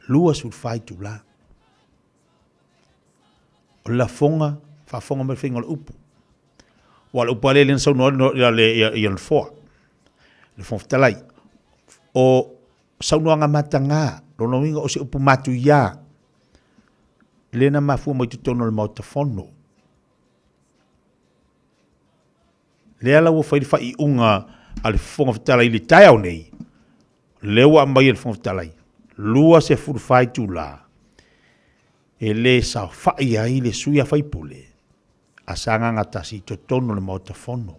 W: 24 itula. O le lafoga, faafofoga mai le faiga o le upu. Aua o le upu lava lea lea na saunoa ai le Nofoa, le Fofoga Fetalai. O saunoaga matagā, lona uiga o se upu matuiā, lea na mafua mai totonu o le Maota Fono. Lea la ua fai le faaiuga a le Fofoga Fetalai i le taeao nei, lea ua aumai e le Fofoga Fetalai, 24 itula e le saofai ai le sui a faipule a Sagaga 1 i totonu o le Maota Fono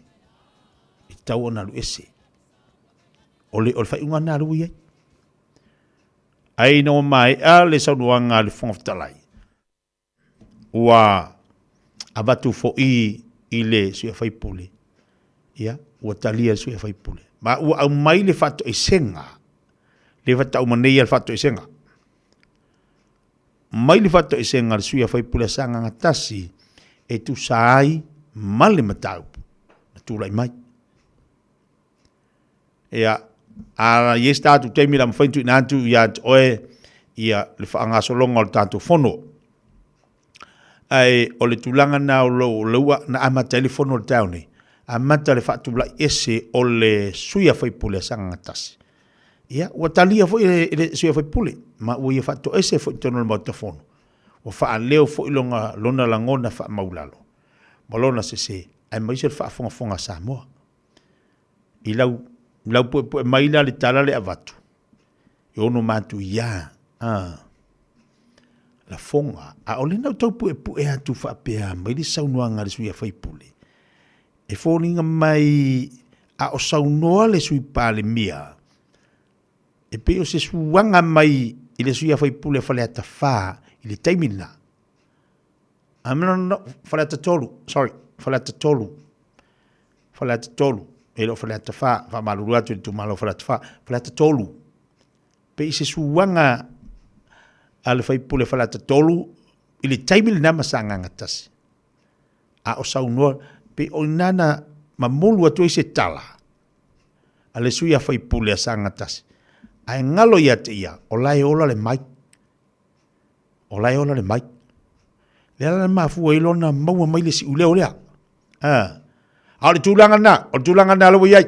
W: e tatau ona alu ese. O le, o le faaiuga lena lea ua i ai. Ae ina ua maea le saunoaga a le Fofoga Fetalai, ua avatu foi i le sui faipule, ia, ua talia e le sui faipule. Ma ua aumai le faatoesega, le faatauma nei le faatoesega. Mai le faatoesega a le sui faipule a Sagaga 1 e tusa ai ma le mataupu na tulai mai. Ia, a i ai se tatou taimi la mafai ona tuuina atu ia te oe ia le faagasologa o le tatou fono. Ae o le tulaga na o lo o ua na amata ai le fono o le taeao nei, amata le faatulai ese o le sui a faipule a Sagaga 1. Ia, ua talia foi e le sui a faipule, ma ua ia faatoese foi i totonu o le Maota Fono. Ua faaleo foi lona, lona lagona faamaulalo ma lona sese, aemaise o le faafogafoga a Samoa. I lau, lau puepue mai la le tala le avatu, e ono matuia, a, lafoga, ʻaʻole na ou tau puepue atu faapea mai le saunoaga a le sui faipule, e foliga mai a o saunoa le sui Palemia, e pei o se suaga mai i le sui faipule a Faleata 4 i le taimi lena. No, no, no, Faleata 3, sorry, Faleata 3. Faleata 3, e le o Faleata 4, faamalulu atu i le itumalo o Faleata 4, Faleata 3. Pei se suaga a le faipule Faleata 3 i le taimi lena ma Sagaga 1. A o saunoa, pei o i ina na mamulu atu ai se tala. a le sui usufono a Sagaga 1, ae galo ia te ia, o la e ola le mic. O la e ola le mic. Lea la na mafua ai lona maua mai le siuleo lea. A. A o le tulaga lena, o le tulaga lena la ua i ai.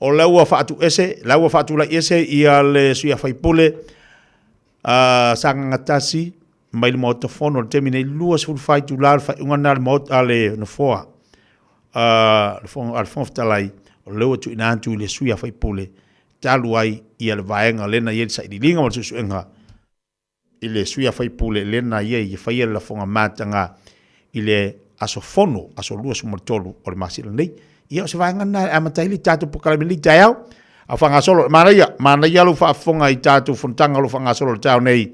W: O la ua faatuese, la ua faatulai ese ia le sui usufono a Sagaga 1 mai le Maota Fono i le taimi nei, 24 itula le faaiuga lena a le Maota, a le Nofoa a le Fofoga Fetalai, o lea ua tuuina atu i le sui usufono talu ai ia le vaega lea na i ai le sailiiliga ma le suesuega i le sui usufono lea na i ai e faia le lafoga mataga i le aso fono, aso 23 o le masina nei. Ia, o se vaega lena e amata ai le tatou polokalame i lenei taeao. A o faagasolo, manaia, manaia lou faafofoga i tatou fonotaga o lo o faagasolo i le taeao nei.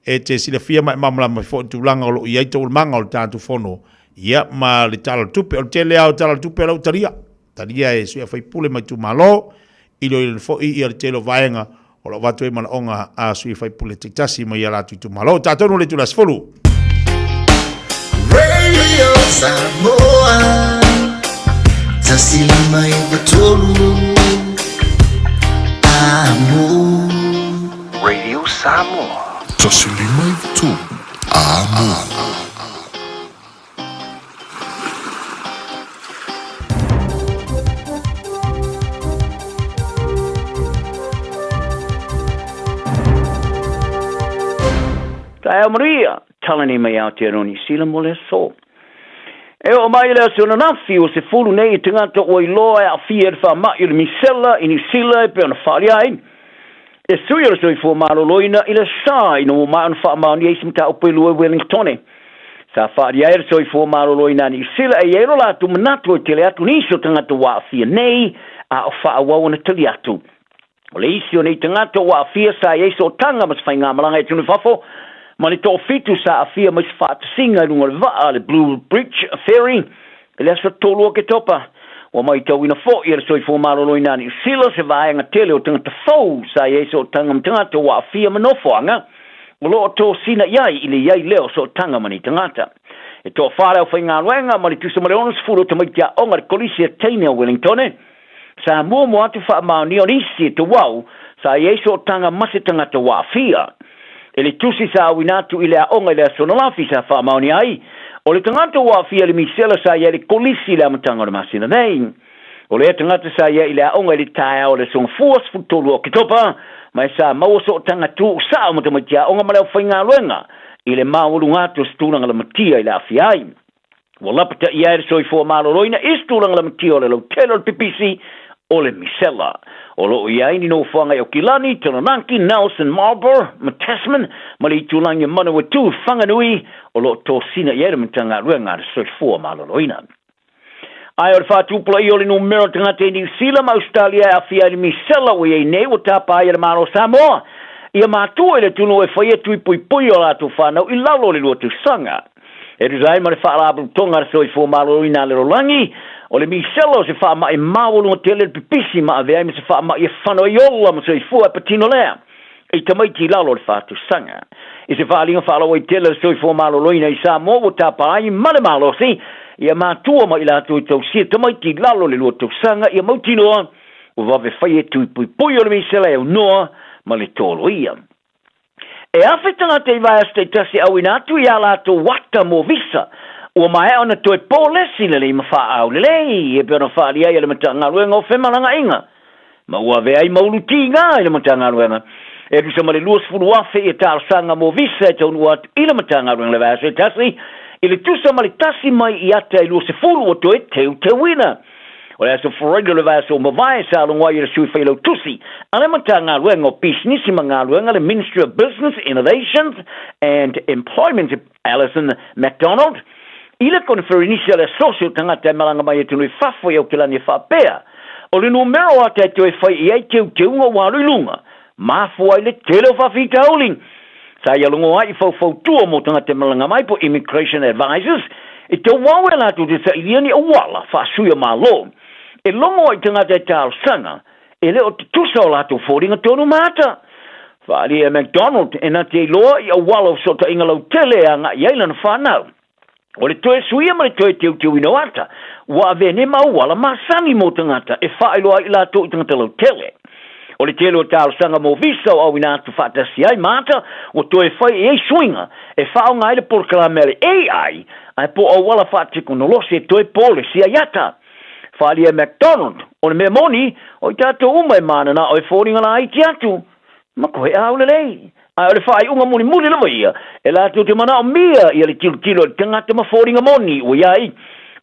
W: E te silafia ma e malamalama foi i le tulaga o lo o i ai taualumaga o le tatou fono, ia, ma le Tala o le Tupe. O le tele lava o Tala o le Tupe o la ua talia, talia e sui usufono ma itumalo, iloilo foi ia le tele o vaega o lo o avatu ai manaoga a sui usufono taitasi mai ia latou itumalo. O tatou no le itula 10.
R: Radio Samoa 153 Amo.
O: Radio Samoa.
B: 153 Amo.
U: Taeao manuia, tala nei mai Aotearoa Niu Sila mo le aso. E oo mai le aso ananafi ua 10 nei i tagata ua iloa e aafia i le faamai o le misela i Niu Sila e pei ona faaalia ai e sui o le soifua maloloina i le sa ina ua maea ona faamaonia isi mataupu e lua i Wellingtone. Sa faaalia ai le soifua maloloina a Niu Sila e i ai lo latou manatu e tele atu nisi o tagata ua aafia nei a o faaauau ona tali atu. O le isi o nei tagata ua aafia sa i ai sootaga ma se faigamalaga i atunuu i fafo ma le toafitu sa aafia mai se faatasiga i luga o le vaa a le Blue Bridge Ferry i le aso 3 o Oketopa. Ua maitauina foi e le Soifua Maloloina a Niu Sila se vaega tele o tagata fou sa i ai sootaga ma tagata ua aafia ma nofoaga o lo o tosina i ai i le i ai lea o sootaga ma nei tagata. E toafa le aufaigaluega ma le tusa ma le 60 o tamaiti aoga a le Kolisi a Teine o Wellingtone sa muamua atu faamaonia o nisi e tauau sa i ai sootaga ma se tagata ua aafia. E le tusi sa auina atu i le aoga i le aso ananafi sa faamaonia ai, o le tagata ua aafia i le misela sa i ai i le kolisi i le amataga o le masina nei. O lea tagata sa i ai i le aoga i le taeao o le Aso Gafua 13 o Oketopa, ma e sa maua sootaga tuusao ma tamaiti aoga ma le aufaigaluega i le maualuga atu o se tulaga lamatia i le aafia ai. Ua lapataia ai le soifua maloloina i se tulaga lamatia o le lautele o le pipisi o le misela. O lo o i ai ni nofoaga i Aukilani, Taranaki, Nelson, Marlborough ma Tasman ma le itulagi o Manawatu, Whanganui, o lo o tosina i ai le Matagaluega a le Soifua Maloloina. Ae o le faatupulaia o le numera o tagata i Niu Sila ma Ausetalia e aafia ai le misela ua i ai nei ua tapa ai e le Malo o Samoa ia matua i le atunuu e faia tui puipui o latou fanau i lalo o le lua tausaga. E tusa ai ma le Faalapotopotoga a le Soifua Maloloina a le Lalolagi, o le misela o se faamai maualuga tele le pipisi ma avea ai ma se faamai e fano ai ola ma soifua e patino lea i tamaiti i lalo o le fa tausaga. I se faaaliga faalauaitele a le Soifua Maloloina i Samoa ua tapa ai ma le malosi ia matua ma i latou i tausia tamaiti i lalo o le lua tausaga ia mautinoa ua vave fai e tui puipui o le misela e aunoa ma le toloia. E afe tagata i vaiaso taitasi e auina atu i ā latou ata mo visa, ua maea ona toe polesi lelei ma faaau lelei e pei ona faaali ai e le Matagaluega o Femalagaaiga ma ua avea ai ma ulu tiga i le Matagaluega e tusa ma le 20,000 ia talosaga mo visa e taunuu atu i le Matagaluega i le vaiaso e tasi i le tusa ma le tasi mai i ata e 20 ua toe teuteuina. O le aso Friday o le vaiaso ua mavae sa logo ai e le Sui Failautusi a le Matagaluega o Pisinisi ma Galuega le Ministry of Business, Innovations and Employment Alison McDonald i le koneferenisi a le Asosi o Tagata e Malaga Mai Atunuu i Fafo i Aokelani e faapea, o le numera o ata e toe fai i ai teuteuga ua alu i luga, mafua ai le tele o faafitauli. Sa ia logo ai i faufautua mo tagata e malaga mai po Immigration Advisors e tauau e latou te sailia ni auala faasui o Malo. E logo ai tagata e talosaga e le o tutusa o latou foliga tonu ma ata. Faaalia e McDonald e na te iloa i auala o fesootaiga lautele e agai ai lana fanau. O le toe suia ma le toe teuteuina o ata, ua avea nei ma auala masani mo tagata e faailoa ai i latou i tagata lautele. O le tele o talosaga mo visa o auina atu faatasi ai ma ata, ua toe fai i ai suiga e faaaoga ai le polokalame a le AI ae po o auala faatekonolosi e toe polesi ai ata. Faaalia e McDonald, o le mea moni, o i tatou uma e mananao e foliga laiti atu ma kohe aulelei. Ae o le faaiuga mulimuli lava ia, e latou te manaomia ia le tilotilo i le tagata ma foliga moni ua i ai,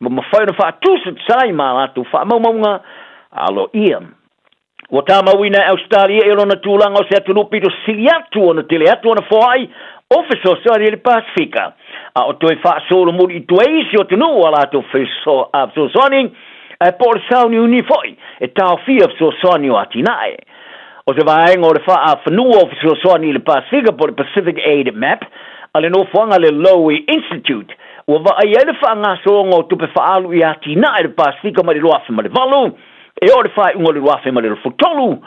U: ma mafai ona faatusatusa ai ma a latou faamaumauga aloaia. Ua tamauina e Ausetalia ia lona tulaga o se atunuu pito sili atu ona tele atu ana foai o fesoasoani i le Pasefika, a o toe faasolomuli i tua i isi o atunuu a latou fesoasoani, ae po o le sauniuni foi e taofia fesoasoani o atinae. O se vaega o le faafanua o fesoasoani i le Pasefika po o le Pacific Aid Map a le nofoaga a le Lowy Institute, ua vaaia ai le faagasologa o tupe faaalu i atinae i le Pasefika mai le 2008 e oo i le faaiuga o le 2023.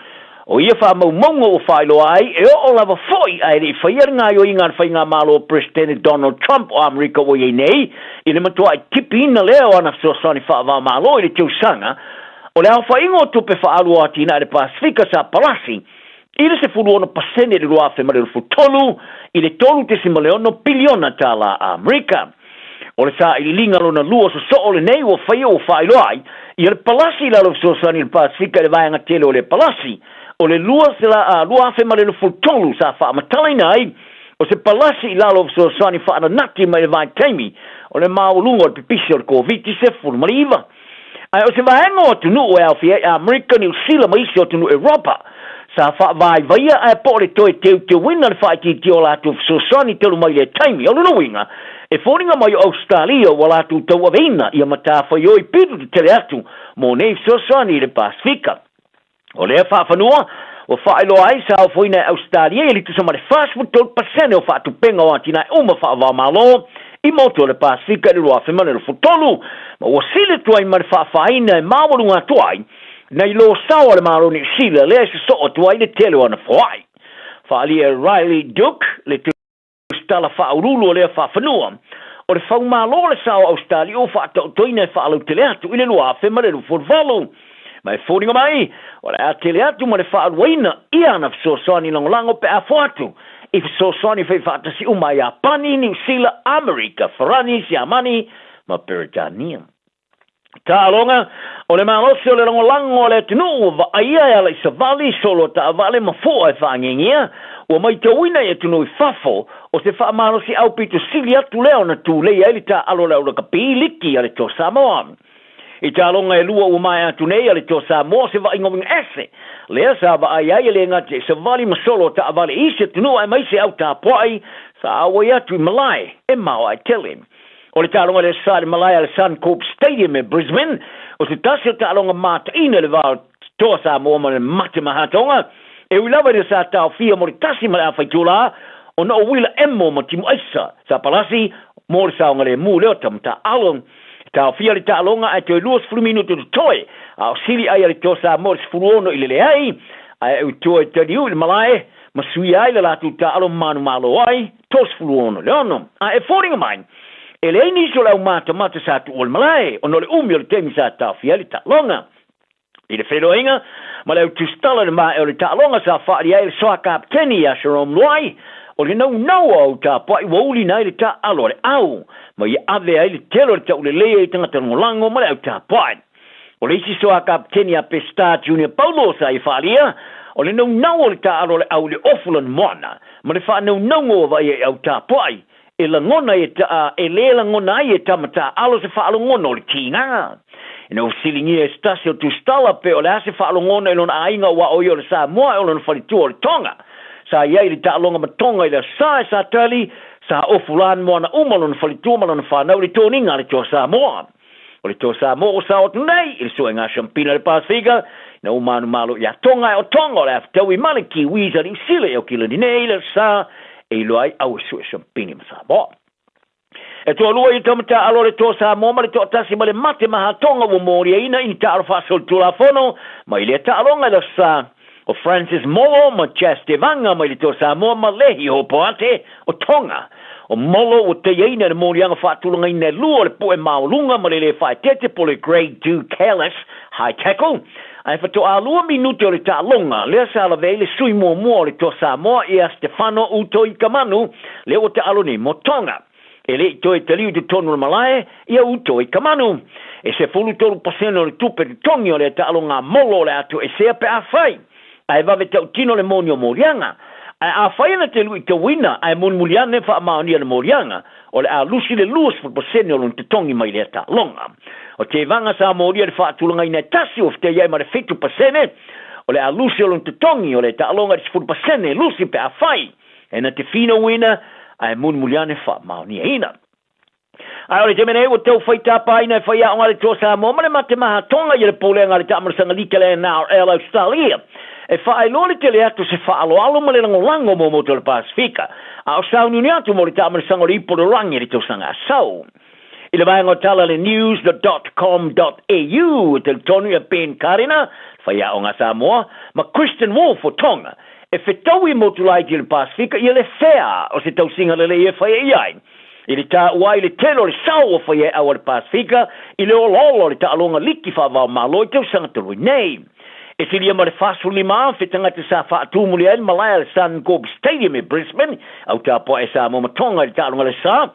U: O ia faamaumauga ua faailoa ai, e oo lava foi ae le i faia le gaoioiga a le faigamalo o Peresetene Donald Trump o Amerika ua i ai nei, i le matuai tipiina lea o ana fesoasoani faava-o-Malo i le tausaga O le aofaiga o tupe faaalu o atinae i le Pasefika sa palasi i le 16% i le 2023 i le $3.6 piliona tālā Amerika. O le sailiiliga lona lua sosoo lenei ua faia ua faailoa ai ia le palasi i lalo o fesoasoani i le Pasefika i le vaega tele o le palasi o le 2023 sa faamatalaina ai o se palasi i lalo o fesoasoani faananati mai le vaitaimi o le maualuga o le pipisi o le Koviti-19. Ae o se vaega o atunuu e aofia ai Amerika, Niu Sila ma isi o atunuu Eropa, sa faavaivaia ae po o le toe teuteuina le faaitiitia o latou fesoasoani talu mai lea taimi. O lona uiga, e foliga mai o Ausetalia ua latou tauaveina ia matafaioi pito tetele atu mo nei fesoasoani i le Pasefika. O lea faafanua, ua faailoa ai sa ofoina e Ausetalia ia le tusa ma le 43% o faatupenga o atinae uma faava-o-Malo i motu o le Pasefika i le 2023, ma ua sili atu ai ma le faafaina e maualuga atu ai nai lo sao a le Malo o Niu Sila lea e sosoo atu ai le tele o ana foai. Faaalia e Riley Duke le Tala faauluulu o lea faafanua, o le faumalo o le sao Ausetalia ua faataotoina e faalautele atu i le 2028. Ma e foliga mai, o le a tele atu ma le faaluaina ia ana fesoasoani lagolago pe a fo atu i fesoasoani faifaatasi uma a Iapani, Niu Sila, Amerika, Farani, Siamani ma Peretania. Taaloga, O le malosi o le lagolago a le atunuu ua vaaia e ala i savali, solo taavale ma fua e faagiegia, ua maitauina i atunuu i fafo, o se faamalosi aupito sili atu lea ona tulei ai le taaalo a le aulakapi liki a le Toa Samoa. I taaloga e lua ua maea atu nei a le Toa Samoa o se vaaiga uiga ese lea sa vaai ai e le gata i savali ma solo taavale i isi atunuu aemaise au tapuai sa auai atu i malae e maoae tele. O le taaloga lea sa i le malae a le Suncorp Stadium e Brisbane, o se tasi o taaloga mataina i le va o Toa Samoa ma le Mate Mahatoga, e ui lava ina sa taofia mo le tasi ma le afa itulā ona o uila emo ma timu aisa sa palasi mo le saogalemu lea o Tamata Allen. Taofia le taaloga ae toe 20 minute totoe a o sili ai a le Toa Samoa i le 16 i le leai, ae ua toe taliu i le malae ma suia ai le latou taalo manumalo ai. 36 le ono. A e foliga mai, e leai nisi o le au matamata sa tuua le malae, ona o le umi o le taimi sa taofia ai le taaloga. I le feiloaiga ma le au tusitala i le maea o le taaloga sa faaali ai le soa kapeteni ia Jerome Luai, o le naunau o au tapuai ua ulina ai le taaalo a le au, ma ia ave ai le tele o le taulelei ai tagata lagolago ma le au tapuai. O le isi soa kapeteni a Peseta Junior Paulo sa ia faaalia, o le naunau o le taaalo a le au i le ofu lona moana, ma le faanaunauga ua vaaia i au tapuai, e lagona e ta, e lē lagona ai e tama taaalo se faalogona o le tigaga. Ina ua fesiligia e se tasi o tusitala pe o le a se faalogona i lona aiga aua o ia o le Samoa e o lona faletua o le Tonga. Sa i ai i le taaloga ma Tonga i le Aso Sa e Satali, sa ofu lan moana uma lona faletua ma lona fanau i le toniga a le Toa Samoa. O le Toa Samoa ua sao atu nei i le suega Siampina i le Pasefika, ina ua manumalo ia Tonga e o Tonga o le a fetaui ma le Kiwis a Niu Sila i Aukilani nei i le Aso Sa e iloa ai au e sue Siampini ma Samoa. E toalua ia tama taaalo a le Toa Samoa ma le toatasi ma le mate maha Tonga ua moliaina i ni taaalo faasolitulafono mai lea taaloga i le Aso Sa o Francis Molo ma Chas Tevaga mai le Toa Samoa ma Lehi Hopoate o Tonga. O Molo ua taiaina i le moliaga faatulagaina e lua o le po'e maualuga ma le lē faaeteete po o le Grade 2 Careless High Tackle, ae faatoa lua minute o le taaloga lea sa lavea ai le sui muamua o le Toa Samoa ia Stefano Utoikamanu lea ua taalo nei mo Tonga. E le i toe taliu i totonu o le malae ia Utoikamanu. E 13% o le tupe totogi o lea taaloga a Molo o le a toesea pe afai ae vave tautino le moni o moliaga. Ae afai na te luitauina ae mulimuli ane faamaonia le moliaga, o le a lusi le 20% o lona totogi mai lea taaloga. O tevaga sa molia i le faatulagaina e tasi ua fetai ai ma le 7%, o le a lusi o lona totogi o lea taaloga i le 10% lusi pe afai e na te finauina ae mulimuli ane faamaoniaina. Ae o le taimi nei ua tau fai tapaina e faiaoga a le Toa Samoa ma le Matemaha Tonga ia le Pulega a le Taamalosaga Lika le NRL Australia e faailoa le tele atu o se faaaloalo ma le lagolago mo motu o le Pasefika a o sauniuni atu mo le taamalosaga o le ipu o le lagi i le tausaga asau. I le vaega o tala a le news dot com dot au e talitonu ia Ben Karena, le faiaoga a Samoa, ma Kristian Woolf o Tonga e fetaui motu laiti o le Pasefika ia le fea o se tausiga lelei e faia i ai. I le taua ai le tele o le sao ua faia e au a le Pasefika i le olaola o le taaloga liki faava-o-Malo i tausaga talu ai nei. E silia ma le 45,000 tagata sa faatumulia ai le malae a le Suncorp Stadium i Brisbane, au tapuae Samoa ma Tonga i le taaloga le sa,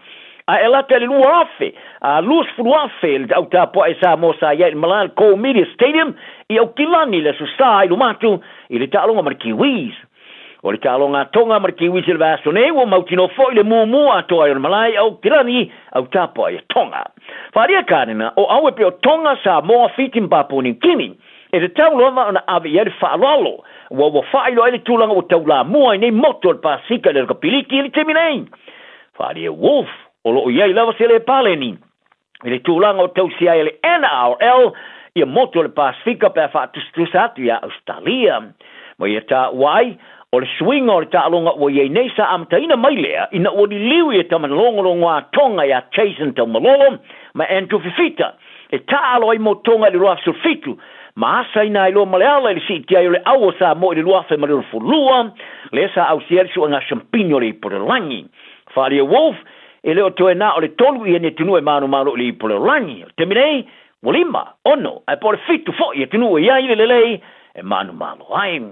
U: a e lata i le 2,000 a 20,000 le au tapuae Samoa sa i ai i le malae a le Coal Media Stadium i Aukilani i le Aso Sa i luma atu i le taaloga ma le Kiwis. O le taaloga a Tonga ma le Kiwis i le vaiaso nei, ua mautinoa foi le mumu atoa ai o le malae i Aukilani, au tapuai a Tonga. Faaalia Kānena, o au e pei o Tonga, Samoa, Fiti ma Papua Niu Kini. E tatau lava ona ave i ai le faaaloalo, aua ua faailoa ai le tulaga ua taulamua ai nei motu o le Pasefika i le Rakapiliki i le taimi nei. Faaalia Wolf, o lo o i ai lava se le paleni. I le tulaga o tausia ai e le NRL ia motu o le Pasefika pe a faatusatusa atu iā Ausetalia. Ma ia taua ai, o le suiga o le taaloga ua i ai nei sa amataina mai lea ina ua liliu ia tamalogologo a Tonga iā Jason Taumalolo ma Andrew Fifita e taaalo ai mo Tonga i le 2017 ma asaina ai loa ma le ala i le siitia ai o le au o Samoa i le 2022 lea sa ausia ai le suega siampini o le ipu o le lagi. Faaalia Wolf, E le o toe na o le tolu ia ni atunuu e manumalo i le ipu o le lagi. O le taimi nei, ua lima, ono, ae po o le fitu foi atunuu e i ai le lelei e manumalo ai.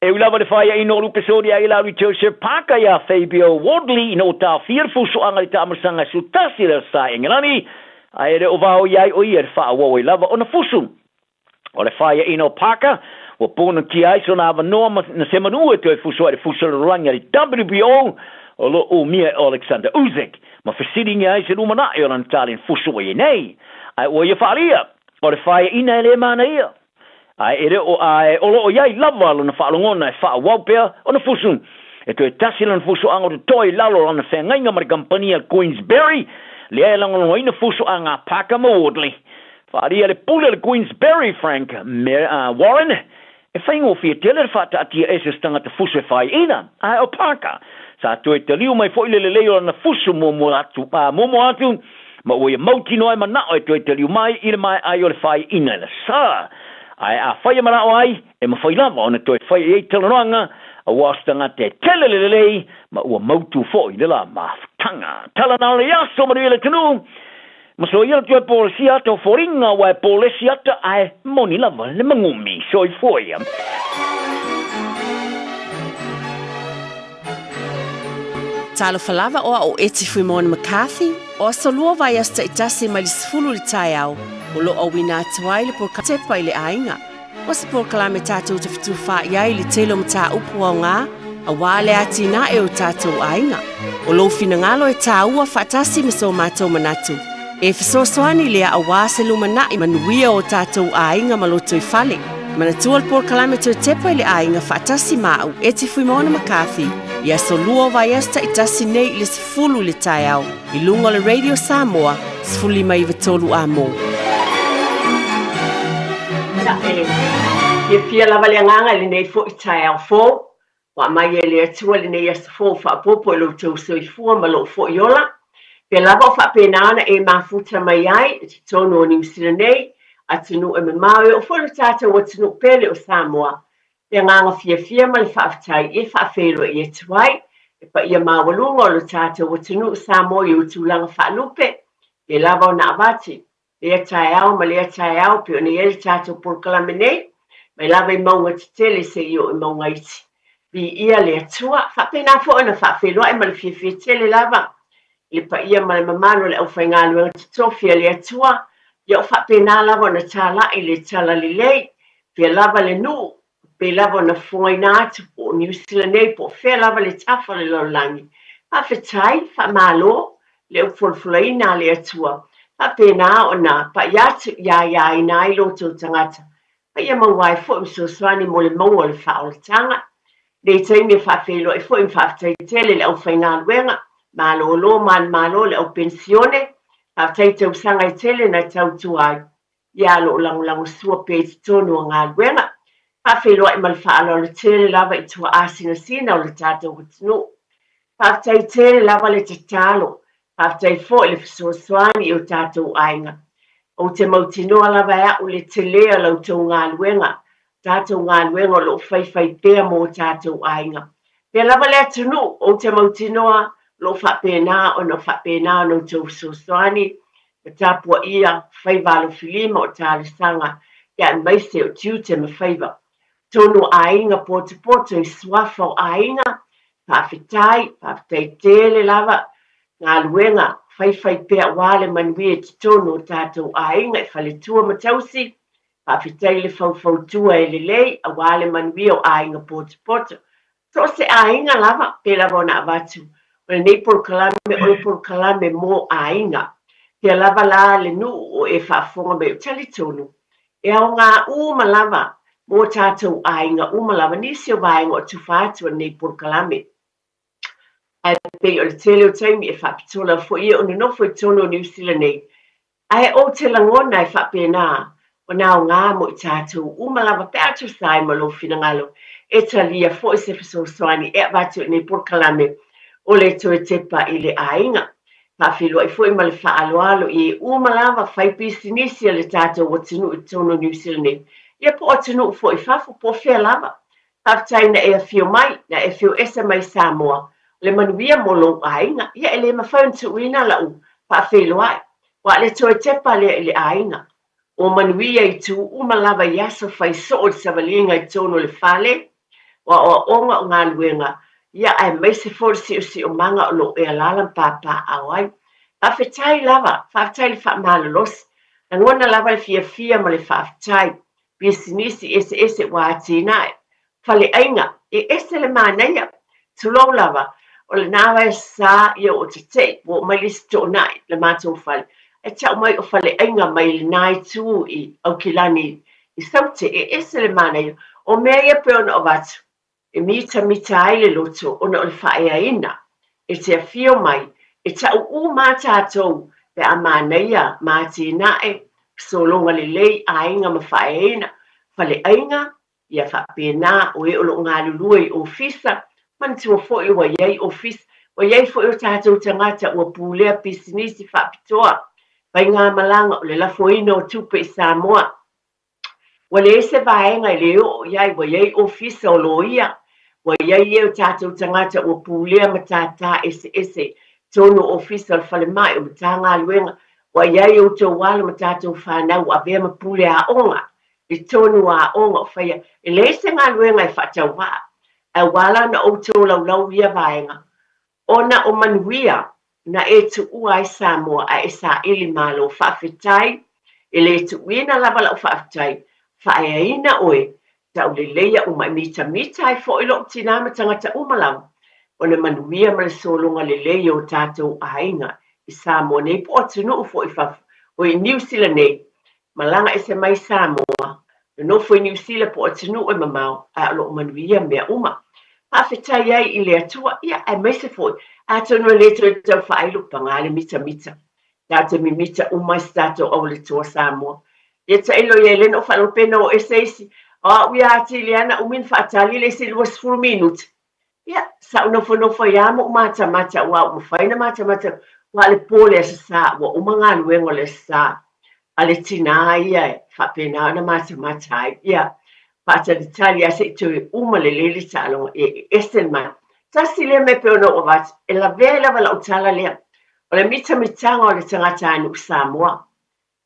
U: E ui lava le faiaina o lupe soli ai la Rito Sir Parker iā Fabio Wardley ina ua taofia le fusoaga i le taamalosaga e 11 le Aso Sa i Engelani, ae e le o vaoia ai o ia i le faaauau ai lava ona fusu. O le faiaina o Parker, ua ponatia ai sona avanoa ma na se manu e toe fuso ai le fuso lalolagi a le WBO o lo o umia e Oleksandr Usyk, ma fesiligia ai se lumanai o lana taleni fuso ua i ai nei. Ae ua ia faaalia, o le faiaina e le manaia. Ae e le o ae o lo o i ai lava lona faalogona e faaauau pea ona fusu. E toe tasi lana fusoaga o totoe i lalo o lana feagaiga ma le kamupani a Queensberry, lea e lagolagoina fusoaga a Parker ma Wardley. Faaalia le pule o le Queensberry, Frank Warren, e faigofie tele le faataatia ese o se tagata fusu e faiaina, ae o Parker, sa toe taliu mai foi le lelei o lana fusu muamua atu, muamua atu, ma ua ia mautinoa e manao e toe taliu mai i le maeai o le faiaina i le sa. Ae afai e manao ai, e mafai lava ona toe fai i ai talanoaga, aua o se tagata e tele le lelei, ma ua mautu foi le la mafutaga. Tala na o le aso manuia le atunuu, Ma so ia toe polesi ata o foliga aua e polesi ata ae moni lava le magumi. Soifua ia.
S: Talofa lava o au o Eti Fuimona McCarthy, o aso lua vaiaso taitasi mai le 10 i le taeao, o lo o auina atu ai le polokalame Tepa i le Aiga. O se polokalame tatou te fetufaai ai i le tele o mataupu aoga aua le atinae o tatou aiga. O lou finagalo e tāua faatasi ma so matou manatu, e fesoasoani lea aua se lumanai manuia o tatou aiga ma lotoifale. Manatua le polokalame toe tepa i le aiga faatasi ma au Eti Fuimaono McCarthy i aso lua o vaiaso taitasi nei i le 10 i le taeao i luga o le Radio Samoa 1593 Amo. Ia, e fiafia lava le agaga i lenei foi taeao fou, ua aumai e le Atua lenei aso fou faaopoopo i lo outou soifua ma lou foi ola. Pea lava o faapena ona e mafuta mai ai i totonu o Niu Sila nei, atunuu e mamao e oo foi lo tatou atunuu pele o Samoa, Le agaga fiafia ma le faafetai e faafeiloai atu ai.
J: Le paia maualuga o lo tatou atunuu Samoa i ou tulaga faalupe, le lava ona avati, lea taeao ma lea taeao pei ona i ai le tatou polokalame nei, mai lava i mauga tetele seia oo i mauga iti. Viia le Atua. Faapena foi ona faafeiloai ma le fiafia tele lava i le paia ma le mamalu o le aufaigaluega totofi a le Atua, ia o faapena lava ona talai le talalelei, fea lava le nuu, pei lava ona fofogaina atu po o Niu Sila nei po o fea lava le tafa o le lalolagi. Faafetai, faamalo le upu folafolaina a le Atua, faapena ona pai atu ia aiaina ai lo outou tagata, ma ia maua ai foi fesoasoani mo le maua o le faaolataga. Nei taimi e faafeiloai foi ma faafetai tele i le aufaigaluega, malolo manumalo le au penisione, faafetai i tausaga e tele na tautua ai. Ia o lo o lagolagosua pea i totonu o galuega. Faafeiloai ma le faaaloalo tele lava i tuaa sinasina o le tatou atunuu. Faafetai tele lava le tatalo, faafetai foi le fesoasoani i o tatou aiga. Ou te mautinoa lava e a'u le tele o la outou galuega, tatou galuega o lo o faifai pea mo o tatou aiga. Pea lava le atunuu, ou te mautinoa o lo o faapena ona faapena ona outou fesoasoani ma tapuaia faiva alofilima o talosaga aemaise o tiute ma faiva. Tonu o aiga potopoto i suafa o aiga, faafetai, faafetai tele lava galuega faifai pea aua le manuia i totonu o tatou aiga i faletua ma tausi, Faafetai le faufautua e lelei aua le manuia o aiga potopoto. So o se aiga lava, pei lava ona avatu, o lenei polokalame o le polokalame mo aiga. Pea lava la le nuu o e faafofoga mai o talitonu, e aoga uma lava mo tatou aiga uma lava nisi o vaega o tufa atu o lenei polokalame. Ae pei o le tele o taimi e faapitola foi e o nonofo i totonu o Niu Sila nei Ae ou te lagona e faapena, ona aoga mo i tatou uma lava pe a tusa ai ma lou finagalo e talia foi se fesoasoani e avatu i nei polokalame o le toe tepa i le aiga. Faafeiloai foi ma le faaaloalo i e uma lava fai pisinisi a le tatou atunuu i totonu o Niu Sila nei, ia po o atunuu foi i fafo po o fea lava. Faafetai na e afio mai, na e afio ese mai Samoa, o le manuia mo lou aiga. Ia e le mafai ona tuuina lau faafeiloai, ua le toe tepa lea i le aiga. Ua manuia i itu uma lava i aso fai soo i le savaliga i totonu o le fale, o aoaoga o galuega, ia aemaise foi le siosiomaga o lo o e alaala ma papaaao ai. Faafetai lava, faafetai le faamalolosi. Lagona lava le fiafia ma le faafetai. Pisinisi eseese ua atinae, faleaiga, e ese le manaia. Tulou lava, o lena vae sa ia ua tetei, ua oo mai le isi toonai le matou fale, ae tau mai o faleaiga mai lena itu i Aukilani i Saute, e ese le manaia. O mea ia pei ona avatu, e mitamita ai le loto ona o le faaeaina e te afio mai e ta'u uma a tatou pe a manaia ma atinae sologa lelei aiga ma faaeaina faleaiga ia faapena o e o lo'o galulue i ofisa manatua foi ua iai ofisa ua iai foi o tatou tagata ua pulea pisinisi faapitoa faigamalaga o le lafoina o tupe i Samoa. Ua leai se vaega e le oo i ai, ua i ai ofisa o loia, ua i ai e o tatou tagata ua pulea matata eseese tonu o ofisa o le falemai, o Matagaluega, ua i ai outou alo ma tatou fanau ua avea ma pule aoga i tonu o aoga o faia. E leai se galuega e faatauvaa, ae ua ala ona outou laulau ia vaega, Ona o manuia na e tuua ai Samoa a e saili malo faafetai e le tuuina lava lau faafetai faaeaina oe tauleleia uma e mitamita ai foi lou tina ma tagata uma lava ona manuia ma le sologa lelei o tatou aiga i Samoa nei po o atunuu foi i fafo o i Niu Sila nei Malaga ese mai Samoa, nonofo i Niu Sila po o atunuu e mamao, ae o lo o manuia mea uma. Faafetai ai i le Atua, ia, aemaise foi, atonu e le toe tau faailo, paga le mitamita. Tatou te mimita uma ai se tatou aualetoa Samoa. Ia tailo i ai, lea na ou faalogo pe na o ese isi, o au ia atili lava na umi ona faatali le isi 20 minute. Ia, sa ou nofonofo ai lava ma ou matamata aua ua mafai ona matamata aua o le po o le Aso Sa, ua uma galuega o le Aso Sa a le tinā ia e faapena ona matamata ai. Ia, faatalitali lava se i toe uma lelei le taaloga, e ese le manaia. Tasi lea mea pei ona ou avatu, e lavea ai lava lau tala lea, o le mitamitaga o le tagatanuu Samoa.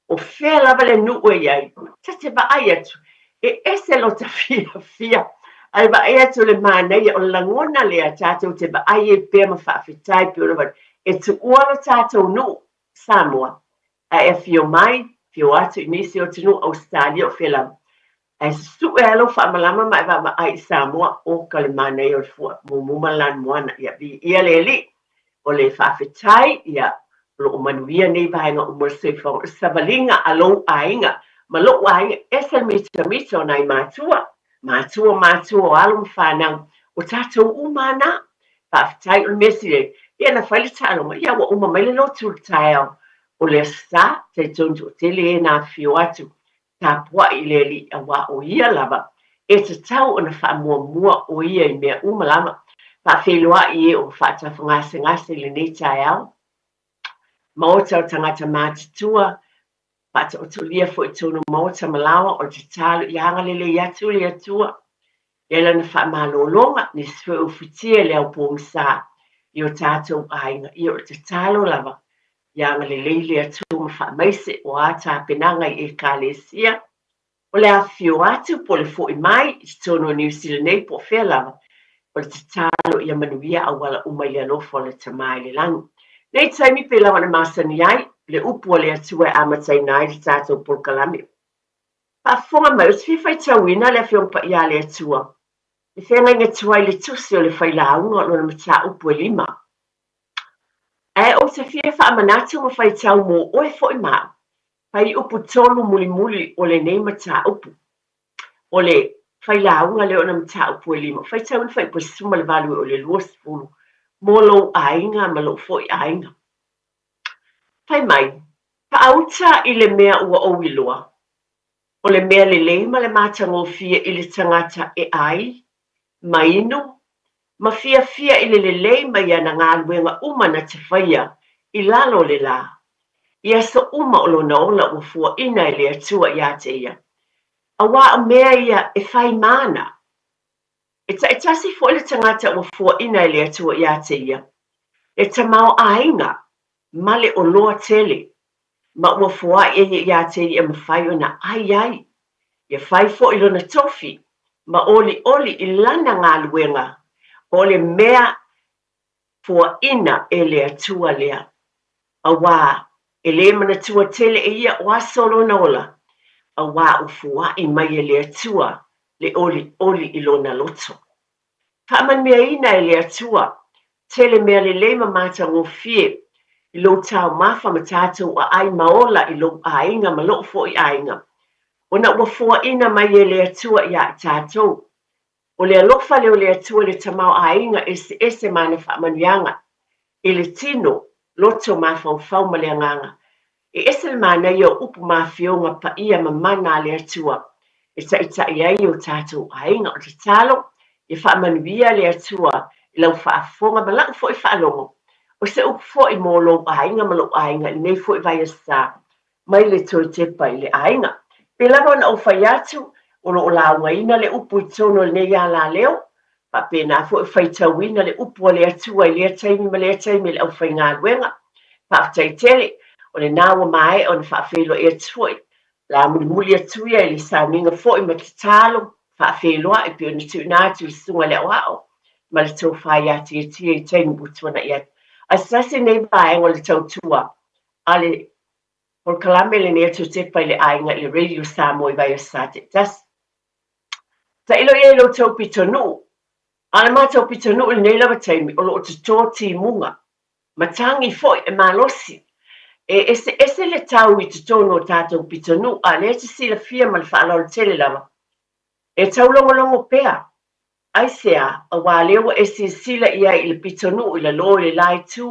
J: O fea lava le nuu e i ai, ta te vaai atu, e ese lota fiafia, ae vaai atu le manaia, o le lagona lea tatou te vaai ai pea ma faafetai pei ona avatu, e tuua lo tatou nuu Samoa, ae afio mai, afio atu i nisi o atunuu, Ausetalia o fea lava, ae susue lava lou faamalama ma e vaavaai i Samoa, oka le manaia o le fua mumu ma le lanumoana, ia viia le Alii. O le faafetai, ia, o lo o manuia nei vaega uma o le soifuaga, o le savaliga a lou aiga ma lou aiga, ese le mitamita o nai matua, matua o matua o alo ma fanau, o tatou uma lava na. Faafetai, o le mea sili ai, ia na fai le taaloga, ia ua uma mai le lotu i le taeao o le Aso Sa, talitonu toatele e na afifio atu, tapuai i le Alii aua o Ia lava e tatau ona faamuamua o Ia i mea uma lava. Faafeiloai e o faatafagasegase i lenei taeao. Maota o tagata matutua, faataotolia foi i tonu maota ma laoa o le tatalo ia agalelei atu le Atua i Lana faamalologa, nisi foi o ufitia i le ao pogisa i o tatou aiga. Ia o le tatalo lava ia agalelei le Atua ma faamaise o a tapenaga i Ekalesia, o le afifio atu po o le foi mai i totonu o Niu Sila nei po o fea lava, o le tatalo ia manuia auala uma i le alofa o le Tama i le Lagi. Nei taimi pei lava ona masani ai le upu a le Atua e amataina ai le tatou polokalame. Faafofoga mai, ou te fia faitauina le Afioga Paia a le Atua, le feagaiga tuai i le tusi o le Failauga o lona mataupu e lima. Ae ou te fia faamanatu ma faitau mō oe foi ma au, fuaiupu tolu mulimuli o lenei mataupu. O le failauga lea o na mataupu e lima, faitauina fuaiupu e 18 e o le 20 mō lou aiga ma lou foi aiga. Fai mai, Faauta i le mea ua ou iloa, o le mea lelei ma le matagofie i le tagata e ai, ma inu, ma fiafia i le lelei mai ana galuega uma na te faia i lalo o le lā, i aso uma o lona ola ua fuaina e le Atua iā te ia, auā o mea ia e fai māna. E taitasi foi le tagata ua fuaina e le Atua iā te ia, le tamaoaiga ma le oloa tele, ma ua foai e ia iā te ia e mafai ona ai ai. Ia fai foi lona tofi ma olioli i lana galuega, o le mea foaina e le Atua lea. Auā, e lē manatua tele e ia o aso lona ola, auā ua foai mai e le Atua le olioli i lona loto. Faamanuiaina e le Atua, tele mea lelei ma matagofie i lou taumafa ma tatou aai ma ola i lou aiga ma lou foi aiga, ona ua foaina mai e le Atua iā i tatou. O le alofa lea o le Atua i le tamaoaiga eseese ma ana faamanuiaga i le tino, loto, mafaufau ma le agaga. E ese le manaia o upu ma afioga paia ma mana a le Atua e taitai ai o tatou aiga. O le tatalo, ia faamanuia le Atua i lau faafofoga ma lau foi faalogo. O se upu foi mo lou aiga ma lou aiga i lenei foi vaiaso mai le toe tepa i le aiga. Pei lava ona ou fai atu, o lo o laugaina le upu i totonu o lenei alaleo, faapena foi o faitauina le upu a le Atua i lea taimi ma lea taimi e le aufaigaluega. Faafetai tele, o lena ua maea ona faafeiloai atu foi. O le a mulimuli atu ia i le sauniga foi ma tatalo faafeiloai pei ona tuuina atu i le Susuga i le Aoao ma le Tofa ia Tiatia i taimi ua tuanai atu. Ae se tasi lenei vaega o le tautua a le polokalame lenei a Totepa i le aiga i le Radio Samoa i vaiaso sa taitasi. Tailo i ai lo outou pitonuu. A o le matou pitonuu i lenei lava taimi o lo o toto timuga, matagi foi e malosi. E eseese le tau i totonu o tatou pitonuu a o lea e te silafia ma le faaaloalo tele lava. E taulogologo pea Aisea, auā lea ua e silasila i ai i le pitonuu i lalo i le la itu,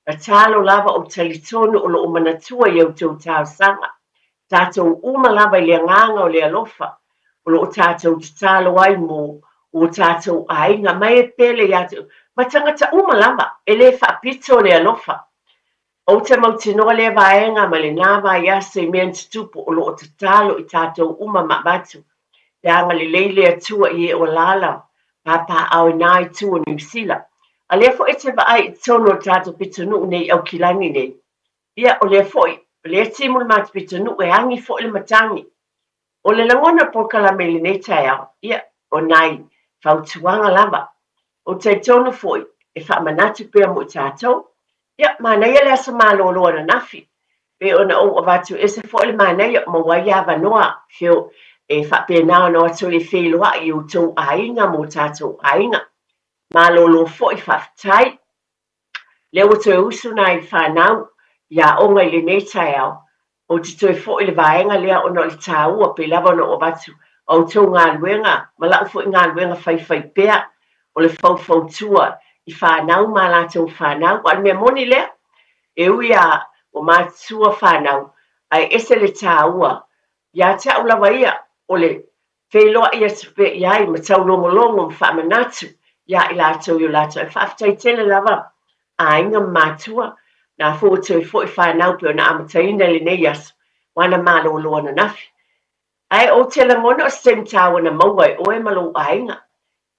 J: tatalo lava ou talitonu o lo o manatua i a outou talosaga. Tatou uma lava i le agaga o le alofa, o lo o tatou tatalo ai mo o tatou aiga, ma e pele ia te ma tagata uma lava, e le faapito le alofa. Ou te mautinoa lea vaega ma lenā vaiaso i mea na tutupu o lo o tatalo i tatou uma ma avatu le agalelei le Atua i e o alaala pāpāao i nā itu o Niu Sila. A lea foi e te vaai i totonu o le tatou pitonuu nei i Aukilani nei, ia o lea foi, o lea e timu le matou pitonuu e agi foi le matagi. O le lagona o polokalame i lenei taeao, ia, o nai fautuaga lava. Ou te talitonu foi, e faamanatu pea mo i tatou. Ia, manaia le aso malolo ananafi, pei ona ou avatu ese foi le manaia o maua ai avanoa feo e faapena ona o atu ai e feiloai i outou aiga ma o tatou aiga. Malolo foi, faafetai. Lea ua toe usu nai fanau i aoga i lenei taeao, ou te toe foi i le vaega lea ona o le taua pei lava ona ou avatu a outou galuega ma lau foi galuega faifaipea o le faufautua i fanau ma a latou fanau. A o le mea moni lea, e ui a ua matutua fanau, ae ese le taua ia te au lava ia o le feiloai atu pea i ai ma taulogologo ma faamanatu iā i latou i o latou ai. Faafetai tele lava aiga ma matua, na foi ua toe foi fanau pei ona amataina i lenei aso, ua na malolo ananafi. Ae ou te lagona o se taimi taua na maua e oe ma lou aiga.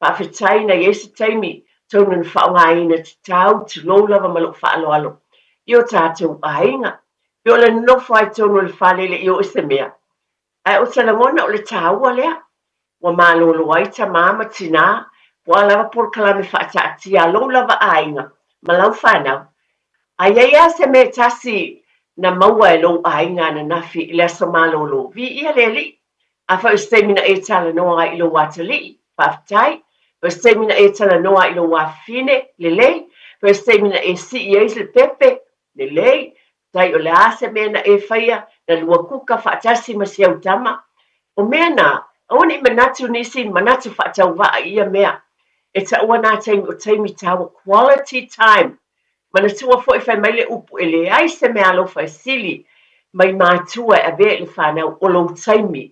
J: Faafetai na i ai se taimi tonu na faaaogaina tatau, tulou lava ma lou faaaloalo i o tatou aiga. Pei o le nonofo ai tonu o le fale e le i oo i se mea, Ae ou te lagona o le tāua lea. Ua malolo ai tamā ma tinā, po o a lava polokalame faataatia a lou lava aiga ma lau fanau. A i ai lava se mea e tasi na maua e lou aiga ananafi i le aso malolo, viia le Alii. Afai o se taimi na e talanoa ai i lou atalii, faafetai. Afai o se taimi na e talanoa ai i lou afafine, lelei. Afai o se taimi na e sii ai le pepe, lelei. Tai o le a se mea na e faia, na lua kuka faatasi ma si au tama? O mea na, aua ne i manatu nisi manatu faatauvaa i ia mea. E taua nā taimi o taimi taua, quality time. Manatua foi fai mai le upu e leai se mea alofa e sili mai matua e avea i le fanau o lou taimi.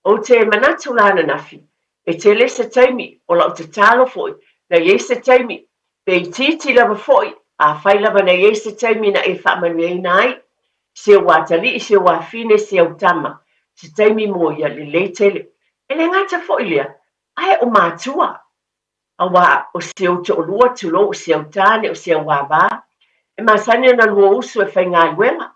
J: Ou te manatu la ananafi, e tele se taimi, o lau tatalo foi, na i ai se taimi, pe itiiti lava foi, afai lava na i ai se taimi na e faamanuiaina ai, si ou atalii, si ou afine, si au tama, se taimi mo ia, lelei tele. E le gata foi lea, ae o matua. Aua o si ou toʻalua, tulou, o si au tāne, o si au āvā, e masani ona lua usu e faigaluega,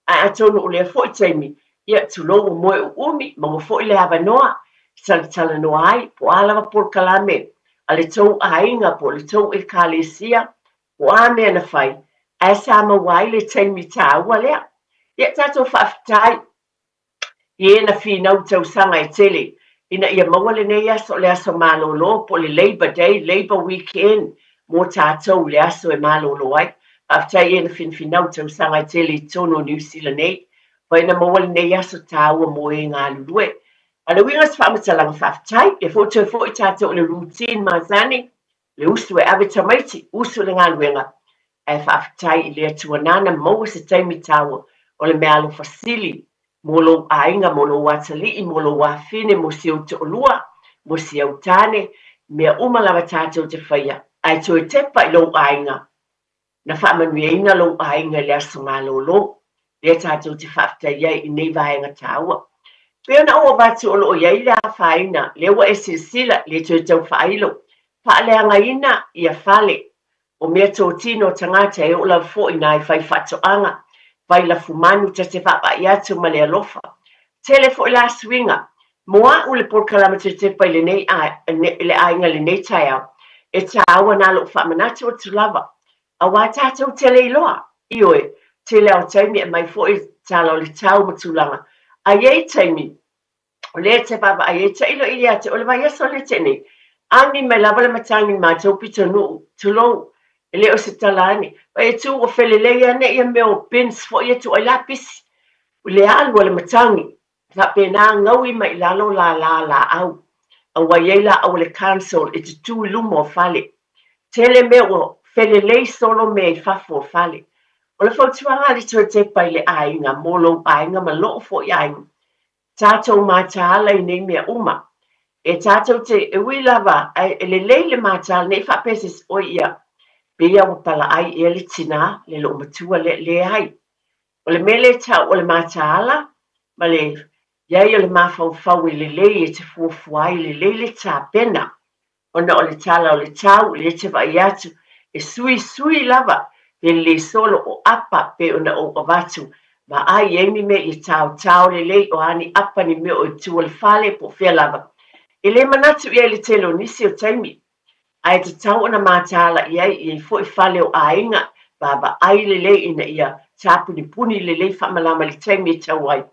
J: ae atonu o lea foi taimi, ia, tulou, ua moe ʻuʻumi, maua foi le avanoa e talatalanoa ai, po o a lava polokalame a le tou aiga po o le tou ʻekalesia, po o a mea na fai, ae sa maua ai le taimi tāua lea. Ia, tatou faafetai. I e na finau tausaga e tele ina ia maua lenei aso o le aso malolo po o le Labour Day, Labour Weekend mo tatou le aso e malolo ai. Faafetai i e na finafinau tausaga e tele i totonu o Niu Sila nei, whai na maua lenei aso tāua mo e galulue. A le uiga o se faamatalaga faafetai, e foi toe foi tatou i le routine masani, le usu e ave tamaiti, usu i le galuega, ae faafetai i le Atua nāna maua se taimi tāua o le meaalofa sili mo lou aiga, mo lou atalii, mo lou afine, mo si ou toʻalua, mo si au tāne, mea uma lava tatou te faia, ae toe tepa i lou aiga Na faamanuiaina lou aiga i le aso malolo, lea tatou te faafetai ai i nei vaega tāua. Pei ona ou avatu o lo o i ai le afaina, lea ua e silasila, le toe tau faailo, faaleagaina ia fale, o mea totino o tagata e oo lava foi nai fai faatoaga, fai lafumanu, ta te vaavaai atu ma le alofa. Tele foi la suiga. Mo a'u le polokalame tetepa i lenei i le aiga i lenei taeao, e tāua nā lo'u faamanatu atu lava, auā tatou te le iloa, ioe, tele ao taimi e aumai foi tala o le tau ma tulaga, a i ai taimi o lea e te vaavaai ai, tailo ia te oe le vaiaso lea te nei, agi mai lava le matagi i le matou pitonuu, tulou, e le o se tala ane, vai e tu ua felelei ane ia mea o bins foi ia tuu ai la pisi, i le alu a le matagi, faapena gaui mai i lalo lālā lāʻau, a ua i ai lāʻau a le council e tutū i luma o fale. Tele mea ua felelei solo mea i fafo o fale. O le fautuaga a le Toetepa i le aiga, mo lou aiga ma loʻu foi aiga, tatou mataala i nei mea uma. E tatou te, e ui lava, ae e lelei le mataala, ne i faapea se isi, oi ia, pei a ua palaʻai ea le tinā, le loomatua lea, leai. O le mea lea e tau o le mataala ma le i ai o le mafaufau e lelei e te fuafua ai lelei le tapena ona o le tala o le tau lea e te vaai atu. E suisui lava pe lelei solo o apa pei ona ou avatu. Vaai i ai ni mea ia taotao lelei o a ni apa ni mea o i tua o le fale po o fea lava. E le manatu i ai le tele o nisi o taimi. Ae tatau ona mataala i ai i ai foi fale o aiga vaavaai lelei ina ia tapunipuni lelei faamalama i le taimi e tau ai.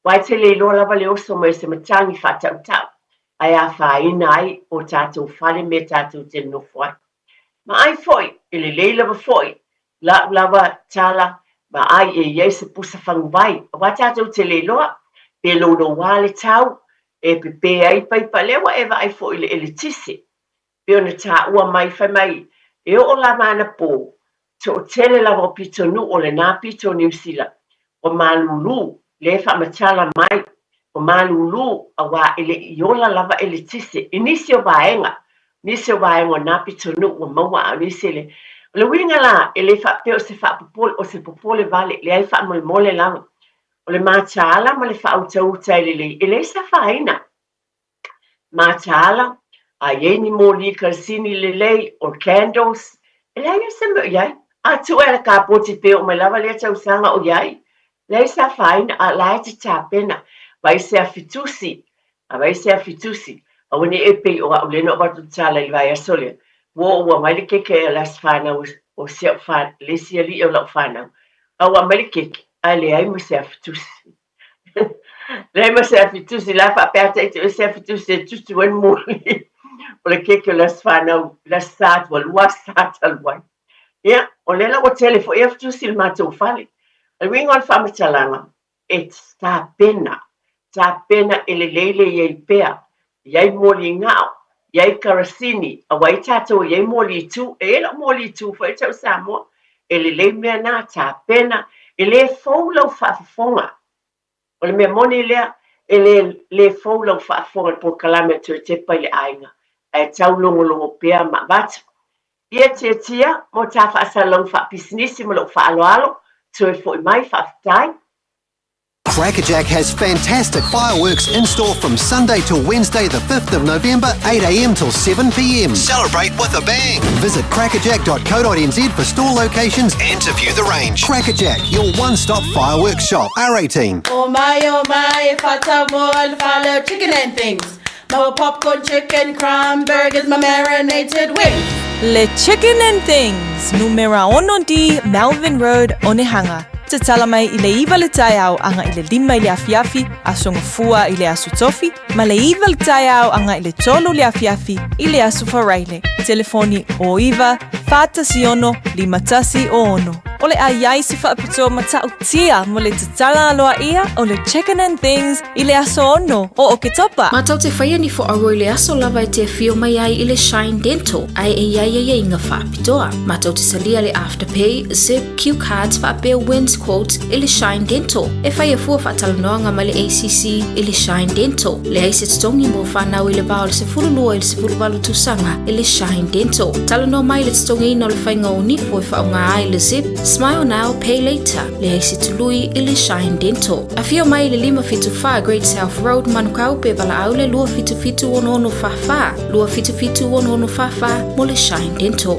J: Aua e te le iloa lava le oso mai o se matagi faatautau ae afaina ai o tatou fale mea tatou te nonofo ai. Ma ai foi, e lelei lava foi la'u lava tala ma ai e i ai se pusa faguvai, aua tatou te le iloa pe louloua le tau e pepē ai paipa, lea ua e vaai foi i le eletise, pei ona taua mai, fai mai, e oo lava anapo, toatele lava o pitonuu o lena pito o Niu Sila ua malūlū, lea e faamatala mai, ua malūlū auā e le i ola lava eletise i nisi o vaega, nisi o vaega o nā pitonuu ua maua a o nisi e le. O le uiga la, e le faapea o se faapopole, o se popole vale, leai faamolemole lava. O le mataala ma le faautauta e lelei, e leai se afaina. Mataala, a i ai ni moli kalasini lelei or candles, e leai lava se mea o i ai. A tuu e le kapoti pe oo mai lava lea tausaga o i ai, leai se afaina, a la e te tapena. Vaai se afi tusi, a vaai se afi tusi, aua ne i e pei o a'u lea na ou avatu le tala i le vaiaso lea, ua oo ua aumai le keke a le Aso Fanau o si a'u le isi alii o la'u fanau, a ua aumai le keke ae leai ma se afi tusi. Leai ma se afi tusi, la faapea ita o se afi tusi e tutu ai le moli o le keke o le aso fanau, le aso Sa ua lua aso Sa talu ai. Ia, o lea la ua tele foi afi tusi i le matou fale. O le uiga o le faamatalaga, e tapena, tapena e lelei le i ai pea, i ai moli gao, i ai karasini, aua i tatou e i ai moli tū, e i ai lau moli tū foi e tau Samoa, e lelei mea nā, tapena, e le fou lau faafofoga. O le mea moni lea, e le, le fou lau faafofoga i le polokalame a Toetepa i le aiga, ae tau logologo pea ma avatu. Ia tiatia mo tā faasalalauga faapisinisi ma lou faaaloalo, toe foi mai, faafetai.
E: Crackerjack has fantastic fireworks in store from Sunday till Wednesday, the 5th of November, 8am till 7pm. Celebrate with a bang! Visit crackerjack.co.nz for store locations and to view the range. Crackerjack, your one stop fireworks shop. R18.
S: Oh my, oh my, if I tell more, I'll follow chicken and things. My popcorn chicken, crumb burgers, my marinated wings.
I: Le Chicken and Things, numera 6D, Melvin Road, Onehunga. Tatala mai i le 9 le taeao aga i le 5 i le afiafi, Aso Gafua i le Aso Tofi, ma le 9 le taeao aga i le 3 le afiafi i le Aso Faraile. Telefoni 09 416 5106. O le a i ai se faapitoa matautia mo le tatala aloaia o le Chicken and Things I le aso 6 o Oketopa.
D: Mātou te whaia ni whoaroa i le aso lava e te awhio mai ai i le Shine Dental, ae e iai aiaiga whaapitoa. Mātou te talia le Afterpay, Zip, Q Cards whaapea Wins Quote i le Shine Dental. E whai a fua whaatalanoanga mai le ACC i le Shine Dental. Leai se totogi mo whanau i le va o le 12 i le 18 tausaga i le Shine Dental. Talanoa mai le totogiina o le whainga o nifo e whaonga ai le Zip, Smile Now, Pay Later. Leai se tului i le Shine Dental. Afio mai i le 574 Great South Road, Manukau, pe valaau le 277 6644, 277 6644 mo le Shine Dental.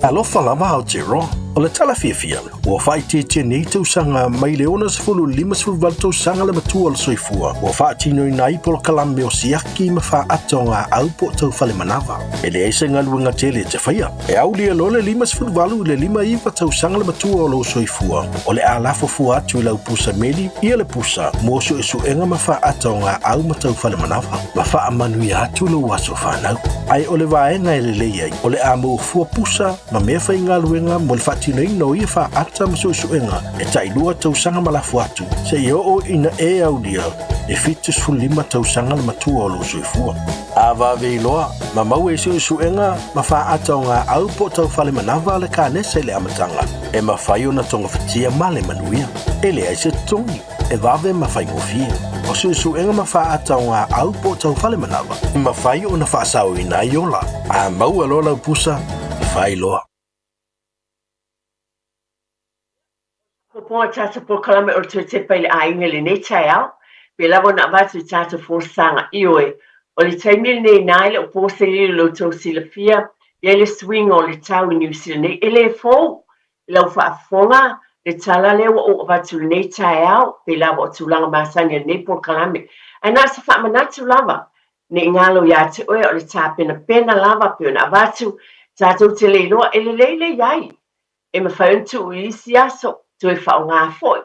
N: Alofa lava Aotearoa, o le tala fiafia, ua faaitiitia nei tausaga mai le 60 i le 58 tausaga le matua o le soifua ua faatinoina ai polokalame o siaki ma faaata o gaau po o tau fale manava. E leai se galuega tele e te faia. E aulia loa le 58 i le 59 tausaga le matua o lou soifua, o le a lafo fua atu i lau pusa meli ia le pusa mo suesuega ma faaata o gaau ma tau fale manava, ma faamanuia atu lou aso fanau. Ae o le vaega e lelei ai, o le a maua fua pusa ma mea faigaluega mo le faatinoina o ia faaata ma suesuega e tailua tausaga ma lafo atu, seia oo ina e aulia le 75 tausaga le matua o lou soifua. A vave iloa, ma maua i suesuega ma faaata o gaau po o tau fale manava le kanesa i le amataga, e mafai ona togafitia ma le manuia. E leai se totogi, e vave ma faigofie. O suesuega ma faaata o gaau po o tau fale manava, e mafai ona faasaoina ai ola. A maua loa lau pusa, fai loa.
J: Ko a tātou polokalame o le Toe Tepa i le Aiga i lenei taeao, pei lava ona avatu i tātou folasaga, ioe, o le taimi lenei nā e le o pō se lilo i lo outou silafia I ai le suiga o le tau i Niu Sila nei, e le fou i lau faafofoga le tala lea ua ou avatu i lenei taeao, pei lava o tulaga masani a lenei polokalame. Ae na o se faamanatu lava, ne i galo ia te oe o le tapenapena lava pei ona avatu, tatou te le iloa e lelei le i ai. E mafai ona tuu i isi aso, toe faaaoga foi.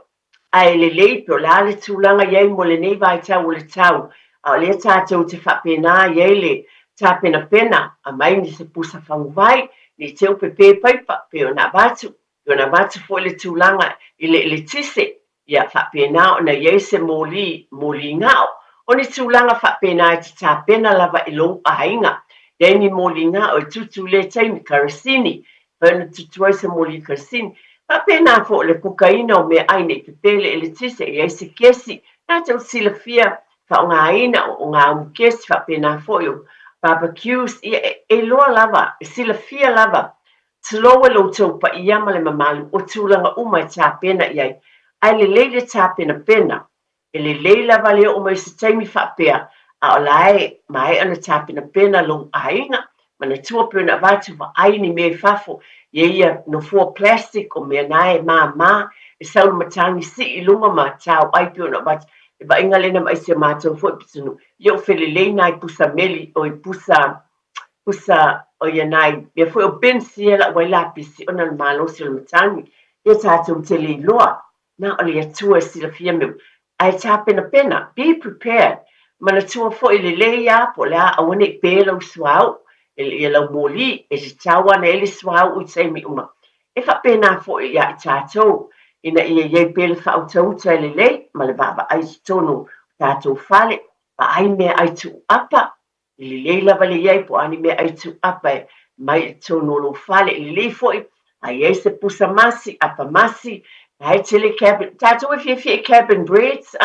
J: Ae lelei pe o le a le tulaga i ai mo lenei vaitau o le tau, a o lea tatou te faapena i ai le tapenapena, aumai ni se pusa faguvai, ni teu pepe paipa, pei ona avatu, pei ona avatu foi le tulaga i le eletise, ia faapena ona i ai se moli, moli gao. O ni tulaga faapena e te tapena lava i lou aiga. I ai ni moli gao e tutu i lea taimi, karasini, fai ona tutu ai se moli karasini. Faapena foi o le kukaina o meaai nei pepe le eletise, e i ai se kesi, tatou te silafia faaaogaina o ngā umu kesi, faapena foi o barbecues, ia e iloa lava, e silafia lava Tulou e lo outou paia ma le mamalu o tulaga uma e tapena i ai, ae lelei le tapenapena. E lelei lava le oo mai o se taimi faapea, a o la e maea ona tapenapena lou aiga, manatua pei ona avatu vaai ni mea i fafo, i ai ia nofoa plastic o mea na e māmā, e sau le matagi sii i luga ma tao ai pei ona avatu. Le vaaiga lea na vaai si a matou foi pitonuu, ia o felelei nai pusa meli, oi pusa pusa o ia nai mea foi o bins ia lau ai lapisi ona o le malosi o le matagi. Ia tatou te le iloa, na o le Atua e silafia mea uma. Ae tapenapena, be prepared. Manatua foi lelei a po o le a aua ne i pe lau suauu, ia lau moli, e tatau ana i ai le suauu i taimi uma. E faapena foi ia i tatou, ina ia i ai pea le faautauta e lelei ma le vaavaai i totonu o tatou fale, vaai meaai tuuapa, E lelei lava le i ai po o a ni meaai tuuapa e mai i totonu o lou fale. E lelei foi a i ai se pusa masi, apa masi, la e tele cabin, tatou e fiafia i cabin breads,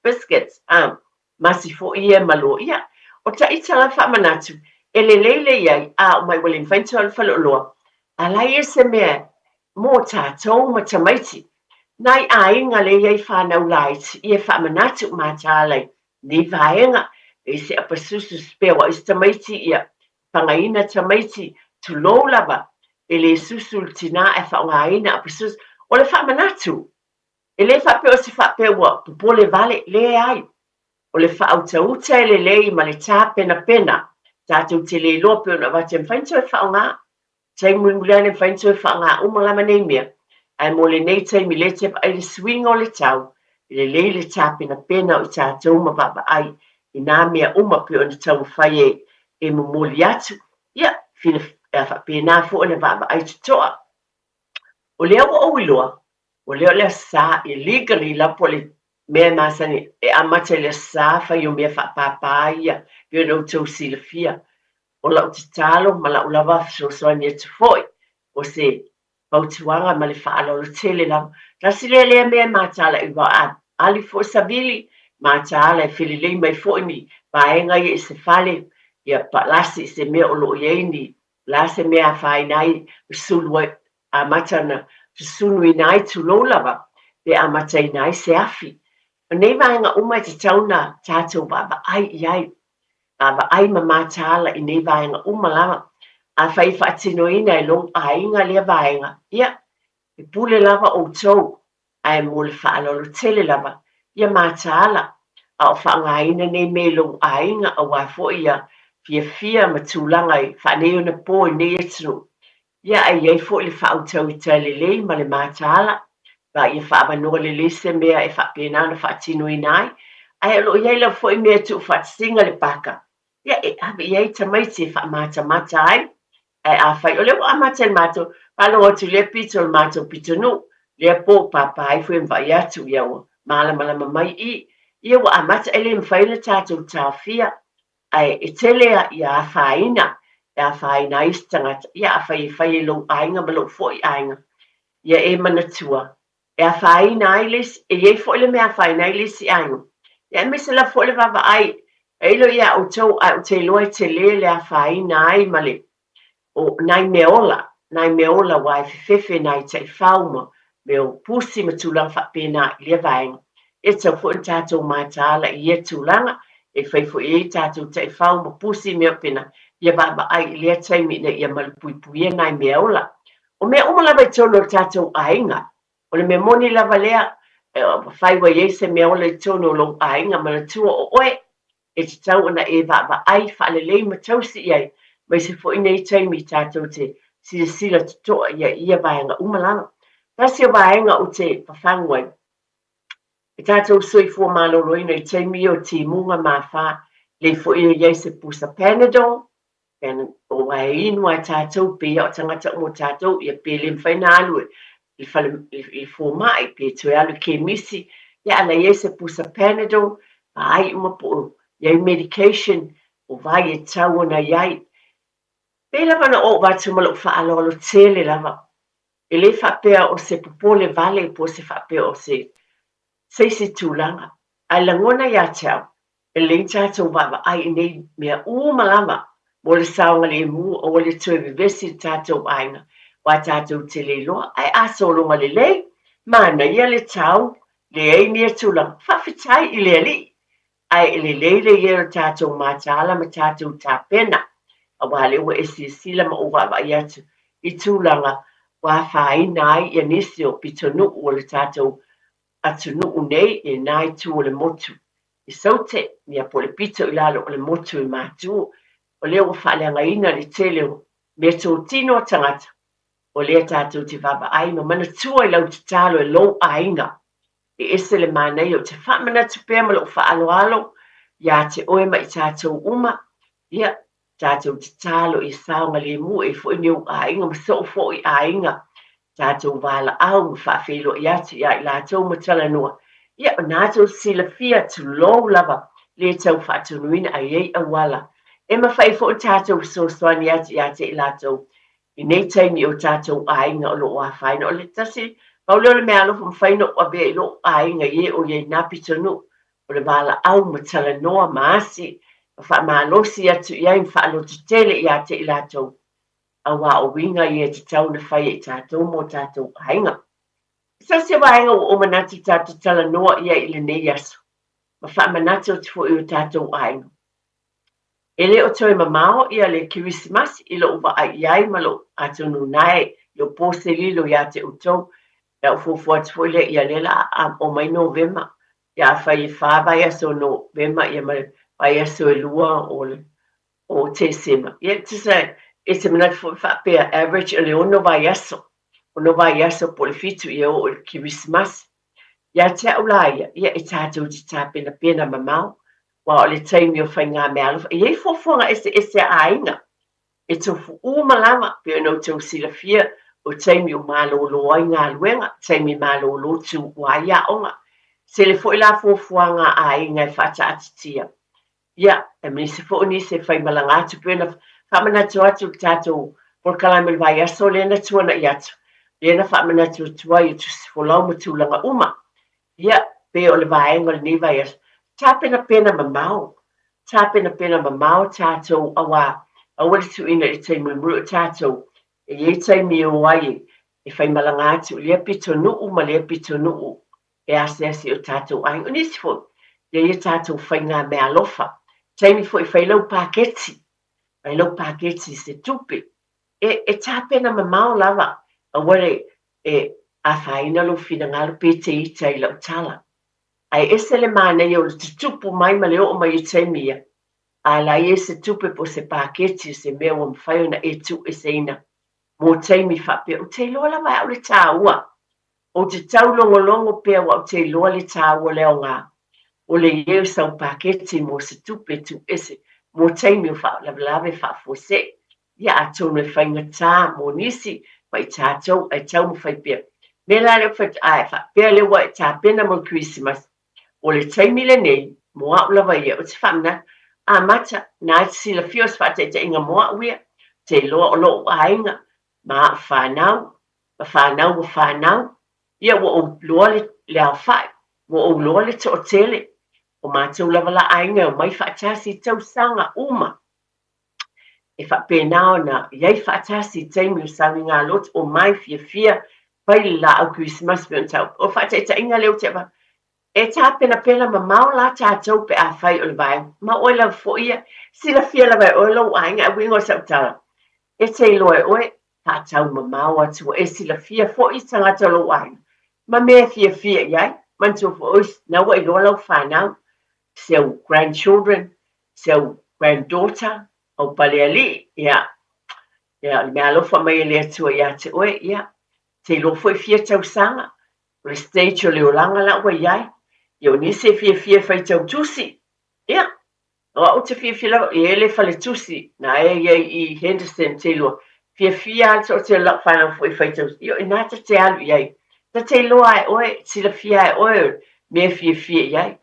J: biscuits, masi foi ia e malo. Ia, o ta ita la faamanatu, e lelei le i ai, a o mai ua le mafai ona toe alu i faleoloa, a la e i ai se mea mō tātou ma tamaiti. Nai aiga lea e i ai whānau laiti, ia e faamanatu mataala i Nei vaega, e se apasusu spea wa isi tamaiti ia pagaina tamaiti, tulou lava, e le susu le tinā ae faaaogaina apasusu. O le faamanatu, e le faapea o se faapea ua popole vale, leai. O le faautauta e lelei ma le tapenapena, tatou te le iloa pei ona avatu e mafai ona toe faaaoga. Taimi mulimuli ane mafai ona toe faaaoga uma lava nei mea, ae mo lenei taimi lea te vaai le suiga o le tau, e lelei le tapenapena o i tatou ma vaavaai i nā mea uma pei ona taumafai e e momoli atu, ia, fina, faapena foi ona vaavaai totoa. O lea ua ou iloa, o lea o le Aso Sa, illegally la po o le mea e masani e amata i le Aso Sa fai o mea faapāpā ia, pei ona outou silafia. O lau tatalo ma lau lava fesoasoani atu foi, o se fautuaga ma le faaaloalo tele lava. Tasi lea lea mea e mataala i wa a ali foi savili, mataala e felelei mai foi ni vaega ia i se fale, ia palasi i se mea o lo o i ai ni la se mea afaina ai sulu ai, amata ona susunuina ai tulou lava, pe amataina ai se afi. O nei vaega uma e tatau ona tatou vaavaai i ai. Vaavaai ma mataala i nei vaega uma lava. Afai e faatinoina e lou aiga lea vaega, ia, e pule lava outou, ae mo le faaaloalo tele lava, ia mataala, a o faaaogaina nei mea i lou aiga aua foi ia fiafia ma tulaga i faaneionapo i nei atunuu. Ia, ae i ai foi le faautauta lelei ma le mataala, ma ia faaavanoa lelei se mea e faapena ona faatinoina ai. Ae o lo o i ai lava foi mea e tuufaatasiga le paka, ia, e ave i ai tamaiti e faamatamata ai. Ae afai o lea ua amata i le matou faalogo atu i lea pito o le matou pitonuu, lea po pāpā ifo ia ma vaai atu, ia ua malamalama mai i, ia ua amata, e le mafai ona tatou taofia Ae e tele ia afaina, e afaina ai isi tagata, ia afai e fai e lou aiga ma lou foi aiga, ia e manatua, e afaina ai le isi, e i ai foi le mea e afaina ai le isi aiga. Ia aemaise lava foi le vaavaai, e ilo ia outou, ae ou te iloa e tele le afaina ai ma le o nai mea ola, nai mea ola aua e fefefe nai taifau ma mea o pusi ma tulaga faapena i lea vaega. E tatau foi ona tatou mataala i ia tulaga, e fai foi i ai tatou taifau ma pusi mea faapena. Ia vaavaai i lea taimi ina ia malupuipuia nai meaola. O mea uma lava i totonu o le tatou aiga. O le mea moni lava lea, afai ua i ai se meaola i totonu o lou aiga, manatua o oe e tatau ona e vaavaai faalelei ma tausi i ai, aemaise foi nei taimi tatou te silasila totoa i ai i ia vaega uma lava. Tasi o vaega ou te fafagu ai, e tatou soifua maloloina i taimi ia o timuga ma afa, lei foi e i ai se pusa Panadol, aua e inu lava e tatou, pei lava o tagata uma o tatou, ia pe le mafai ona alu i le fale i le fomai, pe toe alu i kemisi, ia a na i ai se pusa Panadol, vaai uma po o i ai medication, o vai e tatau ona i ai. Pei lava ona ou avatu ma lou faaaloalo tele lava, e le faapea o se popole vale po o se faapea o se se isi tulaga, ae lagona ia te au, E lelei tatou vaavaai i nei mea uma lava mo le saogalemu aua le toe vevesi le tatou aiga aua tatou te le iloa ae a sologa lelei manaia le tau leai nia tulaga faafetai i le Alii ae e lelei le i ai o le tatou mataala ma tatou tapena aua lea ua e silasila ma ou vaavaai atu i tulaga ua afaina ai ia nisi o pitonuu o le tatou atunuu nei i lena itu o le motu i Saute, ia po o le pito i lalo o le motu i Matu. O lea ua faaleagaina le tele o meatotino a tagata, o lea tatou te vaavaai ma manatua i lau tatalo e lou aiga. E ese le manaia ou te faamanatu pea ma lou faaaloalo ia te oe ma i tatou uma, ia, tatou tatalo ia saogalemu e foi ni ou aiga ma sou foi aiga, tatou valaau ma faafeiloai atu ia i latou ma talanoa, ia o na tou silafia, tulou lava, le tau faatonuina a i ai auala e mafai foi ona tatou fesoasoani atu ia te i latou i nei taimi o tatou aiga o lo o afaina. O le tasi, pau lea o le meaalofa mafai ona ou avea i lou aiga i e o i ai na pitonuu, o le valaau ma talanoa ma asi ma faamalosi atu i ai ma faalototele ia te i latou, auā o uiga ia e tatau ona fai e i tatou mo tatou aiga. Se tasi o vaega ua ou manatu tatou te talanoa i ai i lenei aso, ma faamanatu atu foi i o tatou aiga. E le o toe mamao ia le Kerisimasi i lou vaai i ai ma lou, atonu nae i o po se lilo ia te outou, Ia ou fuafua atu foi lea ia lea la a omai Novema, ia afai e fa vaiaso o Novema ia ma vaiaso e lua o le o Tesema. Ia tusa e te manatu foi faapea average o le ono vaiaso, ono vaiaso po o le fitu ia oo i le Kerisimasi. Ia te au la ia, ia e tatou te tapenapena mamao, aua o le taimi o faigameaalofa, e i ai fuafuaga eseese a aiga. E tofu uma lava, pei ona outou silafia, o taimi o malolo ai galuega, taimi malolo tuua ai aoga. Tele foi la fuafuaga a aiga e faataatitia. Ia, aemaise foi o nisi e faimalaga atu, pei ona faamanatu atu le tatou polokalame o le vaiaso lea na tuanai atu, lea na faamanatu atu ai i tusi folau ma tulaga uma. Ia, pei o le vaega o lenei vaiaso, tapenapena mamao, tapenapena mamao tatou auā aua le tuuina i le taimi mulimuli o tatou e i ai taimi e o ai e faimalaga atu i lea pitonuu ma lea pitonuu e asiasi i o tatou aiga. O nisi foi, e i ai a tatou faigameaalofa, taimi foi e fai lau paketi, fai lau paketi i se tupe, e, e tapena mamao lava, aua le e afaina lou finagalo pe te ita i lau tala. Ae ese le manaia o le tutupu mai ma le oo mai i taimi ia, a la i ai se tupe po o se paketi o se mea ua mafai ona e tuueseina mo taimi faapea. Ou te iloa lava e au le taua. Ou te taulogologo pea aua ou te iloa le taua o le aoga o le i ai o sau paketi mo se tupe tuuese mo taimi o faalavelave faafuasei. Ia atonu e faigata mo nisi ma i tatou ae taumafai pea. Mea la lea ua fai atu, ae faapea lea ua e tapena mo le Kerisimasi, o le taimi lenei, mo au lava ia, ou te faamanatu, amata, na e te silafia o se faataitaiga mo au ia, ou te iloa o lou aiga ma au fanau, ma fanau ua fanau, ia ua ou iloa le, le aofai, ua ou iloa le toatele, o matou lava la aiga e omai faatasi i tausaga uma. E faapena ona i ai faatasi i taimi o sauniga lotu, omai fiafia, fai le laau Kerisimasi pei ona tau. O le faataitaiga lea ou te avatu, E tapenapena mamao la tatou pe afai o le vaega ma oe lava foi ia, silafia lava e oe lou aiga ae uiga o sau tala, e te iloa e oe, faatau mamao atu ua e silafia foi tagata o lou aiga ma mea e fiafia i ai, manatua foi oe na ua iloa lau fanau, si au grandchildren, si au granddaughter, au palealii, ia, ia, o le mea alofa mai e le Atua ia te oe, ia, te iloa foi fia tausaga, o le stage o le olaga la ua i ai, ia o nisi e fiafia e faitau tusi, ia, o au ou te fiafia lava, e i ai le faletusi na e i ai i Henderson, te iloa, fiafia lava le toatele o lau fanau foi e faitau tusi, ia o i ina ta te alu i ai, ta te iloa lava e oe, silafia lava e oe o le mea e fiafia i ai.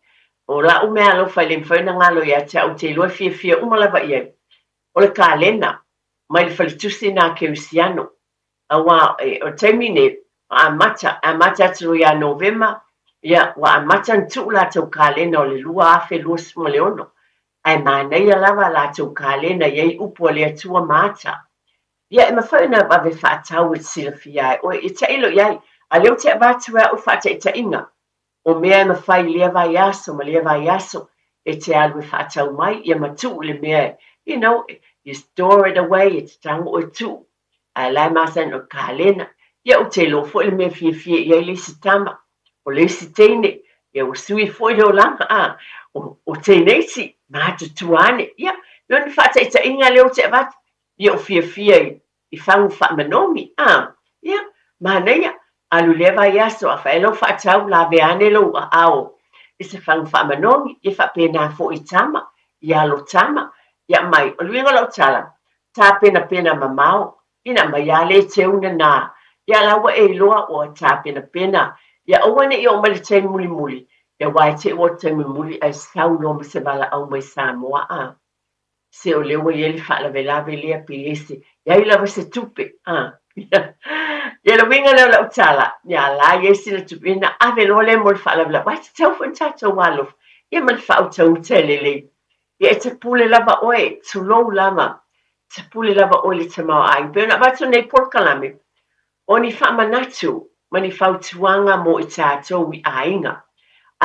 J: O lau mea alofa e le mafai ona galo ia te au, ou te iloa e fiafia uma lava i ai, o le kalena mai le faletusi na a Kerisiano. Aua o le taimi nei, ua amata, e amata atu loa ia Novema, ia, ua amata ona tuu latou kalena o le 2026, ae manaia lava latou kalena e i ai upu a le Atua ma ata. Ia, e mafai ona vave faatau e te silafia ai oe, e tailo i ai, a o lea ou te avatu e au faataitaiga, O mea e mafai i lea vaiaso ma lea vaiaso e te alu e faatau mai ia ma tuu i le mea you know, you store it away e te tago oe tuu ae la e masani o le kalena. Ia ou te iloa foi le mea e fiafia i ai le isi tama, o le isi teine, ia ua sui foi le olaga a o teineiti matutua ane. Ia, o ni faataitaiga lea ou te avatu, ia ou fiafia i i fagu faamanogi, a, ia, manaia, alu lea vaiaso a fai lau faatau lave ane lou aao i se fagu faamanogi, ia faapena foi i tama, i alo tama, ia mai, o le uiga o lau tala, tapenapena mamao, ina mai a le teu nana, ia la ua e iloa ua tapenapena, ia aua ne i oo mai le taimi mulimuli, ia aua e te i ua oo i le taimi mulimuli ae sau loa ma se valaau mai Samoa, a. Se o lea ua i ai le faalavelave lea pe i ai se, i ai lava se tupe, a. Ia le uiga lea o lau tala, ia la i ai sina tupe, ia ona ave loa lea mo le faalavelave, aua e tatau foi ona tatou alofa, ia ma le faautauta e lelei. Ia e te pule lava oe, tulou lava, e te pule lava oe i le tamaoaiga. E pei ona avatu nei polokalame, O ni faamanatu ma ni fautuaga mo i tatou i aiga,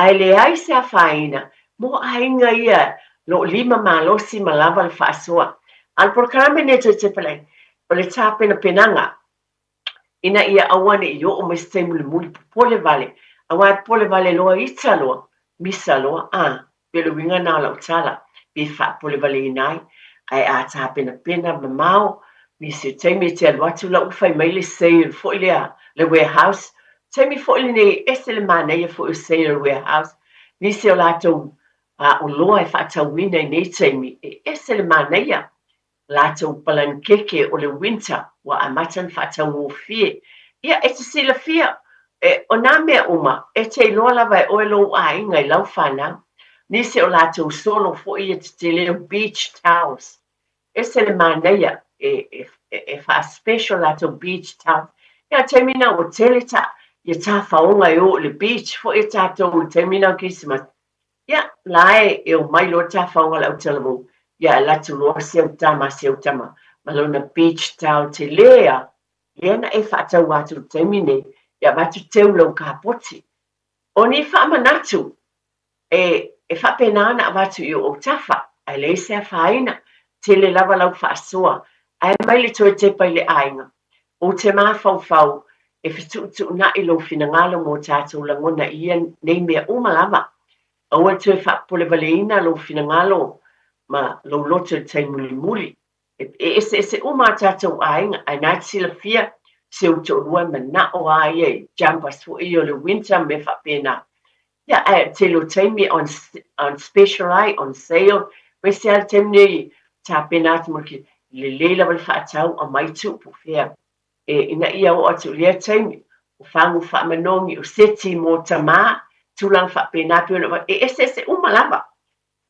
J: ae leai se afaina mo aiga ia lo lima malosi ma lava le faasoa. A o le polokalame nei toe tepa ai, o le tapenapenaga ina ia aua ne i oo mai se taimi mulimuli popole vale, aua e popole vale loa ita loa, misa loa, a. Pei o le uiga na o lau tala, pe faapolevaleina ai, ae a tapenapena mamao, nisi o taimi e te alu atu la ua fai mai le sale foi lea, le warehouse, taimi foi lenei e ese le manaia foi o sale o le warehouse, nisi o latou oloa e faatauina i nei taimi, e ese le manaia. latou palanikeke o le winter ua amata ona faataugofie. Ia, e te silafia, e, o nā mea uma, e te iloa lava e oe lou aiga i lau fanau. Nisi o latou solo foi ia tetele o beach towels. Ese le manaia e, e, e faa-special latou beach towels. Ia, taimi na ua tele ta, ia tafaoga e o i le beach foi e tatou i le taimi na o Kerisimasi. Ia, la e, e omai loa tafaoga le autalavou, ia alu atu loa si au tama, si au tama, ma lona beach towel tele a, lea na e faatau atu i le taimi nei, ia avatu teu lau kapoti. O ni faamanatu, e, e faapena ona avatu i ou autafa, ae leai se afaina, tele lava lau faasoa, ae mai le toe tepa i le aiga. Ou te mafaufau e fetuutuunai lou finagalo mo tatou lagona i ia nei mea uma lava. Aua le toe faapolevaleina lou finagalo ma lou loto i le tai mulimuli. E eseese uma a tatou aiga, ae na te silafia si ou toalua e manao a ia i jumpers foi ia o le winter ma mea faapena. Ia, ae o le tele o taimi on, on special ai, on sale, aemaise lava le taimi nei tapena atu mo le lelei lava le faatau, aumai tuu po o fea. E, ina ia oo atu i lea taimi, o fagu faamanogi, o seti mo tamā, tulaga faapena pei ona e eseese uma lava.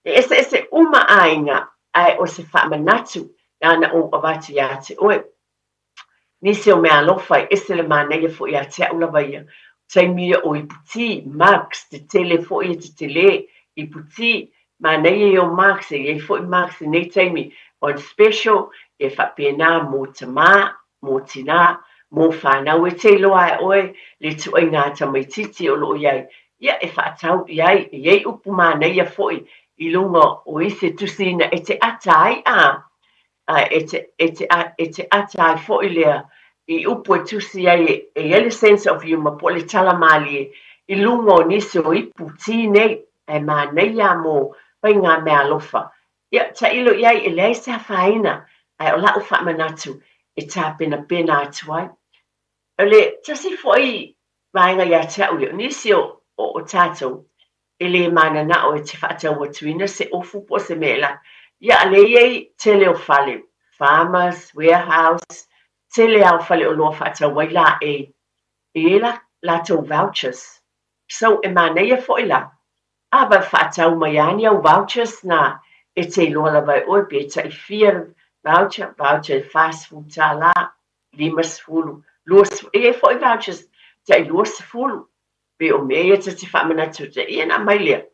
J: E eseese uma aiga, ae o se faamanatu na ou avatu iā te oe. Nisi o mea alofa e ese le manaia foi ia te au lava ia. Taimi ia o ipu-tī, mugs, tetele foi e tetelē, ipu-tī, manaia ia o mugs, e i ai foi mugs i nei taimi on special, e faapena mō tamā, mō tinā, mō whānau e te iloa e oe le tuaiga tamaititi o lo o i ai. Ia, e faatau i ai, e i ai upu manaia foi i luga o isi tusi ina e te ata ai a, a e te, e te, e te ata ai foi lea i upu e tusi ai e i ai le sense of humour po o le tala mālie i luga o nisi o ipu tī nei, ae manaia mō faigameaalofa. Ia, tailo i ai, e leai se afaina, ae o la'u faamanatu e tapenapena atu ai. O le tasi foi vaega ia te a'u ia, o nisi o, o, o tatou, e lē manana'o e te faatau atuina se ofu po o se mea e lā. Ia, a lea e i ai tele o fale, Farmers, Warehouse, tele a o faleoloa faatau ai laei, e i ai la, latou vouchers. So, e manaia foi la, a va faatau mai a ni au vouchers na e te iloa lava e oe pe tai fia voucher, voucher e $40, 50, 20, e i ai foi vouchers tai 20, pe o mea ia ta te faamanatu atu ai, ia ona aumai lea,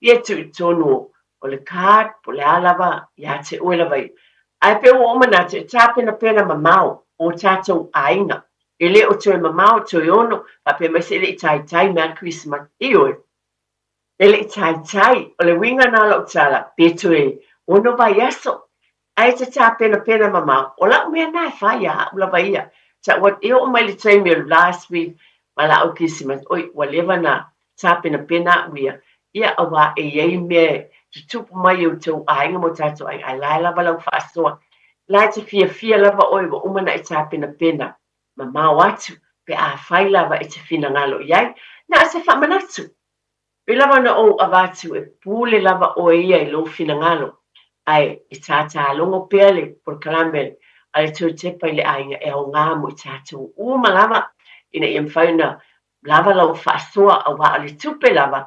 J: ia tuu i totonu o le card po o le a lava ia te oe lava ia. Ae pei ua ou manatu e tapenapena mamao o tatou aiga, e le o toe mamao, toe ono, faapea mai se e le i taitai mai a le Kerisimasi. Ioe, e le i taitai, o le uiga na o lau tala, pe toe ono vaiaso, Ae te tapenapena mamao, o la'u mea na e fai ia a'u lava ia. Ta'u atu, e oo mai le taimi o le last week ma la'u Kerisimasi, oi, ua leva na tapenapena a'u ia, ia auā e i ai mea e tutupu mai i outou aiga ma o tatou aiga, ae la e lava lau faasoa. La e te fiafia lava oe ua uma na e tapenapena mamao atu pe afai lava e te finagalo i ai. Na o se faamanatu. Pei lava ona ou avatu e pule lava oe ia i lou finagalo, ae e tātā logo pea le polokalame a le Tautepa i le aiga e aoga mo i tatou uma lava ina ia mafai ona lava lau faasoa auā o le tupe lava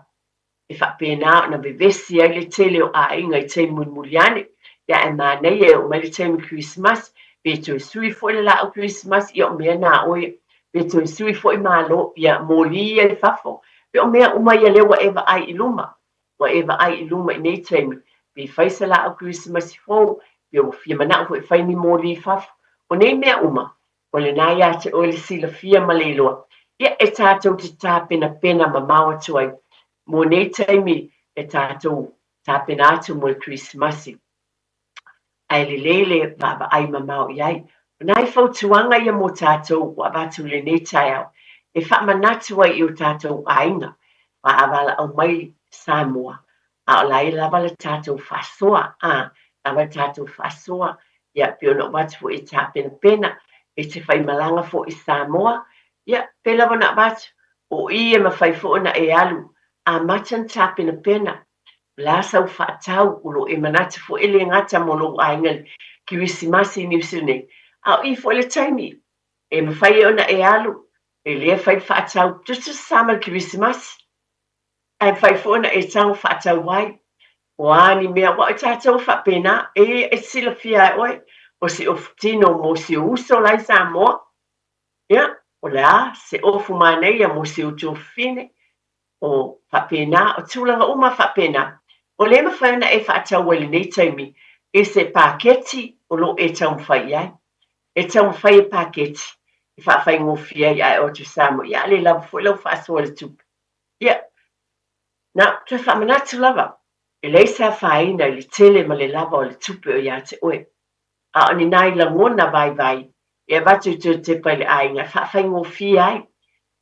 J: e faapena ona vevesi ai le tele o aiga i taimi mulimuli ane. Ia ae manaia e oo mai le taimi Kerisimasi pe toe sui foi le laau Kerisimasi, ia o mea na oe, pe toe sui foi malo, ia moli ia i fafo, pe o mea uma ia lea ua e vaai i luma, ua e vaai i luma i nei taimi, pe fai se laau Kerisimasi fou, pe ua fia manao foi e fai ni moli i fafo. O nei mea uma, o lena ia te oe le silafia ma le iloa, ia e tatou te tapenapena mamao atu ai mo nei taimi e tatou tapena atu mo le Kerisimasi. Ae lelei le vaavaai mamao i ai. O nai fautuaga ia mō tātou ua avatu i lenei taeao e faamanatu ai i o tātou aiga faavalaau mai Samoa, a o la e lava le tātou faasoa, ā, lava le tātou faasoa, ia, pei ona ou avatu foi e tapenapena, e te faimalaga foi i Samoa, ia, pei lava ona avatu, o i e mafai foi ona e alu amata ona tapenapena, o le a sau faatau, o lo o e manatu foi e le gata mo lou aiga i le Kerisimasi i Niu Sila nei, a o i foi le taimi e mafai ai ona e alu, e le fai le faatau, tutusa sa ma le Kerisimasi, ae mafai foi ona e tago faatau ai. O a ni mea, aua o tatou e faapena, e, e silafia e oe, o se ofu tino mo si ou uso la i Samoa, ia, o le a se ofu manaia mo si ou tuafafine, o faapena, o tulaga uma faapena. O lea e mafai ona e faatau ai i lenei taimi i se paketi o lo o e taumafai i ai. E taumafai e paketi e faafaigofie ai a e o atu i Samoa, ia a le lava foi lau faasoa i le tupe. Ia, na toe faamanatu lava, e leai se afaina i le tele ma le lava o le tupe o ia te oe. A o ni nai lagona vaivai e avatu i Toetepa i le aiga e faafaigofie ai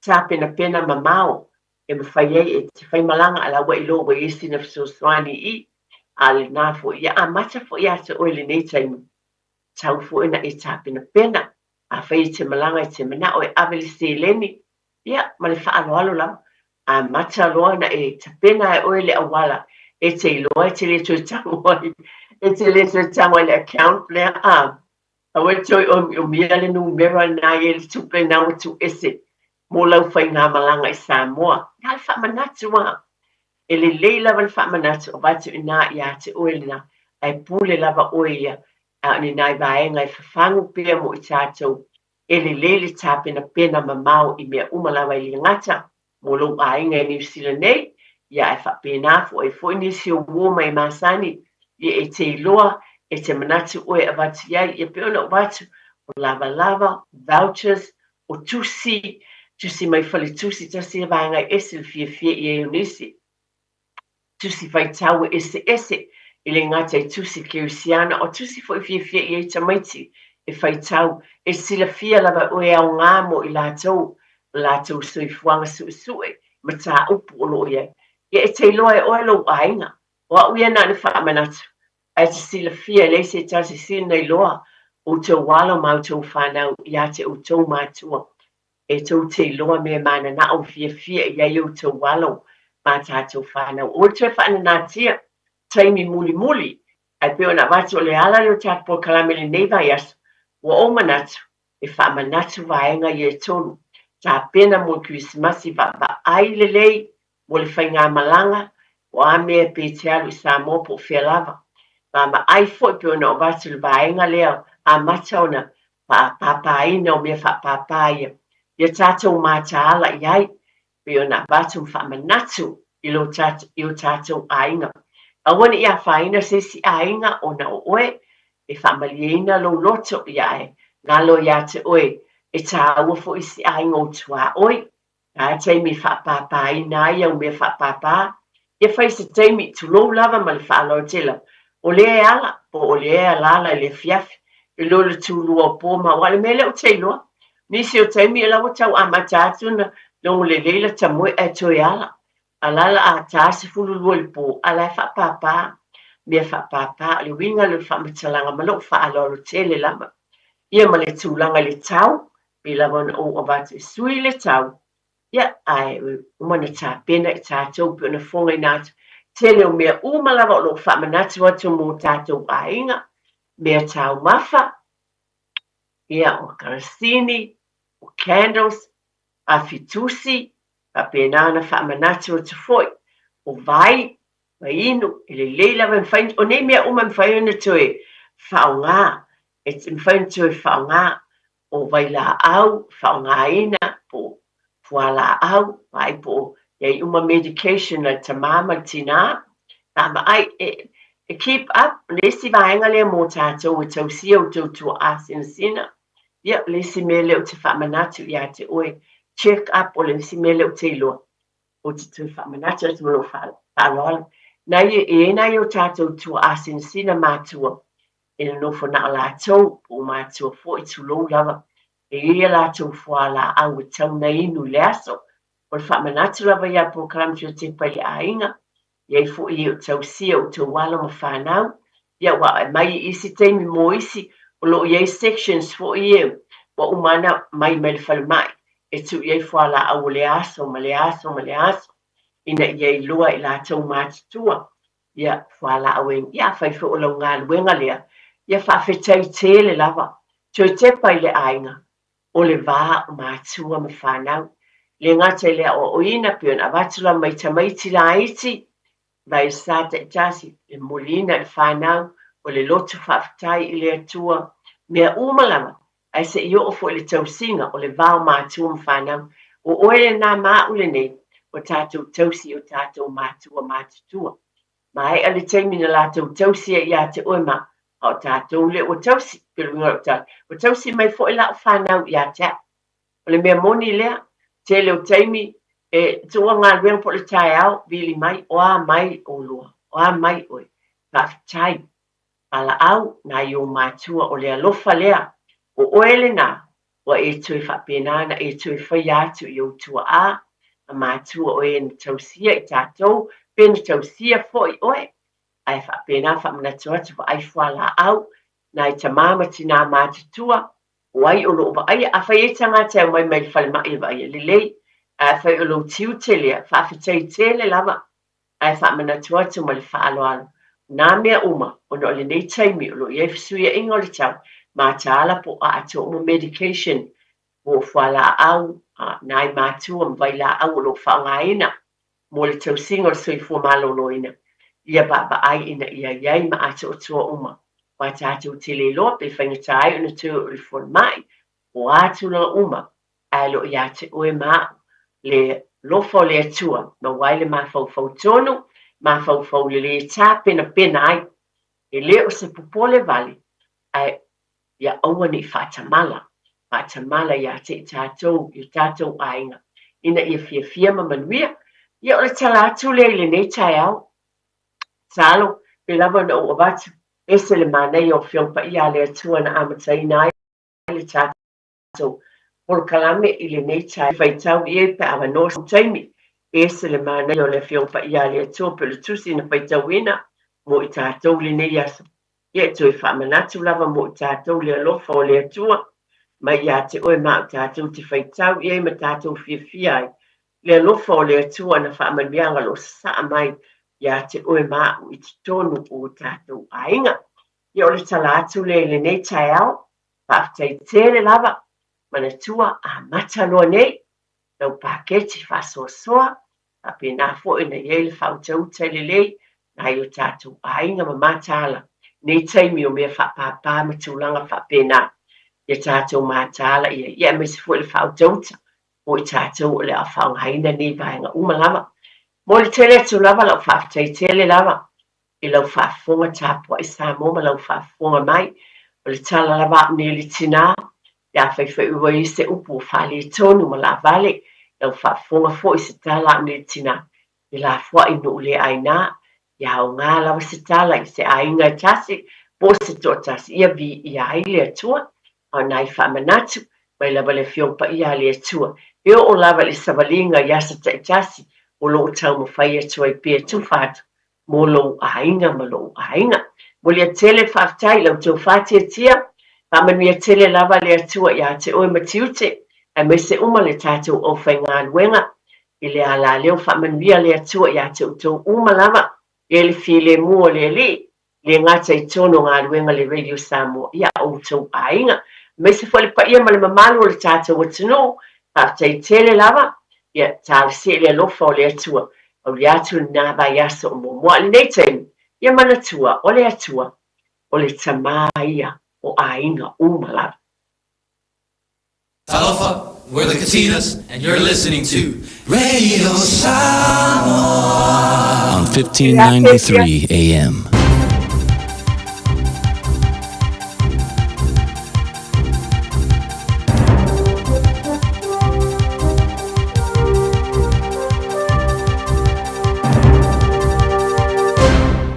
J: tapenapena mamao e mafai ai e te faimalaga a la ua iloa ua i ai sina fesoasoani i a lena foi ia amata foi ia te oe lenei taimi tau foi ona e tapenapena afai e te malaga e te manao e ave le seleni ia ma le faaaloalo lava amata loa ona e tapena e oe le auala e te iloa e te le toe tago ai e te le toe tago ai le account lea a Aua e toe omia le numera lena i ai le tupe lena ua tuu ese mo lau faigamalaga i Samoa. Na o le faamanatu lava. E lelei lava le faamanatu avatu i ina ia te oe lena, ae pule lava oe ia, a o ni nai vaega e fafagu pea mo i tatou. E lelei le tapenapena mamao i mea uma lava e le gata mo lou aiga i Niu Sila nei, ia ae faapena foi foi nisi o uo mai masani, ia e te iloa, e te manatu oe e avatu i ai, ia pei ona ou avatu, o lavalava, vouchers, o tusi, Tusi mai faletusi tasi ia vaega e ese le fiafia i ai o nisi. Tusi faitau e eseese, e le gata i tusi kerisiana, o tusi foi fiafia i ai tamaiti e faitau, e silafia lava e oe e aoga mo i latou, o latou soifuaga suesue, mataupu o lo o i ai. Ia e te iloa e oe lou aiga. O au ia na ona faamanatu, ae e te silafia e leai se tasi sili ona iloa outou alo ma outou fanau ia te outou matua. E tou te iloa mea mananao ma fiafia i ai outou alo ma tatou fanau. Aua le toe faananatia taimi mulimuli, ae pei ona avatu o le ala lea o tatou polokalame i lenei vaiaso, ua ou manatu e faamanatu vaega ia e tolu, tapena mo le Kerisimasi, vaavaai lelei mo le faigamalaga, po o a mea pe te alu i Samoa po o fea lava. Vaavaai foi pei ona avatu le vaega lea amata ona faapāpāina o mea faapāpā ia, ia tatou mataala i ai, pei ona avatu ma faamanatu i lo i o tatou aiga. Aua ne i afaina se isi aiga ona o oe, e faamalieina lou loto, ia ae galo ia te oe e tāua foi isi aiga o tuaoi. A taimi e faapāpāina ai au mea faapāpā, ia fai se taimi, tulou lava ma le faaaloalo tele, o lea e ala, po o lea e alaala i le afiafi, i lo le tulua o po ma aua o le mea lea ou te iloa, nisi o taimi o la ua tau amata atu ona logo lelei lata moe ae toe ala. A la la a ta 12 i le po, a la e faapāpā, mea faapāpā, o le uiga lea o le faamatalaga ma lou faaaloalo tele lava. Ia ma le tulaga i le tau, Pei lava ona ou avatu e sui le tau, ia, ae uma ona tapena i tatou pei ona fogaina atu. Tele o mea uma lava o lo o faamanatu atu mo tatou aiga, mea taumafa, ia, o karasini, o candles, afi tusi, faapena ona faamanatu atu foi, o vai, vai inu, e lelei lava e mafai, o nei mea uma e mafai ona toe faaaoga, e mafai ona toe faaaoga, o vailaau faaaogaina po o fualaau, vaai po o i ai uma medication a le tamā ma le tinā, vaavaai e, e keep up, o le isi vaega lea mo tatou e tausia outou tuaa sinasina, ia, o le isi mea lea ou te faamanatu ia te oe, check up, o le isi mea lea ou te iloa, ou te toe faamanatu atu ma lou faaaloalo. Na ia, e i ai nai o tatou tuaa sinasina matua e nonofo na o latou, po o matua foi, tulou lava, e i ai a latou fualaau e tatau ona inu i le aso. O le faamanatu lava ia polokalame Fiotepa i le aiga, i ai foi e o tausia outou alo ma fanau, ia ua aumai i isi taimi mo isi, o lo o i ai sections foi ia ua uma ona aumai mai le falemai e tuu i ai fualaau o le aso ma le aso ma le aso, ina ia iloa e latou matutua. Ia, fualaau e, ia afai foi o lau galuega lea, ia faafetai tele lava. Toe tepa i le aiga, o le va o matua ma fanau. Le gata i le aoaoina, pei ona avatu lava mai tamaiti laiti, vai sa taitasi, le momoliina i le fanau, o le loto faafetai i le Atua, mea uma lava, ae se i oo foi i le tausiga o le va o matua ma fanau. O oe lenā ma au lenei, ua tatou tausi i o tatou matua matutua. Maea le taimi na latou tausi ai ia te oe ma, a o tatou lea ua tausi, pei o le uiga o lau tala, ua tausi mai foi lau fanau ia te au. O le mea moni lea, tele o taimi e tuua galuega po o le taeao, vili mai, o a mai olua, o a mai oe. Faafetai. Valaau nai ou matua o le alofa lea, o oe lenā, ua e toe faapena ona e toe faia atu i ou tuaa ma matua o e na tausia i tatou, pe na tausia foi oe, ae faapena faamanatu atu vaai fualaau nai tamā ma tinā matutua, o ai o lo o vaaia, afai e i ai tagata e aumai mai le falemai e vaaia, lelei, ae afai o lou tiute lea, faafetai tele lava Ae faamanatu atu ma le faaaloalo, o nā mea uma, ona o lenei taimi o lo o i ai fesuiaiga o le tau, mataala po o atoa uma medication mo fualaau a nai matua ma vailaau o lo o faaaogaina mo le tausiga o le soifua maloloina, ia vaavaai ina ia i ai ma atoatoa uma. Aua tatou te le iloa pe faigata ai ona toe oo i le falemai, o a tulaga uma, ae lo o ia te oe ma au le alofa o le Atua, maua ai le mafaufau tonu, mafaufau lelei e tapenapena ai. E le o se popole wale, ae ia aua ne i faatamala. faatamala ia te i tatou i o tatou aiga ina ia fiafia ma manuia. Ia o le tala atu lea i lenei taeao. Tatalo, pei lava ona ou avatu, ese le manaia o Afioga Paia a le Atua na amataina ai le tatou polokalame i lenei taeao. Faitau i ai pe avanoa se taimi. Ese le manaia o le Afioga Paia a le Atua pei o le tusi na faitauina mo i tatou i lenei aso. Ia e toe faamanatu lava mo i tatou le alofa o le Atua mai ia te oe ma au tatou te faitau i ai ma tatou fiafia ai le alofa o le Atua na faamanuiaga o lo o sasaa mai ia te oe ma au i totonu o tatou aiga. Ia o le tala atu lea i lenei taeao, faafetai tele lava, manatua amata loa nei lau paketi faasoasoa, faapena foi ona i ai le faautauta lelei nai o tatou aiga ma mataala i nei taimi o mea faapāpā ma tulaga faapena. Ia tatou mataala i ai, ia aemaise foi le faautauta mo i tatou o le a faaaogaina nei vaega uma lava. Momoli tele atu lava lau faafetai tele lava i lau faafofoga tapuai Samoa ma lau faafofoga mai. O le tala lava a au nei le tinā, pe afai foi ua i ai se upu ua faaletonu ma laavale, lau faafofoga foi se tala a au nei le tinā, e lafoai nuu le aina, ia aoga lava se tala i se aiga e tasi po o se toatasi, ia viia ai le Atua. A o nai faamanatu mai lava le Afioga Paia a le Atua, e oo lava i le savaliga i aso taitasi o lo o taumafai atu ai pea tufa atu mo lou aiga ma lou aiga. Molia tele faafetai i la outou faatiatia, faamanuia tele lava le Atua ia te oe ma tiute, aemaise uma le tatou aufaigaluega i le alaleo faamanuia le Atua ia te outou uma lava, e le filemu o le Alii, le gata i tonu o galuega le Radio Samoa ia outou aiga, aemaise foi le paia ma le mamalu o le tatou atunuu, faafetai tele lava, ia talosia i le alofa o le Atua, aulia atu lena vaiaso o muamua. A o lenei taimi, ia manatua, o le Atua, o le Tama ia o aiga uma lava.
F: Talofa, we're the Katinas, and you're listening to Radio Samoa on 1593 AM.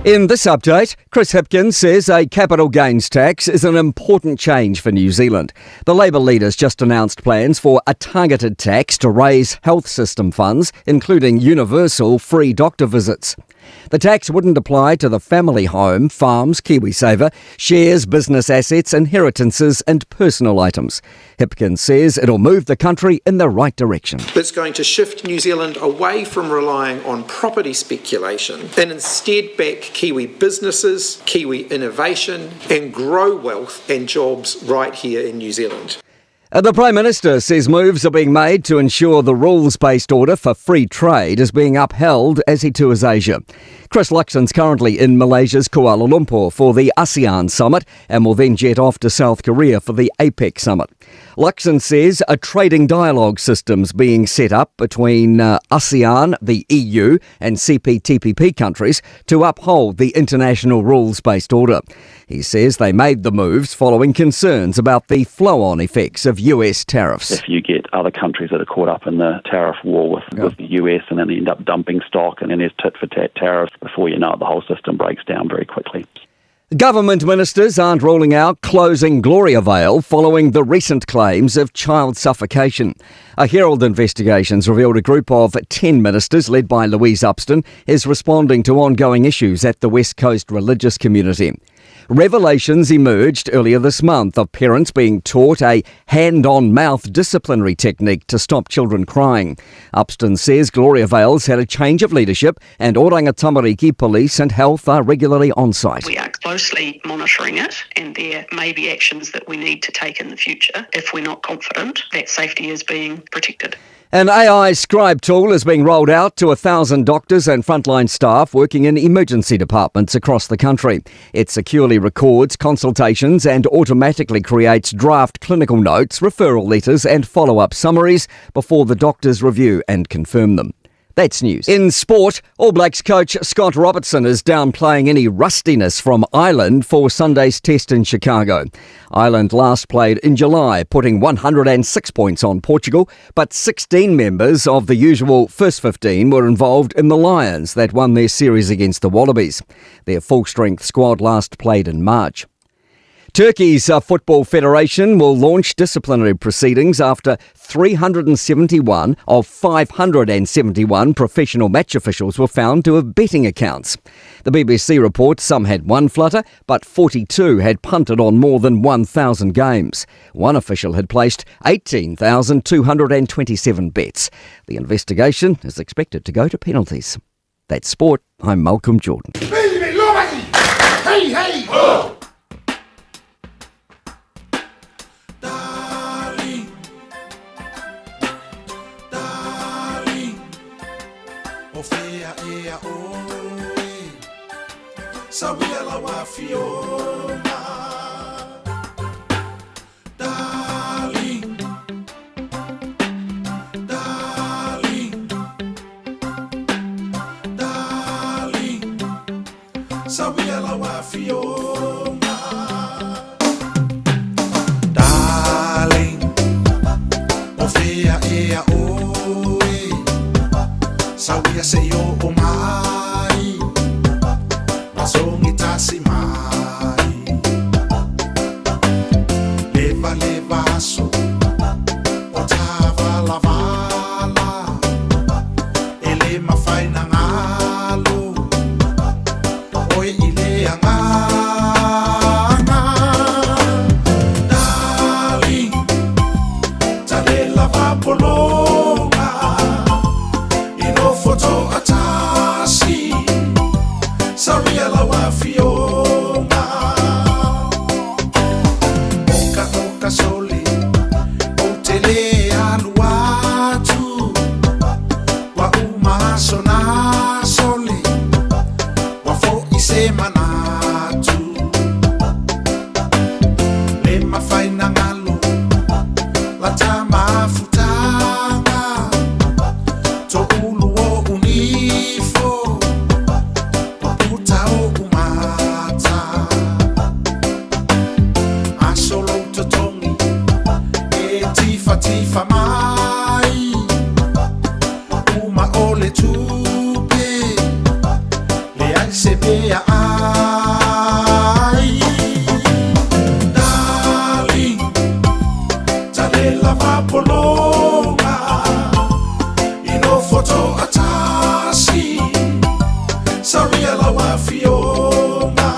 G: In this update, Chris Hipkins says a capital gains tax is an important change for New Zealand. The Labour leaders just announced plans for a targeted tax to raise health system funds, including universal free doctor visits. The tax wouldn't apply to the family home, farms, KiwiSaver, shares, business assets, inheritances, and personal items. Hipkins says it'll move the country in the right direction.
Q: It's going to shift New Zealand away from relying on property speculation and instead back Kiwi businesses, Kiwi innovation, and grow wealth and jobs right here in New Zealand.
G: Uh, the Prime Minister says moves are being made to ensure the rules based order for free trade is being upheld as he tours Asia. Chris Luxon's currently in Malaysia's Kuala Lumpur for the ASEAN summit and will then jet off to South Korea for the APEC summit. Luxon says a trading dialogue system's being set up between uh, ASEAN, the EU, and CPTPP countries to uphold the international rules based order. He says they made the moves following concerns about the flow on effects of US tariffs.
X: If you get other countries that are caught up in the tariff war with, yeah. with the US and then they end up dumping stock and then there's tit for tat tariffs, before you know it, the whole system breaks down very quickly.
G: Government ministers aren't ruling out closing Gloriavale following the recent claims of child suffocation. A Herald investigation's revealed a group of 10 ministers led by Louise Upston is responding to ongoing issues at the West Coast religious community. Revelations emerged earlier this month of parents being taught a hand on mouth disciplinary technique to stop children crying. Upston says Gloriavale's had a change of leadership and Oranga Tamariki police and health are regularly on site.
Y: We are closely monitoring it and there may be actions that we need to take in the future if we're not confident that safety is being protected.
G: An AI scribe tool is being rolled out to 1,000 doctors and frontline staff working in emergency departments across the country. It securely records consultations and automatically creates draft clinical notes, referral letters, and follow up summaries before the doctors review and confirm them. That's news. In sport, All Blacks coach Scott Robertson is downplaying any rustiness from Ireland for Sunday's test in Chicago. Ireland last played in July, putting 106 points on Portugal, but 16 members of the usual first 15 were involved in the Lions that won their series against the Wallabies. Their full strength squad last played in March. Turkey's Football Federation will launch disciplinary proceedings after 371 of 571 professional match officials were found to have betting accounts. The BBC reports some had one flutter, but 42 had punted on more than 1,000 games. One official had placed 18,227 bets. The investigation is expected to go to penalties. That's sport. I'm Malcolm Jordan.
R: Hey, hey! Oh!
A: Darling, o fea ea oe Sauia se i o mai Masogi tasi mai Leva leva aso O tavalavala E le mafai na galo Oe i le agaga Darling, talela vapologa I nofo to'atasi Sauia lau afioga Oka oka sole Ou te lē alu atu Ua uma aso na sole Ua fo'i se manatu Le mafai na galo Lata mafutaga To'ulu o'u nifo Puta o'u mata Aso lou totogi E tifatifa mai Uma o le tupe Leai se mea ai Darling, talela vapologa I nofo to'atasi Sauia lau afioga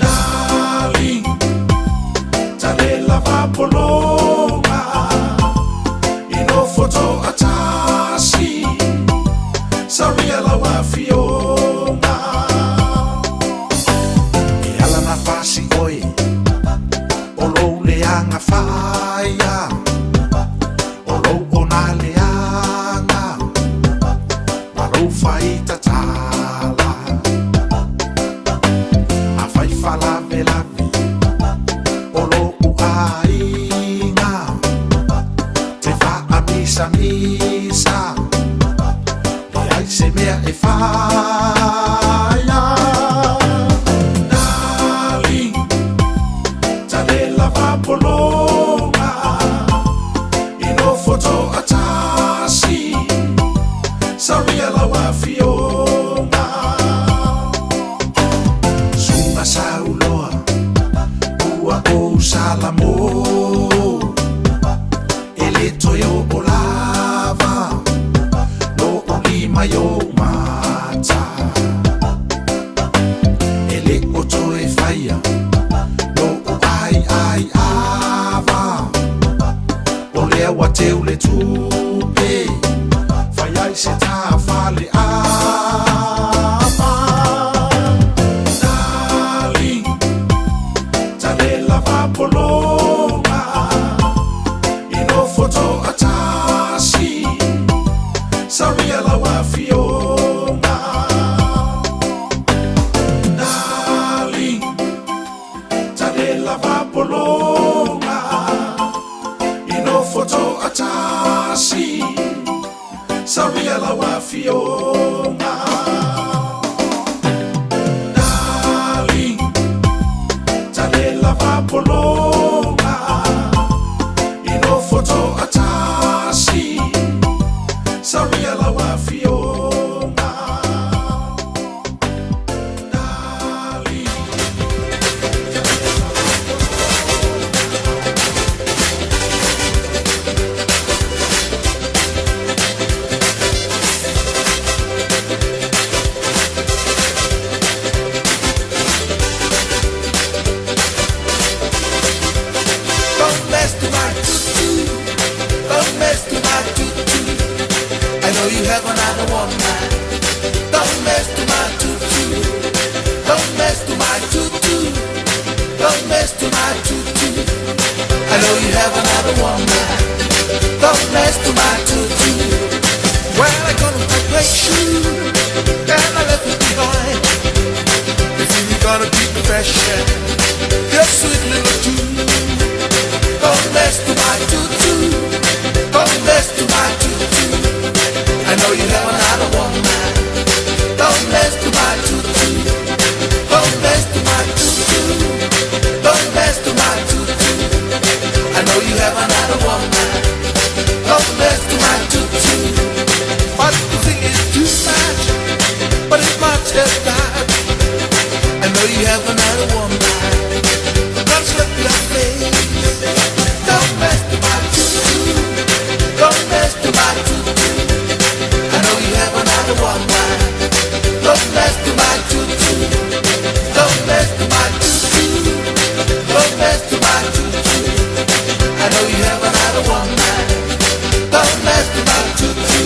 A: Darling, talela vapologa I nofo to'atasi Sauia lau afioga E ala na fasi oe O lou leaga faia O lou ona leaga Ma lou faitatala Afai falavelave O lo'u aiga Te faamisamisa Leai se mea e faia Darling, talela vapologa I nofo to'atasi Sauia lau afioga Suga sauloa Ua ou salamo E lē toe o'o lava Lo'u lima i ou mata. se tāfale apa. Darling, talela vapologa i nofo toatasi, sauia lau afioga. Darling, talela vapologa i nofo toatasi, sauia lau afioga. Darling, talela vapologa i nofo toatasi, sauia lau afioga. Don't mess to my tutu. Don't mess to my tutu. I know you have another woman. Don't mess to my tutu. Don't mess to my tutu. Don't mess to my tutu. I know you have another woman. Don't mess to my tutu. Well, I got my great shoe and I left it behind. If you gonna keep the fashion, your sweet little tune. Don't mess to my tutu. Don't mess to my tutu. I know you have another woman. Don't mess to my tutu. Don't mess to my tutu. Don't mess to my tutu. I know you have another woman. Don't mess to my tutu. But the thing is too much. But it's much as that. I know you have another woman. Don't slip your face. Don't mess to my tutu. Don't mess to my tutu. I know you have another woman. Don't mess to my tutu. Don't mess to my tutu. Don't mess to my tutu. I know you have another woman. Don't mess to my tutu.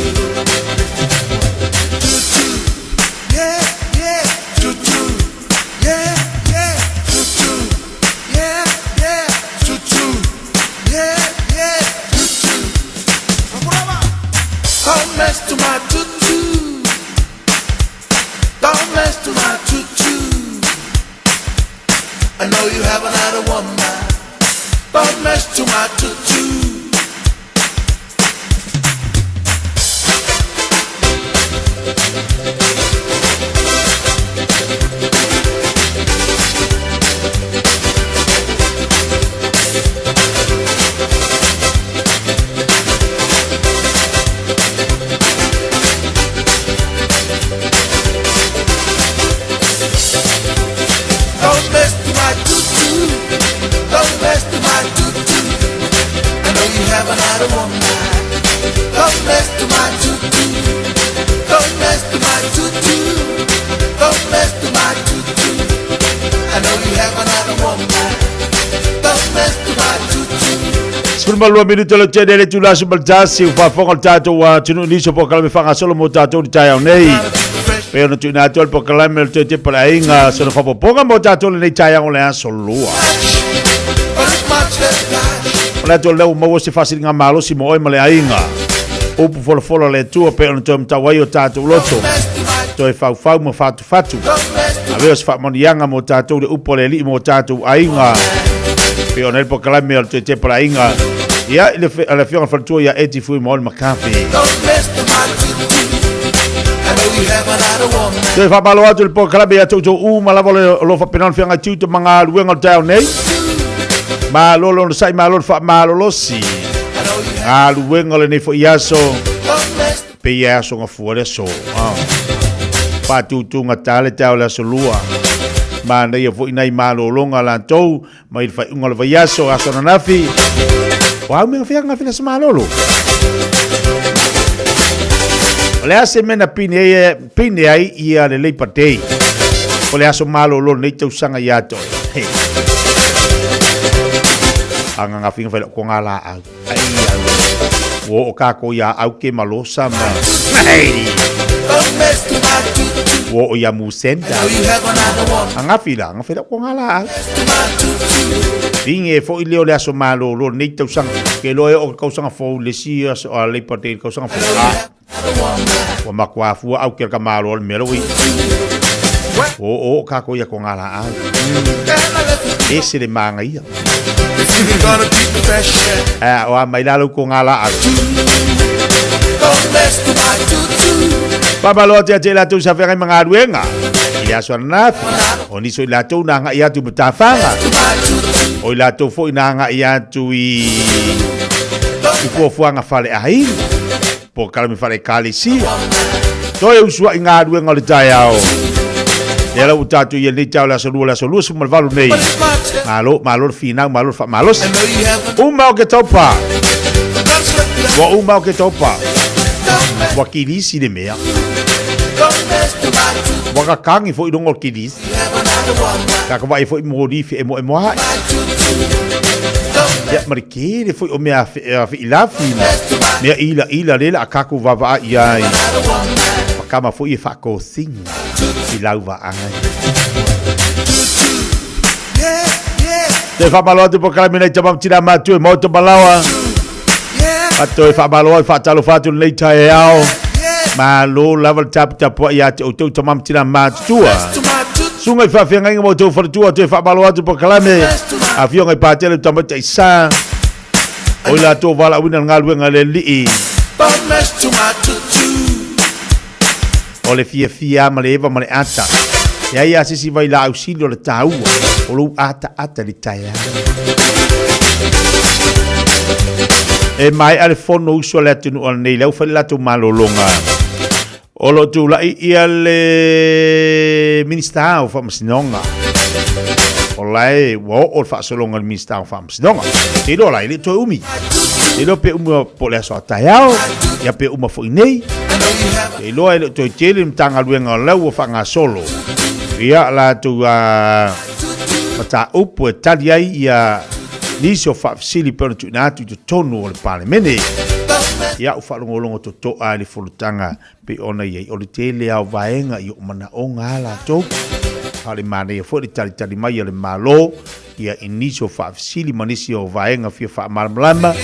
A: Tutu. Yeah, yeah. Tutu. Yeah, yeah. Tutu. Yeah, yeah. Tutu. Yeah, yeah. Tutu. Don't mess to my tutu. Don't mess to my tutu. I know you have another woman. Don't mess to my tutu. Don't mess to my tutu. Don't mess to my tutu. I know you have another woman. Don't mess to my tutu. Don't mess to my tutu. Don't mess to my tutu. I know you have another woman. Don't mess to my tutu.
W: 12 minute le tene le tula su maltasi u faafofoga le tatou atunuu nisi o polokalame faagasolo mo tatou i le taeao nei. Pei ona tuuina atu ai le polokalame o le toe tepa le aiga sona faaopoopoga mo tatou lenei taeao o le aso lua. Manatu o lea ua maua se faasiliga malosi mo oe ma le aiga. Upu folafola a le Atua pei ona toe matau ai o tatou loto, toe faufau ma fatufatu. Avea o se faamanuiaga mo tatou le upu a le Alii mo tatou aiga. Pei ona i le polokalame o le toe tepa le aiga. Ia, i le, a le afioga i le faletua ia Eddie Fuimaoli McCarthy. Toe faamalo atu i le polokalame ia toutou uma lava o lo o faapena ona feagai tiute ma galuega o le taeao nei. Malo le onosai, malo le faamalolosi. Galuega o lenei foi aso, pei e aso gafua le aso. Ah. Faatutugata le taeao le aso lua. Manaia foi nai malologa latou mai le faaiuga o le vaiaso, aso ananafi. O au mea feaga fina se malolo. O le a se mea na pine ai, pine ai ia le Labour Day? O le aso malolo lenei tausaga ia te oe. Hey. Anga ngā whinga whaila ko ngā lāau. Ai au. Ua oo kākou iā Auke ma Losa ma Ua oo iā Musenda. Angafi la, angafi la ko ngā laau. Viiga e foʻi lea o le aso malōlō o lenei tausaga. Ke iloa e oo i le tausaga fou i le isi aso a Labour Day i le tausaga fou. A, ua matua afua Auke le tamaloa o le mea la ua i ai. Ua oooo kākou iā Togalaaau. Ese le mānaia. Ā, o a mai la lau Togalaau. Faamalo atu ia te i latou sa feagai ma galuega i le aso ananafi. O nisi o i latou na agai atu i matafaga. O i latou foi na agai atu i i fuafuaga faleaiga, polokalame faale-ekalesia. Toe usuai galuega o le taeao. Lea la ua tatou i ai lenei taeao le aso lua, le aso 28 nei. Malo, malo le finau, malo le faamalosi. Uma Oketopa. Ua uma Oketopa. Ua kilisi le mea. Ua kakagi foi i luga o le kilisi. Ka ka vaai foi moli feemoemoaʻi. Ia, ma le tele foi o mea feilafina, mea ilaila lea o le a tatou vaavaai i ai. Ma tama foi e faatosina i lau vaai. Toe faamalo atu polokalame nei tama ma tina matua i Maota Malaoa. A toe faamalo ai faatalofa atu lenei taeao. Malo lava le taputapuai ia te outou tama ma tina matutua. Susuga i faafeagaiga ma outou faletua toe faamalo atu polokalame. Afioga i Patele Tamaitai Sa. O i latou valaauina le galuega a le Alii. O le fiafia ma le eva ma le ata. Leai a se isi vailaau sili o le taua o lou ataata i le taeao. E maea le fono uso a le atunuu ananei lea ua fai le latou malologa. O lo o tulai ia le Minista o Faamasinoga. O la e ua oo le faasologa i le Minista o Faamasinoga. Te iloa la e le toe umi. Te iloa pe uma po o le aso a taeao, ia pe uma foi nei. Te iloa e le o toe tele le Matagaluega o la ua faagasolo ia latou mataupu e tali ai ia nisi o faafesili pei ona tuuina atu i totonu o le Palemene. Ia ua faalogologo totoa i le fonotaga pei ona i ai, o le tele lava o vaega i oo manaoga a latou. A o le manaia foi le talitali mai a le Malo ia i nisi o faafesili ma nisi o vaega fia faamalamalama,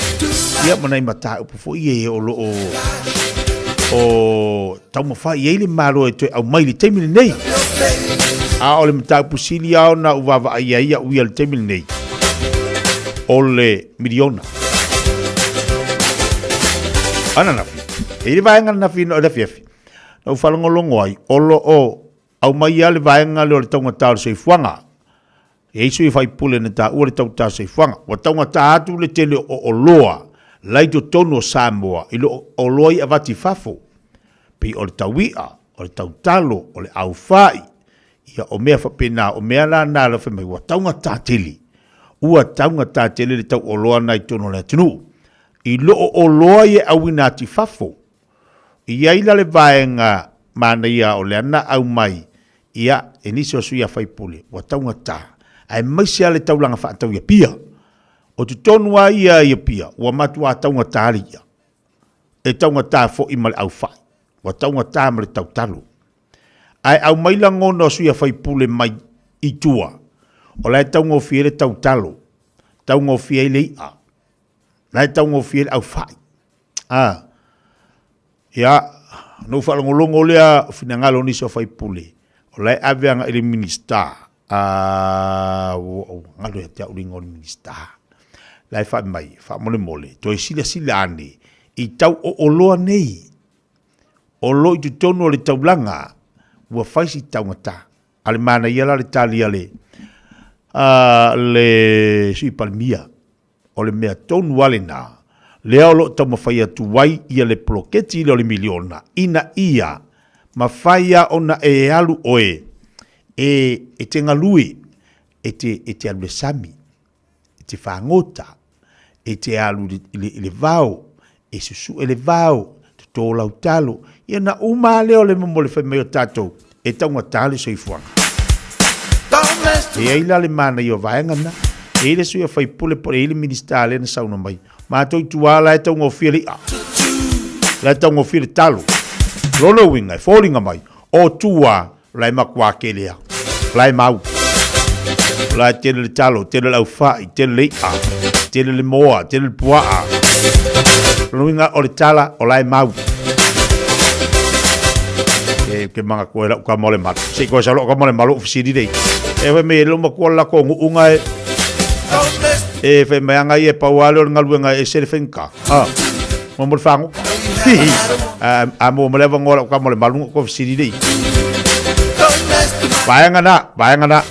W: ia ma nai mataupu foi ia o lo o o taumafai i ai le Malo e toe aumai i le taimi lenei. A o le mataupu sili lava ona ou vaavaai i ai au ia i le taimi lenei, o le miliona. Ananafi, e i ai le vaega ananafi i le afiafi, na ou faalogologo ai, o lo o aumai lava le vaega lea o le taugata o le soifuaga. E i ai sui usufono na taua le taugata o le soifuaga. Ua taugata atu le tele o oloa la i totonu o Samoa i lo oloa ia avatu i fafo, pei o le taui'a, o le tautalo, o le aufai, ia o mea faapena, o mea la na la fai mai ua taugata tele. Ua taugata tele le tau oloa na i totonu o le atunuu i lo oloa ia e auina atu i fafo. E i ai la le vaega manaia o lea na aumai ia e nisi o sui a faipule ua taugata, aemaise lava le taulaga faatau i Apia. O totonu lava ia i Apia ua matuā taugata le i'a. E taugata foi ma le aufai, ua taugata ma le tautalo. Ae aumai lagona o sui a faipule mai i tua, o la e taugofie ai le tautalo, taugofie ai le i'a, la e taugofie ai le aufai. A, ia, ona ou faalogologo lea o finagalo o nisi o faipule, o la e ave agai i le Minisita, a, ua ou galo ia te au le igoa o le Minisita. La e fai mai, faamolemole, toe silasila ane i tau o oloa nei, o lo o i totonu o le taulaga, ua fai si taugata. A le manaia la le tali a le, a le Sui Palemia, O le mea tonu lava lena, lea o lo o taumafai atu ai ia le poloketi lea o le miliona, ina ia mafai lava ona e alu oe e, e te galue, e te, e te alu i le sami, e te fagota, e te alu i le, i le vao, e susue le vao, toto lau talo, ia ona uma lava lea o le momoli fai mai o tatou, e taugata le soifuaga. E i ai la le manaia o vaega na, e i ai le sui usufono po o e i ai le Minisita lea na saunoa mai, Matou i tua la e taugofie le i'a. La e taugofie le talo. Lona uiga e foliga mai o tua la e matua tele a. La e mau. La e tele le talo, tele le aufai, tele le i'a, tele le moa, tele le pua'a. Lona uiga o le tala o la e mau. E ke manga koe lau ka mo le malu. Se koe sa lo ka mo le malu ofisiri nei. E fai mai e lo matua la ko ngu'unga e E fai mai anga ia e pau lava lea o le galuega e ese le faigata. A, mo mo le fagoga. A, a mo ma le avanoa lau tama o le malu na ou toe fesili lea i ai. Vaega na, vaega na.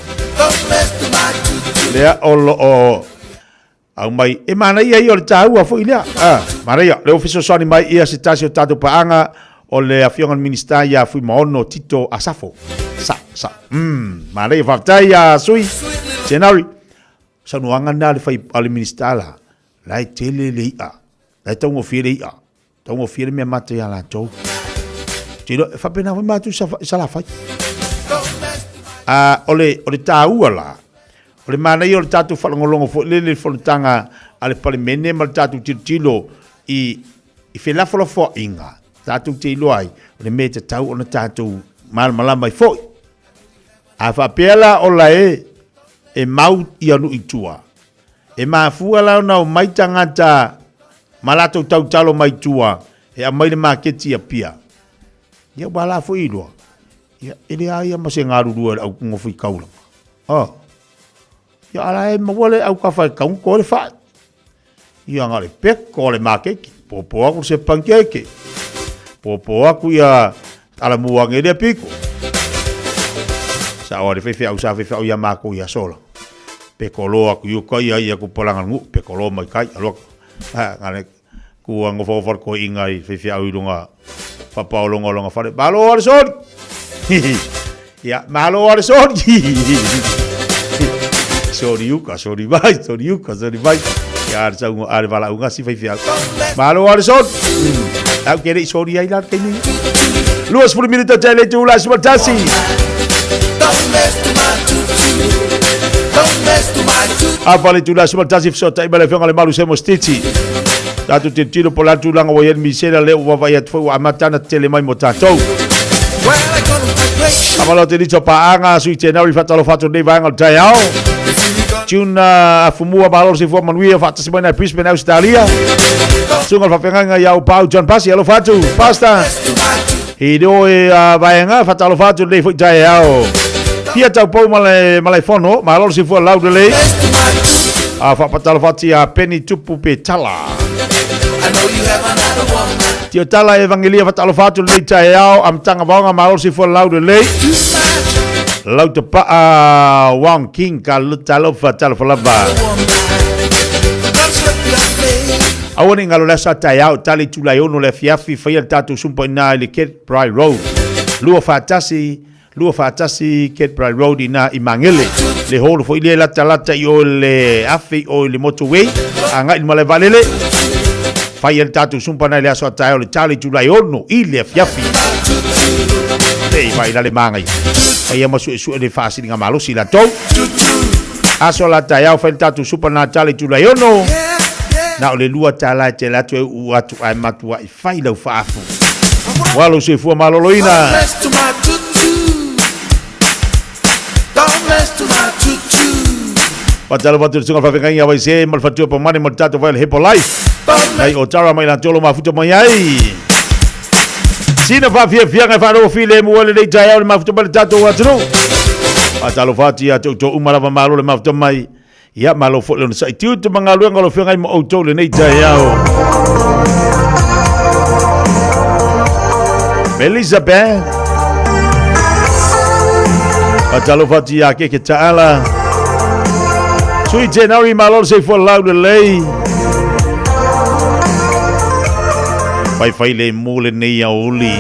W: Lea o lo o aumai, e manaia ia o le taua foi lea. A, manaia, lea ua fesoasoani mai ia se tasi o tatou paaga o le Afioga i le Minisita ia Fuimaono Tito Asafo. Sa, sa, manaia, faafetai ia Sui Senari. Saunoaga na a le fai a le Minisita la, la e tele le i'a, la e taugofie le i'a, taugofie le mea mata ia latou. Te iloa, e faapena foi matou i Salafai. A, o le, o le taua la, o le manaia o le tatou faalogologo foi lele i le fonotaga a le Palemene ma le tatou tilotilo i, i felafolafoaiga, tatou te iloa ai, o le mea e tatau ona tatou malamalama ai foi. A faapea la o la e e mau ia nuu i tua, e mafua la ona omai tagata ma latou tautalo mai tua e aumai le maketi i Apia. Ia ua la foi iloa, ia e leai lava ma se galulue o le au nofo i taulaga. Oh. Ia ala e maua le aukafa e tatau ona toa le fai. Ia na o le peko o le maketi, popo aku se pancake, popo aku ia alamu age lea piko. Sa o le faifeau sa faifeau ia makou ia sola. Peko loa aku i uka ia ia ku palanga ngu, peko loa mai kai aloa. Ha, ngale ku ngofa ngofa ko inga i faifeau i lunga whapaolonga o longa whare. Malo ale sori! Ia, malo ale sori! Sori uka, sori mai, sori uka, sori mai. Ia, ale saunga, ale valaunga si faifeau. Malo ale sori! Au ke rei sori ai la te taimi. 20 minuta te le tū la sumatasi. A fale tū la sumatasi fesoatai ma le afioga le malu se mo stiti. Tatou tilotilo po o le a le tulaga ua i ai le misela lea ua vaavaai atu foi ua amata ana tetele mai mo tatou. Faamalo atu i nisi o paaga, Sui Tenari faatalofa atu i lenei vaega o le taeao. Tune Afumua malo le soifua manuia faatasi mai nai Brisbane Ausetalia. Susuga le faafeagaiga ia Upau John Pasi alofa atu Pastor. I leo e vaega faatalofa atu i lenei foi taeao. Fia taupou ma le malaefono malo le soifua laulelei. A faapatalofa atu ia Penny Tupu Petala. Tio tala evangelia faatalofa atu lenei taeao amataga vaoga malo le soifua laulelei. Lau te paa Wong King ka talofa talofa lava. Aua ne i galo le aso a taeao, tali i Tulae 6 le afiafi, faia le tatou sumpa i ina i le Kirkbride Road. 2 41, 2 41 Kirkbride Road i ina i Magele. Le hall foi lea e latalata i o i le afe i o i le motorway, agai i le malae vaalele. Faia le tatou sumpa na i le aso a taeao le tali i Tulae 6 i le afiafi. Te i vai la le māngai. Faia ma suesue le faasiliga malosi i latou. Aso la taeao fai le tatou supa na tala i Tulae 6. Na o le $2 e tele atu e uu atu ae matuai fai lau faafu. Ua lou soifua maloloina. Faatalofa atu i le susuga faafeagaiga ia Waisē ma le faletua Pamane ma le tatou vai o le Hepo Life. Nai o Tara mai latou lo mafuta mai ai. Sina faafiafiaga e faalogo filemu ai lenei taeao le mafuta mai le tatou atunuu. Faatalofa atu ia te outou uma lava malo le mafuta mai. Ia malo foi le onosai tiute ma galuega o lo feagai ma outou lenei taeao. Elizabeth. Faatalofa atu ia Keke Taala. Sui Tenari malo le soifua laulelei. Faifai le mu lenei aoauli.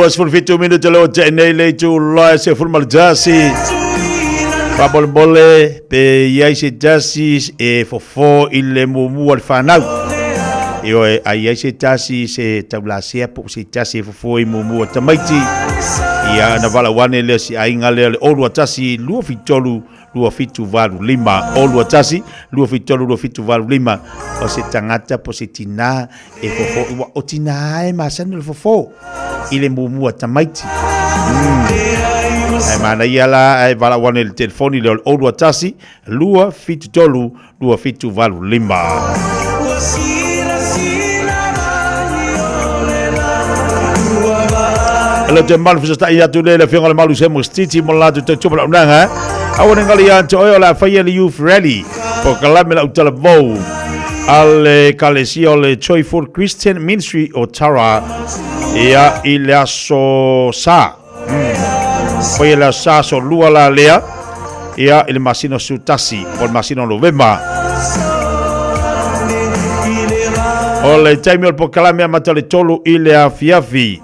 W: E 27 minute le o te nei le itu loa se fulu ma le tasi. Faamolemole pe i ai se tasi e fofo i le muamua o le fanau. Ioe, a i ai se tasi se taulasea po o se tasi e fofo i muamua o tamaiti. Ia, ona valaau ane lea o si aiga lea o le 021 23 2785. 021 23 2785. O se tagata po o se tinā e fofo ua o tinā e masani o le fofo i le muamua tamaiti. Ae manaia la ae valaau ane i le telefoni lea o le 021 273 2785. Elo te malu fesotai atu le le afioga le malu se mo stiti mo la tu tautua ma launaga. Aua ne galo ia te oe o le a faia le Youth Rally polokalame lau talavou a le Ekalesia o le Joyful Christian Ministry o Tara ia i le aso Sa. Faia le aso Sa aso lua la lea ia i le masina o Siutasi po o le masina o Novema. O le taimi o le polokalame amata le 3 i le afiafi.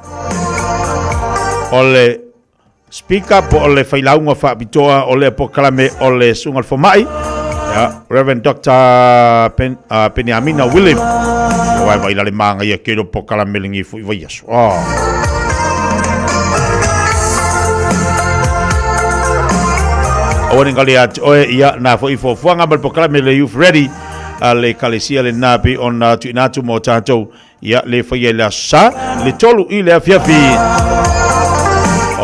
W: O le Speaker po o le failauga faapitoa o lea polokalame o le Susuga i le Fomai, ia, Reverend Dr. Pen, Peniamina William. Ia wai vai le māngaia ke lo polokalame lengi fui vai aso. Oh. Aua ne galo ia te oe, ia, nā foi fuafuaga ma le polokalame le Youth Ready a le Ekalesia lenā pei ona tuuina atu mo tatou Ia, le faia i le aso Sa, le 3 i le afiafi.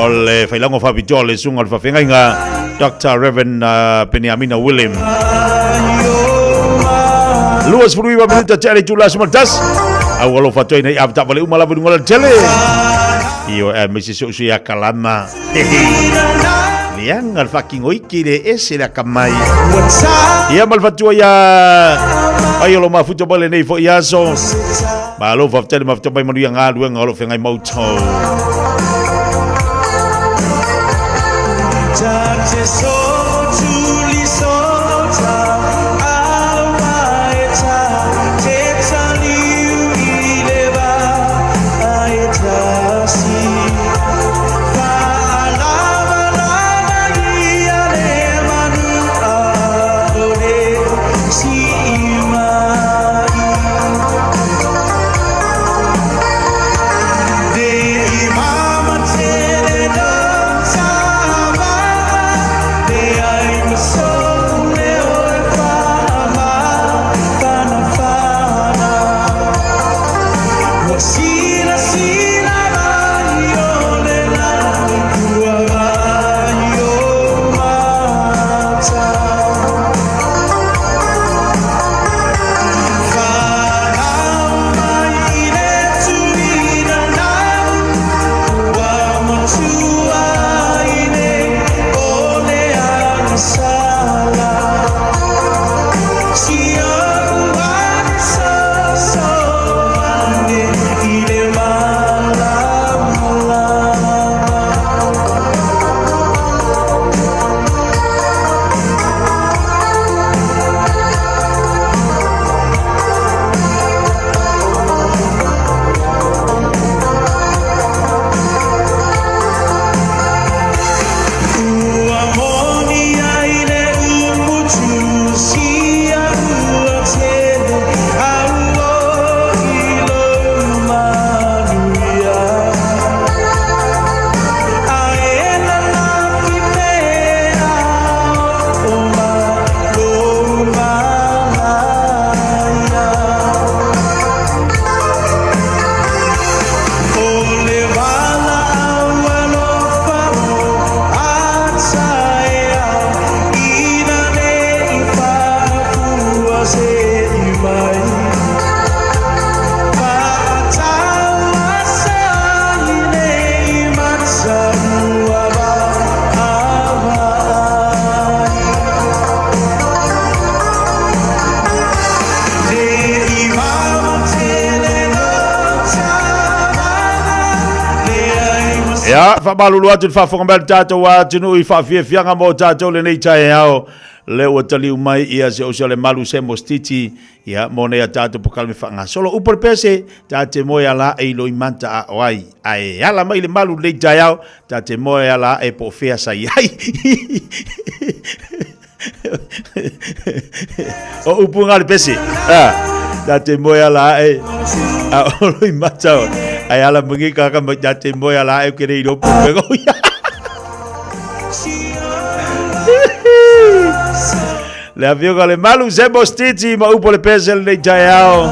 W: O le failauga faapitoa o le Susuga o le Faafeagaiga, Doctor Reverend Peniamina William. 29 minuta tea le itula 11. Au alofa atu ai nei avetaavale uma lava i luga o le tele. Ioe, aemaise si ou sui ia Kalama. Leaga le faakinoiki le ese le akamai. Ia ma le fatua ia ai o lo mafuta mai lenei foi aso. Malo faafetai le mafuta mai manuia galuega o lo feagai ma outou. Ia, faamalulu atu i le faafofoga mai a le tatou atunuu i faafiafiaga mo tatou lenei taeao. Lea ua taliu mai ia se uso le malu se mostiti ia mo nei a tatou polokalame faagasolo. Upu o le pese, ta te moe ala ae i loimata a o ai. Ae ala mai le malu lenei taeao, ta te moe ala ae po o fea sa i ai. O upu ngā le pese. Ah, ta te moe ala ae. A o loimata o. Ae ala mangi kaka mai ta te moe ala ae ke rei ropo pego. Le afioga le malu se mostiti ma upu le pese lenei taeao.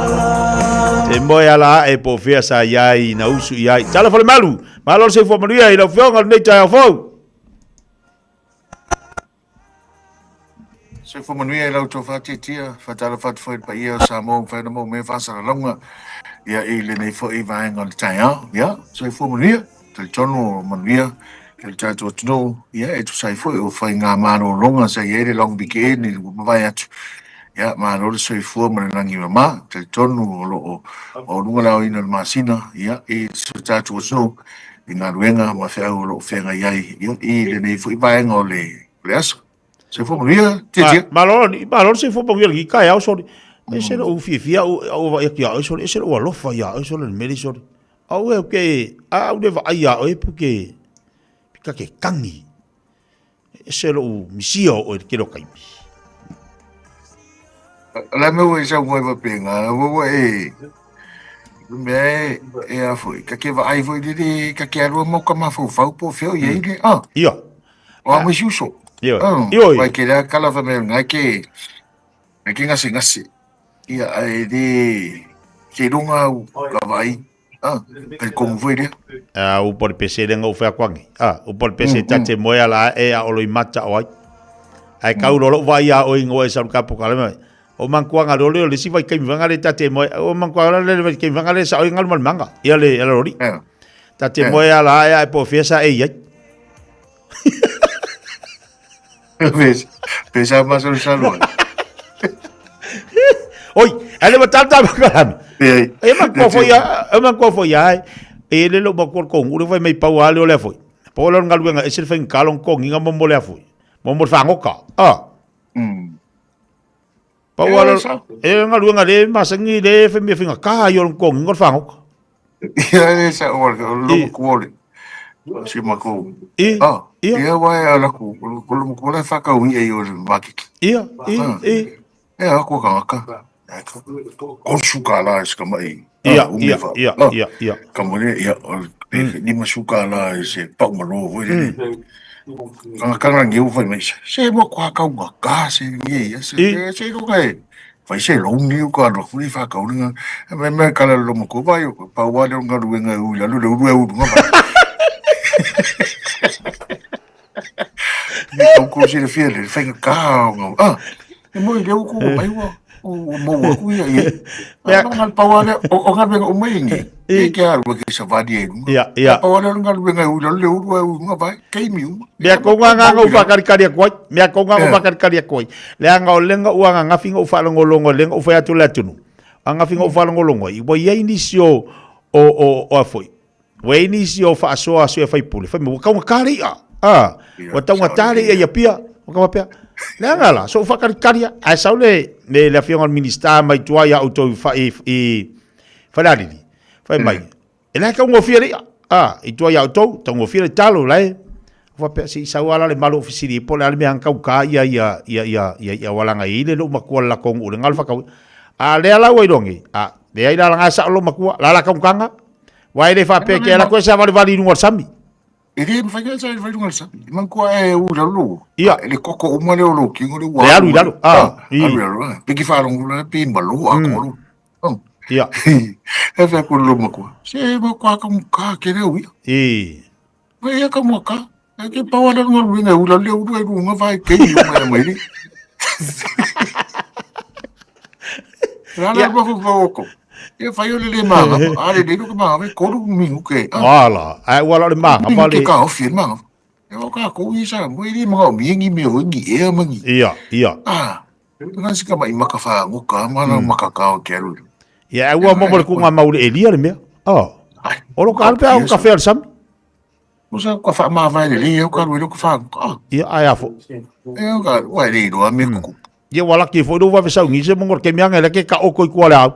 W: Te moe ala ae po o fea sa i ai na usu i ai. Talofa le malu, malo le soifua manuia i lau afioga lenei taeao fou.
B: Soifua manuia i la outou faatiatia, faatalofa atu foi i le paia o Samoa ua mafai ona maua mai faasalalauga ia i lenei foi vaega o le taeao. Ia, soifua manuia, talitonu o manuia i le tatou atunuu, ia e tusa ai foi o faiga malologa sa i ai le long weekend i le ua mavae atu. Ia, malo le soifua ma le lagi mama, talitonu o lo o maualuga le aoina o le masina, ia, i si o tatou atunuu i galuega ma feau o lo o feagai ai ia, i lenei foi vaega o le, o le aso. Soifua manuia, Tietia.
W: Malo, malo le soifua manuia lenei taeao sole. Ese lou fiafia au au vaai atu ia oe sole, ese lou alofa ia oe sole le mea lea sole. Au e ke, a au le vaai ia oe pu ke, ka ke tangi. Ese lou misia o oe le tele o taimi.
B: La mea ua e saunoa ai faapena, ua ua e, mea e, e a foi, ka ke vaai foi lele, ka ke alu a mau ka mafaufau po o fea o i ai le, ah.
W: Ia.
B: O a mai si uso.
W: Ia.
B: Ah,
W: Ia, ia.
B: Vai ke lea kala fa mea ngai ke, ngai ke ngase ngase. Ia, ai le, ke runga au ka vaai. Ah, kai kongu foi lea.
W: A upo le pese le ngau whea kwangi. A, upo le pese tate moe ala e a olo i mata o ai. Ai kau lolo vai a oi ngoe sa ka poka le mai. O mankuanga lo le le si vai kai vanga le tate moe. O mankuanga le le kai vanga le sa oi ngalu mal manga. Ia le ia lori. Tate moe ala e a po fiesa e ia.
B: Pesa, pesa masalosalo.
W: Oi, ele ma tata makalami. E ma ko foi e ma ko foi ai. E le lo ma ko ko ngure foi mai pau ale o le foi. Po lo ngalu nga e se foi kalong ko nginga mo mo le foi. Mo mo fa ngoka. Ah. Pau ala e ngalu nga le ma sangi le fe me finga ka yo ko nginga fa ngoka.
B: Ia e sa o lo ko le. Si ma ko.
W: I.
B: Ah. Ia wa e ala ku ko lo ko le fa ka ui e yo le makiki.
W: Ia, i, i.
B: E a ko ka ka. Ko su ka la se ka mai.
W: Ia, ia, ia, ia, ia.
B: Ka mo le ia o ni ma su ka la se pa ma lo foi le. Ka ka nga ngiu foi mai. Se mo kwa ka unga ka se ngi ia se se ko ka e. Fai se lo ngi ka lo fui fa ka unga. Me me ka lo mo ko vai pa wa le nga lu nga u la lu le u e u nga. Ni kau ko se le fia le fai ka nga. Ah. E mo le u ko mai wa. O mo wa ku ia ia. Mea nga pa wa le o nga venga o mai ngi. E ke alu ke sa vadi e.
W: Ia, ia.
B: Pa wa le nga lu nga u le u u nga vai. Kei mi u.
W: Mea ko ngā ngā ngau whakarikari a koe. Mea ko ngā ngau whakarikari a koe. Le anga o lenga ua ngā ngawhinga u whaalongolongo, lenga u whai atu le atunu. A ngawhinga u whaalongolongo. I wai ai nisi o, o, o, o a foi. Wai ai nisi o whaasoa aso e whai pule. Whai me, ua kaunga kāre ia. A, ua taunga tāre ia ia pia. Ua kawa pia. Le anga la, so u whakarikari a. Ai sau le, le, le awhionga o le minista mai tua ia autou i, i, i whareariri. Whai mai. E lae taugofie le i'a, a, i tua ia outou, taugofie le talo, lae, faapea, se i sau ala le malo ofisili po le a le mea kau ka ia ia ia ia ia ia wala ngai ile lo makua la kong ule ngal whakau. A lea lau ai rongi, a, le ai la nga sa lo makua, la la kau kanga, wai le whapea ke ala koe sa vale vali runga o sami.
B: E le mawhai nga sa vali runga o sami. I mangkua e u lalo.
W: Ia.
B: E le koko uma le o lo kingo le ua.
W: Le alu i lalo.
B: A, alu i lalo. Piki whalongo la pi malo a kolo.
W: Ia.
B: E whea ko loma kua. Se ma kua ka ka ke reo ia.
W: I.
B: Ma ia ka mua ka. E ke pau ala ngā ruinga ula le uru e runga vai ke i mai mai ni. Rana ma ko ko ko. Ia whai o le le maanga. A le le ka maanga ve koru mingu ke.
W: Ala, ai ua le maanga
B: vale. Ke ka ofi maanga. E o ka ko i sa mo i maanga o mingi me o ngi e mangi.
W: Ia, ia.
B: Ah. Nga sika mai maka wha ngoka, mana maka kao ke aru.
W: Ia, ua mo le kunga mauri e lia le mea. Oh. O lo ka alpe au ka whea le sami.
B: Usa ka whaamavae le lei au ka rue ka whango.
W: Ia ai afo.
B: E au ka ua le iloa me kuku.
W: Ia wala ki fo ro vave saungi se mongo ke mianga le ke ka oko i kua le au.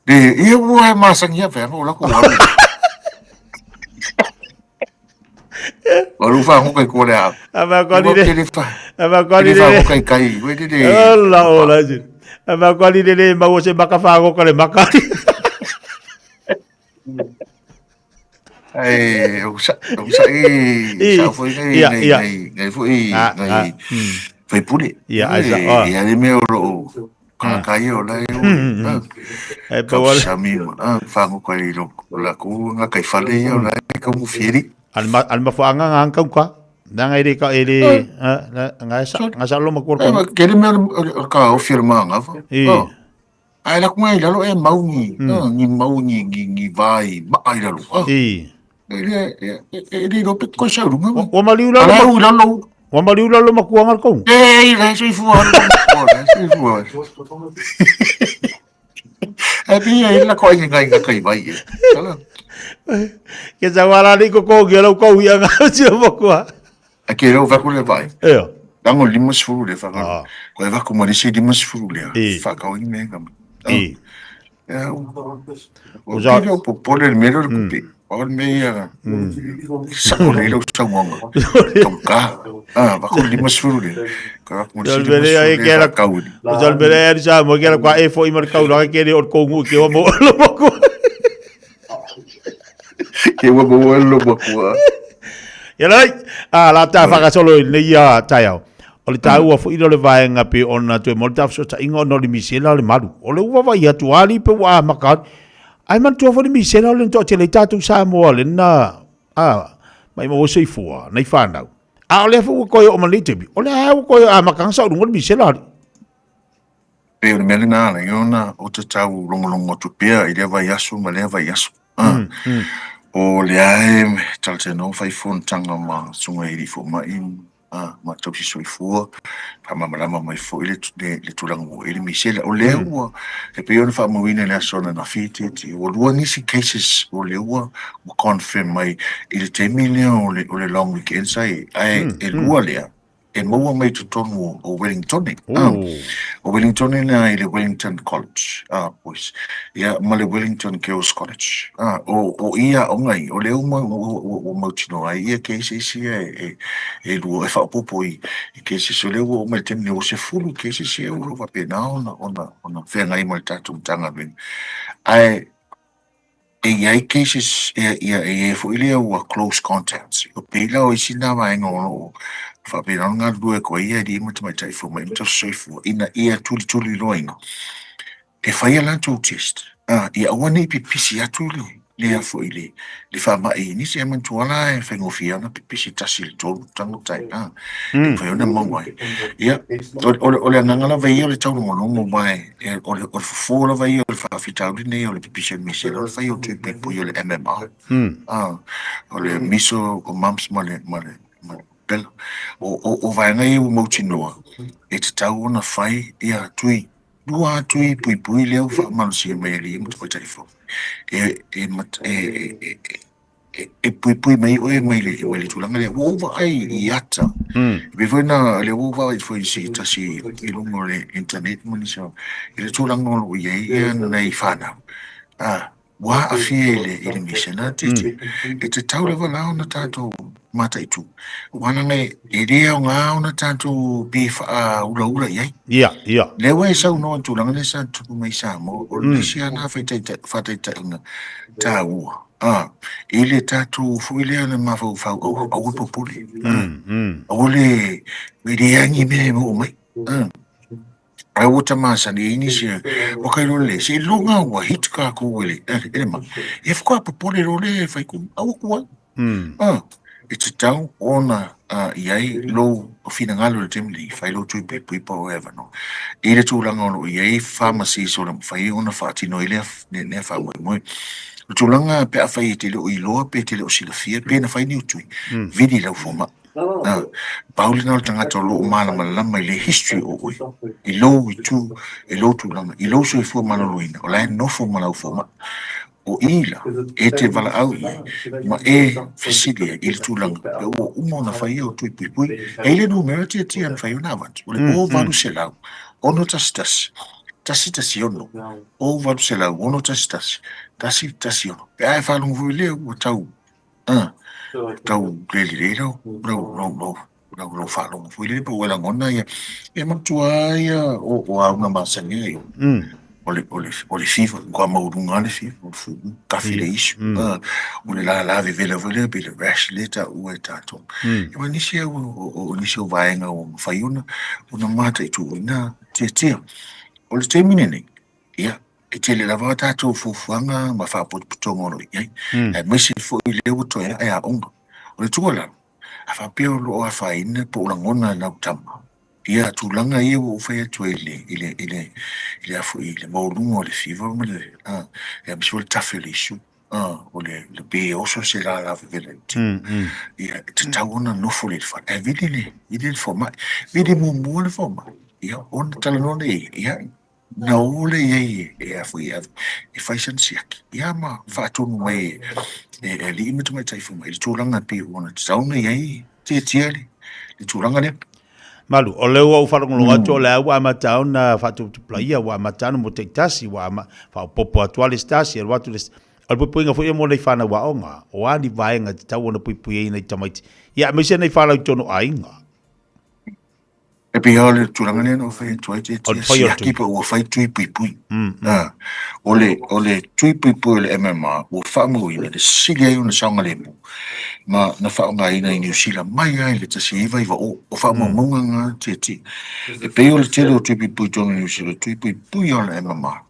B: Le ia ua e masangi a whango la ko waru. Waru whango kai kua le au.
W: A ma ko ni le. A ma ko ni
B: le. Whango kai kai. We le le.
W: Ola ola. A ma ko ni le le mau se maka whango ka le maka.
B: Ai, o sa, o sa i, sa foi nei, nei, nei, nei foi, nei, foi pule.
W: Ia, ai sa, ah.
B: Ia, le mea o loo, ka kai o lai o,
W: e pa wale.
B: Sa mi, ah, whango kai lo, la ku, nga kai whale ia o lai, ka mu fieri.
W: Al ma, al ma whaanga nga angkau ka. Nanga i re ka e le, nga sa, nga sa lo makua.
B: Ke le mea o ka o fieri maanga.
W: I.
B: Ae lako mai i lalo e mau ni, ni mau ni, ni, ni vai maa i lalo.
W: I.
B: E le, e, e le ilo pe koe sau runga.
W: Ua maliu lalo.
B: Ala u lalo.
W: Ua maliu lalo makua ngal kou.
B: E, i le soifua. O, le soifua. E pi e la koe ngai ngai kai vai e. Kala.
W: Ke sa wala ni ko ko gi lau kou ia ngā tio makua.
B: A ke reo vaku le vai.
W: Eo.
B: Lango 50 le whakaro. Ah. Ko e vaku ma lisi 50 le.
W: I.
B: Whakao i me ngam.
W: I.
B: Ia. O te reo popole le mero le kupe. O le mea ia. Sako le lau sauanga. Tau ka. Ah, vaku 50 le. Ko vaku ma lisi 50 le whakao i.
W: O sa mele e sa mo ke la kwa e fo i mar kau la ke le o kongu ke o mo lo mo.
B: Ke ua mo lo makua.
W: Ia lai, a la ta whakasolo i nei a taiao. O le tāua fo ilo le vaenga pe ona toe mo le tāwhasotainga ona o le misela o le maru. O le ua vai atu ali pe ua a maka. Ai man tua fo le misela o le ntoa tele i tātou Samoa le na a mai mo soifua nei whanau. A o le fo ua koe o manei tebi. O le a ua koe a makanga sa urunga le misela ali.
B: Pei o le mea lena ala i ona o te tau logologo atu pea i lea vaiaso ma lea vaiaso. O lea e talatalanoa fai fonotaga ma susuga i alii fomai ma tausi soifua, faamalamalama mai foi le tulaga ua i ai le misela. O lea ua, e pei ona faamauina i le aso ananafi itiiti, ua lua nisi cases o lea ua confirm mai i le taimi lea o le long weekend sa i ai, ae e lua lea. e maua mai totonu o Wellingtone. O Wellingtone lea i le Wellington College, boys. Ia, ma le Wellington Girls College. O ia aoga ia, o lea ua ua mautinoa ai ia cases ia e e lua, e faaopoopo i cases, o lea ua oo mai i le taimi nei, ua 10 cases ia ua faapena ona ona feagai ma le tatou Matagaluega. Ae E i ai cases, ia, ia, e i ai foi lea ua close contacts. O pei la o isi nā vaega o lo o faapena ona galulue koe ia alii ma tamaitai fomai ma tausi soifua ina ia tulituliloaina e fai a latou test, ā, ia aua ne i pipisi atu le, lea foi le, le faamai i nisi. Ae manatua la e faigofie ona pipisi tasi i le tolu tagata i ina, e mafai ona maua ai. Ia, o, o, o le agaga lava ia o le taulogologo aua e, E, o le, o le fofo lava ia o le faafitauli nei o le pipisi o le misela, o le fai o tui puipui o le MMR. Ah, o le miso, o mumps ma le, ma le, ma le rubella. O, o, o vaega ia ua mautinoa, e tatau ona fai ia tui, lua tui puipui lea ua faamalosia mai e alii ma tamaitai fou. E, e, e, e, e, e puipui mai oe mai le, mai le tulaga lea. Ua ou vaai i ata. E pei foi na, lea ua ou vaai foi i se tasi i luga o le internet ma nisi o, i le tulaga o lo o i ai ia nai whanau. Ah, ua aafia i le, i le misena titi. E tatau lava la ona tātou mataitu. Aua leaga e le aoga ona tātou pe whaauraura i ai.
W: Ia, ia.
B: Lea ua e saunoa i le tulaga lea sa tupu mai i Samoa, o le isi lava na faataitaiga taua. Ā, i le tatou foi lea na mafaufau, aua, aua popole, ā, aua le, e leai ni mea e oo mai, ā. Ae ua ta masani ai nisi, ua kai loa le, seiloga ua hit kākou e le, e le mai. Ia faatoa popole loa lea e fai ku, aua ku ai. Ā, e tatau ona i ai lou finagalo i le taimi nei, fai lou tui puipui po o avanoa. I le tulaga o lo o i ai pharmacies o lo o mafai ai ona faatino ai lea, lea faamoemoe. O le tulaga pe afai e te le o iloa pe te le o silafia pe na fai ni utui, vili lau fomai. Ā, pau lena o le tagata o lo o malamalama i le history o oe, i lou itu, i lou tulaga, i lou soifua maloloina, o la e nofo ma lau fomai.
C: O i la, e te valaau i ai, ma e fesili ai i le tulaga pe ua uma ona fai au tui puipui, e i le numera tiatia na fai ona avatu, o le 0800 611 116, 0800 611 116. Pe a e faalogo foi lea ua tau, a, tau le lelei lau, lau, lau, lau, lau, lau faalogo foi lele pe ua e lagona ia, e manatua lava ia o, o auga masani ai, o le, o le, o le fever, matua maualuga lava le fever, o le flu, tafi le isu, o le lala vevela foi lea pei le rash lea e taua e tatou. Ia ma nisi au, o, o nisi o vaega ua mafai ona, ona mataituina tiatia. O le taimi lenei, ia, e tele lava a tatou fuafuaga ma faapotopotoga o lo o i ai, aemaise foi lea ua toe ae aoga. O le tuualalo, a faapea o lo o afaina po o lagona e lau tama ia tulaga ia ua ou fai atu ai i le, i le, i le, i le, foi, i le maualuga o le fever ma le, a, aemaise foi le tafe o le isu, a, o le, le pe oso se lala vevela i le tino. Ia, e tatau ona nofo lea i le fale. Ae vili le, vili le fomai. Vili muamua le fomai. Ia, ona talanoa lea i ai, ia, Na o lea i ai e a foi e fai sana siaki, ia ma faatonu mai e alii ma tamaitai fomai i le tulaga e pei ona tatau ona i ai tiatia le tulaga lea.
W: Malu, o lea ua ou faalogologo atu o lea ua amata ona faatuputupulaia, ua amata ona mo taitasi, ua ama, faaopoopo atu lava le isi tasi, alu atu le isi. O le puipuiga foi ia mo nai fanau aoga, o a ni vaega e tatau ona puipui ai nai tamaiti, ia aemaise nai fanau i totonu o aiga.
C: E pei lava o le tulaga lea na ou fai atu ai, te tia siaki pe ua fai tui puipui. O le, o le tui puipui o le MMR ua faamauina le sili ai ona saogalemu ma na faaaogaina i Niu Sila mai lava i le 1990. O faamaumauga na tiatia. E pei o le tele o tui puipui i totonu o Niu Sila, tui puipui lava o le MMR.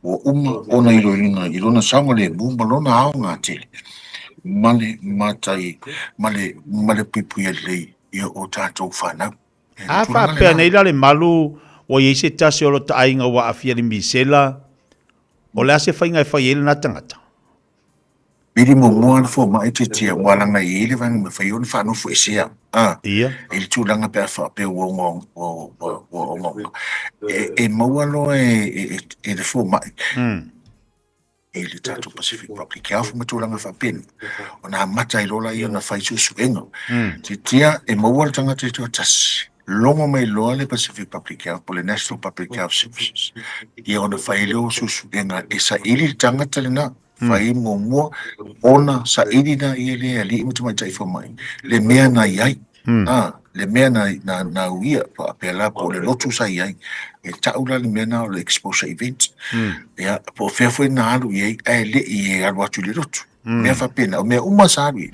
C: Ua uma ona iloiloina i lona saogalemu ma lona aoga tele ma le matai, ma le, ma le puipuia lelei ia o tatou fanau.
W: A faapea nei la le malu ua i ai se tasi o lota aiga ua aafia i le misela, o le a se faiga e fai ai lena tagata?
C: Vili muamua le fomai tiatia ua laga i ai le vaega mafai ona faanofoesea a i le tulaga pe a faapea ua ogaoga. E maua loa e le fomai i le tatou Pacific Public Health ma tulaga faapena, ona amata ai loa lea ona fai suesuega. Tiatia e maua le tagata e toatasi, logo mai loa le Pacific Public Health po o le National Public Health Services, ia ona fai ai lea o suesuega e saili le tagata lena, fai muamua ona saili lea e le alii ma tamaitai fomai le mea na i ai. Le mea na, na, na uia, faapea la, po o le lotu sa i ai. E tau la le mea na o le exposure event. Ia, po o fea foi na alu i ai, ae le i e alu atu i le lotu. Mea faapena, o mea uma sa alu i ai.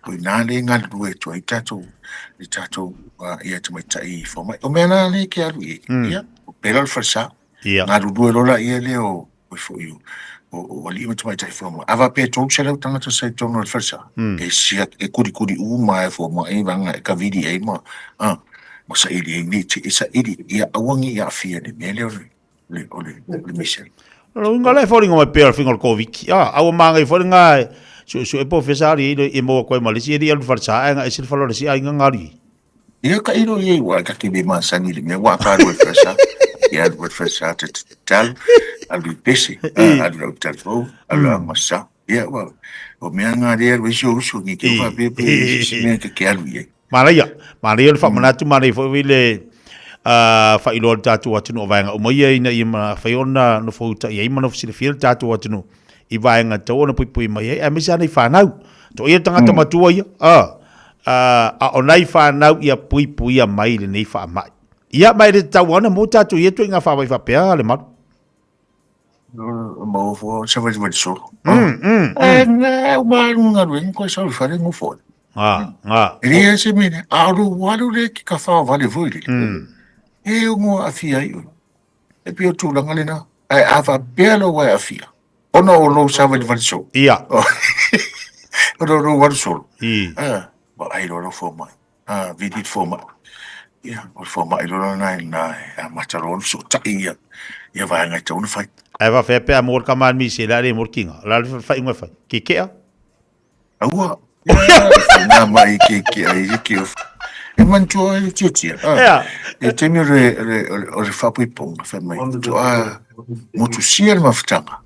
C: O i ina lea e galulue atu ai tatou, le tatou, ia tamaitai fomai. O mea la lea e te alu i ai, ia, pei la o le falesa. Galulue loa laia lea o, oi foi o, o, o alii ma tamaitai fomai. A faapea e 300 tagata sa i totonu o le falesa, e sia, e kulikuli uma lava e fomai vaega e kavili ai ma, a, ma saili ai nei te, e saili, ia aua ne i aafia i le mea lea o le, o le, o le misela.
W: O le uiga la e foliga mai pea o le faiga o le Koviti, a, a ua magai foi lena e suesue po o fea sa alu i ai e maua atu ai ma le isi e le i alu i le falesa ae agai ese le fale o le isi aiga na alu i ai.
C: Ia ka ilo ia ua ka te le masani le mea ua ka alu e falesa. Ia alu e falesa te tatalo, alu i pese, alu lau talifou, alu lau masa. Ia ua, o mea ngā le alu e si o uso ni te uwha pe pe si mea te ke alu i ai.
W: Manaia, manaia le faamanatu, manaia foi le faailoa le tatou atunuu o vaega uma ia ina ia mafai ona nofo uta i ai ma nofo silafia le tatou atunuu i vaega e tatau ona puipui mai ai, aemaise lava nai fanau. Toia le tagata matua ia, a o nai fanau ia puipuia mai i lenei faamai. Ia, ma e le tatau lava ona maua tatou i ia ituaiga faamai faapea, Lemalu.
C: Maua fua o savalivali solo. E na uma alu galuega koe sau i fale nofo ai.
W: Nga, nga.
C: E le se mea lea. A o lou alu lea ki ka whaovale foi lele. E ono aafia ai oe. E pei o tulaga lena. Ae a faapea lou e aafia, ona o lou savalivali solo.
W: Ia.
C: Ona o lou alu solo. Vaai loa lau fomai. Vili le fomai. Ia, o le fomai loa lena i lena e amata loa ona fesootai ia, ia vaega e tatau ona fai.
W: Ae faapefea pe a maua le tama a le misela a le maua le kiga? O le a le faaiuga e fai? Kekea?
C: Aua. Nā mai ke ke ai i ke ofa. E manatua ai le tiatia. E taimi o le, o le, o le, o le faapoipoga, fai mai, toa motusia le mafutaga.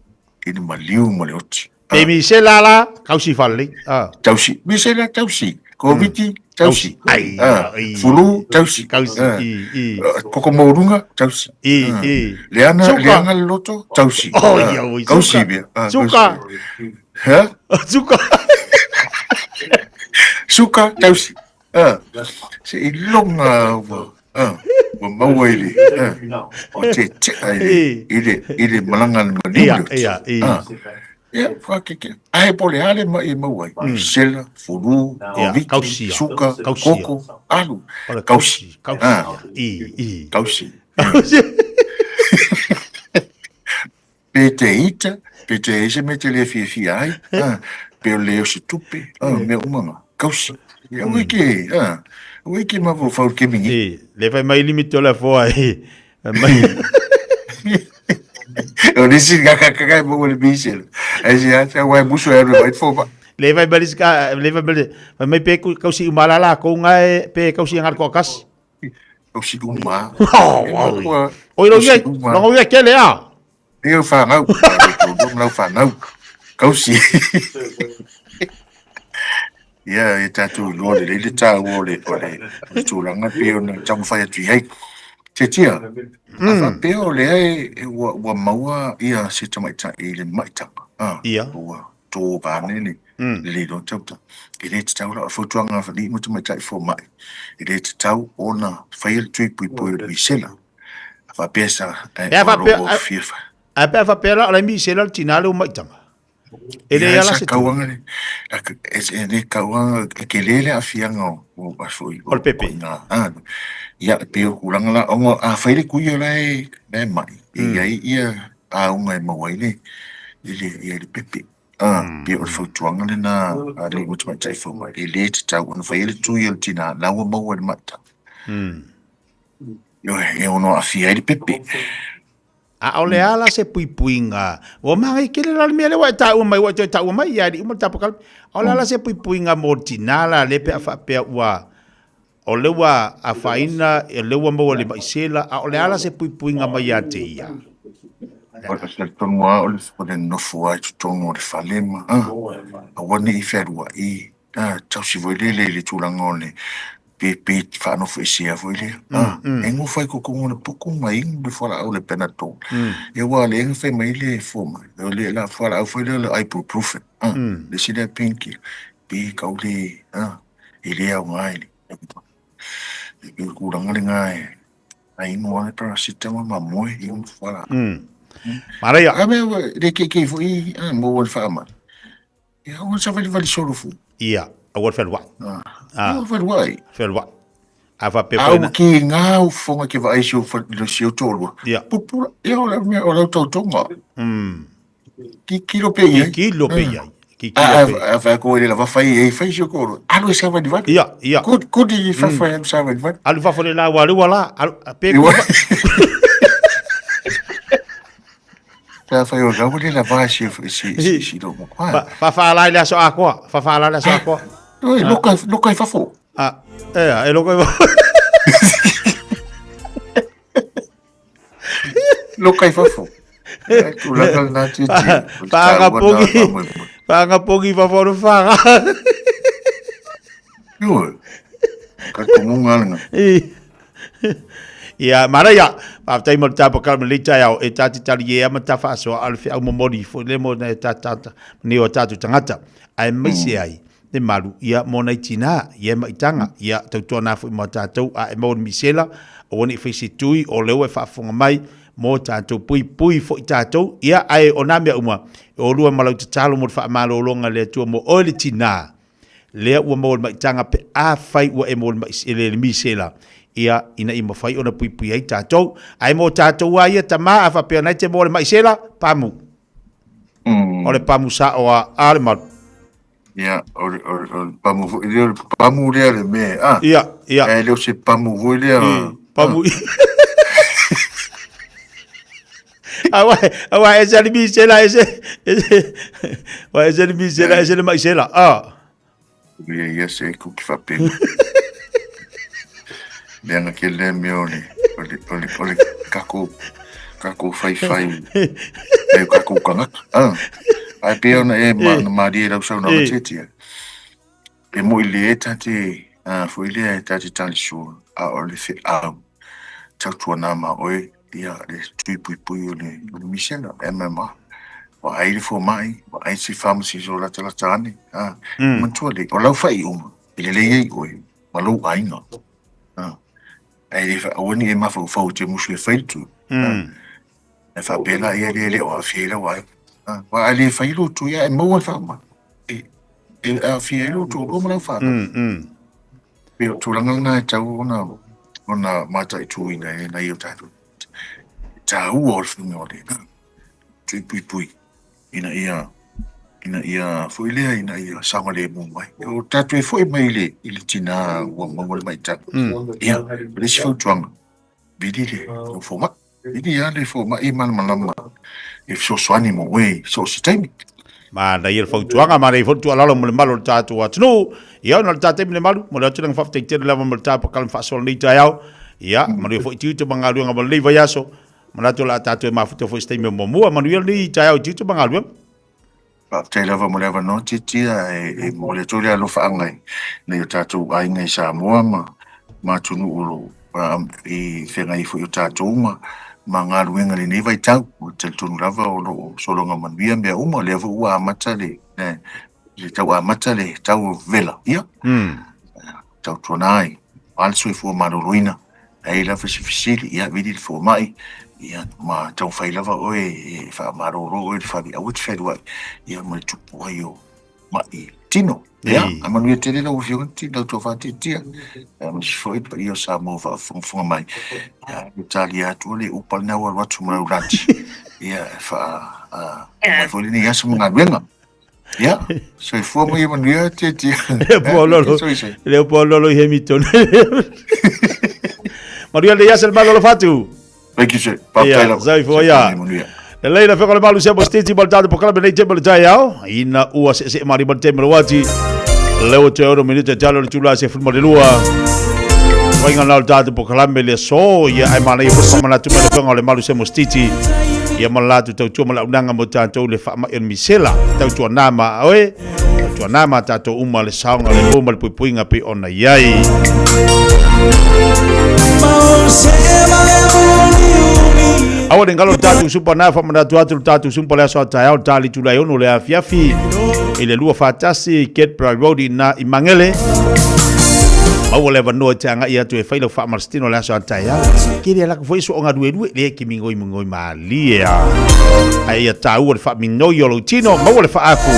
C: i le maliu ma le oti.
W: Pe misela la, kausi faalelei. Ah.
C: Tausi, misela tausi, Koviti tausi.
W: Ai,
C: Ah,
W: ai.
C: fulu tausi.
W: Kausi,
C: Ah,
W: i, i.
C: Koko mauruga tausi.
W: I,
C: Ah,
W: i.
C: Leaga,
W: Suka.
C: leaga le loto tausi.
W: Oh,
C: Ah,
W: ia, oi,
C: Kausi
W: suka.
C: mea. Ah,
W: Suka.
C: kausi. Ha?
W: Suka.
C: Suka tausi. Ah, se iloga ua ah, ua maua i le ah, o te tea i le, i le, i le malaga a le maliu
W: Ia,
C: le oti.
W: ia, i.
C: Ah, ia, whakeke. Ae po le ale mai e maua ai. Sela, fulu,
W: Ia,
C: koviti,
W: kausi ia.
C: suka,
W: Kausi ia.
C: koko, alu.
W: O le
C: Kausi.
W: kausi, kausi
C: Ah,
W: ia. I, i.
C: kausi. Pe te ita, pe te ese me te le fiafia ai, ah, pe o le o se tupe, ah, mea uma nga, kausi. Ia ue ke, ah, ue ke mafaufau ke mingi.
W: I, le fai mai limit o le afoa i. Fai mai.
C: O nisi nga kakaka e maua le misela. Ai se ata wai musu e aru mai foma.
W: Le fai mai le le fai mai fai mai pe kausi umalala ko nga e pe kausi ngar ko kas.
C: Kausi uma.
W: Oh, wow. Oi lo ia, lo ia kele a.
C: Leo whanau, leo lau whanau. Kausi. Ia, e tātou iloa le leile tāua o le, o le, o le tūlanga pe ona taumafai atu i ai. Te tia, a whapea o lea e, e ua, ua maua ia se tamaitai i le maitanga. Ah,
W: Ia.
C: Ua tō pānene, le le loa tauta. E le tatau la, o le fautuaga a whalii mo tamaitai fomai. E le tatau ona whaia le tui puipui o le misela. A whapea sa, e,
W: Pe a
C: o
W: whapea,
C: lo
W: a,
C: fiafa.
W: a pe a whapea la, o le misela le tina le umaitanga. E le
C: Ia,
W: ala
C: sa
W: se tui.
C: kauanga le, a, e, e le kauanga, e ke le le afianga o, o aso i,
W: O le
C: o,
W: pepe.
C: o ina, a, ia, pe o kulanga la, ongo, a whai le kui o la e, la e mai, e ia i ia, a unga e maua i le, i le, ia le pepe. A, pe o le fautuaga lena a le mo tamaitai fomai, e le tatau ona faia le tui o le tina, la ua maua i le maitanga. Ioe, e ono aafia ai le pepe.
W: ʻAʻole a la se puipuiga. Ua magai kele la le mea lea ua e taua mai, ua e toe taua mai ia alii uma le tapakala. ʻAʻole a la se puipuiga mo le tinā la lea pe a faapea ua o lea ua afaina, o lea ua maua i le maʻisela, ʻaʻole a la se puipuiga mai ia te ia.
C: O le talitonu lava o le o le nofo lava i totonu o le fale ma a, aua ne i fealuai, a, tausi foi lele i le tulaga o le pe pe faanofoesea foi lea, a, e nofo ai totonu o le puku ma inu le fualaau o le Panadol. Ia aua o lea na fai mai le fomai, o le la fualaau foi lea o le ibuprofen, a, le isi lea painkiller, pe kau le, a, e le aoga i le e pei o le tulaga lena e a inu lava le paracetamol ma moe i ona fualaau.
W: Manaia.
C: A mea ua le keikei foi a maua i le faamai. Ia aua le savalivali solo foi.
W: Ia, aua le fealuai.
C: Aua le fealuai.
W: Fealuai. A faapea
C: A
W: foi
C: ua
W: na.
C: ki ngā au fofoga ke vaai si o si o toalua.
W: Ia.
C: Pupula, ia o le mea o lau tautoga. Kikilo pe i ai.
W: Kikilo pe i ai. Kikilo pe.
C: A whai ko e lava whai e whai si o koro. Alu e savalivali.
W: Ia, ia.
C: Kodi i whawhai alu savalivali.
W: Alu fafo le la ua lua la. Alu, pe
C: Iwa. Ka whai o rau le lava si si si si lo mo kwa.
W: Whawhaalai le aso akoa. Whawhaalai le aso akoa.
C: Oi, loka loka i fafo.
W: A, e, e loka i fafo.
C: Loka i fafo. Tulaga lena tietie.
W: Whaanga pogi. Whaanga pogi fafo o whaanga.
C: Ioe. Ka tomunga lena.
W: Ia, manaia, faafetai mo le tapakala ma lenei taeao e ta te taliē ma ta faasoa a o le feau momoli foi lea mo nai ta ta nei o tatou tagata aemaise ai le malu ia mo nai tinā ia e maitaga ia tautuana foi mo tatou a e maua le misela aua ne i fai se tui o lea ua e faafofoga mai mo tatou puipui foi tatou ia ae o nā mea uma e olua ma lau tatalo mo le faamalologa a le Atua mo oe le tinā lea ua maua le maitaga pe afai ua e maua le mai le misela ia ina ia mafai ona puipui ai tatou ae mo tatou a ia tama a faapea nai te maua le maisela pamu o le pamu sao a a le malu.
C: Ia, o le, o le, o le pamu foi lea, o le pamu lea le mea, ah.
W: Ia, ia.
C: E le o se pamu foi lea.
W: I, pamu. Aua, aua e se le misela, e se, e se, aua e se le misela, e se le maisela, ah.
C: Ia, ia se kuki whapena. Mea na ke lea mea o le, o le, o le, o le kako, kako whaiwhai. E o tatou tagata. Ah. Ae pei ona e ma, na malie i lau saunoaga tiatia. E moi le ta te, foi lea e ta te talisua, a o le feau, tautuana ma oe, ia, le tui puipui o le, o le misela, MMR. Vaai le fomai, vaai se pharmacy o latalata ane. Ah, Manatua le, o lau faaiuga, e lelei ai oe, ma lou aiga. Ah. Ae le aua ne i e mafaufau e te musu e fai le tui. E faapea la ia lea e le o aafia ai lau aiga. Aua a le fai lou tui ae maua le faamai, e aafia ai lou toalua ma lau fanau. Pei o le tulaga lena e tatau ona mataituina e nai o tatou taua o le faiga o lena tui puipui ina ia ina ia foi lea ina ia saogalemu mai. O tatou e foi mai i le tinā ua maua le maitau. Ia, o le isi fautuaga, vili le fomai. Vili lava le fomai e malamalama e fesoasoani mo oe i so o se taimi.
W: Manaia le fautuaga, manaia foi le tuualalo mo le malu o le tatou atunuu. Ia, ona o le ta taimi le malu, mo le atu lenga faafetai tele lava mo le ta pakala ma faasoa lenei taeao. Ia, manuia foi tiute ma galuega mo lenei vaiaso. Manatu o le a tatou e mafuta foi i se taimi o muamua. Manuia lenei taeao i tiute ma galuega.
C: Faafetai lava mo le avanoa Tiatia e momoli atu ai le alofaaga i nai o tatou aiga i Samoa ma ma atunuu o lo o i feagai ai foi o tatou ma ma galuega i lenei vaitau. Ou te talitonu lava o lo o sologa manuia mea uma, o lea foi ua amata le le tau amata le tau vela. Ia, tautuana ai, aua le soifua maloloina, e i ai lava se fesili, ia vili le fomai, ia ma taumafai lava oe e faamalolo oe i le fale, aua e te fealuai, ia ma le tupu ai o ma'i tino. Ia, ae manuia tele lau Afioga i lau tofa tiatia, aemaise foi le paia o Samoa o faafogafoga mai. Ia, e talia atu le upa lena ua alu atu ma lau lunch, ia, e faauma ai foi lenei aso ma galuega. Ia, soifua ma ia manuia tiatia.
W: Le po lolo. Le po lolo i hemi tonu. Manuia le ia se malo lo fatu.
C: Thank you sir. Faafetai lava.
W: Soifua ia. Lelei la feka le malu se mo stiti mo le tatou pokala me nei te mo le taeao. Ina ua se se mari mo le te mo le wati. Leo te oro minute talo le tula se fulma le lua. Wainga na o le tatou pokala me le so ia ai mana ia fo manatu me le feka le malu se mo stiti. Ia ma la tu tautua ma le aunaga mo tatou le faamai o le misela. Tautua nā ma oe, tautua nā ma tatou uma le saoga le ma le puipuiga pei ona i ai. Aua ne galo le tatou supa na faamanatu atu le tatou sumpa le aso a taeao le ta le itula e ono le afiafi i le 2:41 Cadbury Road i na i Mangele. Maua le avanoa e te agai atu e fai lau faamalositino le aso a taeao. Kere ala foi so o galuelue le ke mingoi mingoi malie a. Ai ia tāua le faaminoi o lou tino, maua le faaku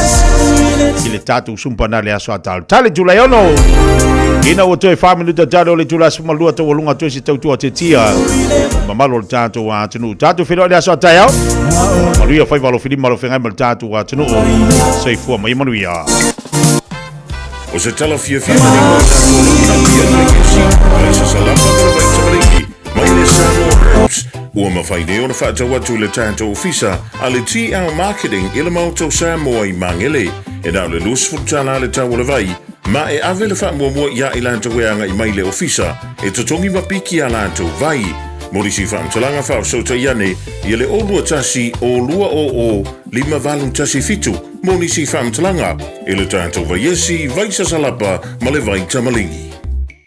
W: i le tatou sumpa na le aso a talo. Tale itula e ono. Ina ua toe 4 minuta talo o le itula 12 taualuga toe se tautua te tia. Mamalu o le tatou atunuu. Tatou feiloai le aso a taeao. Manuia faiva alofilima alofeagai ma le tatou atunuu. Soifua ma ia manuia.
B: O se tala fiafia lenei mo i tatou o lo o manaomia le vaiesi, vai sasalapa ma le vai tamaliki mai le Samoa Herbs. Ua mafai nei ona faatau atu i le tatou ofisa a le TL Marketing i le Maota o Samoa i Magele. E na o le $20 le tau o le vai, ma e ave le faamuamua iā i latou e agai mai i le ofisa e totogi ma piki a latou vai. Mo nisi faamatalaga faafesootai ane ia le 021 200 5817 mo nisi faamatalaga i le tatou vaiesi, vai sasalapa ma le vai tamaligi.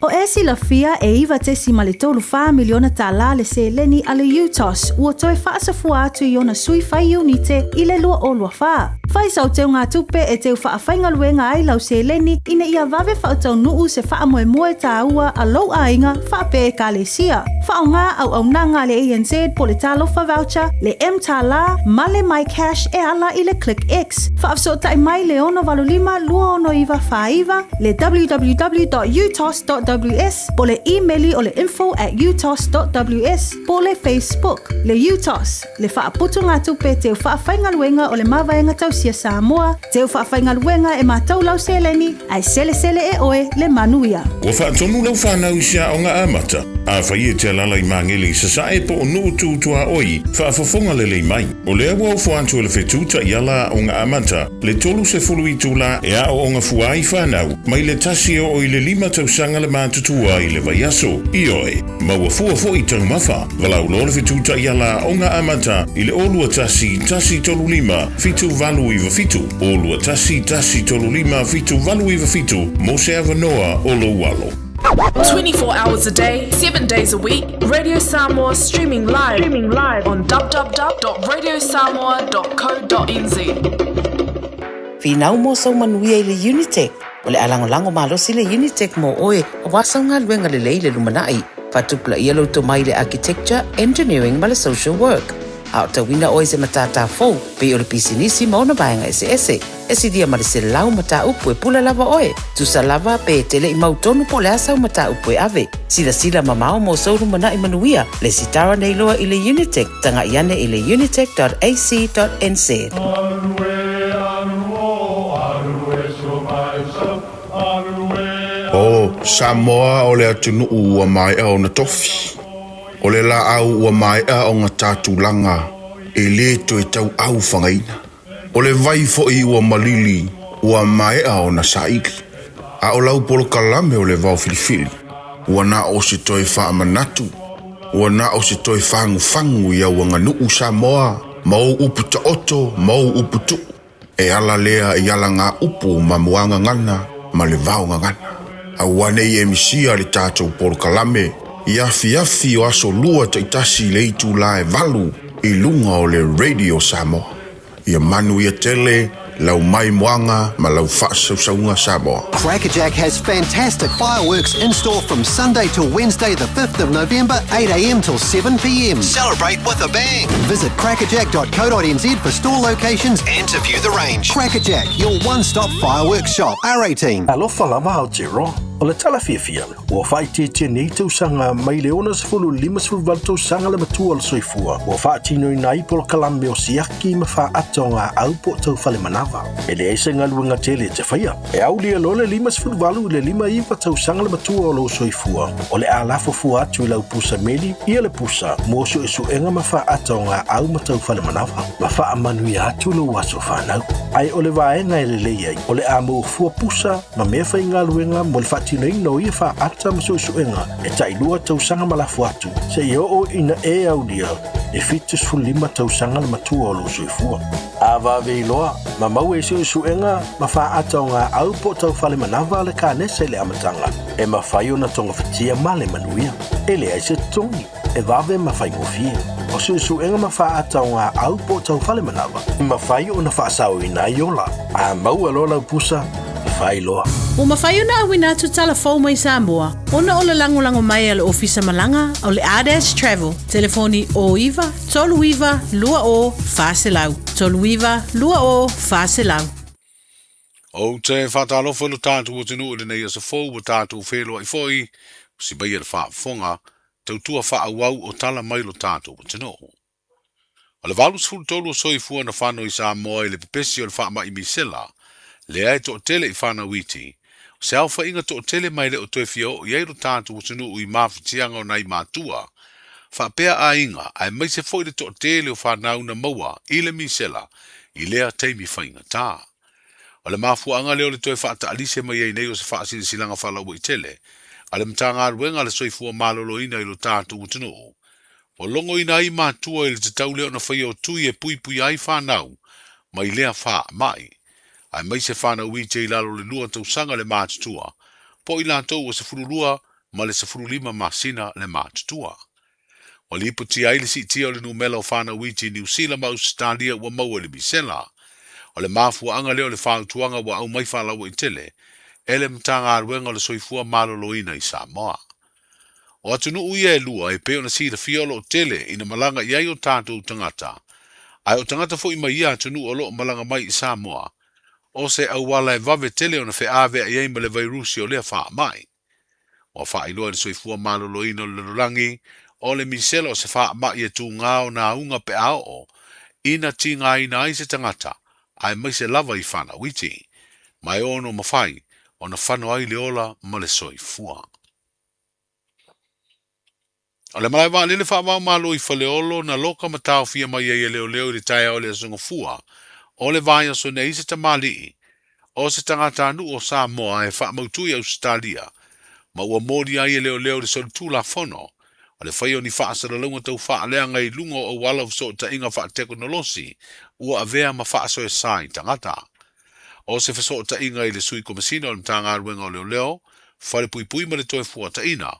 H: O e silafia e $9.34 miliona tālā le seleni a le UTOS ua toe faasafua atu i ona sui fai iunite i le 2024. Fai sau teugatupe e teu faafaigaluega ai lau seleni ina ia vave faataunuu se faamoemoe tāua a lou aiga faapea Ekalesia. Faaaoga auaunaga a le ANZ po le Talofa Voucher, le mTālā ma le MyCash e ala i le ClickX. Faafesootai mai le 685 269 49, le www.utos.ws po le imeli o le info@utos.ws po le Facebook. Le UTOS, le faaputugatupe teu faafaigaluega o le Mavaega Tausia Samoa, teu faafaigaluega e matau lau seleni, ae selesele e oe le manuia.
B: Ua faatonu lau fanau i se aoga amata.
K: Afai e te alaala i Magele i Sasae po o Nuu tu tuaoi, faafofoga lelei mai. O lea ua ofo atu e le fetu taiala aoga amata, le 30 itula e aooga fua ai fanau, mai le tasi e oo i le lima tausaga le matutua i le vaiaso. Ioe, maua fua foi taumafa. Valaau loa le fetu taiala aoga amata i le 0 21 135 7897, 0 21 135 7897 mo se avanoa o lou alo.
I: 24 hours a day, 7 days a week, Radio Samoa streaming live, streaming live on www.radiosamoa.co.nz.
S: Finau mo sou manuia i le Unitec. O le a lagolago malosi le Unitec mo oe aua sau galuega lelei i le lumanai. Faatupulaia lou tomai i le Architecture, Engineering ma le Social Work. A aotauina oe i se matata fou, pei o le pisinisi ma ona vaega eseese, e silia ma le 100 mataupu e pule lava oe. Tusa lava pe e te le i mautonu po o le a sau mataupu e ave. Silasila mamao mo sou lumanai manuia, lesitala nei loa i le Unitec, tagai ane i le unitec.ac.nz.
B: O Samoa o le atunuu ua maea ona tofi. O le laau ua maea ona ta tulaga e le toe tauau fagaina. O le vai foi ua malili ua maea ona saili. A o lau polokalame o le vao filifili, ua na o se toe faamanatu, ua na o se toe fagufagu i au aganuu Samoa ma ou upu taoto ma ou upu tuu. E ala lea i alagaupu ma muagagana ma le vaogagana. Aua ne i e misia le tatou polokalame i afiafi o aso lua taitasi i le itula e valu i luga o le Radio Samoa. Ia manuia tele lau maimoaga ma lau faasausauga Samoa.
E: Crackerjack has fantastic fireworks in store from Sunday to Wednesday the 5th of November, 8am till 7pm. Celebrate with a bang! Visit crackerjack.co.nz for store locations and to view the range. Crackerjack, your one-stop fireworks shop. R18.
N: Alofa lava Aotearoa, o le tala fiafia, ua faaitiitia nei tausaga mai le 60 58 tausaga le matua o le soifua, ua faatinoina ai polokalame o siaki ma faaata o gaau po o tau fale manava. E leai se galuega tele e te faia. E aulia loa le 58 i le 59 tausaga le matua o lou soifua, o le a lafo fua atu i lau pusa meli ia le pusa mo suesuega ma faaata o gaau ma tau fale manava, ma faamanuia atu lou aso fanau. Ae o le vaega e lelei ai, o le a maua fua pusa ma mea faigaluega mo le faatinoina o ia faaata ma suesuega e tailua tausaga ma lafo atu, seia oo ina e aulia le 75 tausaga le matua o lou soifua. A vave iloa, ma maua i suesuega ma faaata o gaau po o tau fale manava le kanesa i le amataga, e mafai ona togafitia ma le manuia. E leai se totogi, e vave ma faigofie. O suesuega ma faaata o gaau po o tau fale manava, e mafai ona faasaoina ai ola. A maua loa lau pusa, fai loa.
S: Ua mafai ona auina atu tala fou mai Samoa ona o le lagolago mai a le Ofisa Malaga o le Ardash Travel, telefoni 09 39 20 400, 39 20 400.
M: Ou te faatalofa i lo tatou atunuu i lenei aso fou ua tatou feiloai foi, usi maia le faafofoga, tautua faaauau o tala mai lo tatou atunuu. O le 83 o soifua na fano i Samoa i le pepesi o le faamai misela, lea e toatele i fanau iti, o se aofaiga toatele ma e le o toe fia oo i ai lo tatou atunuu i mafatiaga o nai matua, faapea aiga aemaise foi le toatele o fanau na maua i le misela i lea taimi faigata. O le mafuaaga lea o le toe faataalise mai ai nei o se faasilasilaga faalauaitele a le Matagaluega a le Soifua Maloloina i lo tatou atunuu, ua logoina ai matua i le tatau lea ona faia o tui e puipuia ai fanau mai lea faamai, aemaise fanau iti i lalo o le lua tausaga le matutua, po o i latou ua 12 ma le 15 masina le matutua. Ua lipotia ai le siitia o le numera o fanau iti i Niu Sila ma Ausetalia ua maua i le misela. O le mafuaaga lea o le fautuaga ua aumai faalauaitele e le Matagaluega o le Soifua Maloloina i Samoa. O atunuu ia e lua e pei ona silafia o lo o tele ina malaga i ai o tatou tagata, ae o tagata foi mai ia atunuu o lo o malaga mai i Samoa, o se auala e vave tele ona feaveai ai ma le vairusi o lea faamai. Ua faailoa e le Soifua Maloloina o le lalolagi, o le misela o se faamai e tuga ona auga pe a oo ina tigaina ai se tagata, aemaise lava i fanau iti, ma e ono mafai ona fano ai le ola ma le soifua. O le malae vaalele faava-o-Malo i Faleolo na loka ma taofia mai ai e leoleo i le taeao o le Aso Gafua o le vaiaso nei se tamalii o se tagatanuu o Samoa e faamautu i Ausetalia ma ua molia ai e leoleo i le solitulafono o le faia o ni faasalalauga tau faaleaga i luga o auala o fesootaiga faatekonolosi ua avea ma faasoesa i tagata. O se fesootaiga i le Sui Komesina o le Matagaluega o Leoleo, Falepuipui ma le Toefuataiga,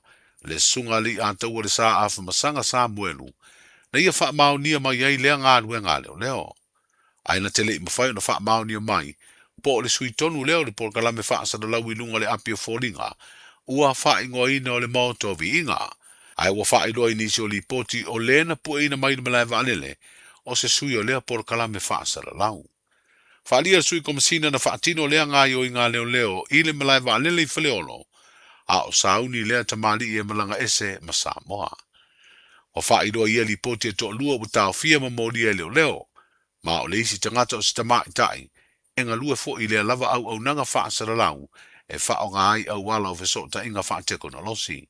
M: le Susuga Alii-a-Taua le Sa Afamasaga Samuelu, na ia faamaonia mai ai lea galuega a leoleo. Ae na te le i mafai ona faamaonia mai, po o le sui tonu lea o le polokalame faasalalau i luga o le api o foliga ua faaigoaina o le Maota o Viiga. Ae ua faailoa i nisi o lipoti o le na pueina mai le malae vaalele o se sui o lea polokalame faasalalau. Faaalia le Sui Komesina na faatino lea gaoioiga a leoleo i le malae vaalele i Faleolo, a o sauni lea tamalii e malaga ese ma Samoa. Ua faailoa ia lipoti e toalua ua taofia ma molia e leoleo, ma o le isi tagata o se tamaitai e galue foi i lea lava auaunaga faasalalau e faaaoga ai auala o fesootaiga faatekonolosi.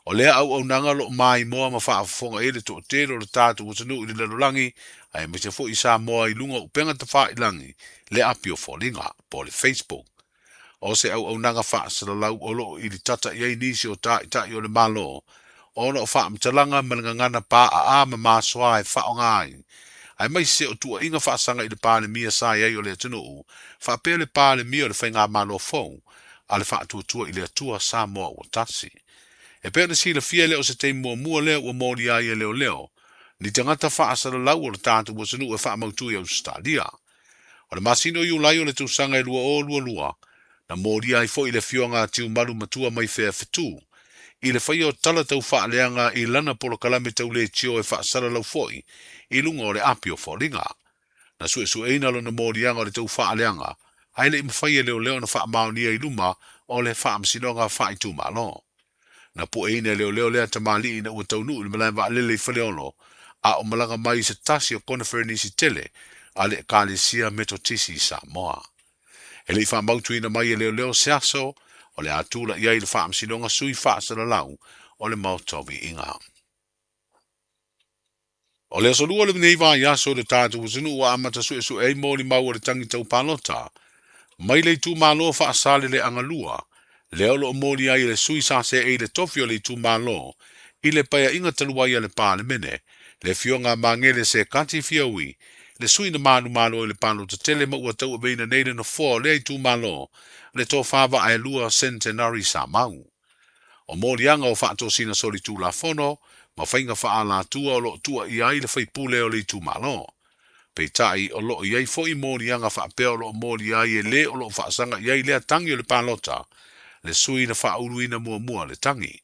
M: O lea auaunaga o lo o maimoa ma faafofoga i ai le toatele o le tatou atunuu i le lalolagi aemaise foi i Samoa i luga o upega tafailagi, le api o foliga, po o le Facebook. O se auaunaga faasalalau o lo o ilitata i ai nisi o taitai o le Malo ona o faamatalaga ma le gagana paaaa ma masoa e faaaoga ai, aemaise o tuuaiga faasaga i le Palemia sa i ai o le atunuu faapea le Palemia o le Faigamalo fou a le Faatuatua i le Atua Samoa ua Tasi. E pei ona silafia e le o se taimi muamua lea ua molia ai e leoleo ni tagata faasalalau o le tatou atunuu e faamautu i Ausetalia. O le masina o Iulai o le tausaga e 2022, na molia ai foi le afioga a Tiumalu Matua mai Feafetu i le faia o tala tau faaleaga i lana polokalame tau leitio e faasalalau foi i luga o le api o foliga. Na suesueina lona moliaga o le tau faaleaga, ae le i mafai e leoleo ona faamaonia i luma o le Faamasinoga Faaitumalo. Na pueina e leoleo lea tamalii ina ua taunuu i le malae vaalele i Faleolo, a o malaga mai i se tasi o koneferenisi tele a le Ekalesia Metotisi i Samoa. E le i faamautuina mai e leoleo se aso o le a tula'i ai le Faamasinoga Sui Faasalalau o le Maota o Viiga. O le aso lua lenei vaiaso i le tatou atunuu ua amata suesue ai molimau o le tagi tau palota mai le itumalo Faasaleleaga 2, lea o lo o moli ai e le sui sa seei i le tofi o le itumalo i le paeaiga talu ai a le Palemene, le Afioga a Magele Sekati Fiaui, le sui na manumalo i le palota tele ma ua tauaveina nei le nofoa o lea itumalo, le Tofa Vaaelua Centenary Samau. O moliaga o faatosina solitulafono ma faiga faaalatua o lo o tuuaia ai le faipule o le itumalo. Peitai, o lo o i ai foi moliaga faapea o lo o molia ai e le o lo o faasaga i ai lea tagi o le palota, le sui na faauluina muamua le tagi.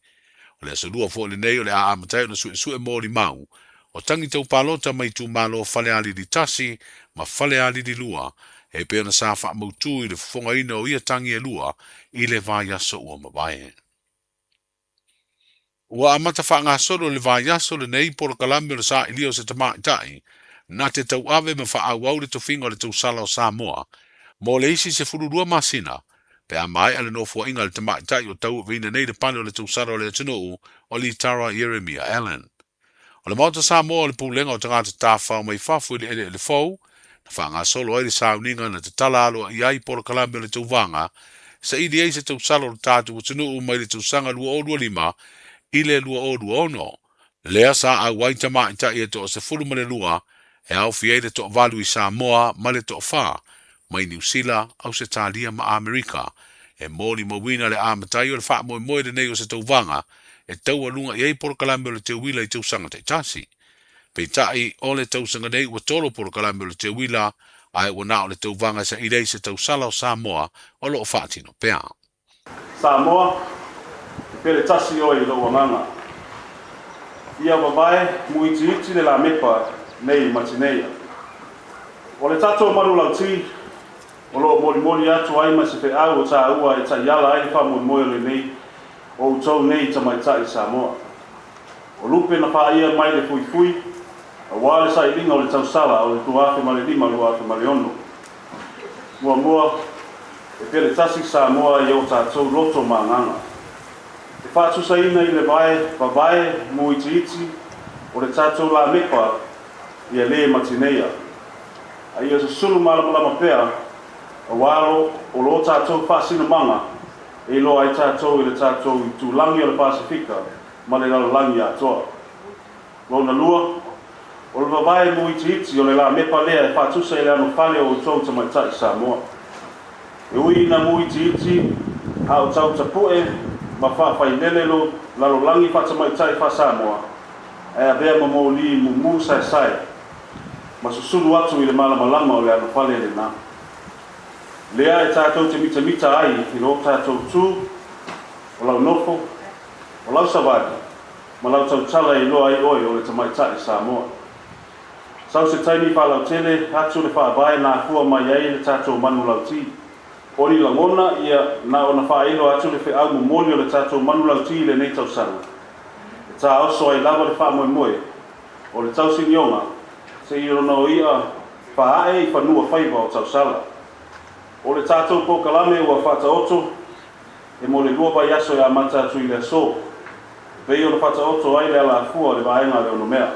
M: O le aso lua foi lenei o le a amata ai ona suesue molimau o tagi tau palota mai itumalo Falealili 1 ma Falealili 2 e pei ona sa faamautu i le fofogaina o ia tagi e lua i le vaiaso ua mavae. Ua amata faagasolo i le vaiaso lenei polokalame o le sailia o se tamaitai na te tauave ma faaauau le tofiga o le tausala o Samoa mo le isi 12 masina pe a maea le nofoaiga a le tamaitai o tauaveina nei le pale o le tausala o le atunuu o Litara Ieremia Allan. O le Maota Samoa o le Pulega o Tagata Tafafao mai Fafo i le Eleele Fou, na faagasolo ai le sauniga na tatala aloaia ai polokalame o le tauvaga, saili ai se tausala o le tatou atunuu mai le tausaga 2025 i le 2026. Lea sa auai tamaitai e toa-12 e aofia ai le toavalu i Samoa ma le toafa mai Niu Sila, Ausetalia ma Amerika, e molimauina le amatai o le faamoemoe lenei o se tauvaga e taualuga i ai polokalame o le teuila i tausaga taitasi. Peitai, o le tausaga nei ua tolo polokalame o le teuila, ae ua na o le tauvaga e saili ai se tausala o Samoa o lo o faatino pea.
L: Samoa, e pele tasi oe i lou agaga. Ia vavae muitiiti le lamepa nei ma tineia. O le tatou manulauti, o lo o molimoli atu ai ma se feau o tāua e taiala ai le faamoemoe o lenei o outou nei tamaitai Samoa. O lupe na pāia mai le fuifui, auā le sailiga o le tausala o le 2005 2006. Muamua, e pele tasi Samoa i ō tātou loto ma agaga. E faatusaina i le vae vavae muitiiti o le tatou lamepa ia lē ma tineia. A ia susulu malamalama pea auā o lo tatou faasinomaga e iloa ai tatou i le tatou itulagi o le Pasefika ma le lalolagi atoa. Lona lua, o le vavae muitiiti o le lamepa lea e faatusa i le anofale o outou tamaitai Samoa. E ui ina muitiiti a o tau tapu'e ma faafailele lo lalolagi faatamaitai faa-Samoa, ae avea ma moli mumu saesae ma susulu atu i le malamalama o le anofale lena. Lea e tatou te mitamita ai i lo tatou tu, o lau nofo, o lau savali, ma lau tautala e iloa ai oe o le tamaitai Samoa. Sau se taimi faalautele atu le faavae na afua mai ai le tatou manulauti. O ni lagona ia na ona faailo atu le feau momoli o le tatou manulauti i lenei tausaga. E taoso ai lava le faamoemoe o le tausinioga seia ona o i'a faaa'e i fanua faiva o tausala. O le tatou polokalame ua faataoto e mo le lua vaiaso e amata atu i le aso, e pei ona faataoto ai le alafua o le vaega a le onomea.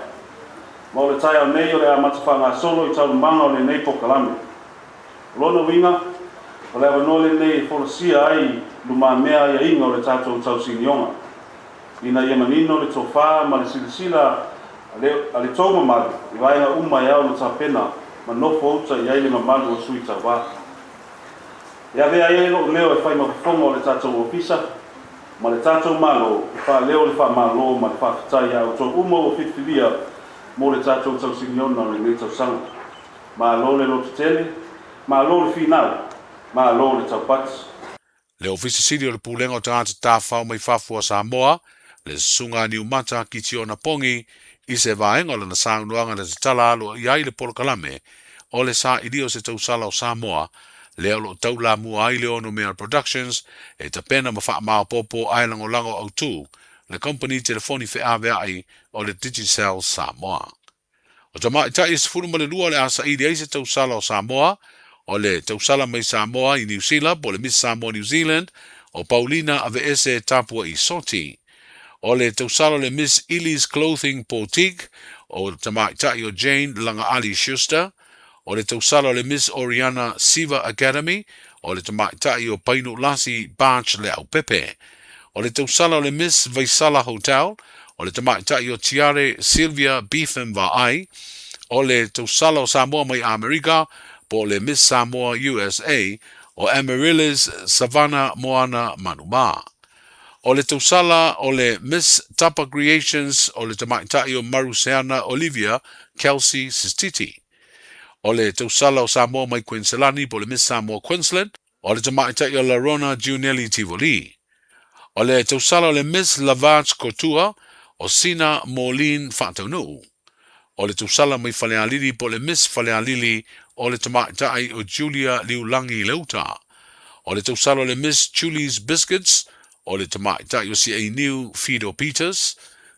L: Ma o le taeao nei o le amata faagasolo i taualumaga o lenei polokalame. O lona uiga, o le avanoa lenei e folasia ai i lumamea aiaiga o le tatou tausinioga, ina ia manino le tofa ma le silasila a le tou mamalu i vaega uma e ao ona tapena ma nofo uta i ai le mamalu o sui tauva. E avea ai lo'u leo e fai ma fofoga o le tatou Ofisa ma le tatou Malo e faaleo le faamalo ma le faafetai iā outou uma ua filifilia mo le tatou tausinioga o lenei tausaga. Malo le lototele, malo le finau, malo le taupati.
M: Le Ofisa Sili o le Pulega o Tagata Tafafao mai Fafo a Samoa, le Susuga a Niumata Kitiona Pongi, i se vaega o lana saunoaga na tatala aloaia ai le polokalame o le sailia o se tausala o Samoa, lea o lo o taulamua ai le Onomea Productions e tapena ma faamaopoopo ae lagolago autu le kamupani telefoni feaveai o le Digicel Samoa. O tamaitai e 12 o le a saili ai se tausala o Samoa, o le tausala mai Samoa i Niu Sila po o le Miss Samoa New Zealand, o Paulina Aveese Tapua'i Soti. O le tausala o le Miss Ili's Clothing Boutique, o le tamaitai o Jane Lagaali Schuster. O le tausala o le Miss Oriana Siva Academy, o le tamaitai o Painu Lasi Barch Leaupepe. O le tausala o le Miss Vaisala Hotel, o le tamaitai o Tiare Sylvia Beetham Vaai. O le tausala o Samoa mai Amerika, po o le Miss Samoa USA, o Amaryllis Savannah Moana Manumā. O le tausala o le Miss Tapa Creations o le tamaitai o Maruseana Olivia Kelsey Sititi. O le tausala o Samoa mai Kueniselani po o le Miss Samoa Queensland, o le tamaitai o Larona Giunelli Tivoli. O le tausala o le Miss Lavach Kotua o Sina Moline Faataunuu. O le tausala mai Falealili po o le Miss Falealili o le tamaitai o Julia Liulangi Leuta. O le tausala o le Miss Julie's Biscuits o le tamaitai o Siainiu Fido Peters.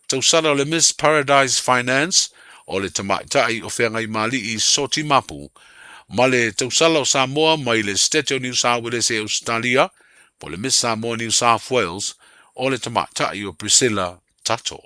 M: Tausala o le Miss Paradise Finance o le tamaitai o Feagaimali'i Soti Mapu. Ma le tausala o Samoa mai le Setete o Niu Sauelese e Ausetalia po o le Miss Samoa New South Wales o le tamaitai o Priscilla Tato.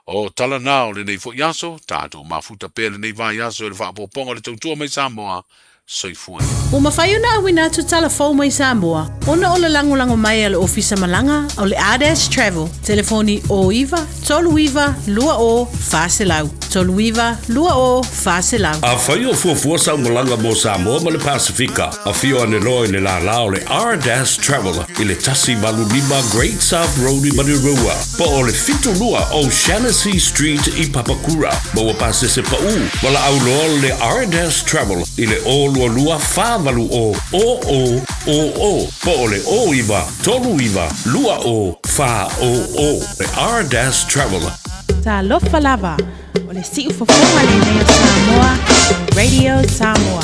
M: O tala na o lenei foi aso, tatou mafuta pea lenei vaiaso i le faaopoopoga o le tautua mai Samoa. Soifua ia.
S: Ua mafai ona auina atu tala fou mai Samoa ona o le lagolago mai a le Ofisa Malaga o le Ardash Travel, telefoni 09 39 20 400, 39 20 400.
O: Afai o fuafua sau malaga mo Samoa ma le Pasefika, afio ane loa i le lālā o le Ardash Travel i le 185 Great South Road i Manurewa, po o le 72 O'Shannessy Street i Papakura. Maua pasese paʻū, valaau loa le Ardash Travel i le 022 480 00 00 po o le 09 39 20 400. Le Ardash Travel.
I: Talofa lava, o le siufofoga lenei o Samoa, Radio Samoa.